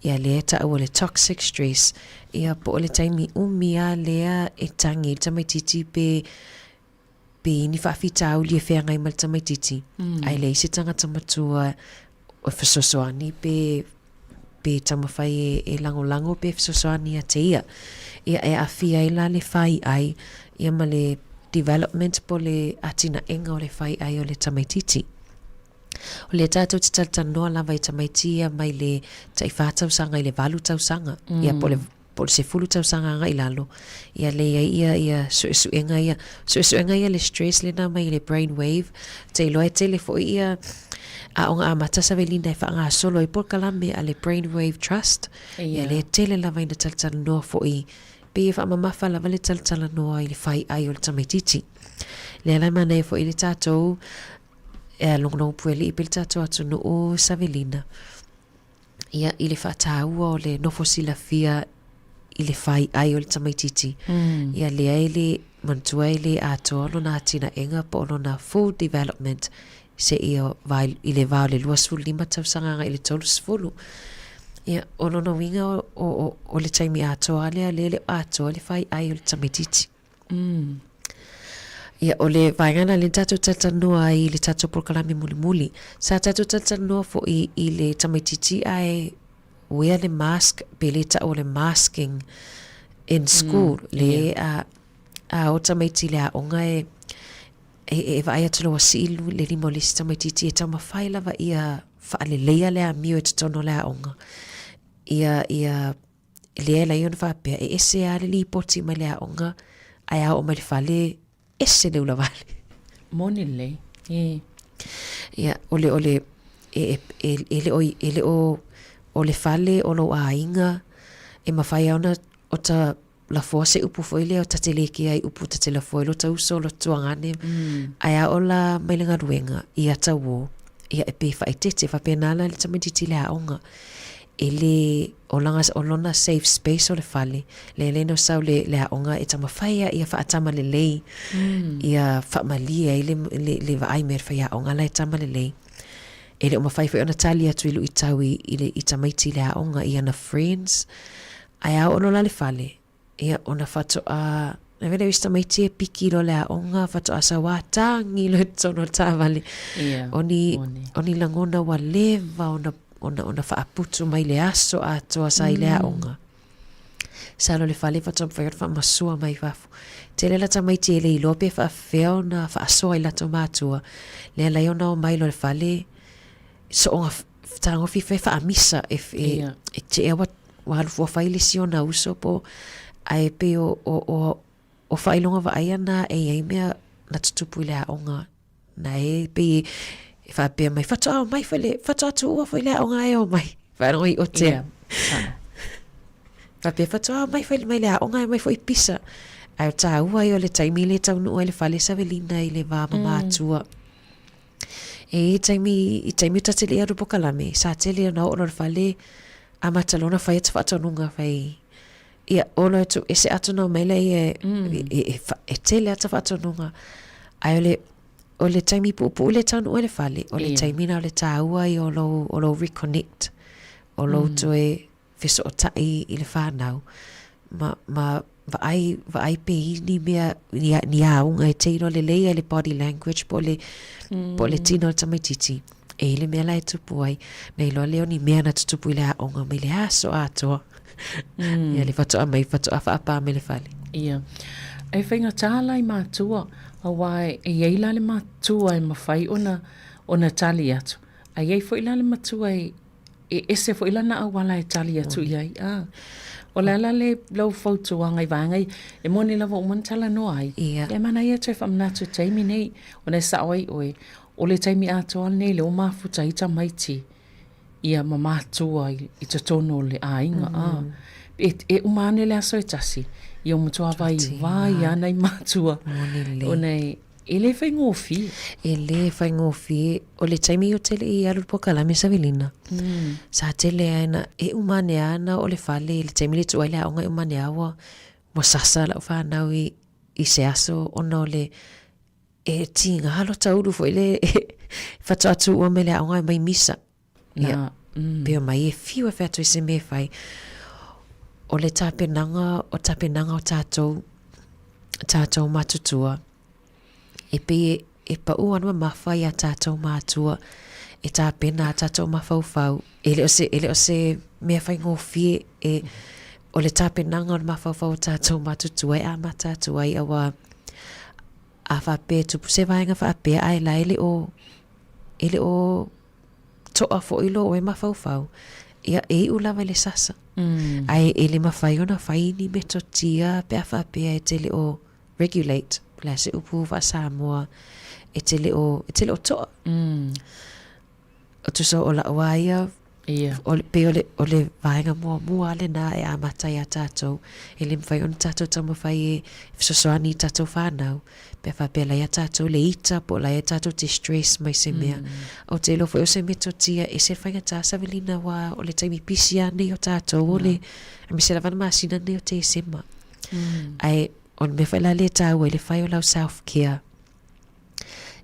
ia lea e taua le toxic stress, ia po o le taimi umi lava lea e tagi ai le tamaitiiti pe pe i ni faafitauli e feagai ma le tamaitiiti, ae leai se tagata matua e fesoasoani pe pe taumafai e, e lagolago pe fesoasoani ia te ia. Ia e aafia ai la le faiai ia ma le development po o le atinaega o le faiai o le tamaitiiti. O lea tatou te talatalanoa lava i tamaiti ia mai le tai whā tausaga i le valu tausaga, ia po o le po o le 10 tausaga agai i lalo, ia le i ai ia ia suesuega ia. Suesuega ia le stress lena mai le brain wave, te iloa e tele foi ia aoga amata savelina e faagasolo ai polokalame a le Brain Wave Trust, ia lea tele lava ina talatalanoa foi pei e faamamafa lava le talatalanoa i le faiai o le tamaitiiti. Lea la e manaia foi le tatou e logologo puelii pei le tatou atunuu savelina, ia, i le faataua o le nofo silafia i le faiai o le tamaitiiti. Ia, lea e le, manatua e le atoa lona atinaega po o lona full development seia va i le va o le 25 tausaga agai i le 30. Ia, o lona uiga o, o, o le taimi atoa lea, lea e le o atoa le faiai o le tamaitiiti. Ia, o le vaega lena lea na tatou talatalanoa ai i le tatou polokalame mulimuli. Sa tatou talatalanoa foi i le tamaitiiti ae wear le mask pe le tau o le masking in school. Mm, le yeah. a, a o tamaiti i le aoga e, e, e vaai atu loa ua sii le lima o le isi tamaitiiti e taumafai lava ia faaleleia le amio i totonu o le aoga. Ia, ia lea e ala ai ona faapea, e ese lava le lipoti mai le aoga, ae a oo mai le fale, ese le ulavale. Moni lelei, e. Ia, o le, o le, e, e, e le o, e le o, o le fale o lou aiga, e mafai lava ona, o ta lafoa se upu foi lea ta te le kea i upu ta te lafoa i lota uso, lota tuagane, ae a oo la mai le galuega i ata uō, ia e pei e faaeteete, faapena la le tamaitiiti i le aoga. E le, o langa, o lona safe space o le fale, lea lea na sau le, le aoga e taumafai lava ia faatama lelei, ia faamalie ai le, le, le vaai mai a le faiaoga la e tama lelei. E le o mafai foi ona tali atu i luitau i, i, le, i tamaiti i le aoga i ana friends, ae a oo loa la i le fale, ia ona faatoa na vele isi tamaiti e piki loa le aoga faatoa sau a tagi loa i totonu o le taavale. Ia, O ni, moni. o ni lagona ua leva ona, ona, ona faaputu mai le aso atoa sa i le aoga. Sa loa i le fale faatoa mafai ona faamasua mai fafo. Tele la tamaiti e le iloa pe faafefea ona faasoa i latou matua, lea e ala ai ona omai loa i le fale, sooga tagofi e faamisa e, e, Ia. e tea ua, ua alu fua fai le isi ona uso po ae pei o, o, o, o faailoga vaaia na e i ai mea na tutupu i le aoga na e pei e faapea mai faatoa omai foi le faatoa tuua foi le aoga e omai faalogo i otea Ia, sao. faapea faatoa omai foi mai le aoga e omai foi pisa ae o tāua ai o le taimi le taunuu ai le fale savelina i le va ma mātua E i taimi, i taimi o ta tele alu pokalame, sa tele ona oo loa le fale, amata loa ona fai atu faatonuga fai, ia, oo loa atu, ese atu ona omai laia e, e, e, e, e tele ata faatonuga. Ae o le, o le taimi puupuu lea e taunuu ai le fale, o le Ia. taimi lena o le tāua ia o lou, o lou reconnect, o lou toe fesootai i le whānau, ma, ma vaai, vaai pe i ni mea, ni, ni auga e teilo lelei ai le body language po o le, po o le tino o le tamaitiiti. E i le mea la e tupu ai, nei loa lea o ni mea na tutupu i le aoga mai le aso atoa. Ia le faatoa mai, faatoa faapā mai le fale. Ia. E faigata la i matua, aua e i ai la le matua e mafai ona, ona tali atu. Ae i ai foi la le matua e, e ese foi lana auala e tali atu i ai. A. O le ala le lau fautuaga i vaega ia, e moni lava ua uma ona talanoa ai. Ia. E manaia toe faamanatu i le taimi nei, ona e sao ai oe, o le taimi atoa lenei lea ua mafuta ai tamaiti ia ma matua i, i totonu o le aiga. A. E, e uma ane le aso e tasi, ia ua matua vaivai lava nai matua. Moni lelei. Ona e, E le faigofie. E le faigofie. O le taimi o tele i alu le pokalame Savelina, sa tele ai na, e uma ane lava na o le fale i le taimi le tuu ai le aoga e uma ane lava ua, ua sasa lau fanau i, i se aso ona o le, e tiga lota ulu foi le faatoa tuua mai le aoga e mai misa. Nā, Ia, pei o mai e whiu e whai atu i se mea e whai. O le tapenaga, o tapenaga o tātou, tātou matutua, e pei e, e pau ana mamafa i a tātou mātua, e tapena a tātou mafaufau, e le o se, e le o se mea whaingōfie, e, o le tapenaga o le mafaufau o tātou matutua e amata atu ai aua a faapea e tupu se vaega faapea ae la e le o, e le o. to'a foi lo oe mafaufau, ia, e iu lava i le sasa. Ae e le mafai ona fai ni metotia pe a faapea e te le o regulate, po o le a se upu faa-Samoa, e te le o, e te le o to'a. O tusa o la'u a ia, o le, pei o le, o le vaega muamua lena e amata iā tatou, e le mafai ona tatou taumafai e fesoasoani i tatou whānau, pe a faapea la iā tatou le ita po o la ia tatou te stress mai se mea. Ou te iloa foi o se metotia e ese le faigata Savelina aua o le taimi pisi lava lenei o tatou o le, aemaise lava le masina lenei o Tesema. Ae o le mea foi la lea e taua ai le fai o lau self care.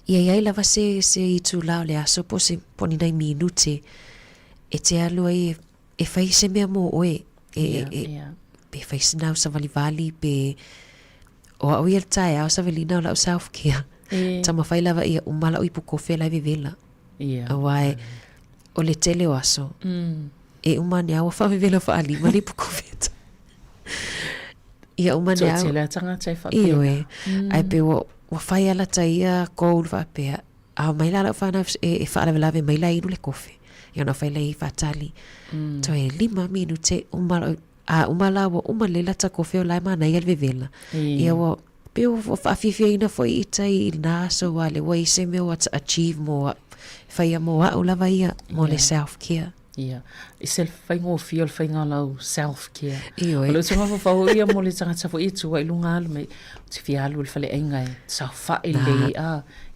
Ia i ai lava se, se itulā o le aso po o se, po o ni nai minute e te alu ai e, e fai se mea mō oe. E, e, e, yeah. Pe fai se nau savalivali, pe o au ia le taeao Savelina o lau self care. E. Taumafai lava ia uma lau ipu kofe la e vevela. Yeah. Aua e, o le tele o aso. E uma ane a ua faavevela faalima le ipu kofe. Ia uma ane au. Toatele a tagata e faapena. Ioe. Ae pei ua, ua fai a lata ia goal faapea, a omai la lau whanau e, e whaalavelave mai la inu le kofe. Ia ona fai lea i whaatali. Toe lima minute, uma lau, a uma la ua uma le lata kofe o la e manaia le vevela. Ia ua, pei ua whaafiafiaina foi i tai i nā aso aua lea ua i ai se mea ua achieve mō au. Whaia mō au lava ia, mō le self care. Ia. I se faigofie o le faiga o lau self care. Ioe. O le utu mafaufau ia mo le tagata foi e tu ai i luga alu mai, ou te fia alu i le faleaiga e saofa'i lelei a.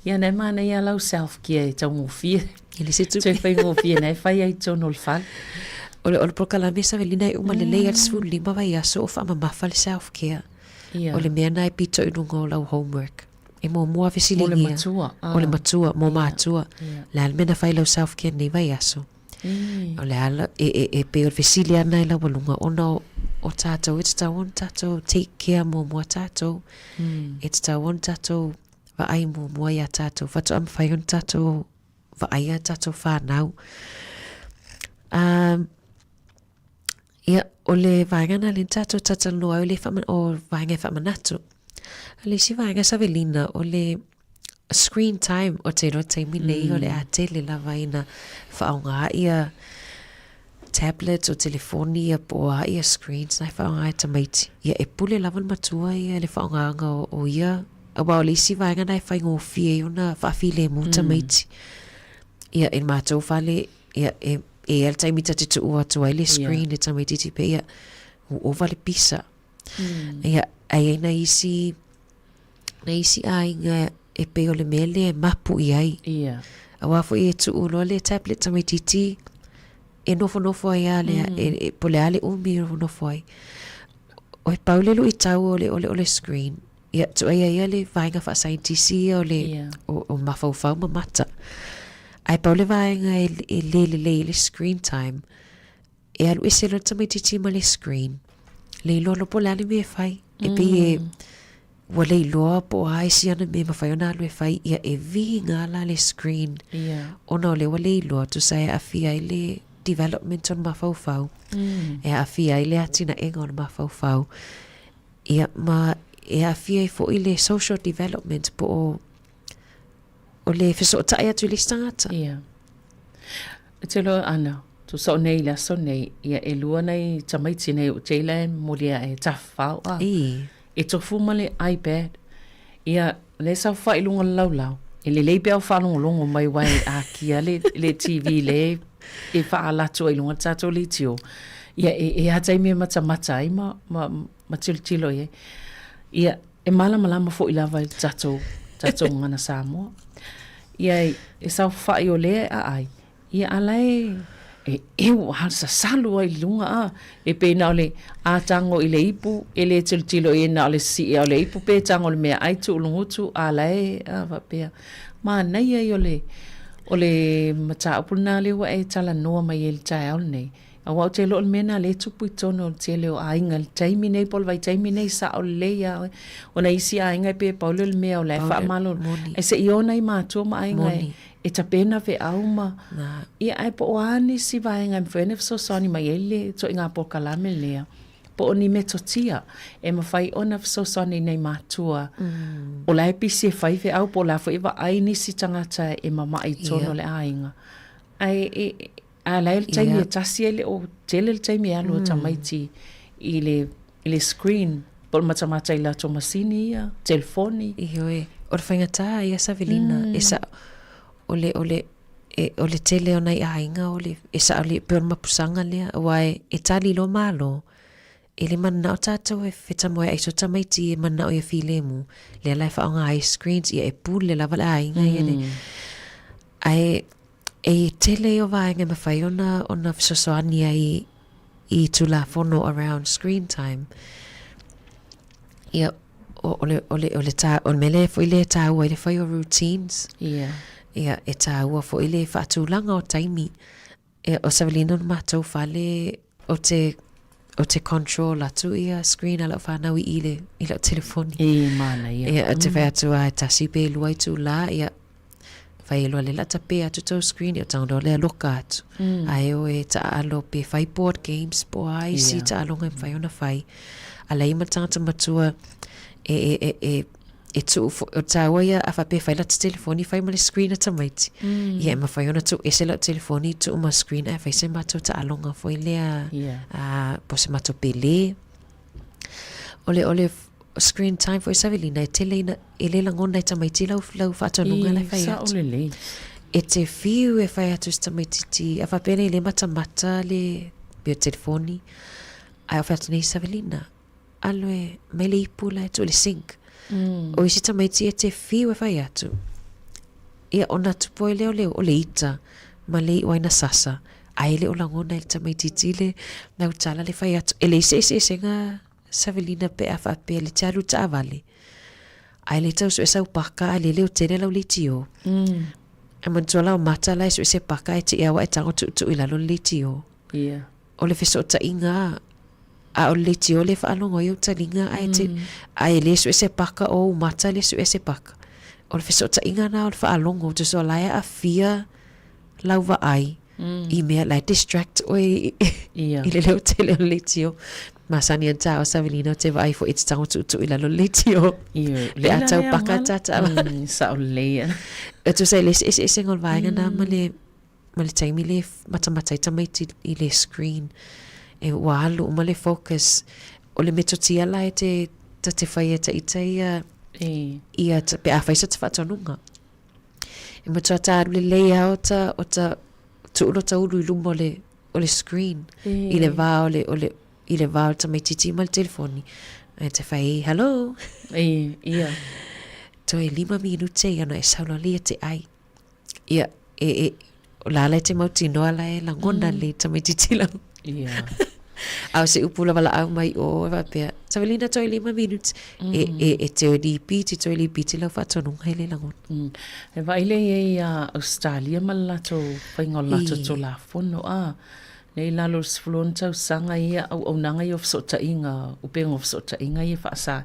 Ia na e manaia lau self care e taugofie. E le se tupe. Toe faigofie na e fai ai i totonu o le fale. O le, o le polokalame Savelina e uma lelei a le 15 vaiaso o faamamafa le self care. Ia. O le mea na e pito i luga o lau homework. E muamua Mo le fesiligia. matua, a. O le matua, mo matua. Ia. Le a le mea na fai lau self care lenei vaiaso. O le a la, e, e, e pei o le fesili lava lena i laualuga ona o, o tatou e tatau ona tatou take care muamua tatou. E tatau ona tatou vaai muamua iā tatou faatoa mafai ona tatou vaai iā tatou whanau. Um, ia, o le vaega na lea na tatou talatalanoa ai o le whaama, o vaega e faamanatu. O le isi vaega Savelina, o le screen time o te iloa taimi nei o le a tele lava ina faaaoga ia tablets o telefoni ia po o a ia screens na e faaaoga e tamaiti. Ia e pule lava le matua ia i le faaaogaina o, o ia aua o le isi vaega na e faigofie ai ona faafilemu tamaiti. Ia i le matou fale ia e e i ai le taimi ta te tuu atu ai le screen e tamaititi pe ia ua ova le pisa. Ia ae i ai nai isi nai isi aiga e pei o le mea lea e mapu i ai. Ia. Aua foi e tuu loa le tablet tamaititi e nofonofo ai lava le, e, e, po o le a le umi e nofonofo ai. O e pau le luitau o le, o le, o le screen, ia, tuuaia ia le vaega faasaienitisi ia o le, Ia. o, o mafaufau ma mata. Ae pau le vaega e, e le lelei ai le screen time, e alu ese loa le tamaitiiti ma le screen, le iloa loa po o le a le mea e fai. E pei e, ua le iloa po o a isi ana mea e mafai ona alu e fai, ia e viga la le screen. Ia. Ona o lea ua le iloa, tusa e aafia ai le development o le mafaufau, e aafia ai le atinaega o le mafaufau, ia ma e aafia ai foi le social development po o o le fesootai atu i le isi tagata. Ia. E te loa ana, tusa o nei i le aso nei, ia e lua nai tamaiti nei o Jayla e momoli ae tafafao a. I. E tofu ma le iPad. Ia, le saofai i luga o le laulau. E lelei pea o faalogologo mai aua e akia le, le TV le e faaala atu ai i luga le tatou leitio. Ia, e, e a taimi e matamata ai ma, ma, ma tilotilo i ai. Ia, E malamalama foi lava i le tatou, tatou gagana Samoa. Ia e saofai o lea e aai, ia a la e, e eu a sasalu ai i luga a, e pei na o le a tago i le ipu, e le tilotilo i ai na o le sii o le ipu pe tago i le meaai tuulugutu a la e a faapea. Manaia ia o le, o le mataupu lena lea ua e talanoa mai ai i le taeao lenei. Aua ou te iloa o le mea lena lea e tupu i totonu o le tele o aiga i le taimi nei po o le vaitaimi nei, sao lelei lava oe. O nai isi aiga e pei e pau lea o le mea o la e faamalolo. Ae se i o nai matua ma aiga e, e tapena feau ma, ia ae po o a nisi vaega e mafai ona fesoasoani mai ai le ituaiga polokalame lea, po o ni metotia e mafai ona fesoasoani i nai matua o la e pisi e fai feau po o la foi e vaai nisi tagata e mama'i i totonu o le aiga. Ae e, a la e le taimi e tasi e le o tele le taimi e alu a tamaiti i le, i le screen po o le matamata i latou masini ia, telefoni. Ioe, o le faigata ia Savelina, e sa, o le, o le, e, o le tele o nai aiga o le, e sao le, pei o le mapusaga lea, aua e, e tali loa malo, e le mananao tatou e fetamoea'i i so tamaiti e mananao ia filemu, lea la e faaaoga ai screens, ia e pule lava le aiga ia le, ae e tele ia o vaega e mafai ona, ona fesoasoani ai i Tulafono around screen time. Ia, o, o le, o le, o le, tā, o le mea lea foi lea e tāua ai le whai o routines. Ia. Ia, e tāua foi le whaatūlanga o taimi. Ia, o Savelina no mātou whale o te, o te control atu ia screen a lau whānau i i le, i lau telefoni. I, māna ia. Ia, te whai atu a e tasi pe lua i tū la, ia, Whai e loa le lata pe atu tau screen i o tango lea loka atu. A e o e taalo pe whai board games po a isi yeah. taalonga e whai ona whai. A lei ma tangata matua e, e, e, e, e tuu o tāua ia a whape whai lata telefoni whai ma le screen a tamaiti. Ia e mawhai ona tuu ese lau telefoni tuu ma screen a whai se matou taalonga foi lea yeah. a, po se matou pele. O le, o le screen time foi Savelina e tele ina e le lagona e tamaiti lau, lau faatonuga la e fai atu. Sao lelei. E te whiu e fai atu se tamaititi, a faapea nei le matamata le pea telefoni, ae o fai atu nei Savelina, alo e mai le ipu la e tuu i le sink. O isi tamaiti e te whiu e fai atu. Ia ona tupu ai lea o le, o le ita ma le iu ai na sasa, ae le o lagona e le tamaititi le lau tala le fai atu. E leai se eseesega Savelina pe a faapea le te alu taavale, ae le tau sue sau paka ae le leo tele lau leitio. E manatua la o mata la e sue se paka e tii aua e tago tuutuu i lalo le leitio. Yeah. O le fesootaiga a, a o le leitio le faalogo ai ou taliga ae te, ae le sue se paka o ou mata le sue se paka. O le fesootaiga na o le faalogo, tusa o la e aafia lau vaai i mea la e distract oe i le leo tele o le leitio. Masani ana tā o Savelina o te vaai foi e te tago tuutuu i lalo le leitio. Pe a tau paka tata. Sao lelei ia. E tusa i le eseesega o le vaega na ma le ma le taimi le matamata ai tamaiti i le screen. E ua alu uma le focus. O le metotia la e te ta te whai e ta ita ia ia pe a whai sa te whaatonuga. E matua tāru lelei a o ta, o ta tuulo ta ulu i luma o le, o le screen. I le vā o le, o le, i le vā o le tamaititi ma le telefoni. E te whai, hello. E, ia. Toe lima minute ia na e sau loa lia te ai. Ia, e, e, o la la e te mautinoa la e lagona le tamaititi lau. Ia. A o se upu lava laau mai o e faapea, Savelina toe lima minutes. E, e, e te lipiti, toe lipiti lau faatonuga e le lagona. E vaai lea i ai ia Ausetalia ma le latou faiga o le latou Tulafono, a, lea i lalo o le 16 tausaga ia auaunaga ia o fesootaiga, upega o fesootaiga ia e faasa ai.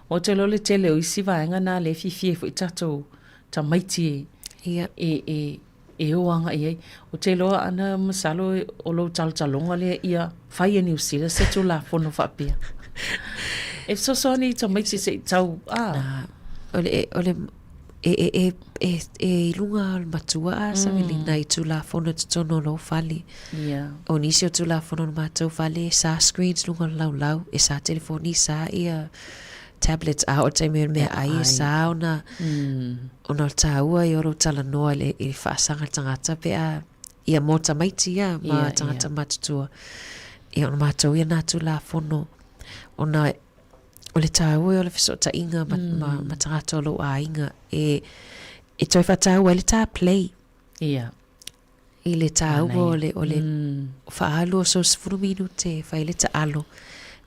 Ou te iloa o le tele o isi vaega na lea e fiafia ai foi tatou tamaiti e, e, e, e o agai ai. Ou te iloa ana masalo o lou talotaloga lea ia fai e Niu Sila se Tulafono faapea. E fesoasoani i tamaiti se i tau, a. Nā, o le, o le, e, e, e, e, e i luga o le matua a Savelina i Tulafono i totonu o lou fale. Ia. O nisi o Tulafono o le matou fale, e sa screens luga o le laulau, e sa telefoni, sa ia tablets, a o le taimi o le meaai, e sa ona, Ona o le tāua i o lou talanoa i le, i le faasaga tagata pe a, ia mō tamaiti ia, ma yeah, tangata yeah. matutua. Ia ona mātou ia nā Tulafono, ona o le tāua o le fesootaiga ma, ma, ma tagata o lou āiga, e, e toe whātāua ai le tā play. Yeah. I le tāua o le, o le mm. whaalu o so sefulu minute, whai le taalo,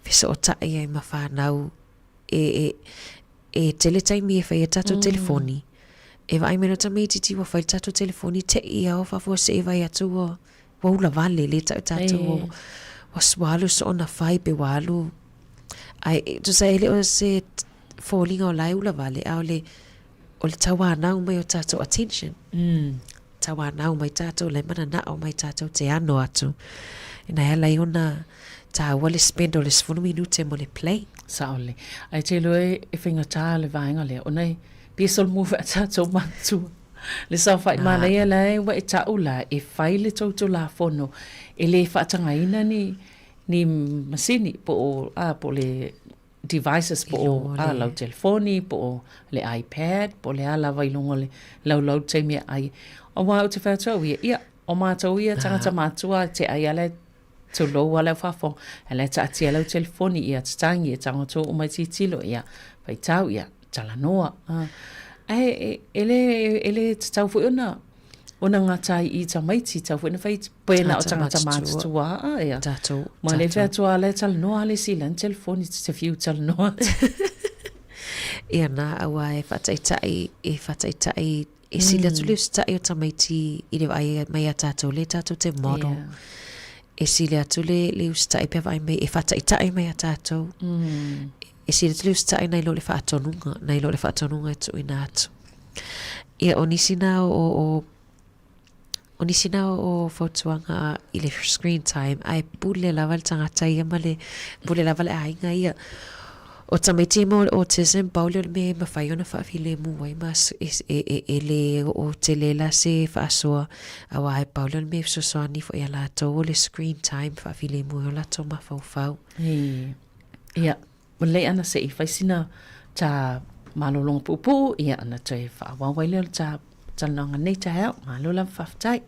fesootai ai ma whānau, e, e, e tele taimi e whai e tatou telefoni. E vaai mai loa tamaititi ua whai le tatou telefoni, te i ao whafua se e vai atu ua, ua ula vale le tau tatou ua, ua, ua alu soona whai pe ua alu. Ai, e, tusa e le o se fōlinga o la e ula vale, a o le, o le tauānau mai o tatou attention. Tauānau mai tātou, lai mananao mai tātou te ano atu. Ina e ala i ona tāua le spend o le sefulu minute mo le play. Sao lelei. Ae te iloa e faigata le vaega lea, ona e pei e solomua foi a tatou matua. Le saofai manaia la e ua e ta'u la e fai le tou Tulafono e le faatagaina ni ni masini po o a po o le devices po o a lau telefoni po o le iPad po o le a lava i luga o le laulau i le taimi e ai. Aua ou te fai atu au ia, ia, o matou ia tagata matua te ai lava le tulou lava le au faafofoga, a o la e taatia lau telefoni ia tatagi e tago atu oo mai tilotilo ia faitau ia talanoa. Ae e le e le tatau foi ona ona gata ai i tamaiti, tatau foi ona fai pe na o tagata matutua a ia. Tatou. Ma le fai atu a la e talanoa le isi i lana telefoni te fiu talanoa atu. Ia na, aua e faataitai, e faataitai E sili atu le usitai o tamaiti i le vaai mai a tātou le tātou te model. Yeah. E sili atu le, le usitai pea vaai mai, e whātaitai mai a tātou. E sili atu le usitai nai lo le whaatonuga, nai lo le whaatonuga e tuuina atu. Ia, o nisi nā o, o, o nisi nā o fautuaga i le screen time, ae pule lava le tagata ia ma le, pule lava le aiga ia. O tamaiti ma o le autism, pau lea o le mea e mafai ona faafilemu ai ma e le oo tele la se faasoa, aua e pau lea o le mea e fesoasoani foi ia latou o le screen time faafilemu ai o latou mafaufau. Ia, lelei ana se i fai sina tā malologa puupuu, ia ona toe faaauau ai lea o le tā talanoaga nei taeao. Malo lava faafetai.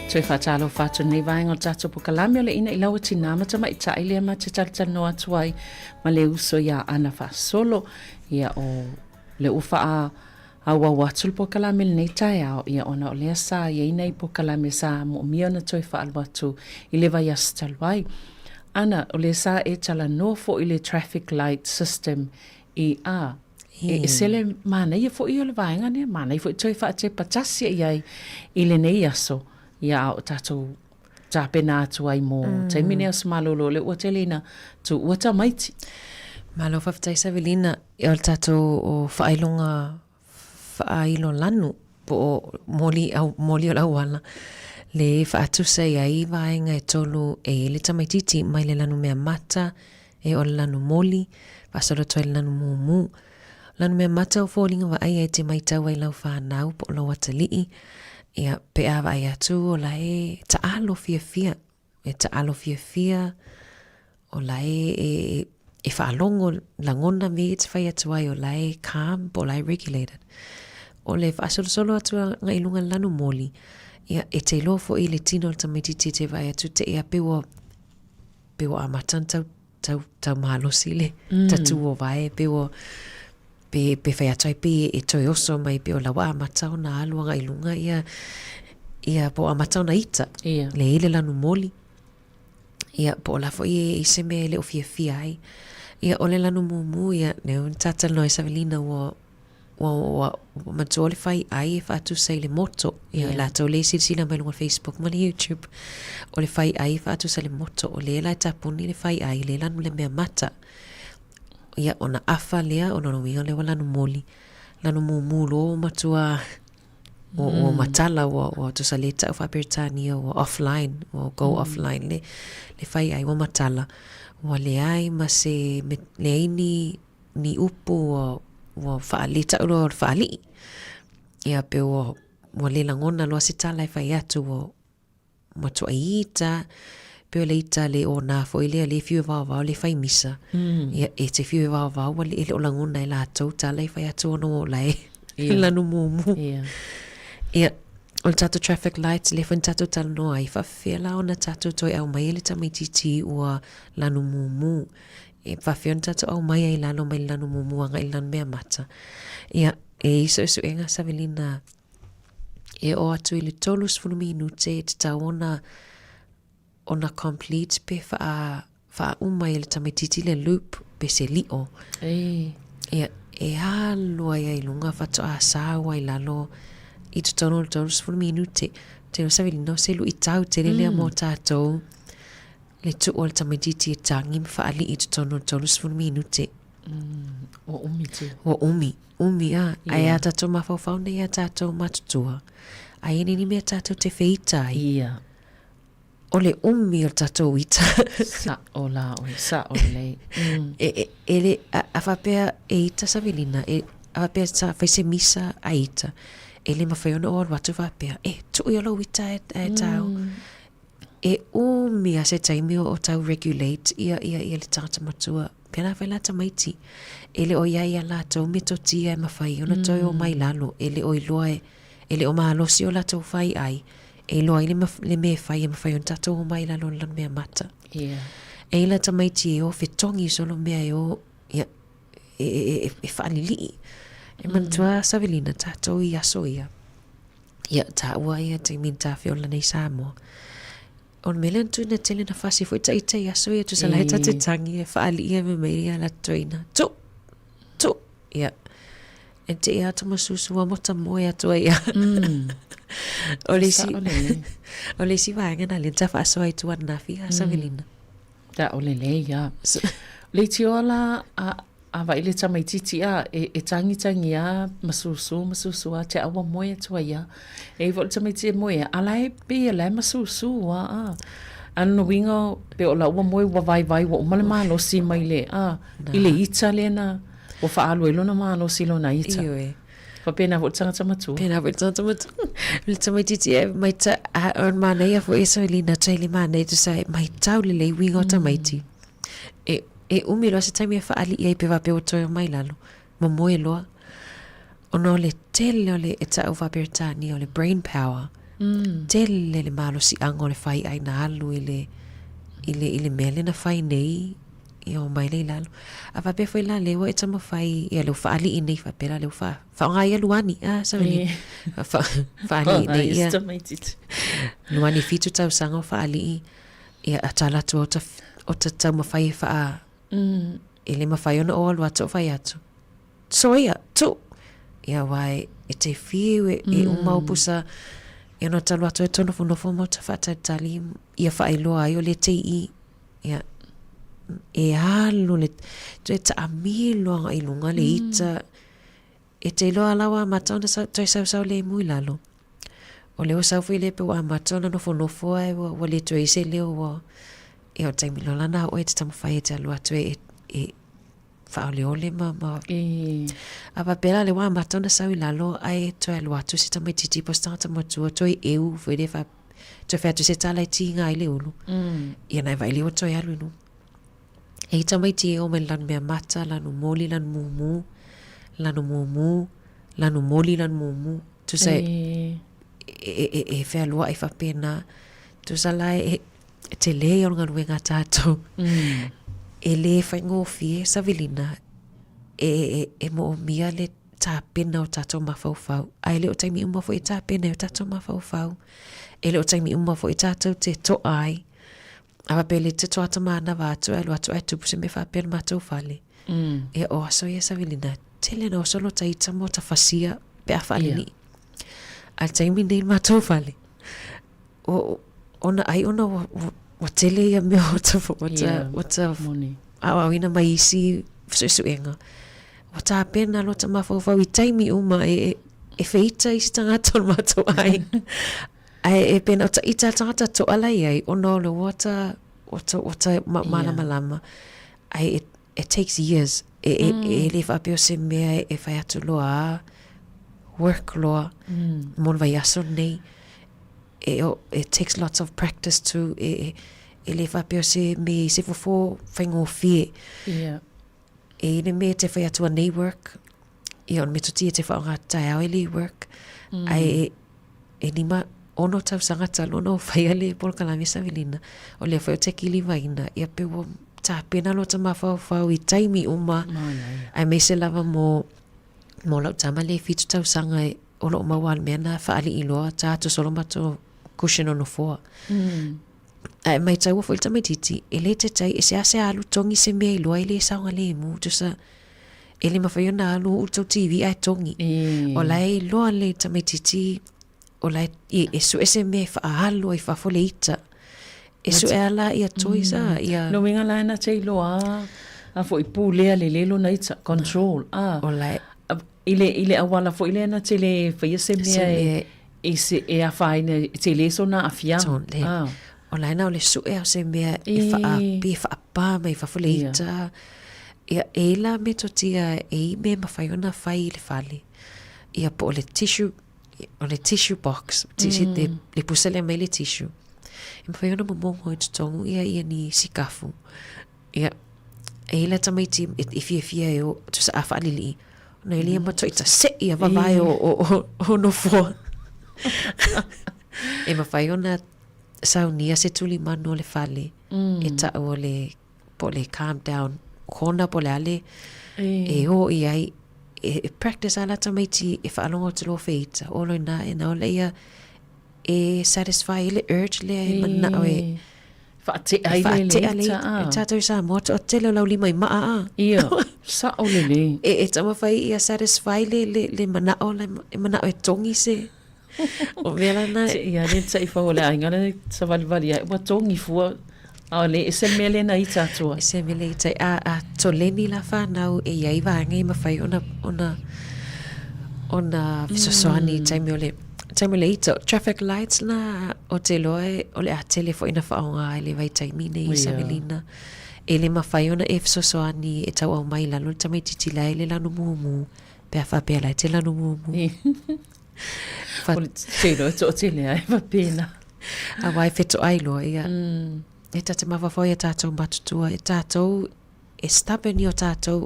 Toe faatalofa atu lenei vaega o le tatou polokalame o le ina i lau tinā ma tamaitai lea ma te talatalanoa atu ai ma le uso iā Ana Faasolo. Ia o lea ua faa auau atu le polokalame lenei taeao, ia ona o lea sa i ai nai polokalame sa moomia ona toe faalu atu i le vaiaso talu ai. Ana, o lea sa e talanoa foi i le traffic light system i a E ese le manaia foi o le vaega lea, manaia foi toe faatepa tasi i ai i lenei aso, ia a o tatou tapena atu ai mo taimi nei o se malolo o lea ua tele ina tuua tamaiti. Malo faafetai Savelina, o le tatou o faailoga faailo lanu po o moli, au, moli o le auala, le faatusa i ai vaega e tolu e i ai le tamaititi mai le lanu mea mata, e o le lanu moli, faasolo atu ai le lanu mumu. Lanu mea mata o foliga vaaia e te maitau ai lau fanau po o lou atalii, ia, pe a vaai atu o la e taalo fiafia, e taalo fiafia, o la e, e, e faalogo lagona mea ia e te fai atu ai, o la e calm po o la e regulated. O le faasolosolo atu agai i luga i le lanu moli, ia, e te iloa foi i le tino o le tamaitiiti e te vaai atu te i a pei ua, pei ua amata ona tau, tau, tau malosi le mm. tatū o vae, pei ua, pe, pe whai atu ai pe e toe oso mai pe o la ua amata ona alu agai i luga ia, ia po o amata ona ita. Ia. Le i le lanu moli. Ia, po o la foi e i se mea e le o fiafia ai. Ia, o le lanu mumu, ia, ne un tātalanoa e Savelina ua, ua, ua, ua matua o le whai ai e whaatusa i le moto. Ia, yeah. lātou le silasila mai luga Facebook ma le YouTube. O le whai ai e whaatusa le moto. O le la e tapuni le whai ai, le lanu le mea mata. Ia, ona afa lea, ona lona uiga lea ua lanu moli. Lanu mumu loa ua matua, ua, ua matala, ua, ua tusa le ta'u faa-Peretania, ua offline, ua go offline le, le fai ai, ua matala. Ua leai ma se, me, leai ni, ni upu ua, ua faa, le ta'u loa o le faalii. Ia, pe ua, ua le lagona loa se tala e fai atu, ua, matuai ita, pei o le ita le ona foi lea le fiu e vaovao le fai misa. Ia, e te fiu e vaovao ua le, e le o lagona e latou tala e fai atu ona o la e yeah. lanu mumu. Yeah. Ia, o le tatou traffic lights, lea foi na tatou talanoa ai, faafefea la ona tatou toe aumai le tamaitiiti ua lanu mumu. E faafefea ona tatou aumai ai lalo mai le lanu mumu agai i le lanu mea mata. Ia, e i suesuega Savelina E oo atu i le 30 minute e tatau ona ona complete pe whaa, whaauma i le tamaititi le loop pe se lio. Ei. Ia, e alu ai ai lunga whatoa sāu ai lalo i totonu o le 30 minute. Te o savi no se lui tau te lelea mō tātou le tuu o le tamaititi e tangi ma whaalii i totonu o le 30 minute. Ua umi te. Ua umi, umi a. Yeah. Ai a tātou mafaufau nei a tātou matutua. Ai ene ni mea tātou te wheita ai. Yeah. O le umi o tātou ita. Sa o la oe, sa o lei. Mm. E, e, e le, a, a whapea e ita Savelina, e, a whapea sa whai se misa a ita. E le mawhai ona o alu atu whapea, e, tuu i o lau ita e, e tāu. E umi a se taimi o, o tau regulate ia, ia, ia le tangata matua. Pēlā whai la tamaiti. E le o ia ia lātou metotia e mawhai ona toe o mai lalo. E le o iloa e, e le o malosi o lātou whai ai. E iloa ai le, maf, le mea whai e mawhai ona tātou o mai lalo lano mea mata. Yeah. E ila tamaiti e o fetongi solo mea e o, ia, e, e, e, e whaalili'i. E manatua Savelina tātou i aso ia. Ia, tāua ia taimi na tāwhiola nei Samoa. O le mea lea na tuina tele na fasi foi taita i aso ia, tusa la he tate tangi e whaalii e me mei ia la toina. Tu! Tu! Ia. E te ia atu masusu wa mota moe atu ai ia. O le isi, o le isi vaega na lea na tawhaasoa i tua anafi a Savelina. Ta o lelei ia. Le itioa la a a vaai le tamaititi a e, e tangitangi a ma susu ma susu a te aua moe atu ai a. E iwa o le tamaiti e moe a, a la e pei e la e masusu a a. A lona uiga pe o la ua moe ua vaivai ua uma le malosi mai le a i le ita lea na ua faaalu ai lona malosi i lona ita. Ioe. Faapena foi le tagata matua. Pēnā foi le tagata matua. Le tamaititi e maita, a, o le manaia foi e Savelina, tai le manaia tusa e maitau lelei uiga o tamaiti. E, e umi loa se taimi e faalii ai pe faapea ua toe omai lalo, momoe loa. Ona o le tele o le, e ta'u faa-Peretania o le brain power. Tele le malosiaga o le faiʻai na alu i le i le i le mea lea na fai nei ia omai lea i lalo. A faapea foi la lea ua e taumafai ia lea ua faalii nei faapea la lea ua faa faaaoga ia Luani a Savelina. Faalii nei ia Luani 7 tausaga o faalii ia a tala atu o ta o ta taumafai e faa e le mafai ona o alu atu o fai atu. Soia, tu! Ia aua e, e te whiu e, e uma o pusa ia no talu atu e tō nofonofo mo ta whaatalitali ia whaailoa ai o le te i ia e alu le toe taamilo anga i lunga le ita e te iloa la ua amata ona sau, toe sausau le mu i lalo. O lea ua sau foi le pe ua amata ona nofonofo ae ua, ua le toe i se leo ua ia o le taimi loa lana oe e te taumafai e te alu atu e, e, faaoleole ma, ma A faapea la lea ua amata ona sau i lalo ae toe alu atu se tamaitiiti po o se tagata matua toe eu foi lea fa, toe fai atu se tala e tiga ai le ulu. Ia na e vaai lea ua toe alu i luma. E i tamaiti e o mai le lanu mea mata, lanu moli, lanu mumu, lanu mumu, lanu moli, lanu mumu. Tusa e, e, e, e, e fealuai faapena. Tusa la e, e tele ia o le galuega a tatou. E le faigofie Savelina e, e, e moomia le tapena o tatou mafaufau. Ae le o taimi uma foi e tapena ai o tatou mafaufau. E le o taimi uma foi tatou te toa ai. A faapea le te toa tamanava atu e alu atu ae tupu se mea faapea i le matou fale. Ia o aso ia Savelina, tele na oso lota ita mo ta fasia pe a faalelii. A le taimi nei i le matou fale, o, ona ai ona ua, ua, ua tele ia mea ua ta, ua ta, ua ta aoaoina mai isi suesuega. Ua tapena lota mafaufau i taimi uma e, e, e feita isi tagata o le matou aiga. Ae e pena o ta ita tagata toa la iai ona o le ua ta, ua ta, ua ta ma, malamalama. Ae it, it takes years. E, e, e le faapea o se mea e whai atu loa a work loa mo le vaiaso nei. E, o, it takes lots of practice too. E, e, e le faapea o se mea i se fofo whaingofie. Yeah. E i le mea te whai atu anei work, ia o le metotia te whaonga taeao e le work. Ae e, e nima, ono tausaga talu ona o whaia le polokalame Savelina. O lea foi o te kilivaina, ia pe ua tapena loa ta mafaufau i taimi uma. Aemaise lava mo, mo lau tama lea e 7 tausaga e, o loo maua le mea na faalii loa ta atu solo matou cushion o nofoa. Ae maitaua foi le tamaititi, e le taitai e seasea alu togi se mea i loa e le saogalemu, tusa e le mafai ona alu uu le tou TV ae togi. O la e iloa le tamaititi o la e, e sue se mea e faaalu ai fafo le ita. E sue a la ia toys a, ia... Lona uiga la na te iloa a foi pulea lelei lona ita, control, a. O la e... I le, i le auala foi lea na te le faia se mea e, e, se, e afaina, e tele sona aafiaga. Le, ah. O la e na o le sue o se mea e whaapi, e whaapā mai fafo le ita. Ia, e la metotia e i mea mawhai ona whai i le fale. Ia po o le tissue, o le tissue box, mm. le, le pusa lea mai le tissue. E mawhai ona momongo i tutongu ia ia ni sikafu. Ia, e i la tamaiti e, e fiafia e o, tusa a whaalili. Ona e lia matua i ta se'i a vavae o, o, o, o nofoa. e mawhai ona saunia se tulimanu o le fale. E tau o le, po o le calm down corner po o le a le, e o i ai, e, e practice a la tamaiti e whaalongo atu loa feita. O loina e na ola ia e satisfy i le urge lea e manao e Faatea ai le le ita a. E tatou Samoa toatele o lau lima i maa a. Ia, sao lelei. E, e taumafai ia satisfy le, le, le manao, le, e manao e togi se. O mea lana. Te ia le taifau o le aiga le savalivali ai, ua togi fua. A o le ese le mea lea na ita atua. Ese mea lea ita, a, a toleni la whanau e iai vaega e mawhai ona, ona, ona fesoasoani i taimi o le, taimi o le ita. Traffic lights na, o te loa e, o le a tele foi na whaonga ai le vaitaimi nei i Savelina. E le mawhai ona e fesoasoani e tau au mai lalo le tamaititi la e le lanu mumu. Pe a whapea la e te lanu mumu. Fa... O le te iloa e toatele ai faapena. Aua e whetoai loa ia. E ta te mawhawhau ia tātou matutua, e tātou, e stubborn i o tātou.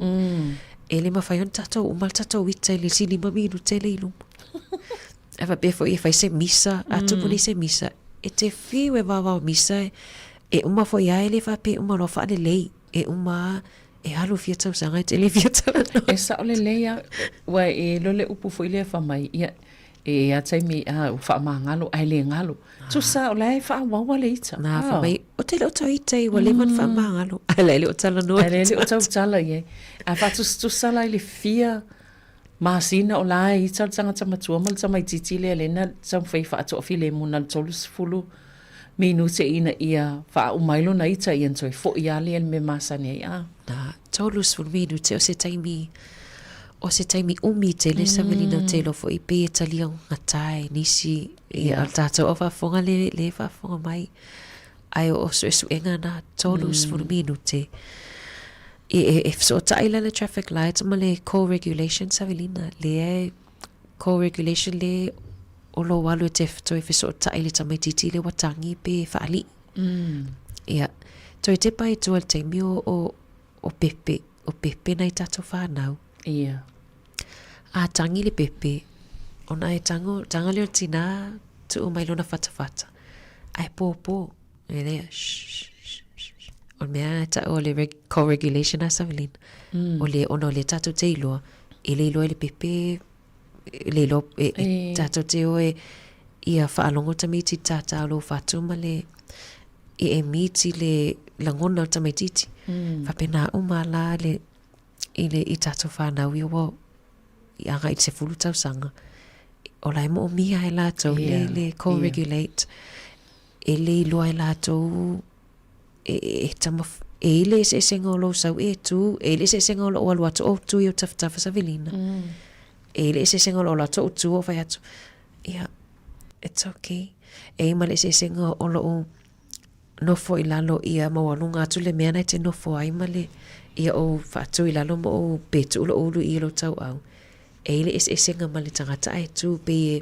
E le mawhai ona tātou, uma le tātou ita i le isi lima minute le i luma. A faapea foi e fai se misa, a tupu nei se misa, e te fiu e vaovao misa e, e uma foi lava e le faapea e uma loa faalelei, e uma lava e alu fia tausaga e te le fia talanoa. E sao lelei lava, ua e iloa le upu foi lea fai mai, ia, e i ai lava taimi a ua faamagalo ae le galo. Tusa o la e faaauau lava le ita. Na, fai mai, ou te le o tau ita ai, ua leva ona faamagalo, ae la e le o talanoa. Ae la e le o tautala i ai. A faatusatusa la i le fia masina o la e ita le tagata matua ma le tamaitiiti lea lea na taumafai e faatoafilemu na o le 30 minute ina ia faauma ai lona ita ia ona toe foi lava lea i le mea masani ai. A. Na, 30 minute o se taimi, o se taimi umi tele Savelina ou te iloa foi pei e talia gata e nisi ia o le tatou au faafofoga le, le faafofoga mai. Ae o suesuega na, 30 minute. E, e, e fesootai la le traffic lights ma le co-regulation Savelina, lea e co-regulation le o lou alu e te toe fesootai i le tamaitiiti lea ua tagi pe faalii. Ia, toe tepa i tua i le taimi o, o, o pepe, o pepe nai tatou whanau. Ia. A tangi le pepe, ona e tango, tanga lea o le tinā, tuu mai lona fatafata. Ae pōpō, e lea, shh, shh, shh. O le mea e tau o le reg, co-regulation a Savelina. O le, ona o lea tatou te iloa, e le iloa e le pepe, e le iloa, e, e, tatou te o e, ia faalogo tamaiti i tātā o lou fatu ma le, e e miti le lagona o le tamaitiiti. Faapena uma la le, i le, i tatou whanau ia ua i agai i le 10 tausaga. O la e moomia e latou le, le co-regulate. E le iloa e latou e, e, e tama, e i le eseesega o lou sau e tu, e i le eseesega o lou alu atu o tu i o tafatafa Savelina. E i le eseesega o lou alu atu o tu o fai atu, ia, it's okay. E i ma le eseesega o lou nofo i lalo ia maualuga atu le mea na e te nofo ai ma le ia ou faatu i lalo ma ou pe tuu lou ulu i lou tauau. E i le eseesega ma le tagata ae tu pei e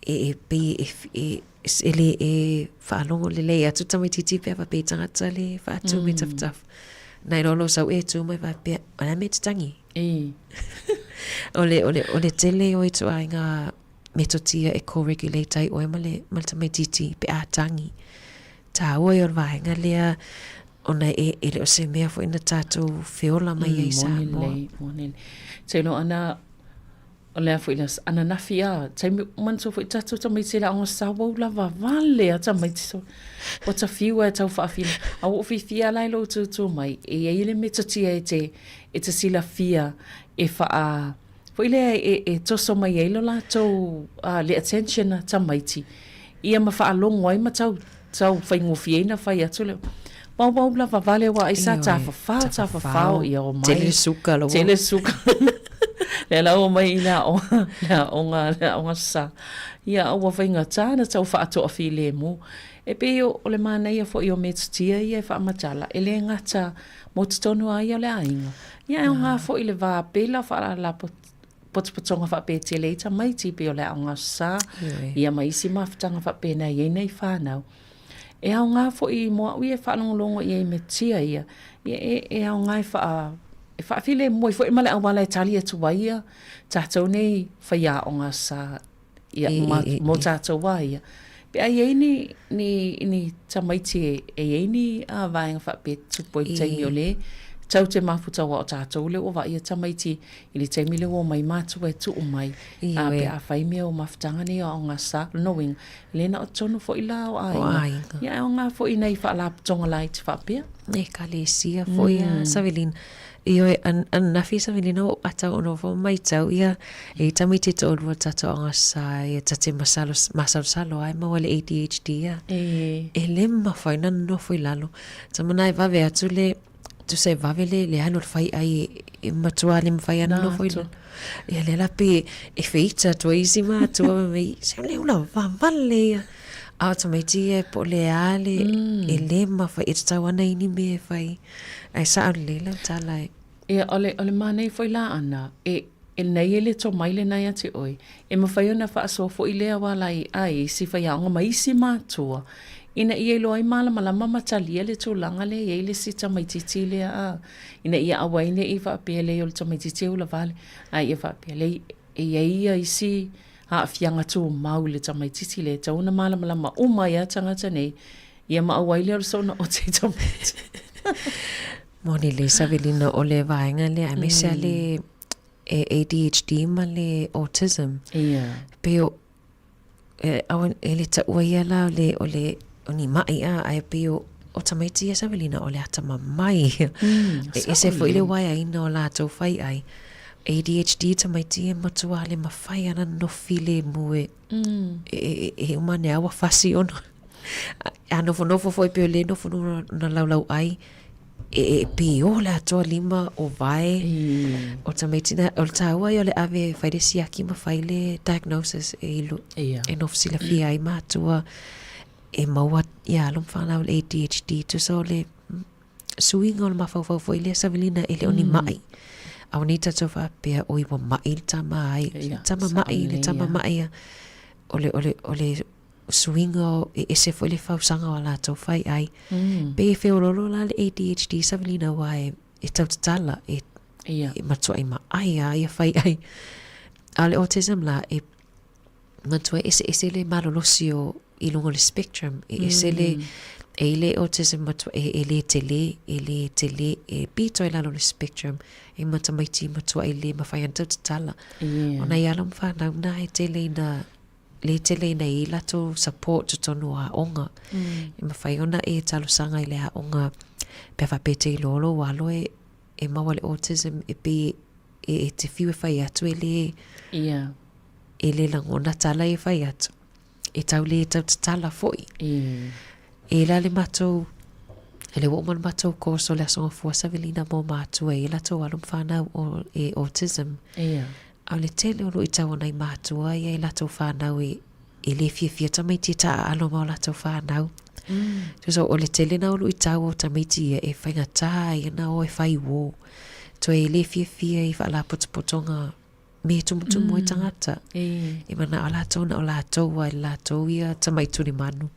e e pei e e e le e faalogo lelei atu tamaitiiti pe a faapea i tagata le faatu me tafatafa. Na iloa lou sau e tu mai faapea, o le a mea e te tangi? O le, o le, o le tele o ituaiga metotia e co-regulate ai oe ma le, ma le tamaitiiti pe a tagi. Tāua ia o le vaega lea ona e, e le o se mea foi na tātou feola mai ai i Samoa. Moni lelei, moni lelei. Te iloa ana, o le a foi le aso, ananafi a, taimi, manatua foi tatou tamaiti i le aoga sa ua lava vale a tamaiti so. Ua ta fiu e tau faafila. A ua ou fiafia la i lou tūtū mai, e i ai le metotia e te, e te silafia e whaa, Foi lea e, e toso mai ai lo latou uh, le attention a tamaiti ia ma faalogo ai ma tau, tau faigofie ai na fai atu le wauwau lava vale wa ai sa tafafao tafafao ia o mai tele suka lo tele suka le la o mai i le aoga le aoga le aoga sa ia ua faigata na tau faatoafilemu e pei o le manaia foi o metotia ia e faamatala e le gata mo totonu lava ia o le aiga. Ia e aoga foi le va pela faalapotopotoga faapetele ai tamaiti pei o le aoga sa, ia ma isi mafutaga faapena e i ai nei fanau. E aoga foi mo au ia e faalogologo i ai me tia ia, ia e, e aoga e faa e faafilemu ai foi ma le auala e tali atu ai ia tatou nei faiaoga sa ia, ma, mō tātou a ia. Pe a i ai ni, ni, ni tamaiti e, e i ai ni a vaega faapea tupu ai i taimi o le tau te mafuta aua o tātou le ua vaai a tamaiti i le taimi le ua omai mātua e tuu mai. A pe a whai mea o mafutaga nei o aoga sa, lona uiga, le na o tonu foi la o aiga. Ia e aoga foi nei faalapotopotoga laiti faapea. Ekalesia foi a Savelina. Ioe, ananafi Savelina ua ou ata ona ua matau ia e tamaiti e toalua tatou aoga sa ia ta te masalo, masalosalo ai maua le ADHD ia. E le mafai ona nofo i lalo. Tama na e vave atu le, tusa e vave le, le alu o le faiai e, e matua le mafai ana nofo i lalo. Ia lea la pei e feita atu ai isi matua fai mai, se le ula vavale ia. A o tamaiti ia po o le a le, e le mafai, e tatau ana i ni mea e fai. Ae sao lelei lau tala e. Ia, o le, o le manaia foi la ana, e, e nei e le tomai lena ia te oe, e mafai ona faasoa foi lea auala i ai isi faiaoga ma isi matua, ina ia iloa ai malamalama ma talia le tulaga lea e i ai le isi tamaitiiti lea, a, ina ia aua ai ne i faapea lei o le tamaitiiti e ula vale, a ia faapea lei e i ai ia isi. aafiaga tumau i le tamaitiiti lea e tatau ona malamalama uma ai lava tagata nei, ia ma aua ai lea o le soona ote i tamaiti. Moni le Savelina o le vaega lea aemaise lava le ADHD ma le autism. Ia. Pei o e, aua, e le taua ia la o le, o le, o ni maʻi a, ae pei o, o tamaiti ia Savelina o le atamamai ia. E ese foi le waeaina o latou faiʻai. ADHD tamaiti ia matua le mawhai ana nofi le mu e, e, e, e uma ane a ua fasi ona. A nofonofo foi pei o le nofo na laulau ai, e, e pio le atoa lima o vae o tamaiti na, o le tāua ia o le ave e fai le siaki ma fai le diagnosis e ilu, e nofo silafia ai mātua e maua ia alo ma whanau le ADHD tusa o le suiga o le mafaufau foi lea Savelina e le o ni maʻi. A o nei tatou faapea oi ua maʻi le tama ai, tama maʻi le tama maʻi a o le, o le, o le suiga o, e ese foi le fausaga o a latou fai ai. Pei e feololo la le ADHD Savelina aua e, e tautatala, e, e matuai maʻai a ia fai ai. A o le autism la, e matua eseese le malolosi o i luga o le spectrum, e ese le, e i le autism matua, e, e le tele, e le tele, e pito i lalo o le spectrum, e ma tamaiti matua e le mawhai ana tautatala. Yeah. Ona i alo ma whanau nā e tele ina, le tele ina i latou support totonu o aoga. E mawhai ona e talosaga i le aoga, pea whapea te iloa lou alo e, e maua le autism e pei e, e te whiu e whai atu e le, Yeah. e le lagona tala e whai atu. E tau le tau tatala foi. E la le matou, e le ua uma le matou course o le Aso Gafua Savelina mo mātua e latou alo ma whanau o e autism. Yeah. A o le tele o luitau o nai mātua ia i latou whanau e, e le fiafia tamaiti e taaalo ma o latou whanau. So, so o le tele na o luitau o tamaiti ia e whaingatā ai ana o e whai wō. Toe e le fiafia i whaalapotopotonga me tumutumu ai tangata. E manao latou na o latou ai latou ia tamai tuli manu.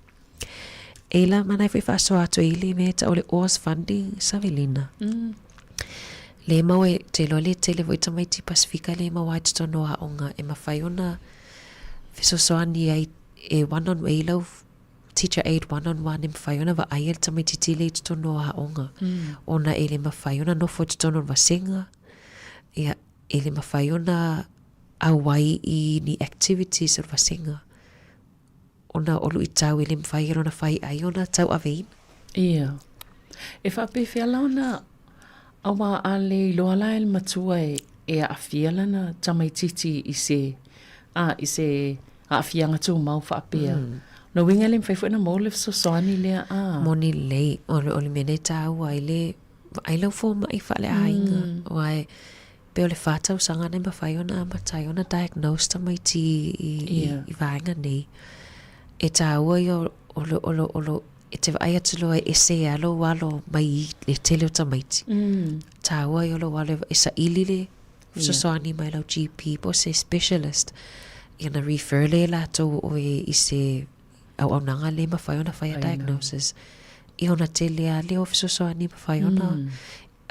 E la mana foi faasoa atu e ile mea tau o le Oz Funding Savelina. Le mau e te iloa le tele foi tamaiti Pasifika le mau ai totonu o aoga e mawhai ona fesoasoani ai e one on e lau teacher aide one on one e mawhai ona vaai ai le tamaititi le i totonu o aoga. Ona e le mawhai ona nofo i totonu o le vasega. Ia, e le mawhai ona auai i ni activities o le vasega. Ona o luitau e le mawhai e lona whai ai ona tauaveina. Ia. E faapefea la ona aua a le iloa la e le matua e, e aafia lana tamaititi i se, a, i se aafiaga tumau faapea. Lona uiga e le mafai foi ona maua le fesoasoani lea, a. Moni lelei, o le, o le mea lea e tāua ai le, vaai lau fomai faaleaiga, aua e, pei o le whā tausaga nei mawhai ona amata ai ona diagnose tamaiti i, i, Yeah. i vaega nei. E tāua ia o, o, lo, o, lo, o lo, e te vaai atu loa e ese ia lou alo mai i le tele o tamaiti. Tāua ia o lou alo e saili le fesoasoani mai lau GP po o se specialist. Ia na refer le latou o oe i se auaunaga le mawhai ona whai a diagnosis. Ia ona tele a lea o fesoasoani mawhai ona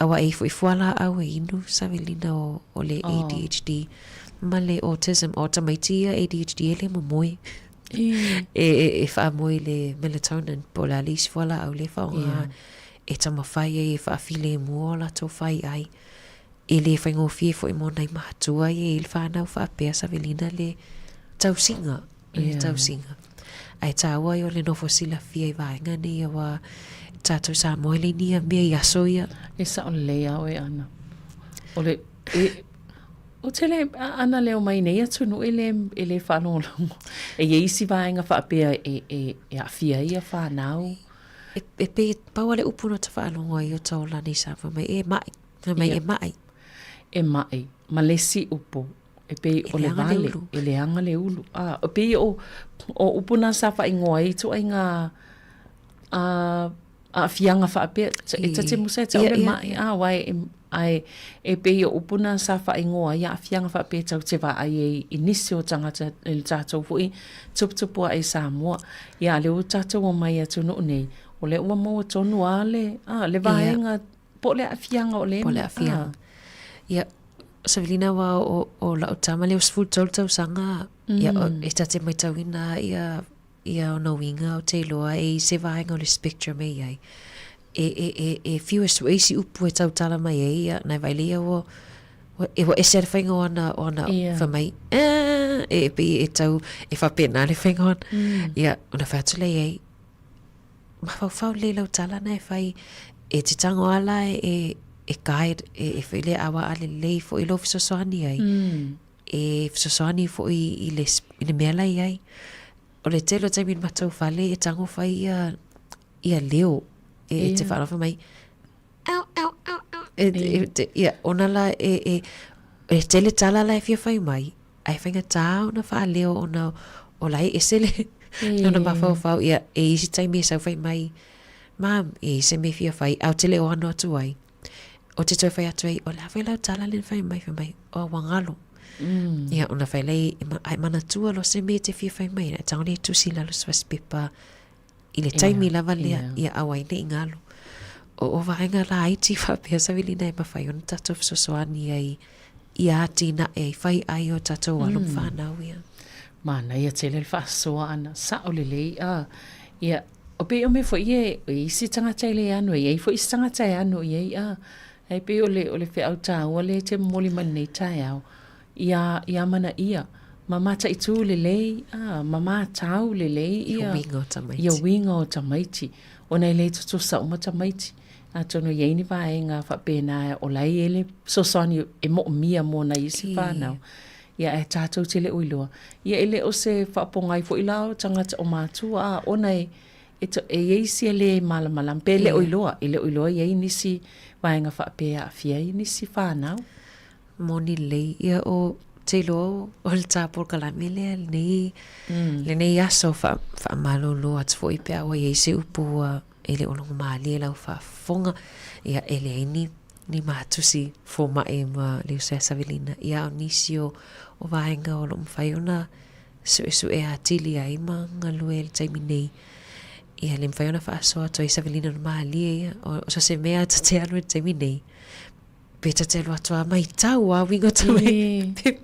Aua e ifo ifo ala au e inu Savelina o, o le ADHD ma le autism. O tamaiti ia ADHD e le momoe. E, e, e whaamoe le melatonin po o le a le isi fualaau le whaonga Yeah. e tamawhai ai e whaafile mua o latou whai ai. E le whaingofie foi mo nai matua ia i le whanau whaapea Savelina le tausiga. Le Yeah. tausiga. Ae tāua ai o le nofo silafia i vaega nei aua tātou Samoa e le nia mea i aso ia. E sao lelei a oe Ana. O le, e, o tele ana leo mai nei atunuu e le, e le faalogologo. E i ai isi vaega faapea e, e, e aafia ai ia whanau. E, e pei pau a le upu no ta faalogo ai o taola nei Samoa mai e mai, mai Ia. e mai. E mai, ma le isi upu, E pei o le vale, e leaga le ulu. A, e pei o, o upu nā sa whaingoa ai ituaiga a, aafiaga faapea, e ta te musa e tau le maʻi, a, aua e, ae e pei o upu nā sa faaigoa ai aafiaga faapea e tatou te vaai ai i nisi o tagata i le tatou foi tuputupu ae i Samoa. Ia, a o lea ua tatou omai i atunuu nei, o lea ua maua tonu lava le, a, le vaega po o le aafiaga o le Po o le aafiaga. Ia. Savelina aua o, o la'u tama lea ua 13 tausaga, ia, o, e ta te maitauina ia, ia ona uiga ou te iloa e i se vaega o le spectrum e i ai. E, e, e, e fiu e sue isi upu e tautala mai ai, ia, nai vaai lea ua, ua, e ua ese le faiga o ana, o ana yeah. fai mai, eh, e, pei e tau, e faapena le faiga o ana. Ia, ona fai atu lea i ai, mafaufau lelei lau tala na e fai, e te tago lava la e, e guide, e, e foi lea aua a lelei foi lou fesoasoani ai. E fesoasoani foi i le, i le mea la i ai. O le tele o taimi i le matou fale e tago fai ia, ia leo e, e te whaalofa mai, au, au, au, au. E, e, te, ia, ona la e, e, e tele tala la e fia fai mai, ae faigata ona faaleo ona o la e ese le lona mafaufau, ia, e isi taimi e sau fai mai, Mum, e i se mea fia fai, a ou te le o ano atu ai. Ou te toe fai atu ai, o le a foi lau tala lea na fai mai, fai mai, oh, ua galo. Ia, ona fai lea, a e manatua loa se mea e te fia fai mai, e tago lea e tusi i lalo o se fasipepa, i le taimi lava lea, ia aua ai ne i galo. O, o vaega laiti faapea Savelina e mafai ona tatou fesoasoani ai ia atinae ai, fai ai o tatou alo ma fanau ia. Manaia tele le faasoa ʻana, sao lelei a. Ia, o pei o mea foi ia e isi tagata e le ano i ai foi isi tagata e ano i ai a. Ae pei o le, o le feau taua lea e te momoli mai lenei taeao, ia, ia amanaia, ma mataitu lelei, a, ma matau lelei ia, Ia uiga o tamaiti. Ia uiga o tamaiti, ona e le tutusa uma tamaiti. Atonu e i ai ni vaega faapena o la e i ai le fesoasoani e moomia mo nai isi whanau. Ia ae tatou te le o iloa. Ia e le o se faapogai foi la o tagata o matua a ona e e, e i ai isi e le malamalama pe le o iloa, e le o iloa i ai nisi vaega faapea e aafia ai nisi whanau. Moni lelei ia o te iloa o le tā polokalame lea lenei, lenei aso wha, whaamalolo atu foi pe a ua i ai se upu ua e le o logomalie lau faafofoga, ia e leai ni, ni matusi fomaʻi ma le uso ia Savelina. Ia a o nisi o, o vaega o lo o mafai ona suʻesuʻe atili ai ma galue i le taimi nei. Ia le mafai ona faasoa atu ai Savelina ona malie ia, o, o so se mea ta te alu i le taimi nei, pe ta te alu atu a maitau a uiga o tamaiti. Pe,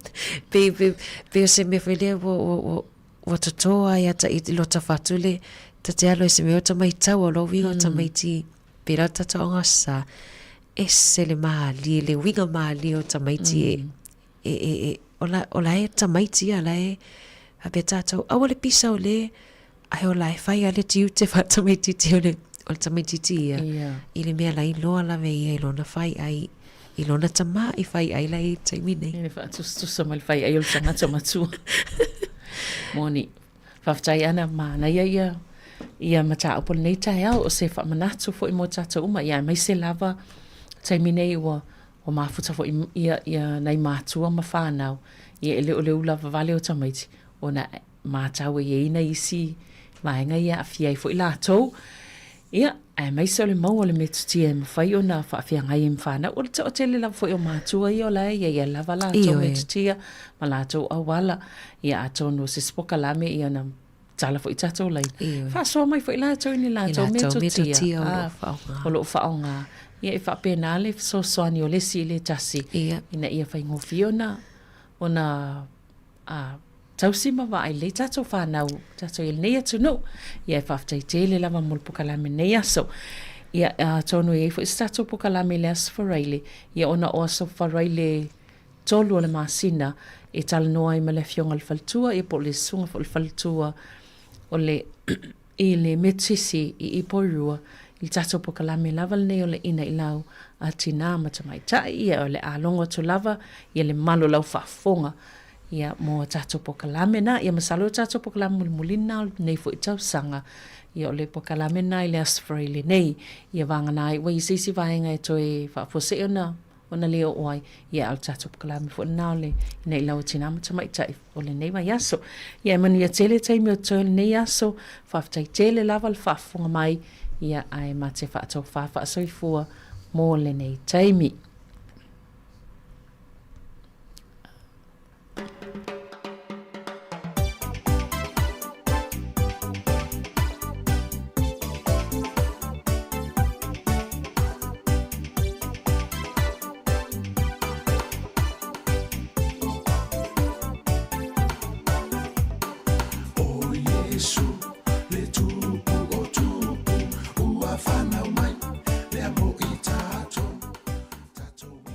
pe, pe, pe o se mea foi lea ua, ua, ua, ua totō ai a ta i lota fatu le ta te alo i se mea o tamaitau o lo uiga o tamaiti pērā o tātou aoga sa ese le mālie le uiga mālie o tamaiti e e e e o la o la e tamaiti ia la e faapea tātou aua le pisa o le ae o la e whai a le tiute wha-tamaititi o le o le tamaititi ia i le mea la iloa lava e ia i lona whai ai i lona tama i whai ai la i taimi nei. I le whaatusatusa ma le whai ai o le tangata matua. Moni, faafetai ana manaia ia ia mataupu o lenei taeao o se faamanatu foi mo tatou uma ia aemaise lava taimi nei ua ua mafuta foi ia ia nai matua ma whanau ia e le o le ula vavale o tamaiti ona Mātau e i ai nai isi vaega ia e aafia ai foi latou. Ia, aemaise o le mau o le metotia e mafai ona faafeagai ai ma fanau. O le toatele lava foi o matua ia o la e i ai lava latou metotia ma latou auala. Ia, atonu o se isi polokalame ia ona tala foi tatou laina. Faasoa mai foi latou i ni latou metotia o lo o faaaoga. Ia, e faapena le fesoasoani o le isi i le tasi ina ia faigofie ona ona a tausi ma vaai lelei tatou whanau, tatou i lenei atunuu. Ia e faafetai tele lava mo le pokalame lenei aso. Ia atonu e i ai foi se tatou pokalame i le Aso Faraile, ia ona o Aso Faraile 3 o le masina e talanoa ai ma le Afioga i le Faletua, ia po o le Susuga foi i le Faletua o le i le Metotisi i Porirua, i le tatou pokalame lava lenei o le Ina i Lau a Tinā ma Tamaitai, ia o le a logo atu lava ia le malu o lau faafofoga ia mo a tatou pokalame na. Ia masalo o tatou pokalame mulimuli na o lenei foi tausaga, ia o le pokalame na i le Aso Faraile nei, ia vagana ai ua i se isi vaega e toe faafuasei ona ona le oo ai, ia a o le tatou pokalame foi lena o le Ina i Lau a Tinā ma Tamaitai o lenei vaiaso. Ia e manuia tele taimi o totoe o lenei aso, faafetai tele lava le faafofoga mai, ia ae ma te faatofā faasoifua mo lenei taimi. Iesu le Tupu o Tupu ua fanau mai lea mo i tatou tatou i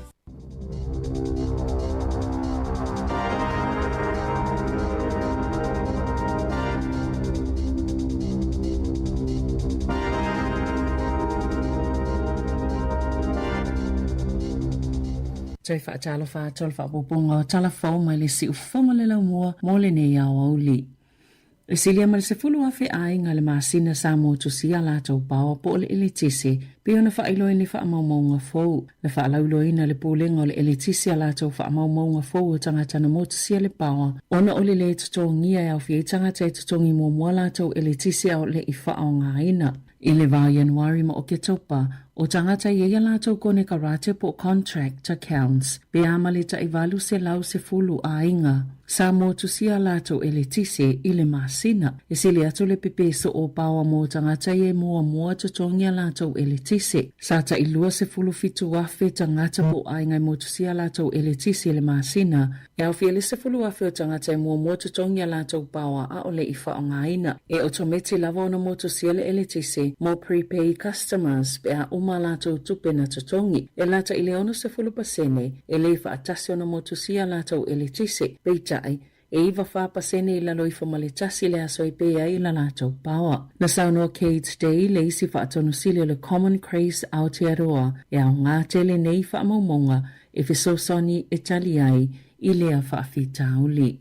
Toe faatalofa atu o le faaopoopoga o tala fou mai le siufofoga le laumua mo lenei aoauli. E silia ma le 10,000 aiga i le masina sa motusia a latou paoa po o le eletise pei ona faailoa i ni faamaumauga fou. Na faalauiloaina le Pulega o le Eletise a latou faamaumauga fou o tagata na motusia le paoa ona o le lē totogia e aofia ai tagata e totogi muamua latou eletise a o le i faaaogaina. I le va o Ianuari ma Oketopa, o tagata i ai a latou konekarate po o contract accounts pe a ma le tai 810 aiga sa motusia a latou eletise i le masina. E sili atu le pepe soo o paoa mo tagata ia e muamua totogi a latou eletise. Sa tai 27,000 tagata po o aiga e motusia a latou eletise i le masina. E aofia le 10,000 o tagata e muamua totogi a latou paoa a o le i faaaogaina. E otometi lava ona motusia le eletise mo prepaid customers pe a uma a latou tupe na totogi. E lata i le 60% e le faatasi ona motusia a latou eletise, peitai, e 94% i lalo ifo ma le tasi le aso e pē ai la latou paoa. Na saunoa Kate Day, le isi faatonusili o le Common Craze Aotearoa, e aoga tele nei faamaumauga e fesoasoani e tali ai i lea faafitauli.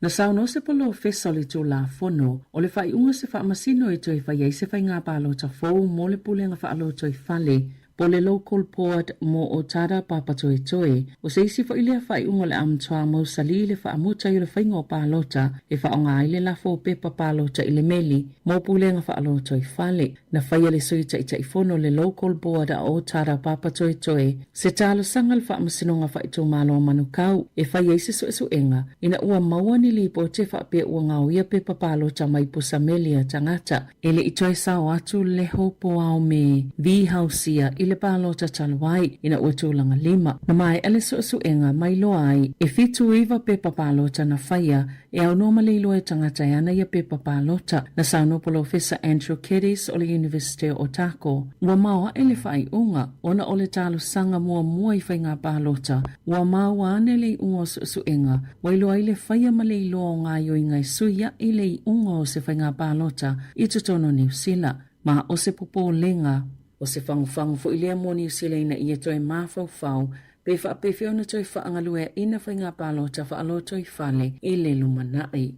Na saunoa se polofesa o le Tulafono, o le faaiuga se faamasino e toe fai ai se faiga palota fou mo le Pulega Faalotoifale po o le Local Board mo Otada Papatoetoe. O se isi foi lea faaiuga o le a matua mausali le faamuta i o le faiga o palota e faaaoga ai le lafo o pepa palota i le meli mo Pulega Faalotoifale. Na faia le Sui Taitaifono o le Local Board a Otada Papatoetoe se talosaga i le Faamasinoga Faaitumalo o Manukau e fai ai se suesuega ina ua maua ni lipoti faapea ua gaoia pepa palota mai pusa meli a tagata. E le i toe sao atu le Hopoao me Vi Hausia i le palota talu ai ina ua tulaga lima. Na maea le suesuega ma iloa ai e 79 pepa palota na faia E aunoa ma le iloa e tagata e ana ia pepa palota. Na saunoa Polofesa Andrew Geddes o le Iunivesite o Otago, ua maoaʻe le faaiuga ona o le talosaga muamua i faiga palota, ua maua ane le iuga o suesuega, ua iloa ai le faia ma le iloa o gaoioiga e suiaʻi le iuga o se faiga palota i totonu o Niu Sila, ma o se popolega. O se fagufagu foi lea mo Niu Sila ina ia toe mafaufau pe faapefea ona toe faagalueaina faiga palota faalotoifale i le lumanai.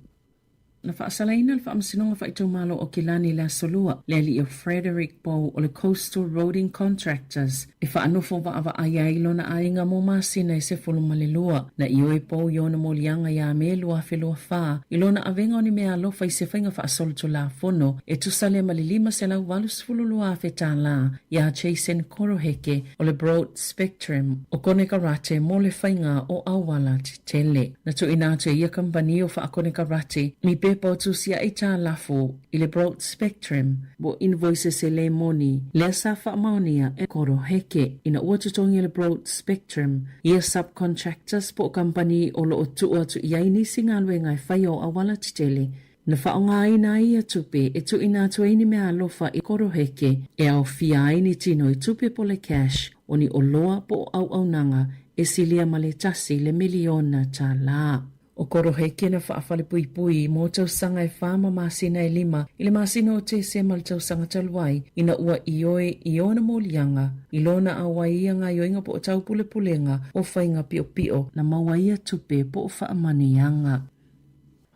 Na faasalaina le Faamasinoga Faaitumalo o Kilani i le Aso Lua, le alii o Frederick Bow o le Coastal Roading Contractors e faanofo vaavaai ai lona aiga mo masina e 12. Na ioe Bow i ona moliaga ia Me 2024 i lona avega o ni meaalofa i se faiga faasolitulafono e tusa lea ma le $582,000 tālā iā Jason Koroheke o le Broad Spectrum o konekarate mo le faiga o auala tetele. Na tuuina atu e ia kamupani o faakonekarate ni pepa o tusiaʻi tālafo i le Broad Spectrum mo invoices e lē moni lea sa faamaonia e Koroheke ina ua totogi e le Broad Spectrum ia subcontractors po o kamupani o lo o tuu atu i ai nisi galuega e faia o auala tetele Na faaaogaina ai ia tupe e tuuina atu ai ni meaalofa i koroheke e aofia ai ni tino i tupe po le cash o ni oloa po o auaunaga e silia ma le tasi le miliona tālā. O koroheke na faafalepuipui mo tausaga e whā ma masina e lima i le masina o Tesema le tausaga talu ai ina ua ioe i ona moliaga i lona auai ia gaoioiga po o taupulepulega o faiga piopio na maua ia tupe po o faamanuiaga.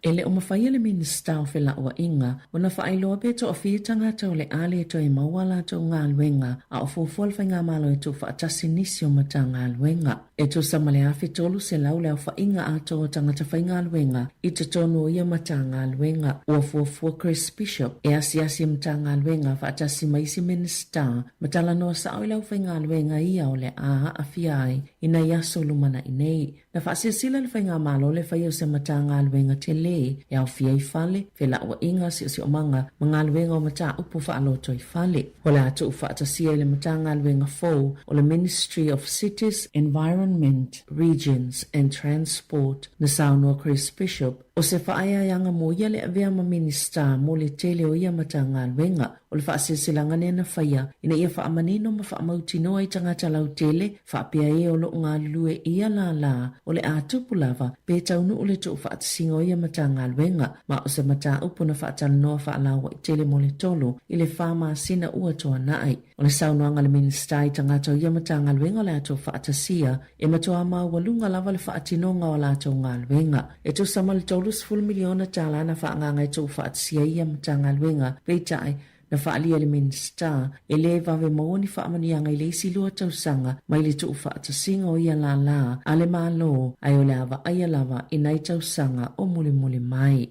E le o mafai e le Minisita o Felauaiga ona faailoa pe toafia tagata o le a le toe maua a latou galuega a o fuafua le Faigamalo e tuufaatasi nisi o Matagaluega. E tusa ma le 1,300 le aofaiga atoa o tagata faigaluega i totonu o ia Matagaluega. Ua fuafua Chris Bishop e asiasi i Matagaluega faatasi ma isi Minisita ma talanoa sao i le aufaigaluega ia o le a aafia ai i nai aso lumanai nei. Na faasilasila le Faigamalo le faia o se Matagaluega tele e aofia ai fale, felauaiga, siosiomaga ma galuega o mataupu faalotoifale. O le a tuufaatasia i le Matagaluega fou o le Ministry of Cities, Environment. Environment, Regions and Transport, na saunoa Chris Bishop, o se faaeaeaga mo ia le avea ma Minisita mo le tele o ia Matagaluega. O le faasilasilaga lea na faia ina ia faamanino ma faamautinoa i tagata lautele faapea e o lo o galulue i ia lālā o le a tupu lava pe taunuu le tuufaatasiga o ia Matagaluega ma o se mataupu na faatalanoa faalauaitele mo le tolu i le fa masina ua tuanai. O le saunoaga a le Minisita i tagata o ia Matagaluega o le a tuufaatasia e matuā maualuga lava le faatinoga o a latou galuega. E tusa ma le $30 miliona tala na faaagaaga e tuufaatasia ai ia Matagaluega, peitai, na faaalia e le Minisita, e lē vave maua ni faamanuiaga i le isi lua tausaga mai le tuufaatasiga o ia lālā a le Malo, ae o le a vaaia lava i nai tausaga o mulimuli mai.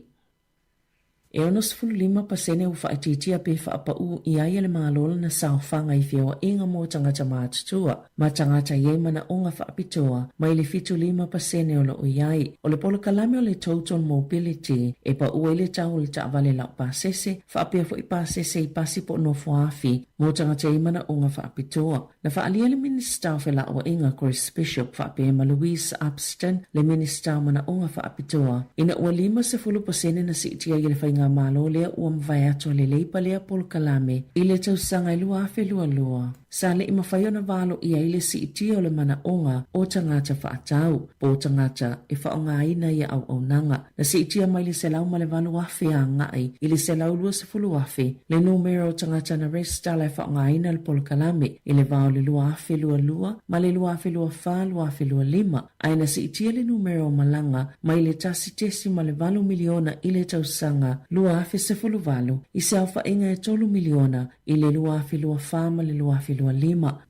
E 65% ua faaitiitia pe faapaū i ai e le Malo lana saofaga i feoaiga mo tagata matutua ma tagata i ai manaoga faapitoa mai le 75% o lo o i ai. O le polokalame o le Total Mobility e paū ai le tau o le taavale laupasese faapea foi pasese i pasi po o nofoafi mo tagata i ai manaoga faapitoa. Na faaalia le Minisita o Felauaiga Chris Bishop faapea ma Louise Upston, le Minisita o Manaoga Faapitoa, ina ua 50% na siitia ai e le faigamalo lea ua mavae atu a le Leipa lea polokalame i le tausaga e 2022. Sa le i mafai ona valoia ai le siitia o le manaoga o tagata faatau po o tagata e faaaogaina ia auaunaga. Na siitia mai le 108,000 agai i le 120,000 le numera o tagata na resitala e faaaogaina le polokalame i le va o le 2022 ma le 2024-2025, ae na siitia le numera o malaga mai le 1.8 miliona i le tausaga 2018 i se aofaiga e 3 miliona i le 2024 ma le 2025.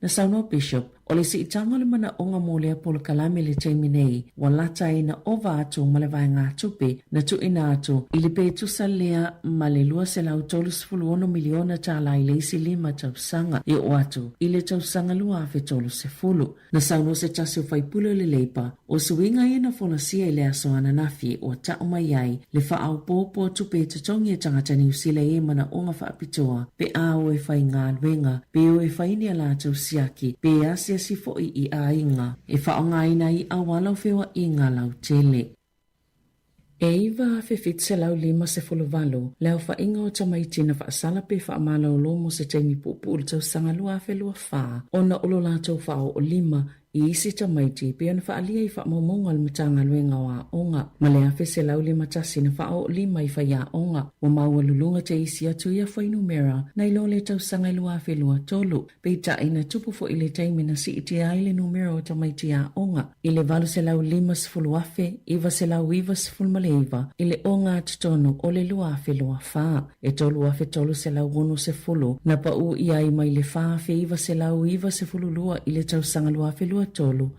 Na saunoa Bishop, O le siitaga o le manaoga mo lea polokalame i le taimi nei, ua lata ai na ova atu ma le vaegatupe na tuuina atu i le pe tusa lea ma le $236 miliona tala i le isi lima tausaga e oo atu i le tausaga 2030. Na saunoa se tasi o faipule o le Leipa, o suiga ia na folasia i le aso ananafi ua tau mai ai le faaopoopo o tupe e totogi e tagata Niu Sila i manaoga faapitoa pe a o e faigaluega, pe o e fai ni a latou siaki, pe asiasi foi i aiga e faaaogaina ai auala o feoaiga lautele. E 9758 le aofaiga o tamaiti na faasala pe faamalolo mo se taimi puupuu i le tausaga 2024 ona o lo latou faaoo lima i isi tamaiti e pei ona faaalia i faamaumauga a le Matagaluega o Aoga ma le 1151 na faaoo lima i faiaoga ua maualuluga te isi atu ia fuainumera nai lo le tausaga e 2023. Peitai na tupu foi le taimi na siitia ai le numera o tamaiti aoga i le 850,999 i le ogatotonu o le 2024. E 3,360 na paū ʻia ai mai le 4,992 i le tausaga 2023 le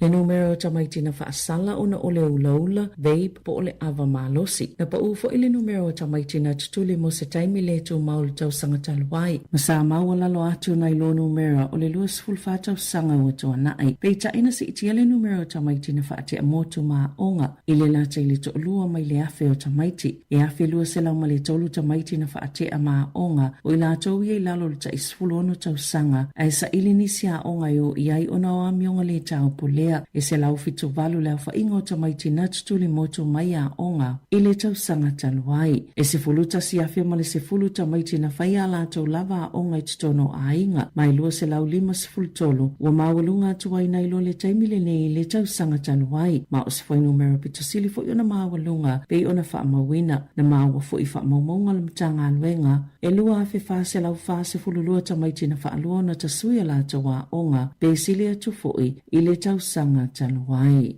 numera o tamaiti na faasala ona o le ulaula, vape, po o le ava malosi. Na paū foi le numera o tamaiti na tutuli mo se taimi le tumau i le tausaga talu ai, ma sa maualalo atu nai lo numera o le 24 tausaga ua tuanai. Peitai na siitia le numera o tamaiti na faatea motu ma aoga i le lata i le toalua mai le afe o tamaiti. E 1203 tamaiti na faatea ma aoga, o i latou ia i lalo o le tai 16 tausaga, ae saili nisi aoga e o i ai ona o amioga le taupulea. E 178 le aofaiga o tamaiti na tutuli motu mai aoga i le tausaga talu ai. E 11,000 ma le 10 tamaiti na fai a latou lava aoga i totonu o aiga, ma e 253 ua maualuga atu ai nai lo le taimi lenei i le tausaga talu ai, ma o se fuainumera pito sili foi ona maualuga pei ona faamauina. Na maua foi i faamaumauga a le Matagaluega, e 2,442 tamaiti na faalua ona tasui a latou aoga, pe sili atu foi i le tausaga talu ai.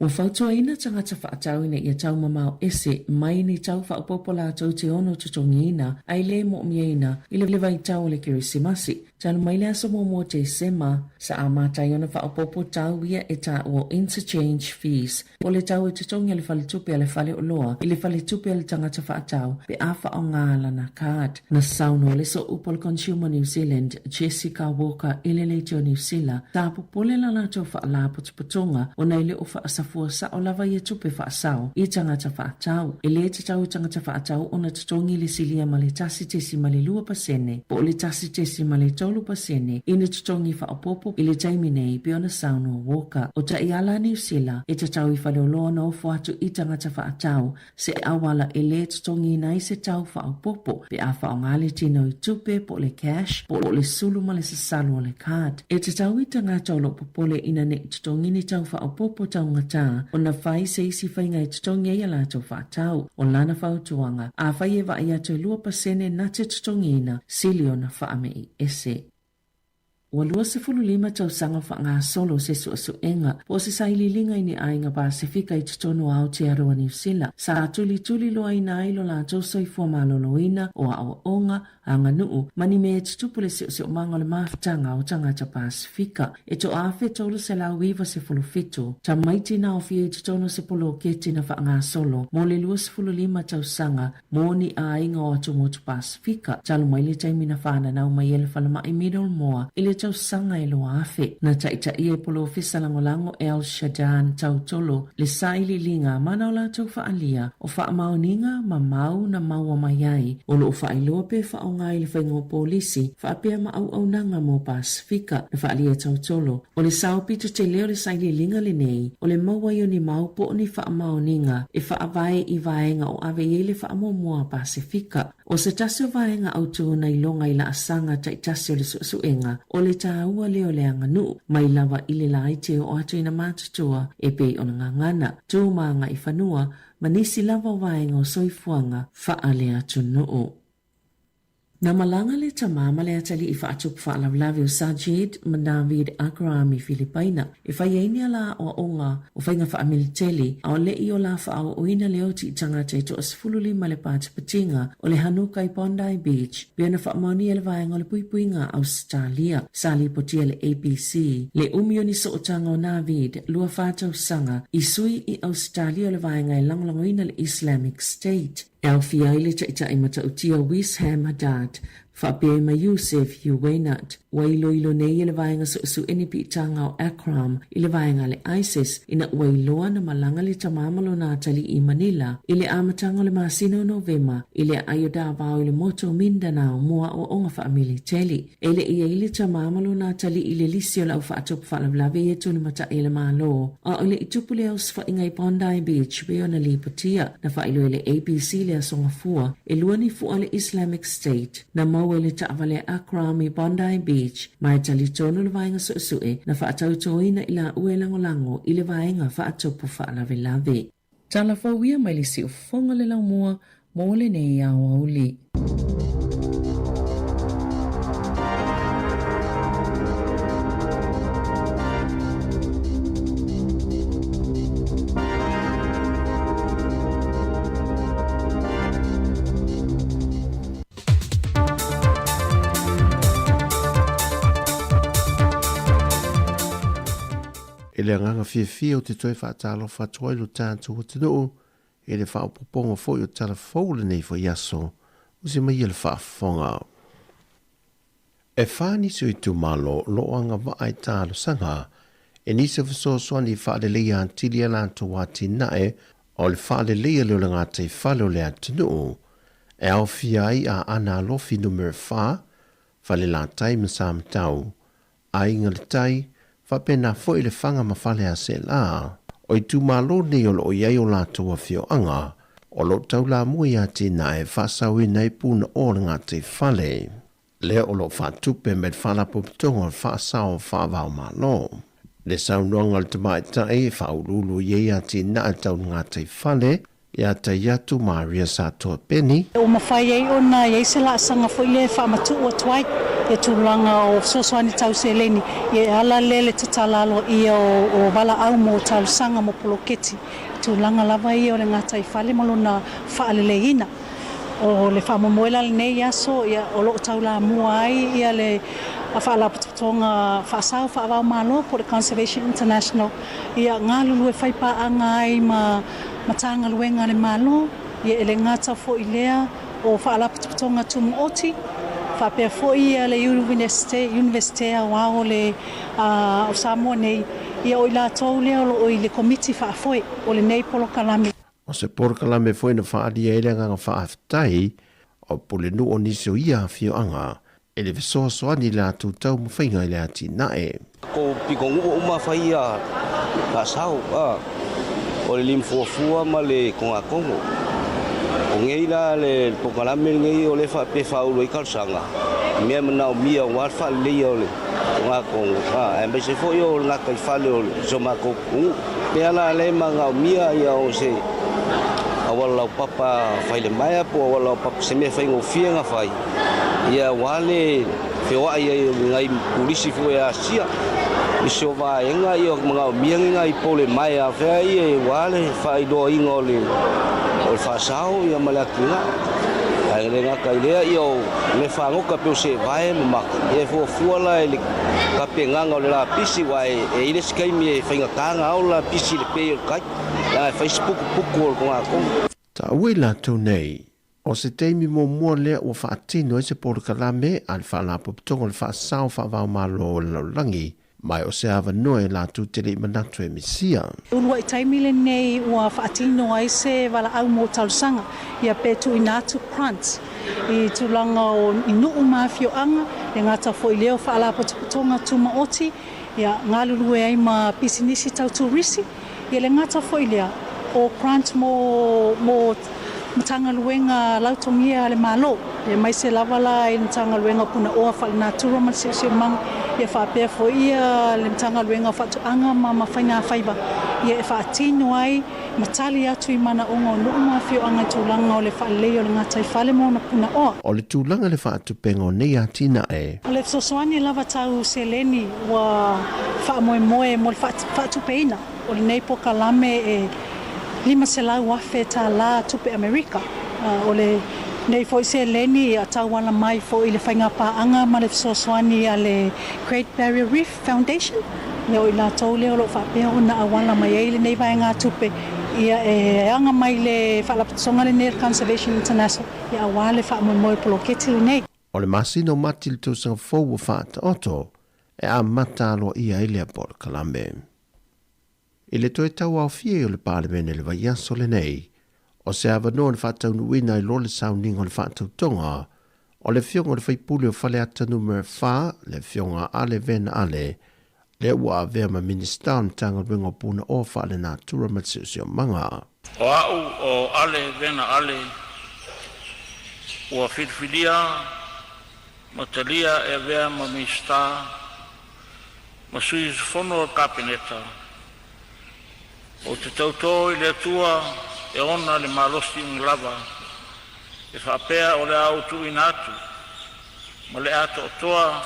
Ua fautuaina tagata faatau ina ia taumamao ese mai ni tau faaopoopo latou te ono totogiina ae le moomia i le vaitau o le Kerisimasi. Talu mai le aso muamua o Tesema, sa amata ai ona faaopoopo tau ia e taua o interchange fees, po o le tau e totogi a le faletupe a le faleoloa i le faletupe a le tagata faatau pe a faaaoga lana card. Na saunoa le sooupu o le Consumer New Zealand, Jessica Walker i le Leitio Niu Sila, sa popole la latou faalapotopotoga ona e le o faasafua. fua sao lava ia tupe faasao i tagata faatau. E lē tatau i tagata faatau ona totogi le silia ma le 1.2% po o le 1.3% i ni totogi faaopoopo i le taimi nei pei ona saunoa Walker. O taiala a Niu Sila e tatau i faleoloa ona ofo atu i tagata faatau se auala e lē totogiina ai se tau faaopoopo pe a faaaoga le tino i tupe po o le cash po o le sulu ma le sasalu o le card. E tatau i tagata o lo o popole ina ne i totogi ni tau faaopoopo taugatā ona fai se isi faiga e totogi ai a latou faatau. O lana fautuaga, afai e vaai atu e 2% na te totogiina, sili ona faame'i ese. Ua 25 tausaga o faagasolo se suesuega po o se sailiiliga i ni aiga Pasefika i totonu o Aotearoa Niu Sila, sa tulituliloaina ai lo latou soifua maloloina, o aoaoga, aganuu, ma ni mea e tutupu le siosiomaga o le mafutaga o tagata Pasefika. E 1397 tamaiti na aofia i totonu o se poloketi na faagasolo mo le 25 tausaga Mō ni aiga o atumotu Pasifika, talu mai le taimi na whānanau mai e le falemai Middlemore i le tausaga e 2000. Na taitaia e Polofesa Lagolago El Shadan Tautolo le sailiiliga ma na o latou faaalia o faamaoniga ma mau na maua mai ai o loo faailoa pe faaaoga i le faiga o polisi faapea ma auaunaga mo Pasifika. Na faaalia e Tautolo O le sao pito tele o le sailiiliga lenei, o le maua ai o ni mau po o ni faamaoniga e faavae i vaega o ave i ai le faamuamua a Pasefika. O se tasi o vaega autū na iloga i laasaga taitasi o le suesuega, o le tāua lea o le aganuu, mai lava i le laiti e oo atu i na matutua e pei ona gagana, tū ma agaifanua, ma nisi lava o vaega o soifuaga faaleatunuu. Na malaga le tama ma le atalii faatupu faalavelave o Sajid ma Naveed Akram i Filipaina e fai ai ni ala aoaoga o faiga faamiliteli a o le i o la faaooina le oti i tagata e toa-15 le patipatiga o le Hanuka i Bondi Beach pei ona faamaonia e le Vaega o le Puipuiga a Ausetalia. Sa lipotia e le ABC le umi o ni sootaga o Naveed, 24 tausaga, i sui i Ausetalia o le vaega e lagolagoina le Islamic State. E aofia ai le taitai matautia Wissam Haddad, faapea ai ma Yousef Uwainat. Ua iloilo nei e le vaega suesue ni piitaga o Akram i le vaega a le ISIS ina ua iloa na malaga le tama ma lona atalii i Manila i le amataga o le masina o Novema i le aai o Davao i le motu o Mindanao mo aoaoga faamiliteli. E le i ai le tama ma lona atalii i le lisi o le au faatupu faalavelave ia tulimatai e le Malo, a o le i tupu le osofaiga i Bondi Beach pei ona lipotia. Na faailoa e le ABC le Aso Gafua, e lua ni fua a le Islamic State na maua i le taavale a Akram i Bondi Beach, ma e talitonu le vaega suesue na faatautoina i laua e lagolago i le vaega faatupu faalavelave. Tala fou ia mai le siufofoga le laumua mo lenei aoauli. I le agaga fiafia ou te toe faatalofa atu ai lo tatou atunuu i le faaopoopoga foi o tala fou o lenei foi aso, usi mai ia le faafofoga. E fa nisi o itumalo o lo o agavaa i talosaga e nisi o fesoasoani e faaleleia atili a latou atinae o le faaleleia lea o le gataifale o le atunuu e aofia ai Aana Alofi Numera 4, Falelatai ma Samatau, Aiga le Tai, faapena foi le Faga ma Faleaseela. O itumalo nei o lo o i ai o latou afioaga, o lo o taulamua i atinae e faasaoina ai punaoa o le gataifale, lea o lo o faatupe mai le Faalapotopotoga o le Faasao Faava-o-Malo. Le saunoaga a le tamaitai e faauluulu i ai atinae tau le gataifale, Ia Taiatu Maria Satoa Peni. Ua mafai ai ona i ai se laasaga foi lea e faamatuu atu ai ia tulaga o fesoasoani tau seleni e ala lea le tatala aloaia o valaau mo talosaga mo poloketi i tulaga lava ia o le gataifale ma lona faaleleiina. O le faamoemoe la lenei aso ia o lo o taulamua ai ia le Faalapotopotoga Faasao Faava-o-Malo po o le Conservation International ia galulue faipaaga ai ma Matagaluega a le Malo, ia e le gata foi i lea o Faalapotopotoga Tumuoti, faapea foi ia le Iunivesite Aoao o le o Samoa nei, Ia o i latou lea o lo o i le Komiti Faafoe o lenei polokalame. O se polokalame foi na faaalia ai le agaga faafetai o Pulenuu o nisi o ia afioaga e le fesoasoani i le latou taumafaiga i le atinae. Ko pitonuu uma fai ia faasao a o le limafuafua ma le togatogo. O nei la le polokalame lenei o lea e faapea e faaulu ai talosaga i mea e manaomia aua le faaleleia o le togatogo a aemaise foi o le gataifale o si o matou nuu. Mea la lea e manaomia ia o se auala laupapa failemaea po o auala laupapa se mea faigofie ona fai ia aua le feoai ai o nai pulisi foi e asia nisi o vaega ia manaomia ni nai pole maea fea ia aua le faailoaina o le o le faasao ia ma le atinae. Ae le gata i lea ia o mea fagota pei o seevae ma maka ia e fuafua la i le tapenaga o le lapisi aua e i ai le isi taimi e faigata ona ao le lapisi i le pei o le tai leaga e fai si putuputu o le togatogo. Taua i latou nei, o se taimi muamua lea ua faatino ai se polokalame a le Faalapotopotoga o le Faasao Faavaomalo o le Lalolagi Ma o se avanoa e latou te le i manatu e misia. Uluai taimi lenei ua faatino ai se valaau mo talosaga ia pe tuuina atu grant i tulaga o i nuu ma afioaga, le gata foi lea o faalapotopotoga tumaoti, ia galulue ai ma pisinisi tau turisi, Ia le gata foi lea, o grant mo mo Matagaluega lautogia a le Malo, aemaise lava la i le Matagaluega o Punaoa Faalenatura ma le Siosiomaga, ia faapea foi ia le Matagaluega o Faatoaga ma ma Faigafaiva, ia e faatino ai ma tali atu i manaoga o nuu ma afioaga i tulaga o le faaleleia o le gataifale ma ona punaoa. O le tulaga i le faatupenga o nei atinae. O le fesoasoani lava tau seleni ua faamoemoe mo le faatupeina o lenei polokalame e $500,000 tupe Amerika. O lenei foi seleni e tauala mai foi i le faigapaaga ma le fesoasoani a le Great Barrier Reef Foundation, o i latou lea o lo o faapea ona auala mai ai lenei vaegatupe e aga mai le faalapotopotoga lenei o le Conservation International aua le faamoemoe o le poloketi lenei. O le masina o Mati i le tausaga fou ua faataoto e amata aloaia ai lea polokalame. I le toe tauaofia ai o le Palemene i le vaiaso lenei, o se avanoa na faataunuuina ai loa le sauniga o le faatautoga o le Afioga o le Faipule o Faleata Numera 4, le Afioga a Ale Vena Ale, lea ua avea ma Minisita o le Matagaluega o Punaoa Faalenatura ma le Siosiomaga. O a'u o Ale Vena Ale, ua filifilia ma talia e avea ma Minisita ma sui usufono o le Kapeneta, ou te tautō i le Atua e ona le malosi uma lava, e faapea o le a ou tuuina atu ma le atoatoa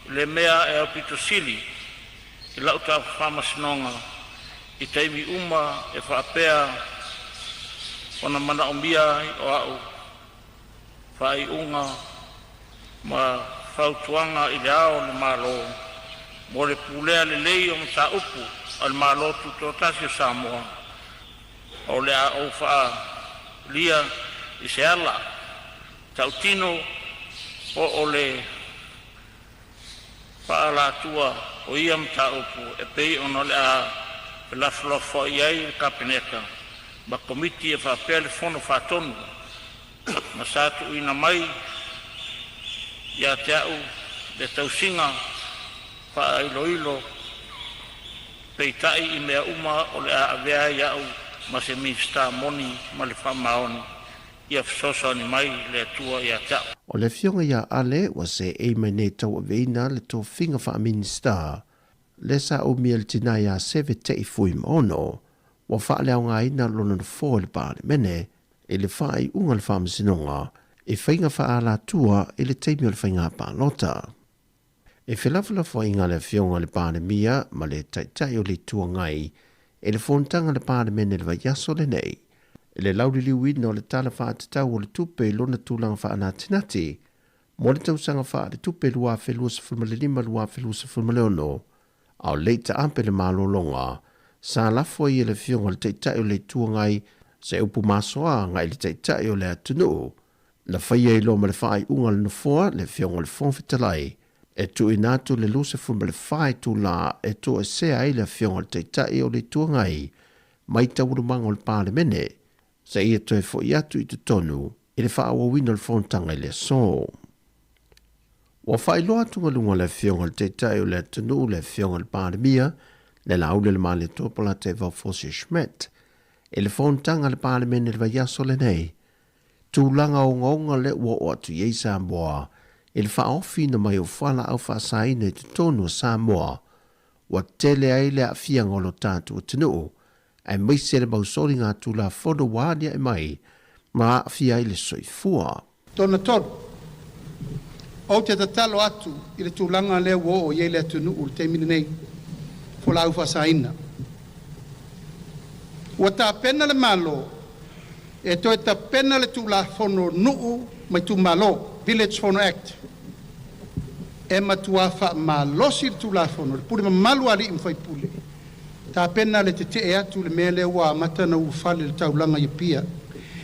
i le mea e aupito sili i lau faamasinoga i taimi uma e faapea ona manaomia ai o a'u faaiuga ma fautuaga i Le Ao o le Malo mo le pulea lelei o mataupu a le Malo Tutoatasi o Samoa, o le a ou faaalia i se ala tautino po o le faaalatua o ia mataupu e pei ona o le a felafolafoai ai le Kapeneta ma Komiti e faapea le Fono Faatonu ma sa tuuina mai ia te a'u le tausiga faailoilo peitai i mea uma o le a avea ai a'u ma se Minisita moni ma le faamaoni Ia fesoasoani mai le Atua ia te a'u. O le afioga ia Ale ua seei mai nei tauaveina le tofiga faa-Minisita, lea sa umia e le tina ia Seve Te'i Fuimaono, ua faaleaogaina lona nofoa i le Palemene i le faaiuga o le Faamasinoga i faiga faaalatua i le taimi o le faiga palota. E felafolafoaiga le Afioga i le Palemia ma le Taitai o le Itu Agai i le fonotaga a le Palemene i le vaiaso lenei, i le lauliliuina o le Tala Faatatau o le Tupe i lona tulaga faanatinati mo le tausaga faaletupe 2025/2026, a o le i taape le malologa, sa lafo ai e le Afioga i le Taitai o le Itu Agai se upu masoa agai i le Taitai o le atunuu. Na faia ai loa ma le faaiuga a le Nofoa, le Afioga i le Fofoga Fetalai, E tuuina atu le 24 itulā e toesea ai le Afioga i le Taitai o le Itu Agai mai taualumaga o le Palemene, seia toe foi atu i totonu i le faaauauina o le fonotaga i le aso. Ua faailoa atu galuga a le Afioga i le Taitai o le atunuu, le Afioga i le Palemia, le Laauli o le Malietoa Polataivao Fosi Schmidt, i le fonotaga a le Palemene i le vaiaso lenei, tulaga ogaoga lea ua oo atu i ai Samoa i le faaofiina mai o fualaau faasaina i totonu o Samoa, ua tele ai le aafiaga o lo tatou atunuu, aemaise le mau soligatulafono ua aliae mai ma aafia ai le soifua. Tona tolu, Ou te tatalo atu i le tulaga lea ua oo i ai le atunuu i le taimi lenei, fualaau faasaina. Ua tapena le Malo e toe tapena le Tulafono Nuu ma Itumalo, Village Fono Act, e matuā faamalosi le Tulafono, le pule mamalu a alii ma faipule, tapena le tetee atu i le mea lea ua amata ona ulufale i le taulaga i Apia,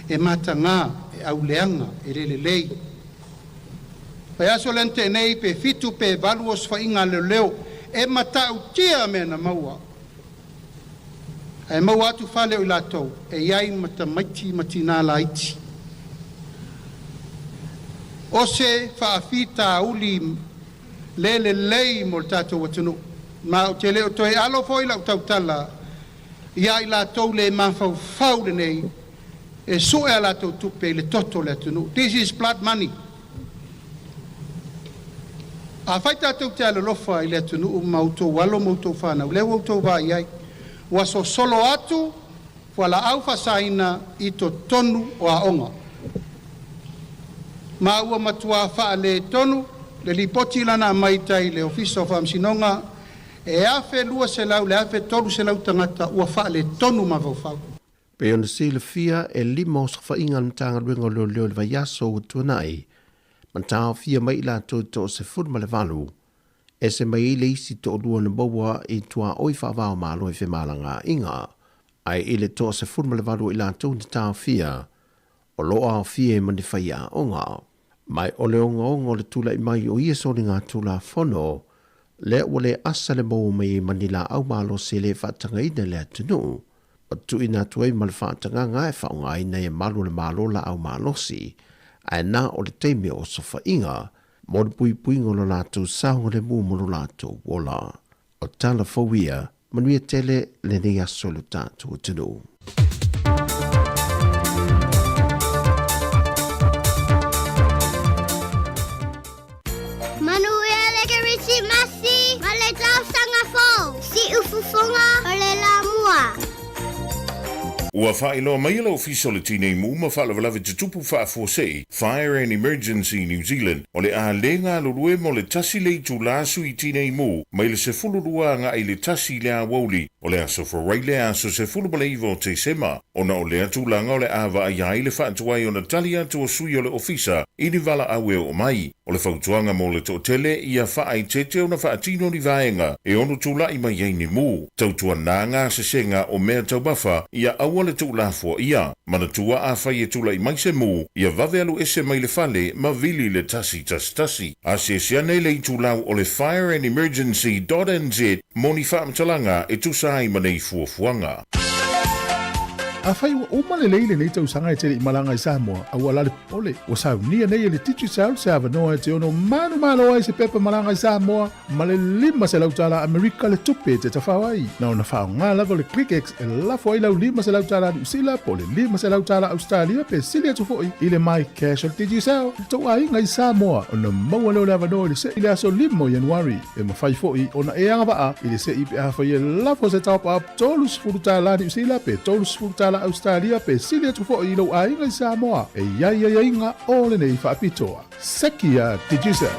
e mataga, e auleaga, e le lelei. Vaiaso lea na tea nei, pe fitu pe valu osofaiga a leoleo e matautia mea na maua. Ae maua atu fale o i latou e i ai ma tamaiti ma tinā laiti. O se faafitauli le lelei mo le tatou atunuu, ma ou te le o toe alo foi lau tautala ia i latou le mafaufau lenei e sue a latou tupe i le toto o le atunuu. This is blood money. Afai tatou te alolofa i le atunuu ma outou alo ma outou fanau, lea ua outou vaai ai, ua sosolo atu fualaau faasaina i totonu o aoga. Ma ua matuā faaletonu le lipoti lana aumai i tai i le Ofisa o Faamasinoga, e 1200 i le 1300 tagata ua faaletonu mafaufau. Pei ona silafia, e lima osofaiga a le Matagaluega o Leoleo i le vaiaso ua tuanai, ma taofia mai i latou e toa-18, ese mai ai le isi toalua na maua i tuaoi faava-o-Malo i femalagaaiga. Ae i le toa-18 o i latou na taofia, o lo o aofia ai ma ni faiaoga. Ma o le ogaoga o le tulai mai o ia soligatulafono, lea ua le asa le maua mai ai ma ni laau malosi e le faatagaina i le atunuu, ua tuuina atu ai ma le faatagaga e faaaogaina ai e malu o le Malo laau malosi, ae na o le taimi o osofaiga mo le puipuiga o lo latou saogalemu ma lo latou ola. O tala fou ia, manuia tele lenei aso i lo tatou atunuu. Manuia le Kerisimasi ma le Tausaga Fou! Siufofoga o le Lamua. Ua faailoa mai e le Ofisa o le Tinei Mu ma Faalavelave Tutupu Faafuasei, Fire and Emergency New Zealand, o le a le galulue mo le tasi le itulā sui tinei mu mai le 12 agai i le tasi i le aoauli o le aso Faraile aso 19 o Tesema, ona o lea tulaga o le a vaaia ai le faatuai ona tali atu o sui o le Ofisa i ni valaau e oo mai. O le fautuaga mo le toatele, ia faaeteete ona faatino ni vaega e ono tulai mai ai ni mu. Tautuana gasesega o mea taumafa, ia aua le tuulafoaia. Manatua afai e tulai mai se mu, ia vave alu ese mai le fale ma vili le 111. Asiasi ane i le itulau o le fireandemergency dot nz mo ni faamatalaga e tusa ai ma nei fuafuaga. Afai ua uma lelei lenei tausaga e te le i malaga i Samoa, aua la le popole. Ua saunia nei e le Digicel se avanoa e te ono manumalo ai se pepa malaga i Samoa ma le $500 Amerika le tupe e te tafao ai. Na ona faaaoga lava o le ClickX e lafo ai lau $500 Niu Sila po o le $500 Ausetalia pe sili atu foi i le MyCash o le Digicel i le tou aiga i Samoa ona maua lea o le avanoa i le se'i i le aso 5 o Ianuari. E mafai foi ona e agavaa i le se'i pe afai e lafo se top-up $30 Niu Sila pe $30 Ausetalia pe sili atu foi i lou aiga i Samoa. E i ai aiaiga o lenei faapitoa. Seki a Digicel.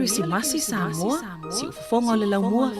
Kerisimasi Samoa, siufofoga o le laumua.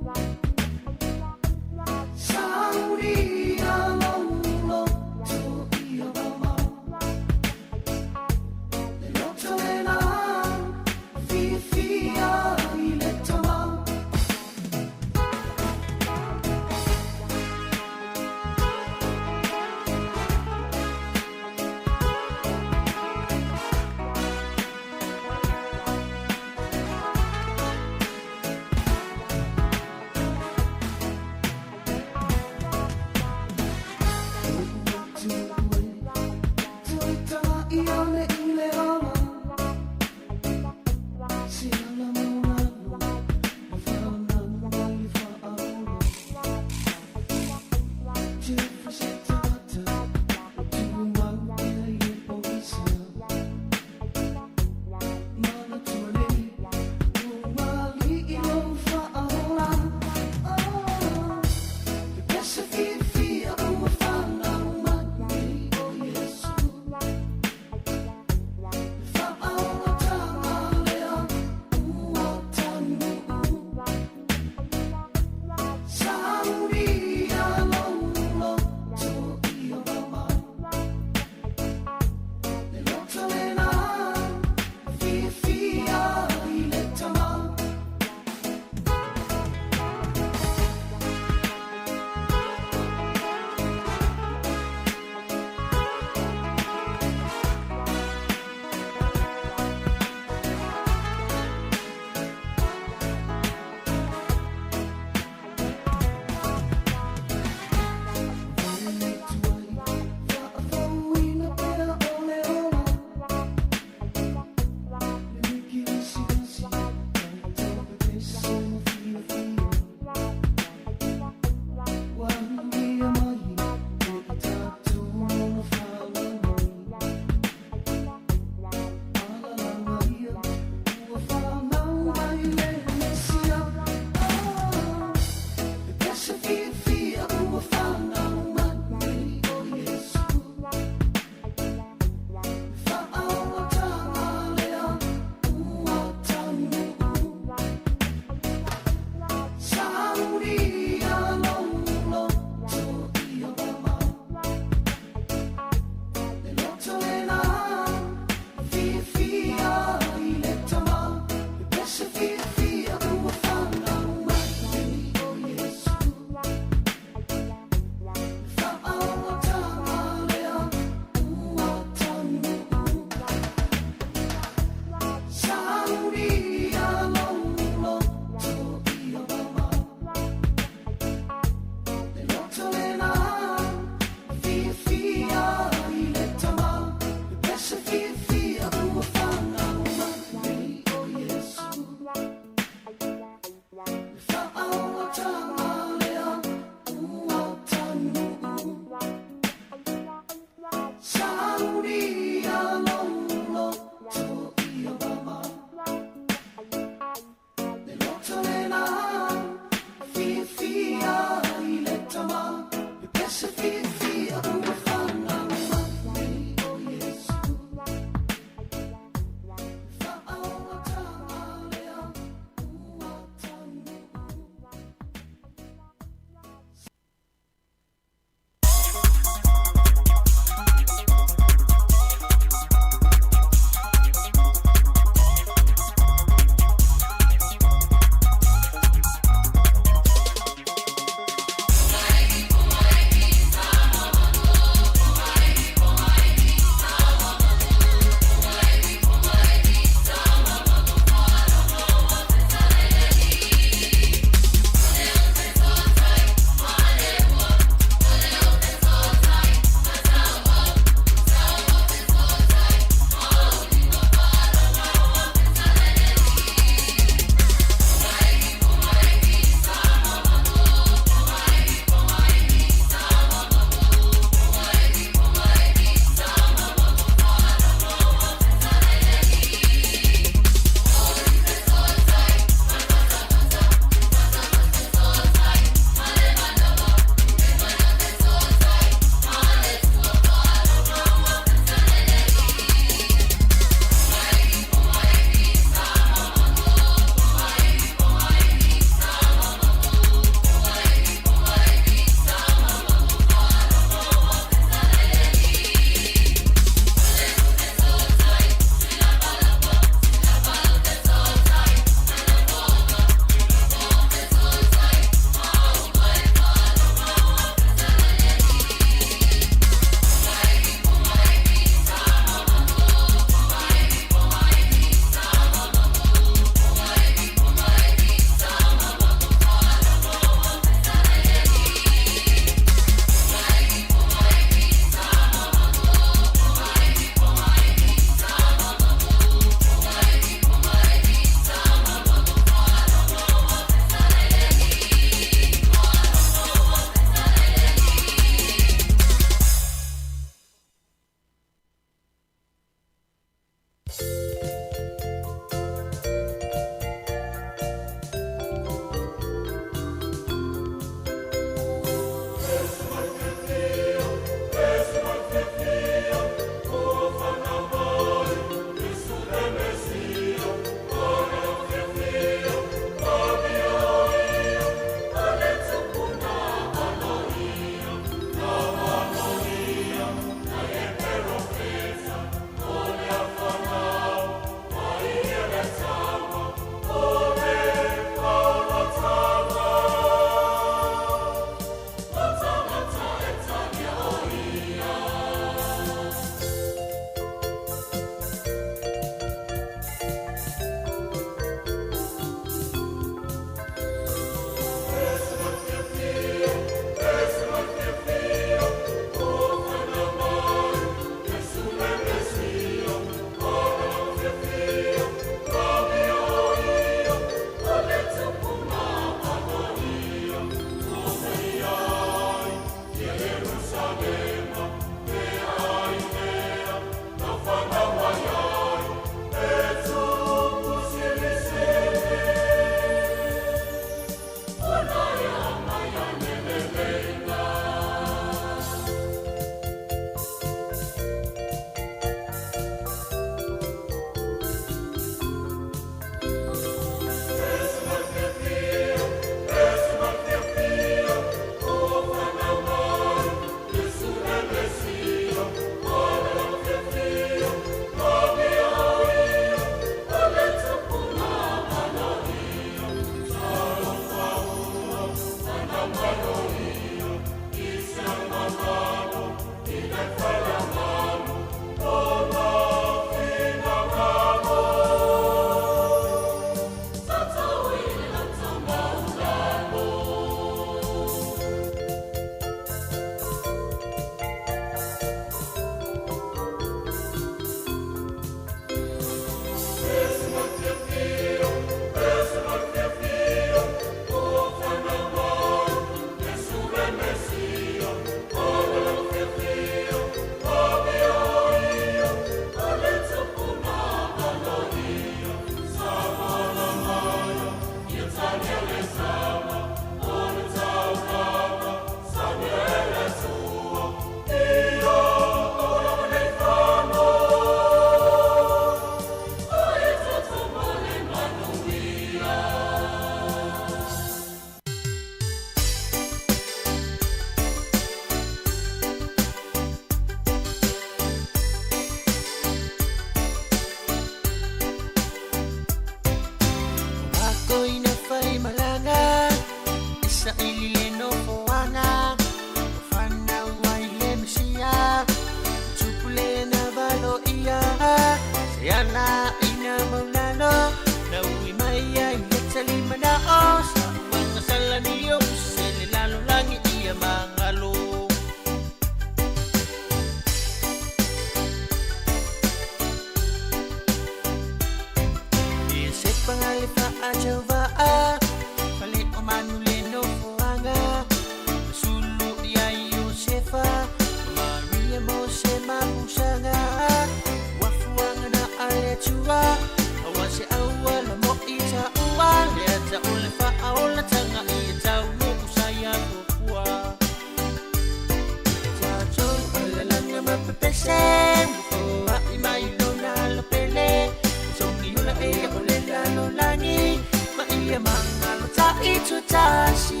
tutasi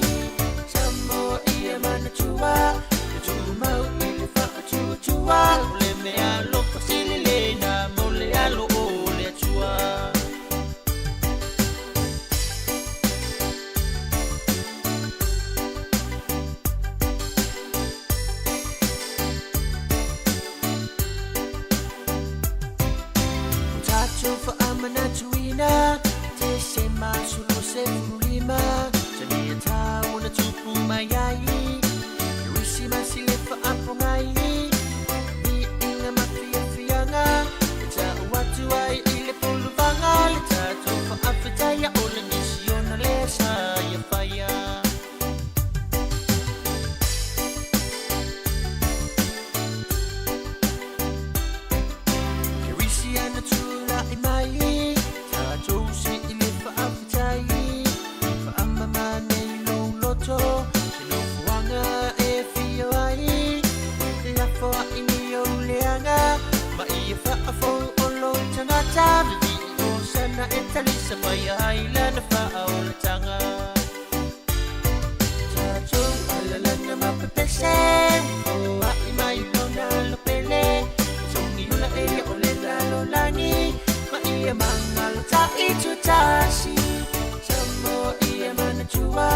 Samo ia manatua Le tumau i le whaatuatua O le mea alofa sililena Mo le alo o le Atua. O tatou faamanatuina Tesema 15 Tania tau na tupu mai ai Kerisimasi le faapogai Viiga ma fiafiaga E tau atu ai i le puluvaga Le tatou faafetaia o le misiona lea sa ia faia. Kerisiana tulai mai tatou se i le faafetai Faamama nei lou loto Se nofoaga e fia ai Lafo ai ni ou leaga Ma ia faafou o lou tagata Vivii o sana e talisa mai ai lana faaolataga Tatou alalana ma pepese Foai mai lona lopele Sogiola e o le lalolagi Ma ia magalotai tutasi Samo ia manatua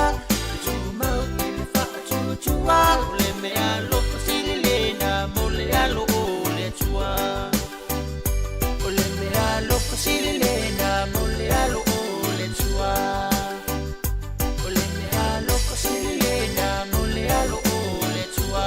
Le tumau i le faatuatua O le mea alofa sililena Mo le alo o le Atua O le mea alofa sililena Mo le alo o le Atua O le mea alofa sililena Mo le alo o le Atua.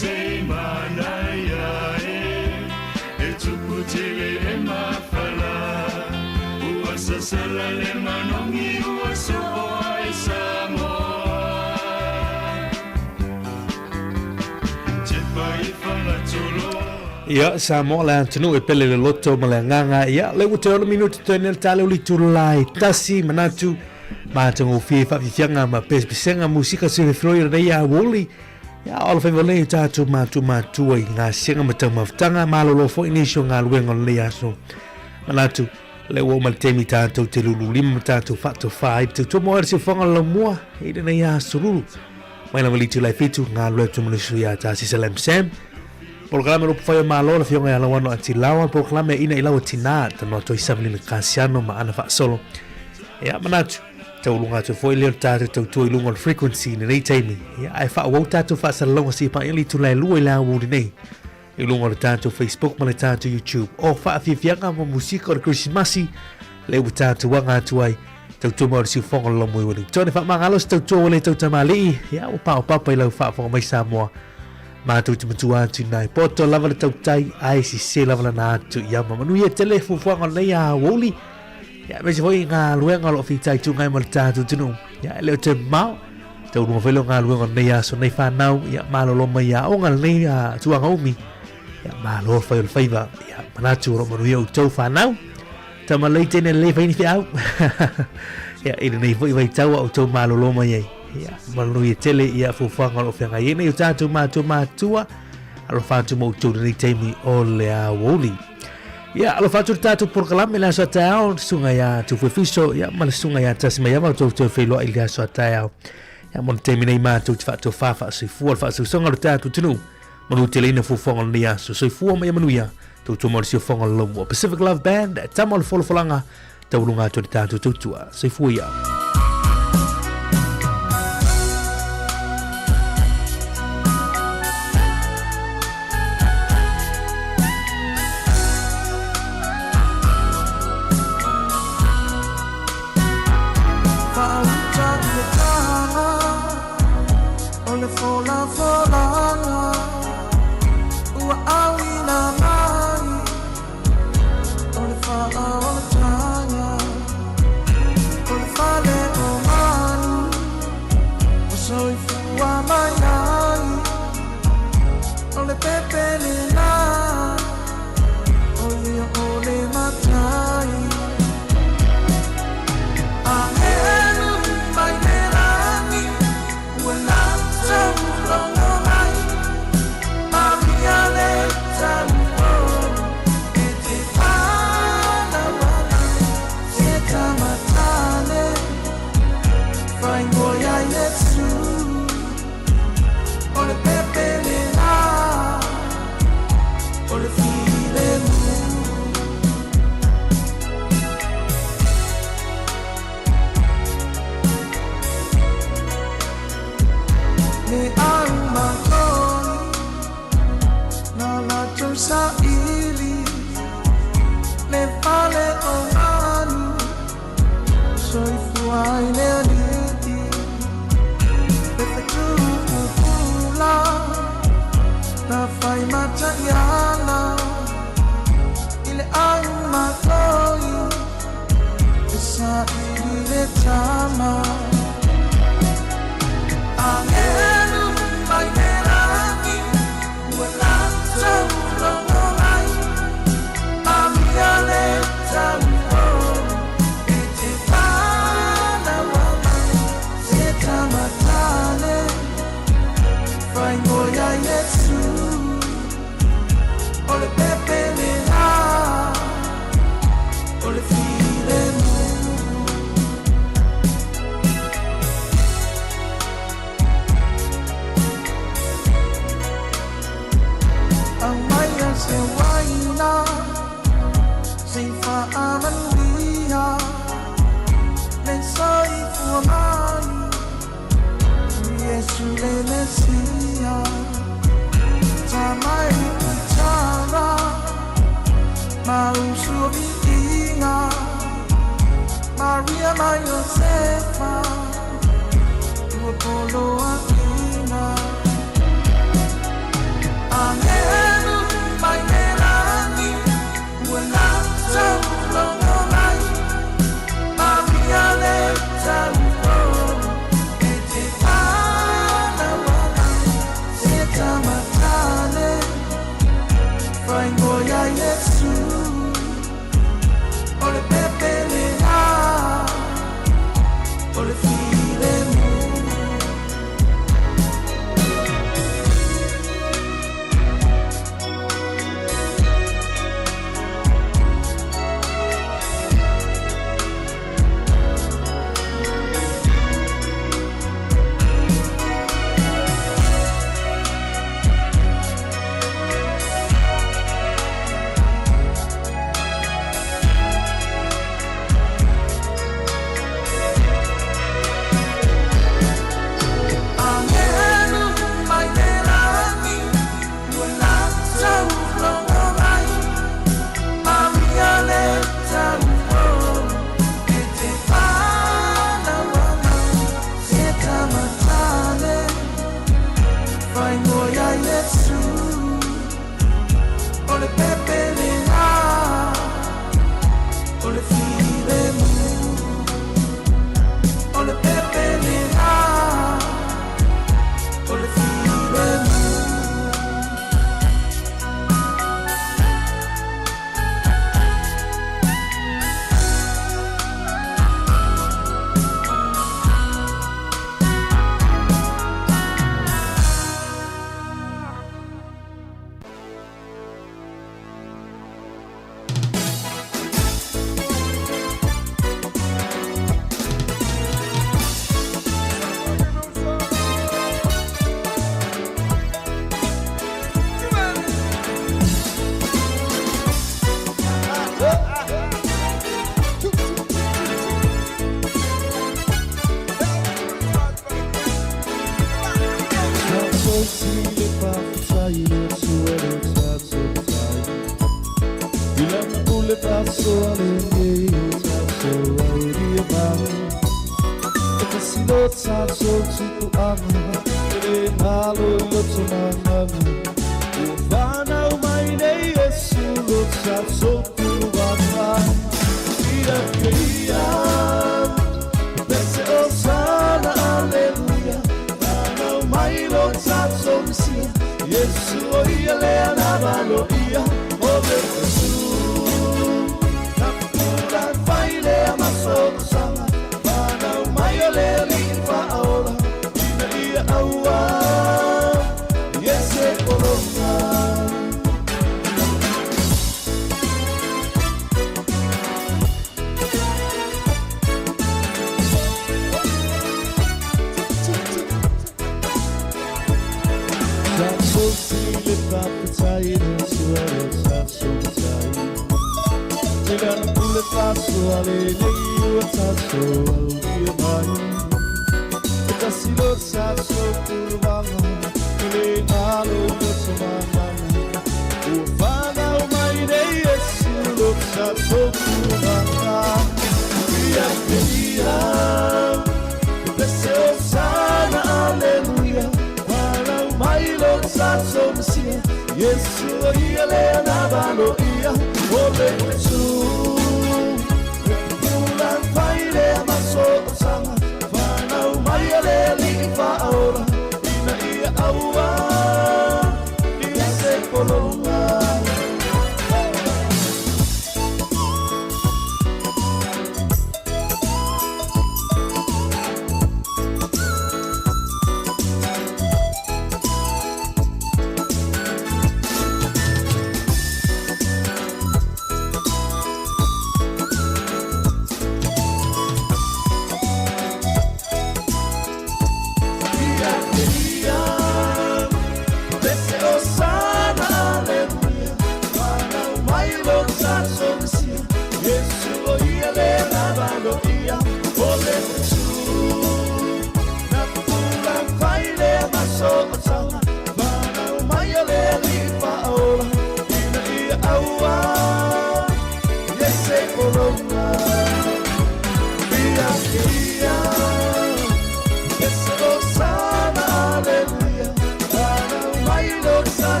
se manaia e E tupu tele e mafala Ua sasala le manogi ua soo ai Samoa Tepa i Fagatoloa Ia, Samoa le atunuu e pele le loto ma le agaga. Ia, lea ua toe ono minute toe nei le tale o le itula e tasi, manatu, matagofie faafiafiaga ma pesepesega musika selefiloi o lenei aoauli. Ia, o alofaiva nei o tatou matua matua i gasega ma taumafataga, malolo foi nisi o galuega o lenei aso. Manatu, lea ua oo mai le taimi tatou te lululima ma tatou faatofa ai le tautua mo le siufofoga o le laumua i lenei aso lulu. Mai lava le itula e fitu, galulue atu ma le sui ia Tasisa Lam Sam. Polokalame o Upufai o Malo, le Afioga ia Lauano Atilawa, polokalame ina i lau tinā, tanoa toi Savelina Kasiano ma ana faasolo. Ia, manatu, tauluga atu foi lea o le tatou tautua i luga o le frequency i lenei taimi. Ia, ae faaauau tatou faasalalauga seia paia le itula e lua i le aoauli nei i luga o le tatou Facebook ma le tatou YouTube. O faafiafiaga ma musika o le Kerisimasi, lea ua tatou aga atu ai, tautua mai o le siufofoga o le Laumui Wellington. Faamagalo se tautua ua le tautamalii, ia, ua paopapa i lau faafofoga mai Samoa. Matou te matua atu i nai poto lava le tautai, ae sese lava lana atu i ama. Manuia tele fuafuaga o lenei aoauli. Ia, aemaise foi i galuega o lo o fitaituga ai ma le tatou atunuu. Ia, e le o toe mamao, taualuga foi lea o galuega o lenei aso, lenei fanau, ia, malolo mai aoga lenei tulaga umi. Ia, malo fai o le faiva. Ia, manatu o lo o manuia outou fanau. Tama lelei teine lelei fai ni feau. Ia, i lenei foi vaitau a outou malolo mai ai. Ia, manuia tele ia fuafuaga o lo o feagai ai nei o tatou matua matua. Alofa atu ma outou i lenei taimi o le aoauli. Ia, alofa atu le tatou polokalame le aso a taeao, le susuga ia Tufuefiso, ia, ma le susuga ia Tasimaiava, outou toe feiloai i le aso a taeao. Ia, mo le taimi nei matou te faatofa faasoifua le faasoisoga o le tatou atunuu. Manuteleina fuafuaga o lenei aso. Soifua ma ia manuia. Tautua mai o le siufofoga o le Laumua. Pacific Love Band, tama o le folafolaga, tauluga atu i le tatou tautua. Soifua ia. Whaauta i le taga o le folafolaga Ua auina mai o le faaolataga O le fale o manu ua soifua mai ai O le pepe lena o ia o le matai Angelu mai le lagi ua latou logo mai Maria le tauo e te whanau ana Se tama tane whaingoia Iesu O le pepe lena o le filemu. Me au matoi na latou saili le fale o manu soifua ai le alii le fetuupula na fai mataiala i le au matoi e saili le tama. Angelu mai le lagi ua latou logo mai Maria le tauo e te whanau ana Se tama tane whaingoia Iesu O le pepe lena o le filemu. Aumaia se uaina se i faamanuia le soifua mai Iesu le Mesia Ta mai i tara ma usu o viiga Maria ma Iosefa ua poloaiga. Agelu mai le lagi ua latou logo mai, Maria le tauo e te manawala se tamatane faingoia Iesu o le pepelega o le filemu. Agelu mai le lagi ua latou logo mai, Maria le tauo e te manawala se tamatane faingoia Iesu o le pepelega o le filemu o le pepelega o le filemu.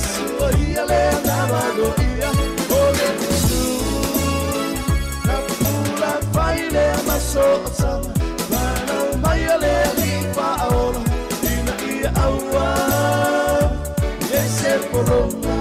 Iesu o ia le Agaga Aloaia o le atunuu. Na pupula fai lea ma sootaga, fanau mai a le Alii Faaola, ina ia aua i ai se pologa.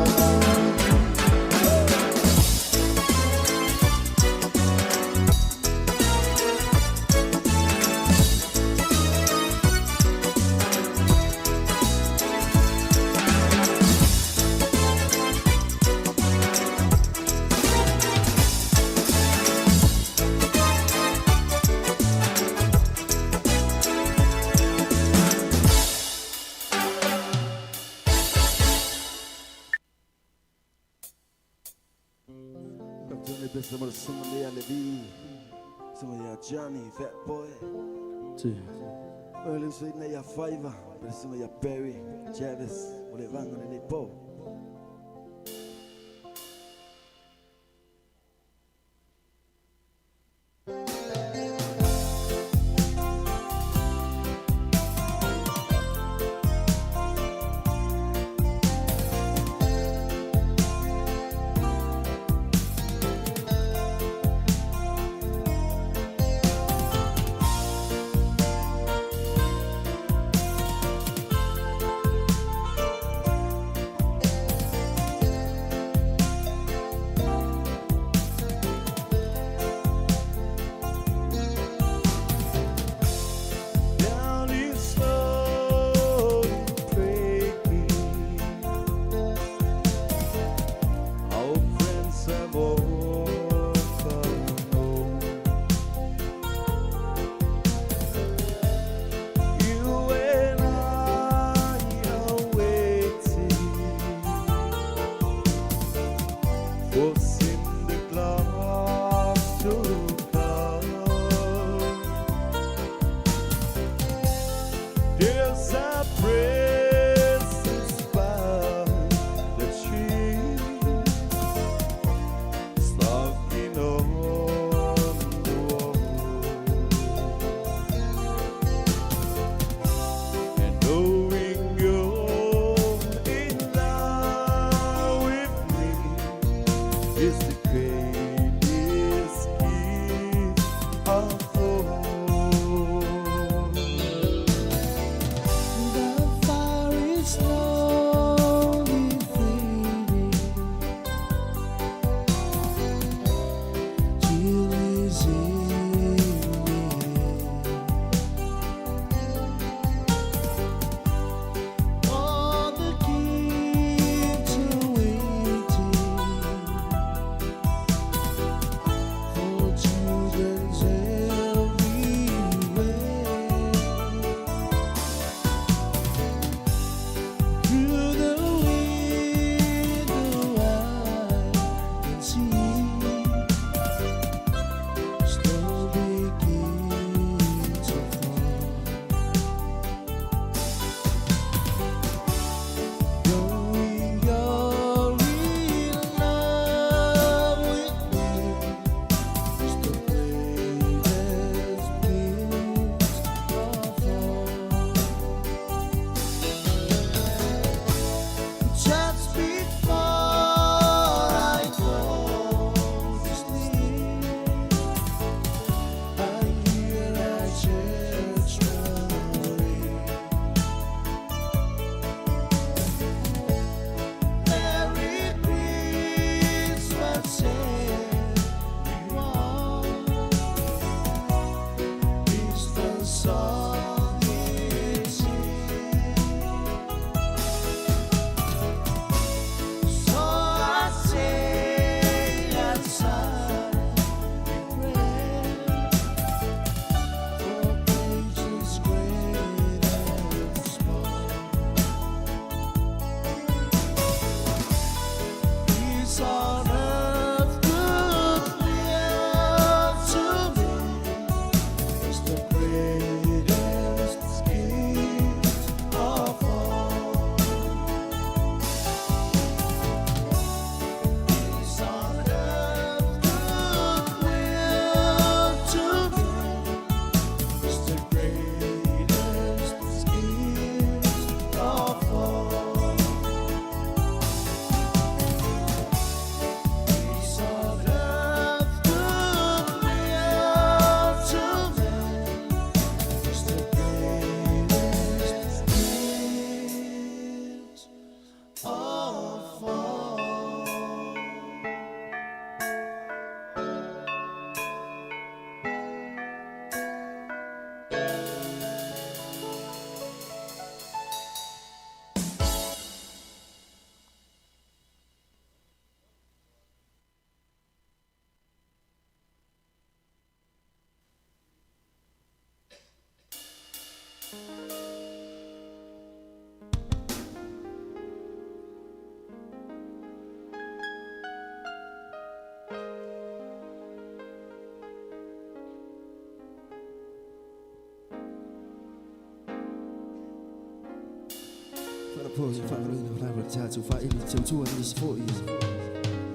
foi le faamaloina o lava le tatou faaili tautua i nisi foi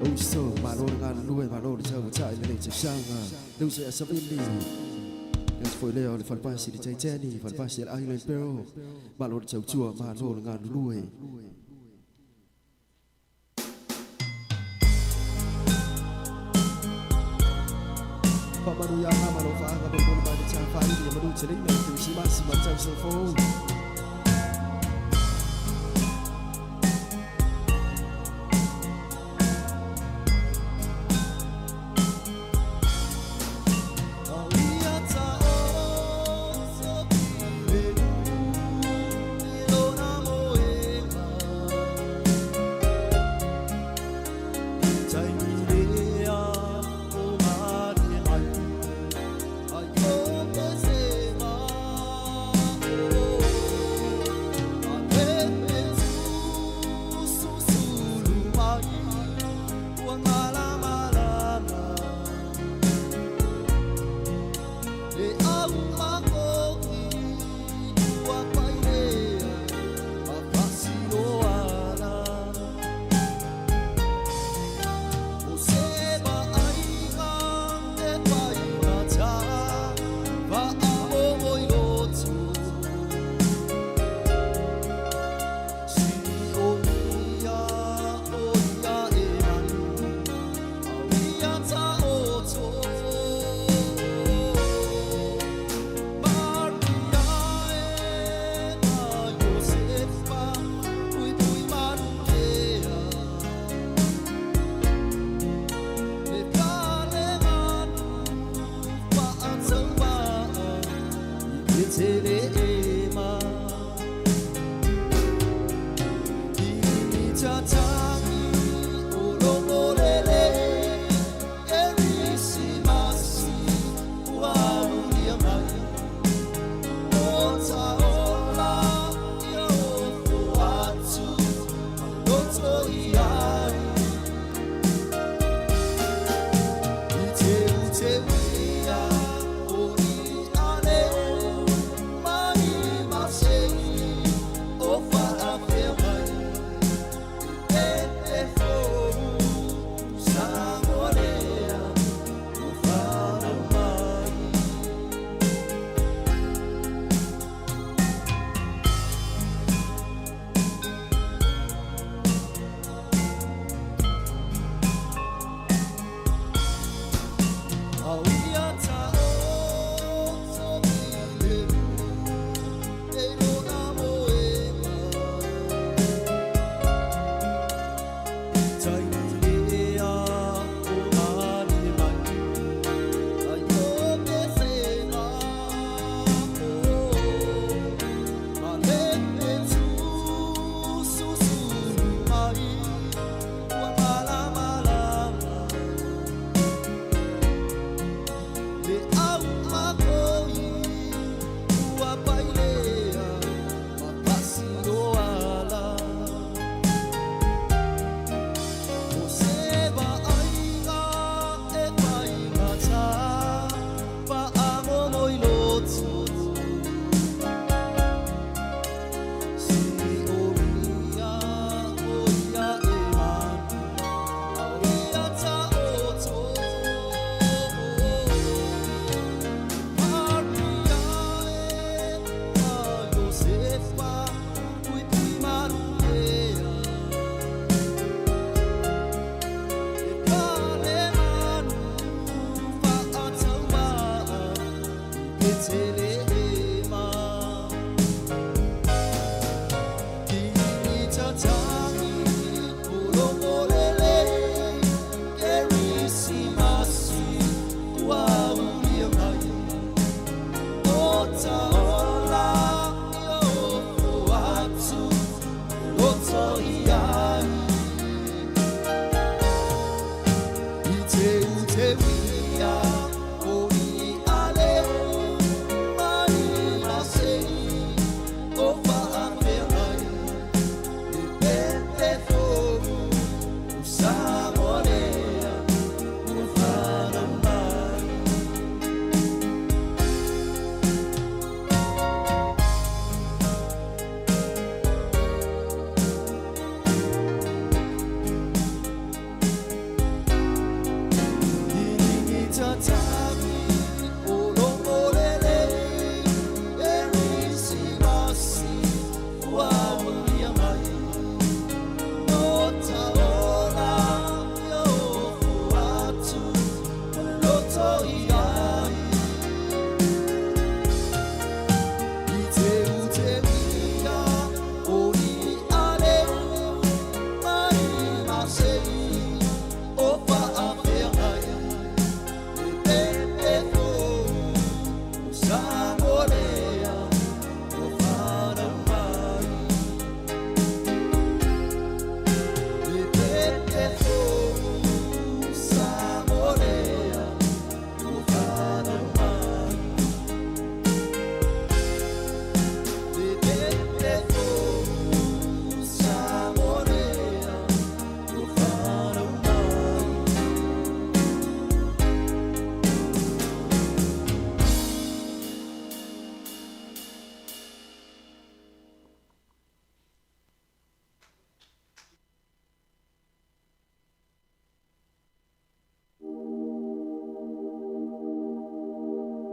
o uso. Malo le galulue, malo le taumatai lenei tausaga. Le uso ia Savili, le atu foi lea o le falepasi le Titanic, falepasi le Island Barrel. Malo le tautua, malo le galulue. Faamanuia nga ma lou faaga molimoli mai le tafāili ia manu teleina i Kerisimasi ma le tausaga fou.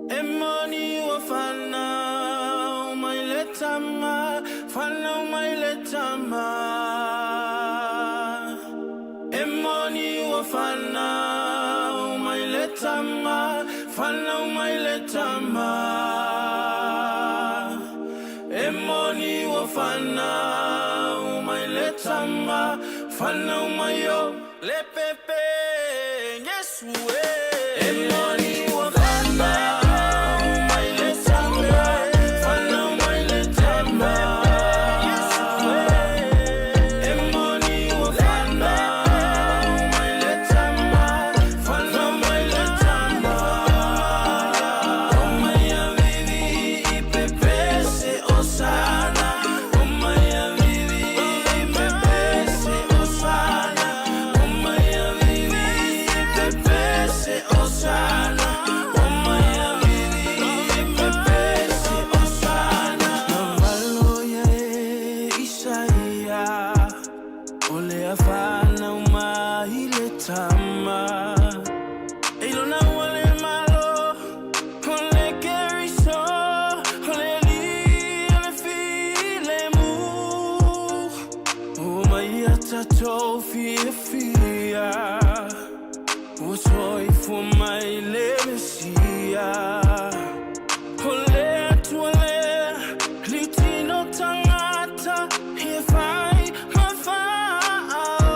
E moni ua fanau mai le Tama, fanau mai le Tama. E moni ua fanau mai le Tama, fanau mai le Tama. E moni ua fanau mai le Tama, fanau mai o le pepe Iesu e. E moni ua fanau mai le Tama, fanau mai le Tama. E moni ua fanau mai le Tama, fanau mai le Tama. Omai avivi i pepese Osana, omai avivi i pepese Osana, omai avivi i pepese Osana, omai avivi i pepese Osana. Navalo ia e Isaia, o lea fanau mai le Tama. E lona ua le Malo, o le Keriso, o le Alii o le filemu. Omai ia tatou fiafia, ua soifua mai le Mesia. O le Atua lea, litino tagata, e fai ma faaola.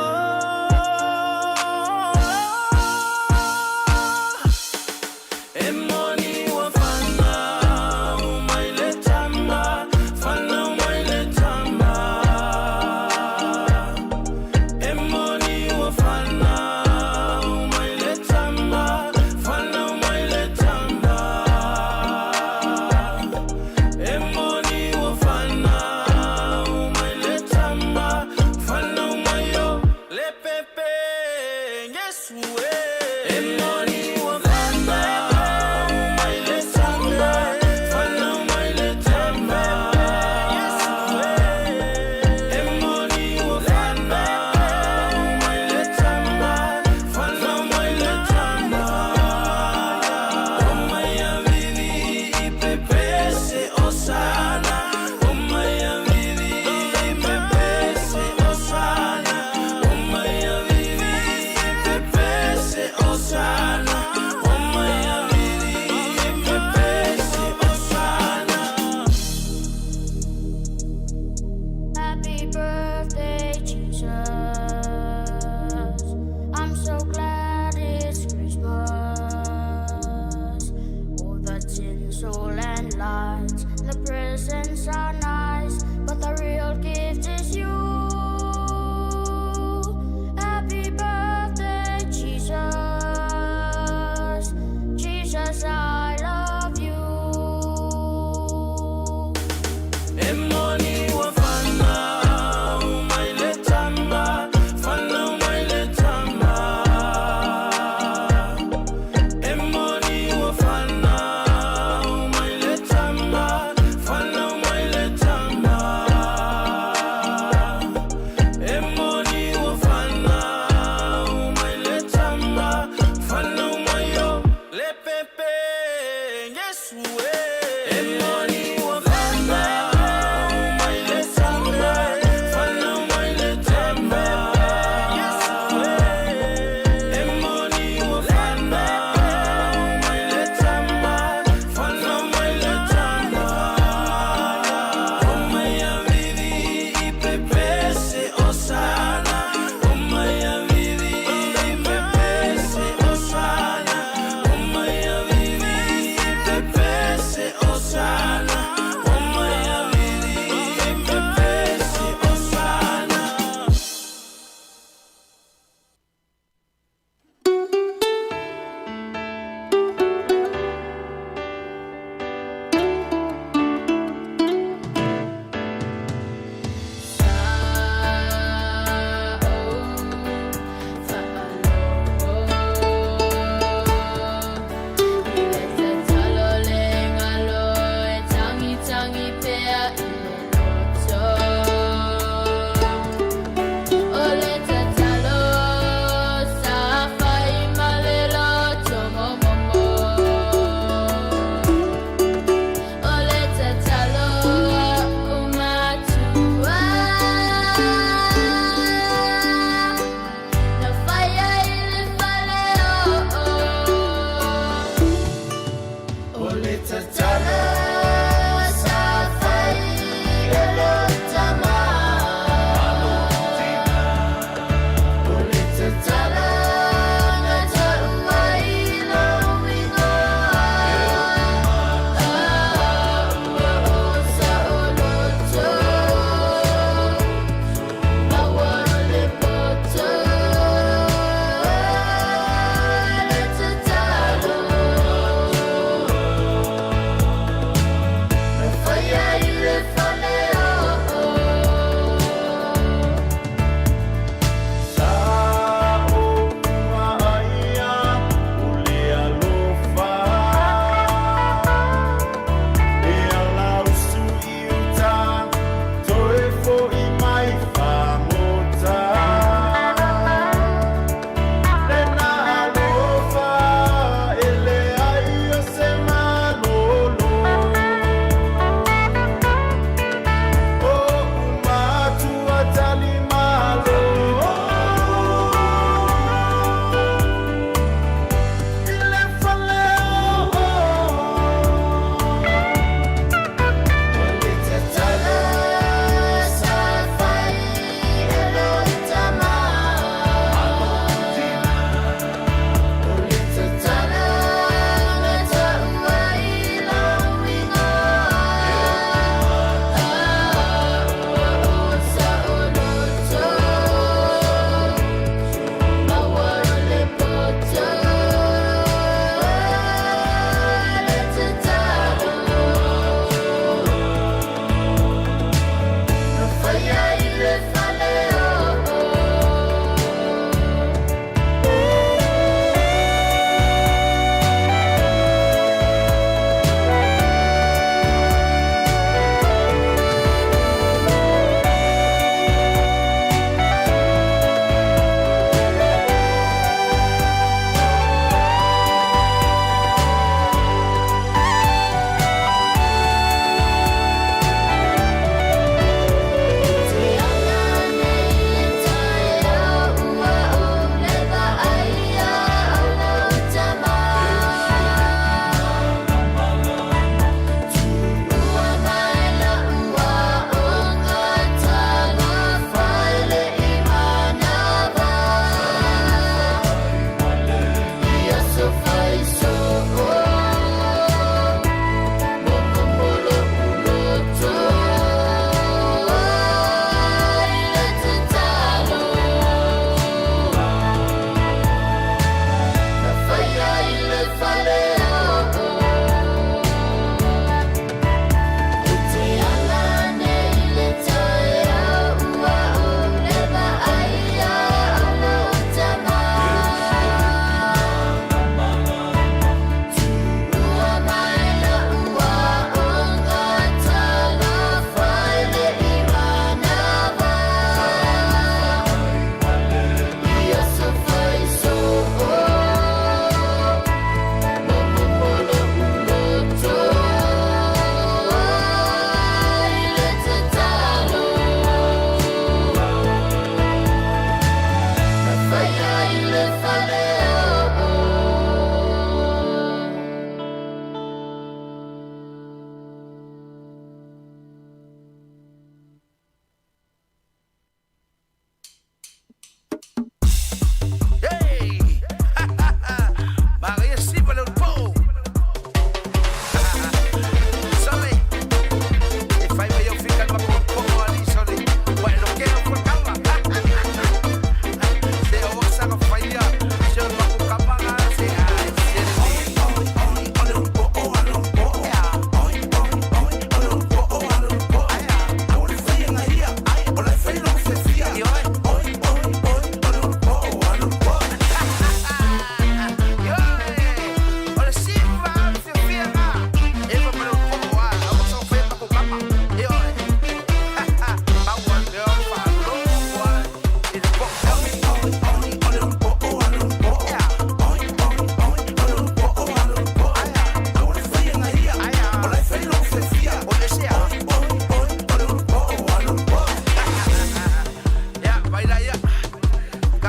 E moni ua fanau mai le Tama, fanau mai le Tama. E moni ua fanau mai le Tama, fanau mai le Tama.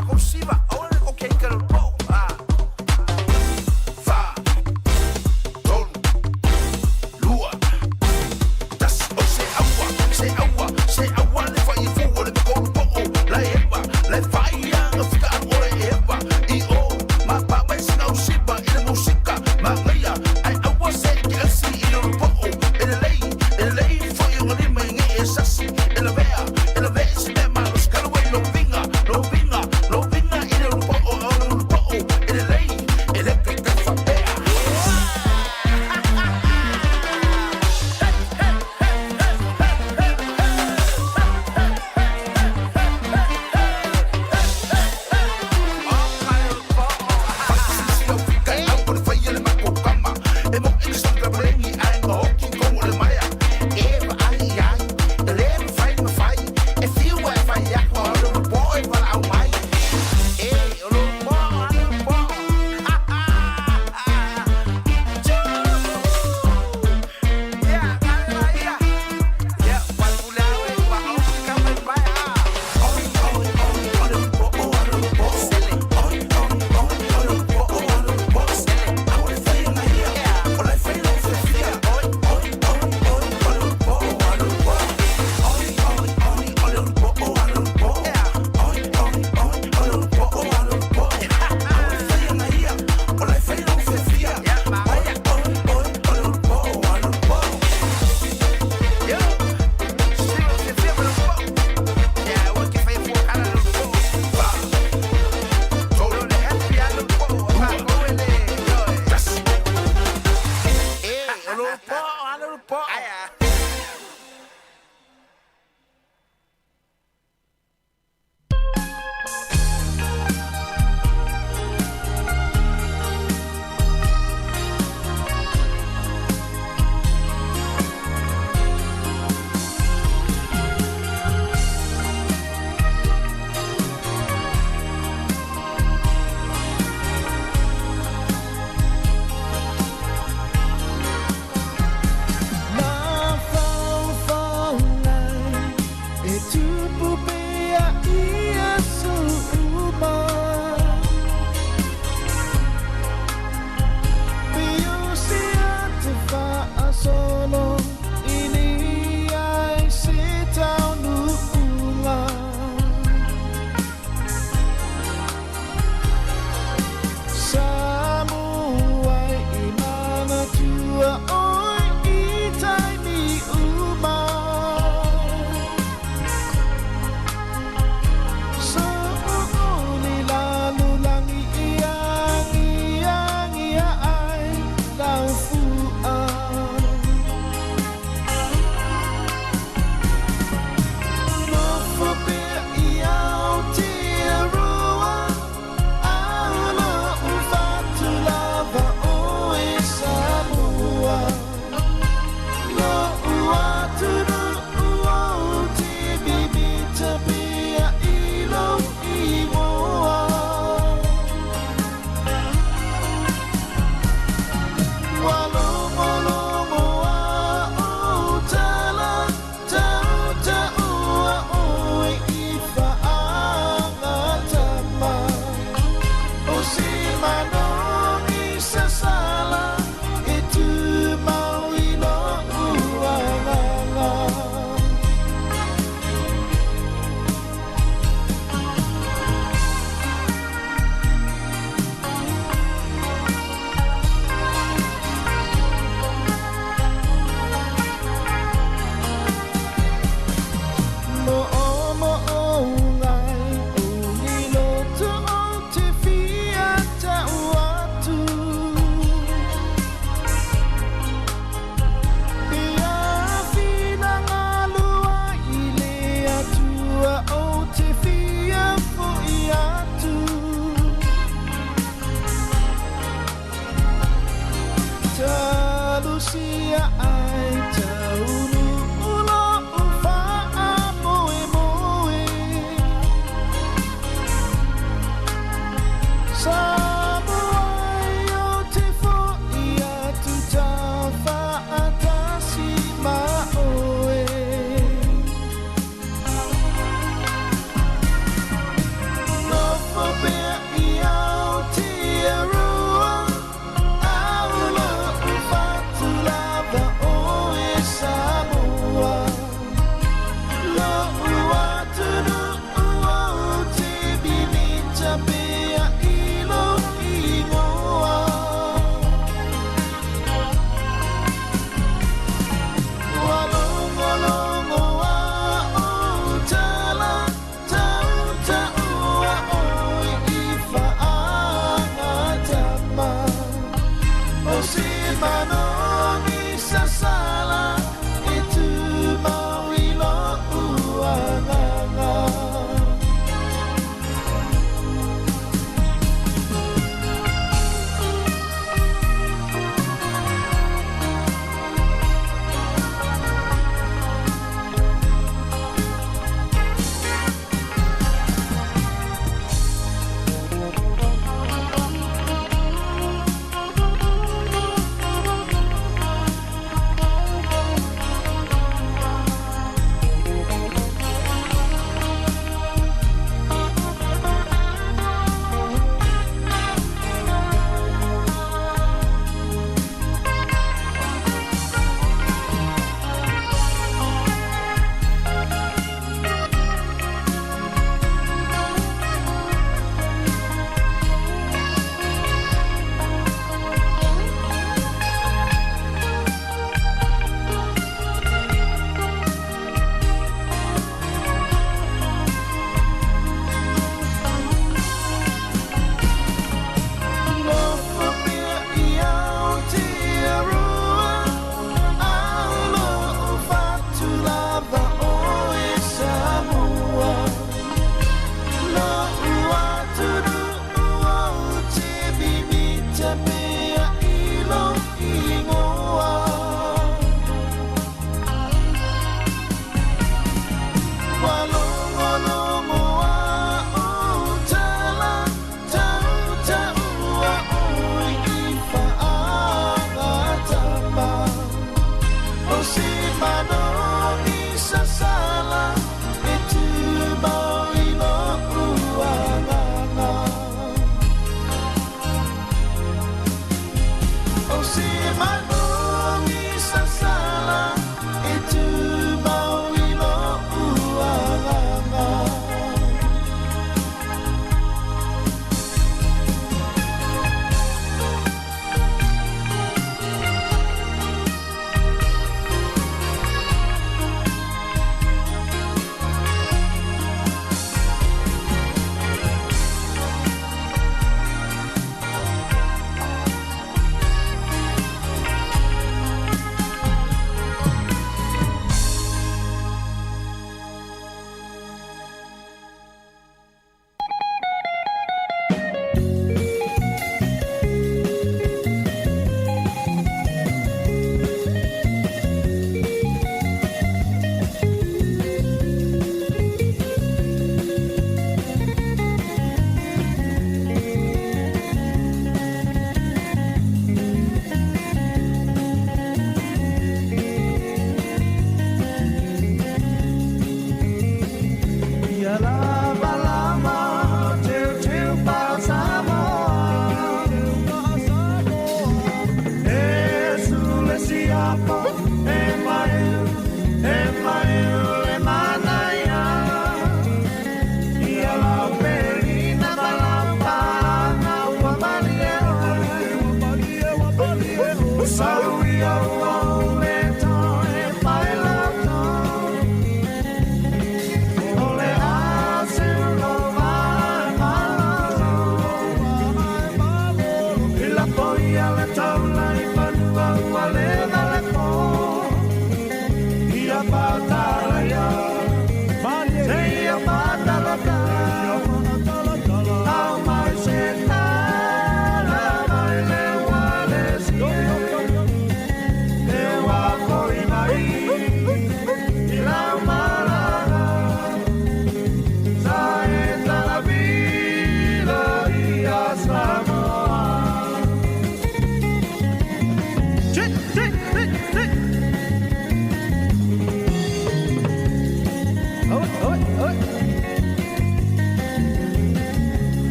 Takou siva, aua le oke ai kala o le po'o, a. Fa, tolu, lua, tasi, oi se aua, se aua, se aua le fai e fu o le poko po'o, la e epa, la e fai aga fika alu ole e epa, i o, ma pa mai sina u siva i le musika, ma ngaia, ai aua se ke alsi i le po'o, e le lei, e le lei foi o lima i nge e sasi, e la vea, e la vea se mea malosi, kala wai lo vinga, lo vinga, lo vinga i le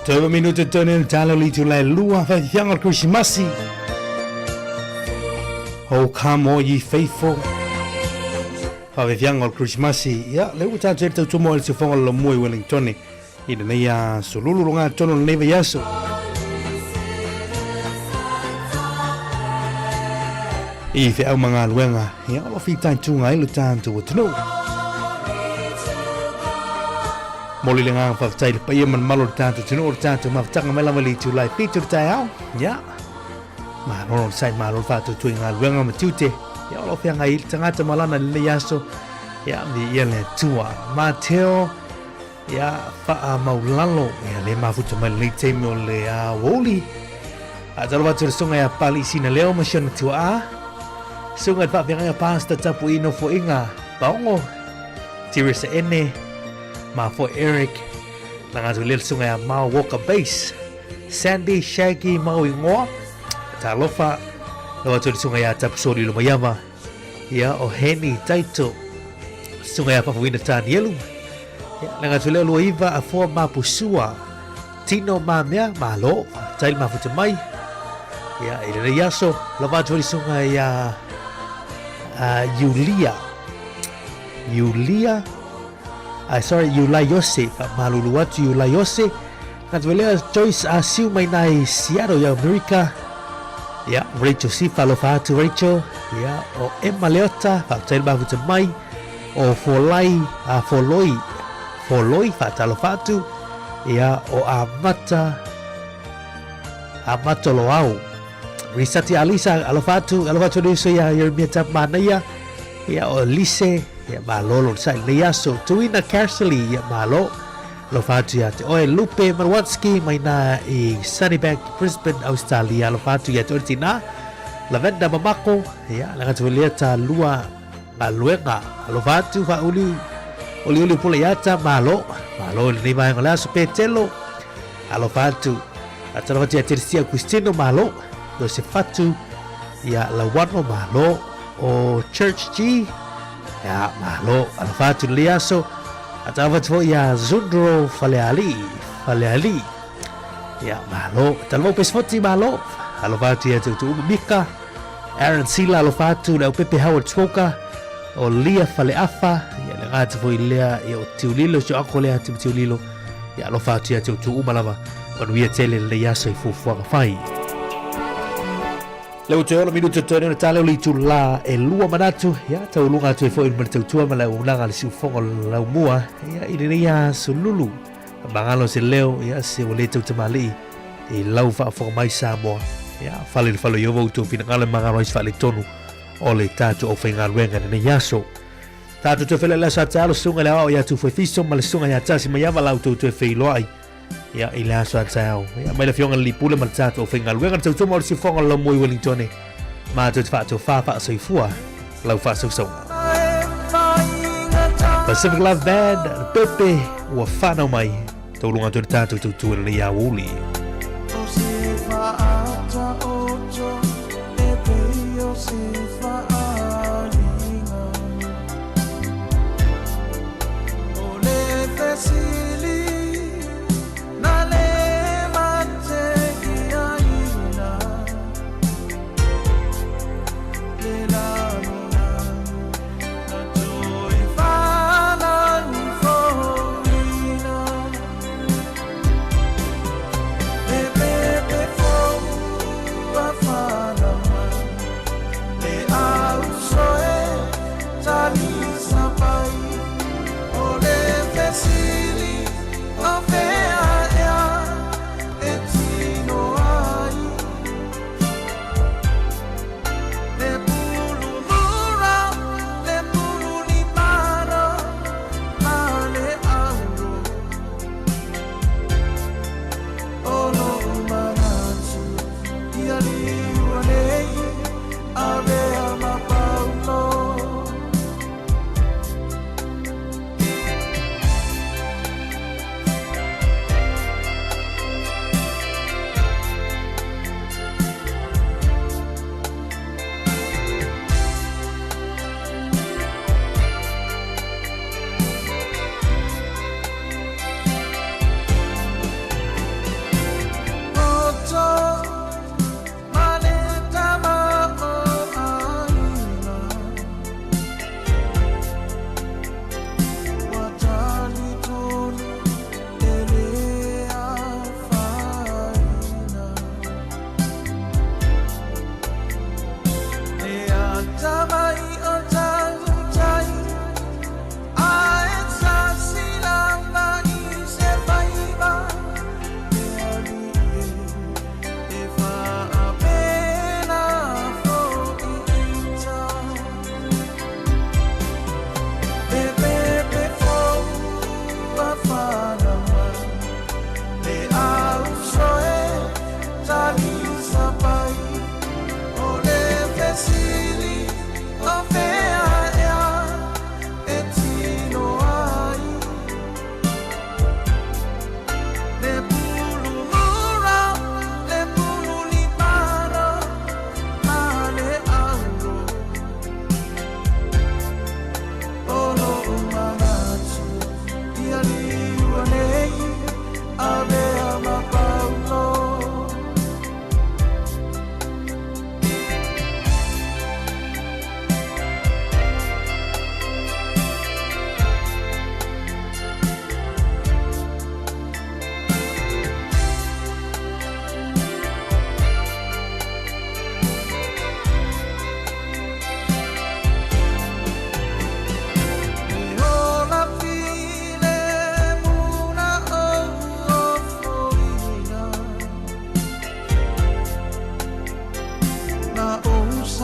Toe minute tonu le talo li tu lai lua whaiwhianga o Krisimasi. Oh, come all ye faithful. Whaiwhianga o Krisimasi. Ia, le ua tātou e tau tumo le tufonga lo mua i Wellington. I lenei a solulu lo ngā tono lenei vai aso. I wheau ma ngā luenga. Ia, o lo whitai tūnga i le tātou o tunu. Moli le ngā whawhtai le paia man malo le tātou tunu o le tātou mawhatanga mai lava le tū lai whitu le tai au. Ia, ma rono le sai ma rono whātou tui ngā luenga ma tiute. Ia, o lo whianga i le tangata malana le lei aso. Ia, mi ia le tua. Mateo, ia, whaa maulalo. Ia, le mafuta mai le nei teimi o le a woli. A talo watu le sunga ia pali sina leo ma siona tua a. Sunga le whaawhenga ia pāsta tapu i nofo inga. Paongo, Teresa Ene, ma fo Eric, la ngā tu lele sunga ia Mao Walker Bass. Sandy Shaggy Mauigoa, talofa, alofa atu i le susuga ia Tapusoli Lomaiava, ia o Heni Taito, susuga ia Faafouina Tanielu, ia le aga atu lea 29 Afoa Mapusua, Tino Mamea, malo, faafetai le mafuta mai. Ia, i lenei aso, alofa atu i le susuga ia Iulia, Iulia, sorry, Iulaiose, faamalulu atu Iulaiose, Ngati lea Joyce Asiu mai nai Seattle ia Amerika. Ia, Rachel Sifa, alofa atu Rachel. Ia, o Emma Leota, faafetai le mafuta mai. O Folai, a Foloi, Foloi, faatalofa atu. Ia, o Amata, Amata Loau. Risati Alisa, alofa atu, alofa atu le uso ia Jeremia Tapmanaia. Ia, o Lise, ia, malolo, sa i lenei aso. Tuina Carsely, ia, malo. Alofa atu ia te oe Lupe Marwanski mai nā i Sunnybank, Brisbane, Australia. Alofa atu ia te oe tina Lavenda Mamako, ia, le ngatu lea ta lua galuega. Alofa atu whauli, oli oli pule ia ta malo, malo i lenei vaega o le aso Petelo. Alofa atu, atalofa atu ia Teresia Cristino, malo, Josefatu, ia Lawano, malo, o Church G, Ia, malo, alofa atu i lenei aso. Atalofa atu foi ia Zundro Falealii, Falealii. Ia, malo. Talavou Pesefoti, malo. Alofa atu ia te uma Mika, Aaron Sila, alofa atu, le aupepe Howard Smoker, o Lia Faleafa, ia le gata foi lea, ia o Tiulilo, si o ako lea Timi Tiulilo. Ia alofa atu ia te uma lava. Manuia tele lenei aso i fuafuaga fai. Le ua toe ono minuta toe nei ona tala o le itulā e lua manatu, ia, taualuga atu ai foi ma le tautua ma le auaunaga a le siufofoga o le laumua, ia, i lenei aso lulu. Magalo se leo, ia, se ua le tautamalii i lau faafofoga mai Samoa. Ia, fale i le fale o Ieova outou finagalo e magalo ai se faaletonu o le tatou aufaigaluega i lenei aso. Tatou toe feiloai le aso a taeao, le susuga i le aoao ia Tufuefiso ma le susuga ia Tasi Maiava la outou toe feiloai. Ia, i le aso a taeao. Ia, mai le afioga i le Lipule ma le tatou aufaigaluega, le tautua ma o le siufofoga o le laumua i Wellingtone, matou te faatofā faasoifua lau faasausauga. Pacific Love Band, le pepe ua whanau mai, tauluga atu i le tatou tautua i lenei aoauli. O se faata oto e pei o se faaliga O le fesili na le matekiaina Le lagona na toe whanau fouina Le pepe fou ua whanau mai Le au soe talisapai O le fesili.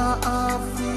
Faafetai.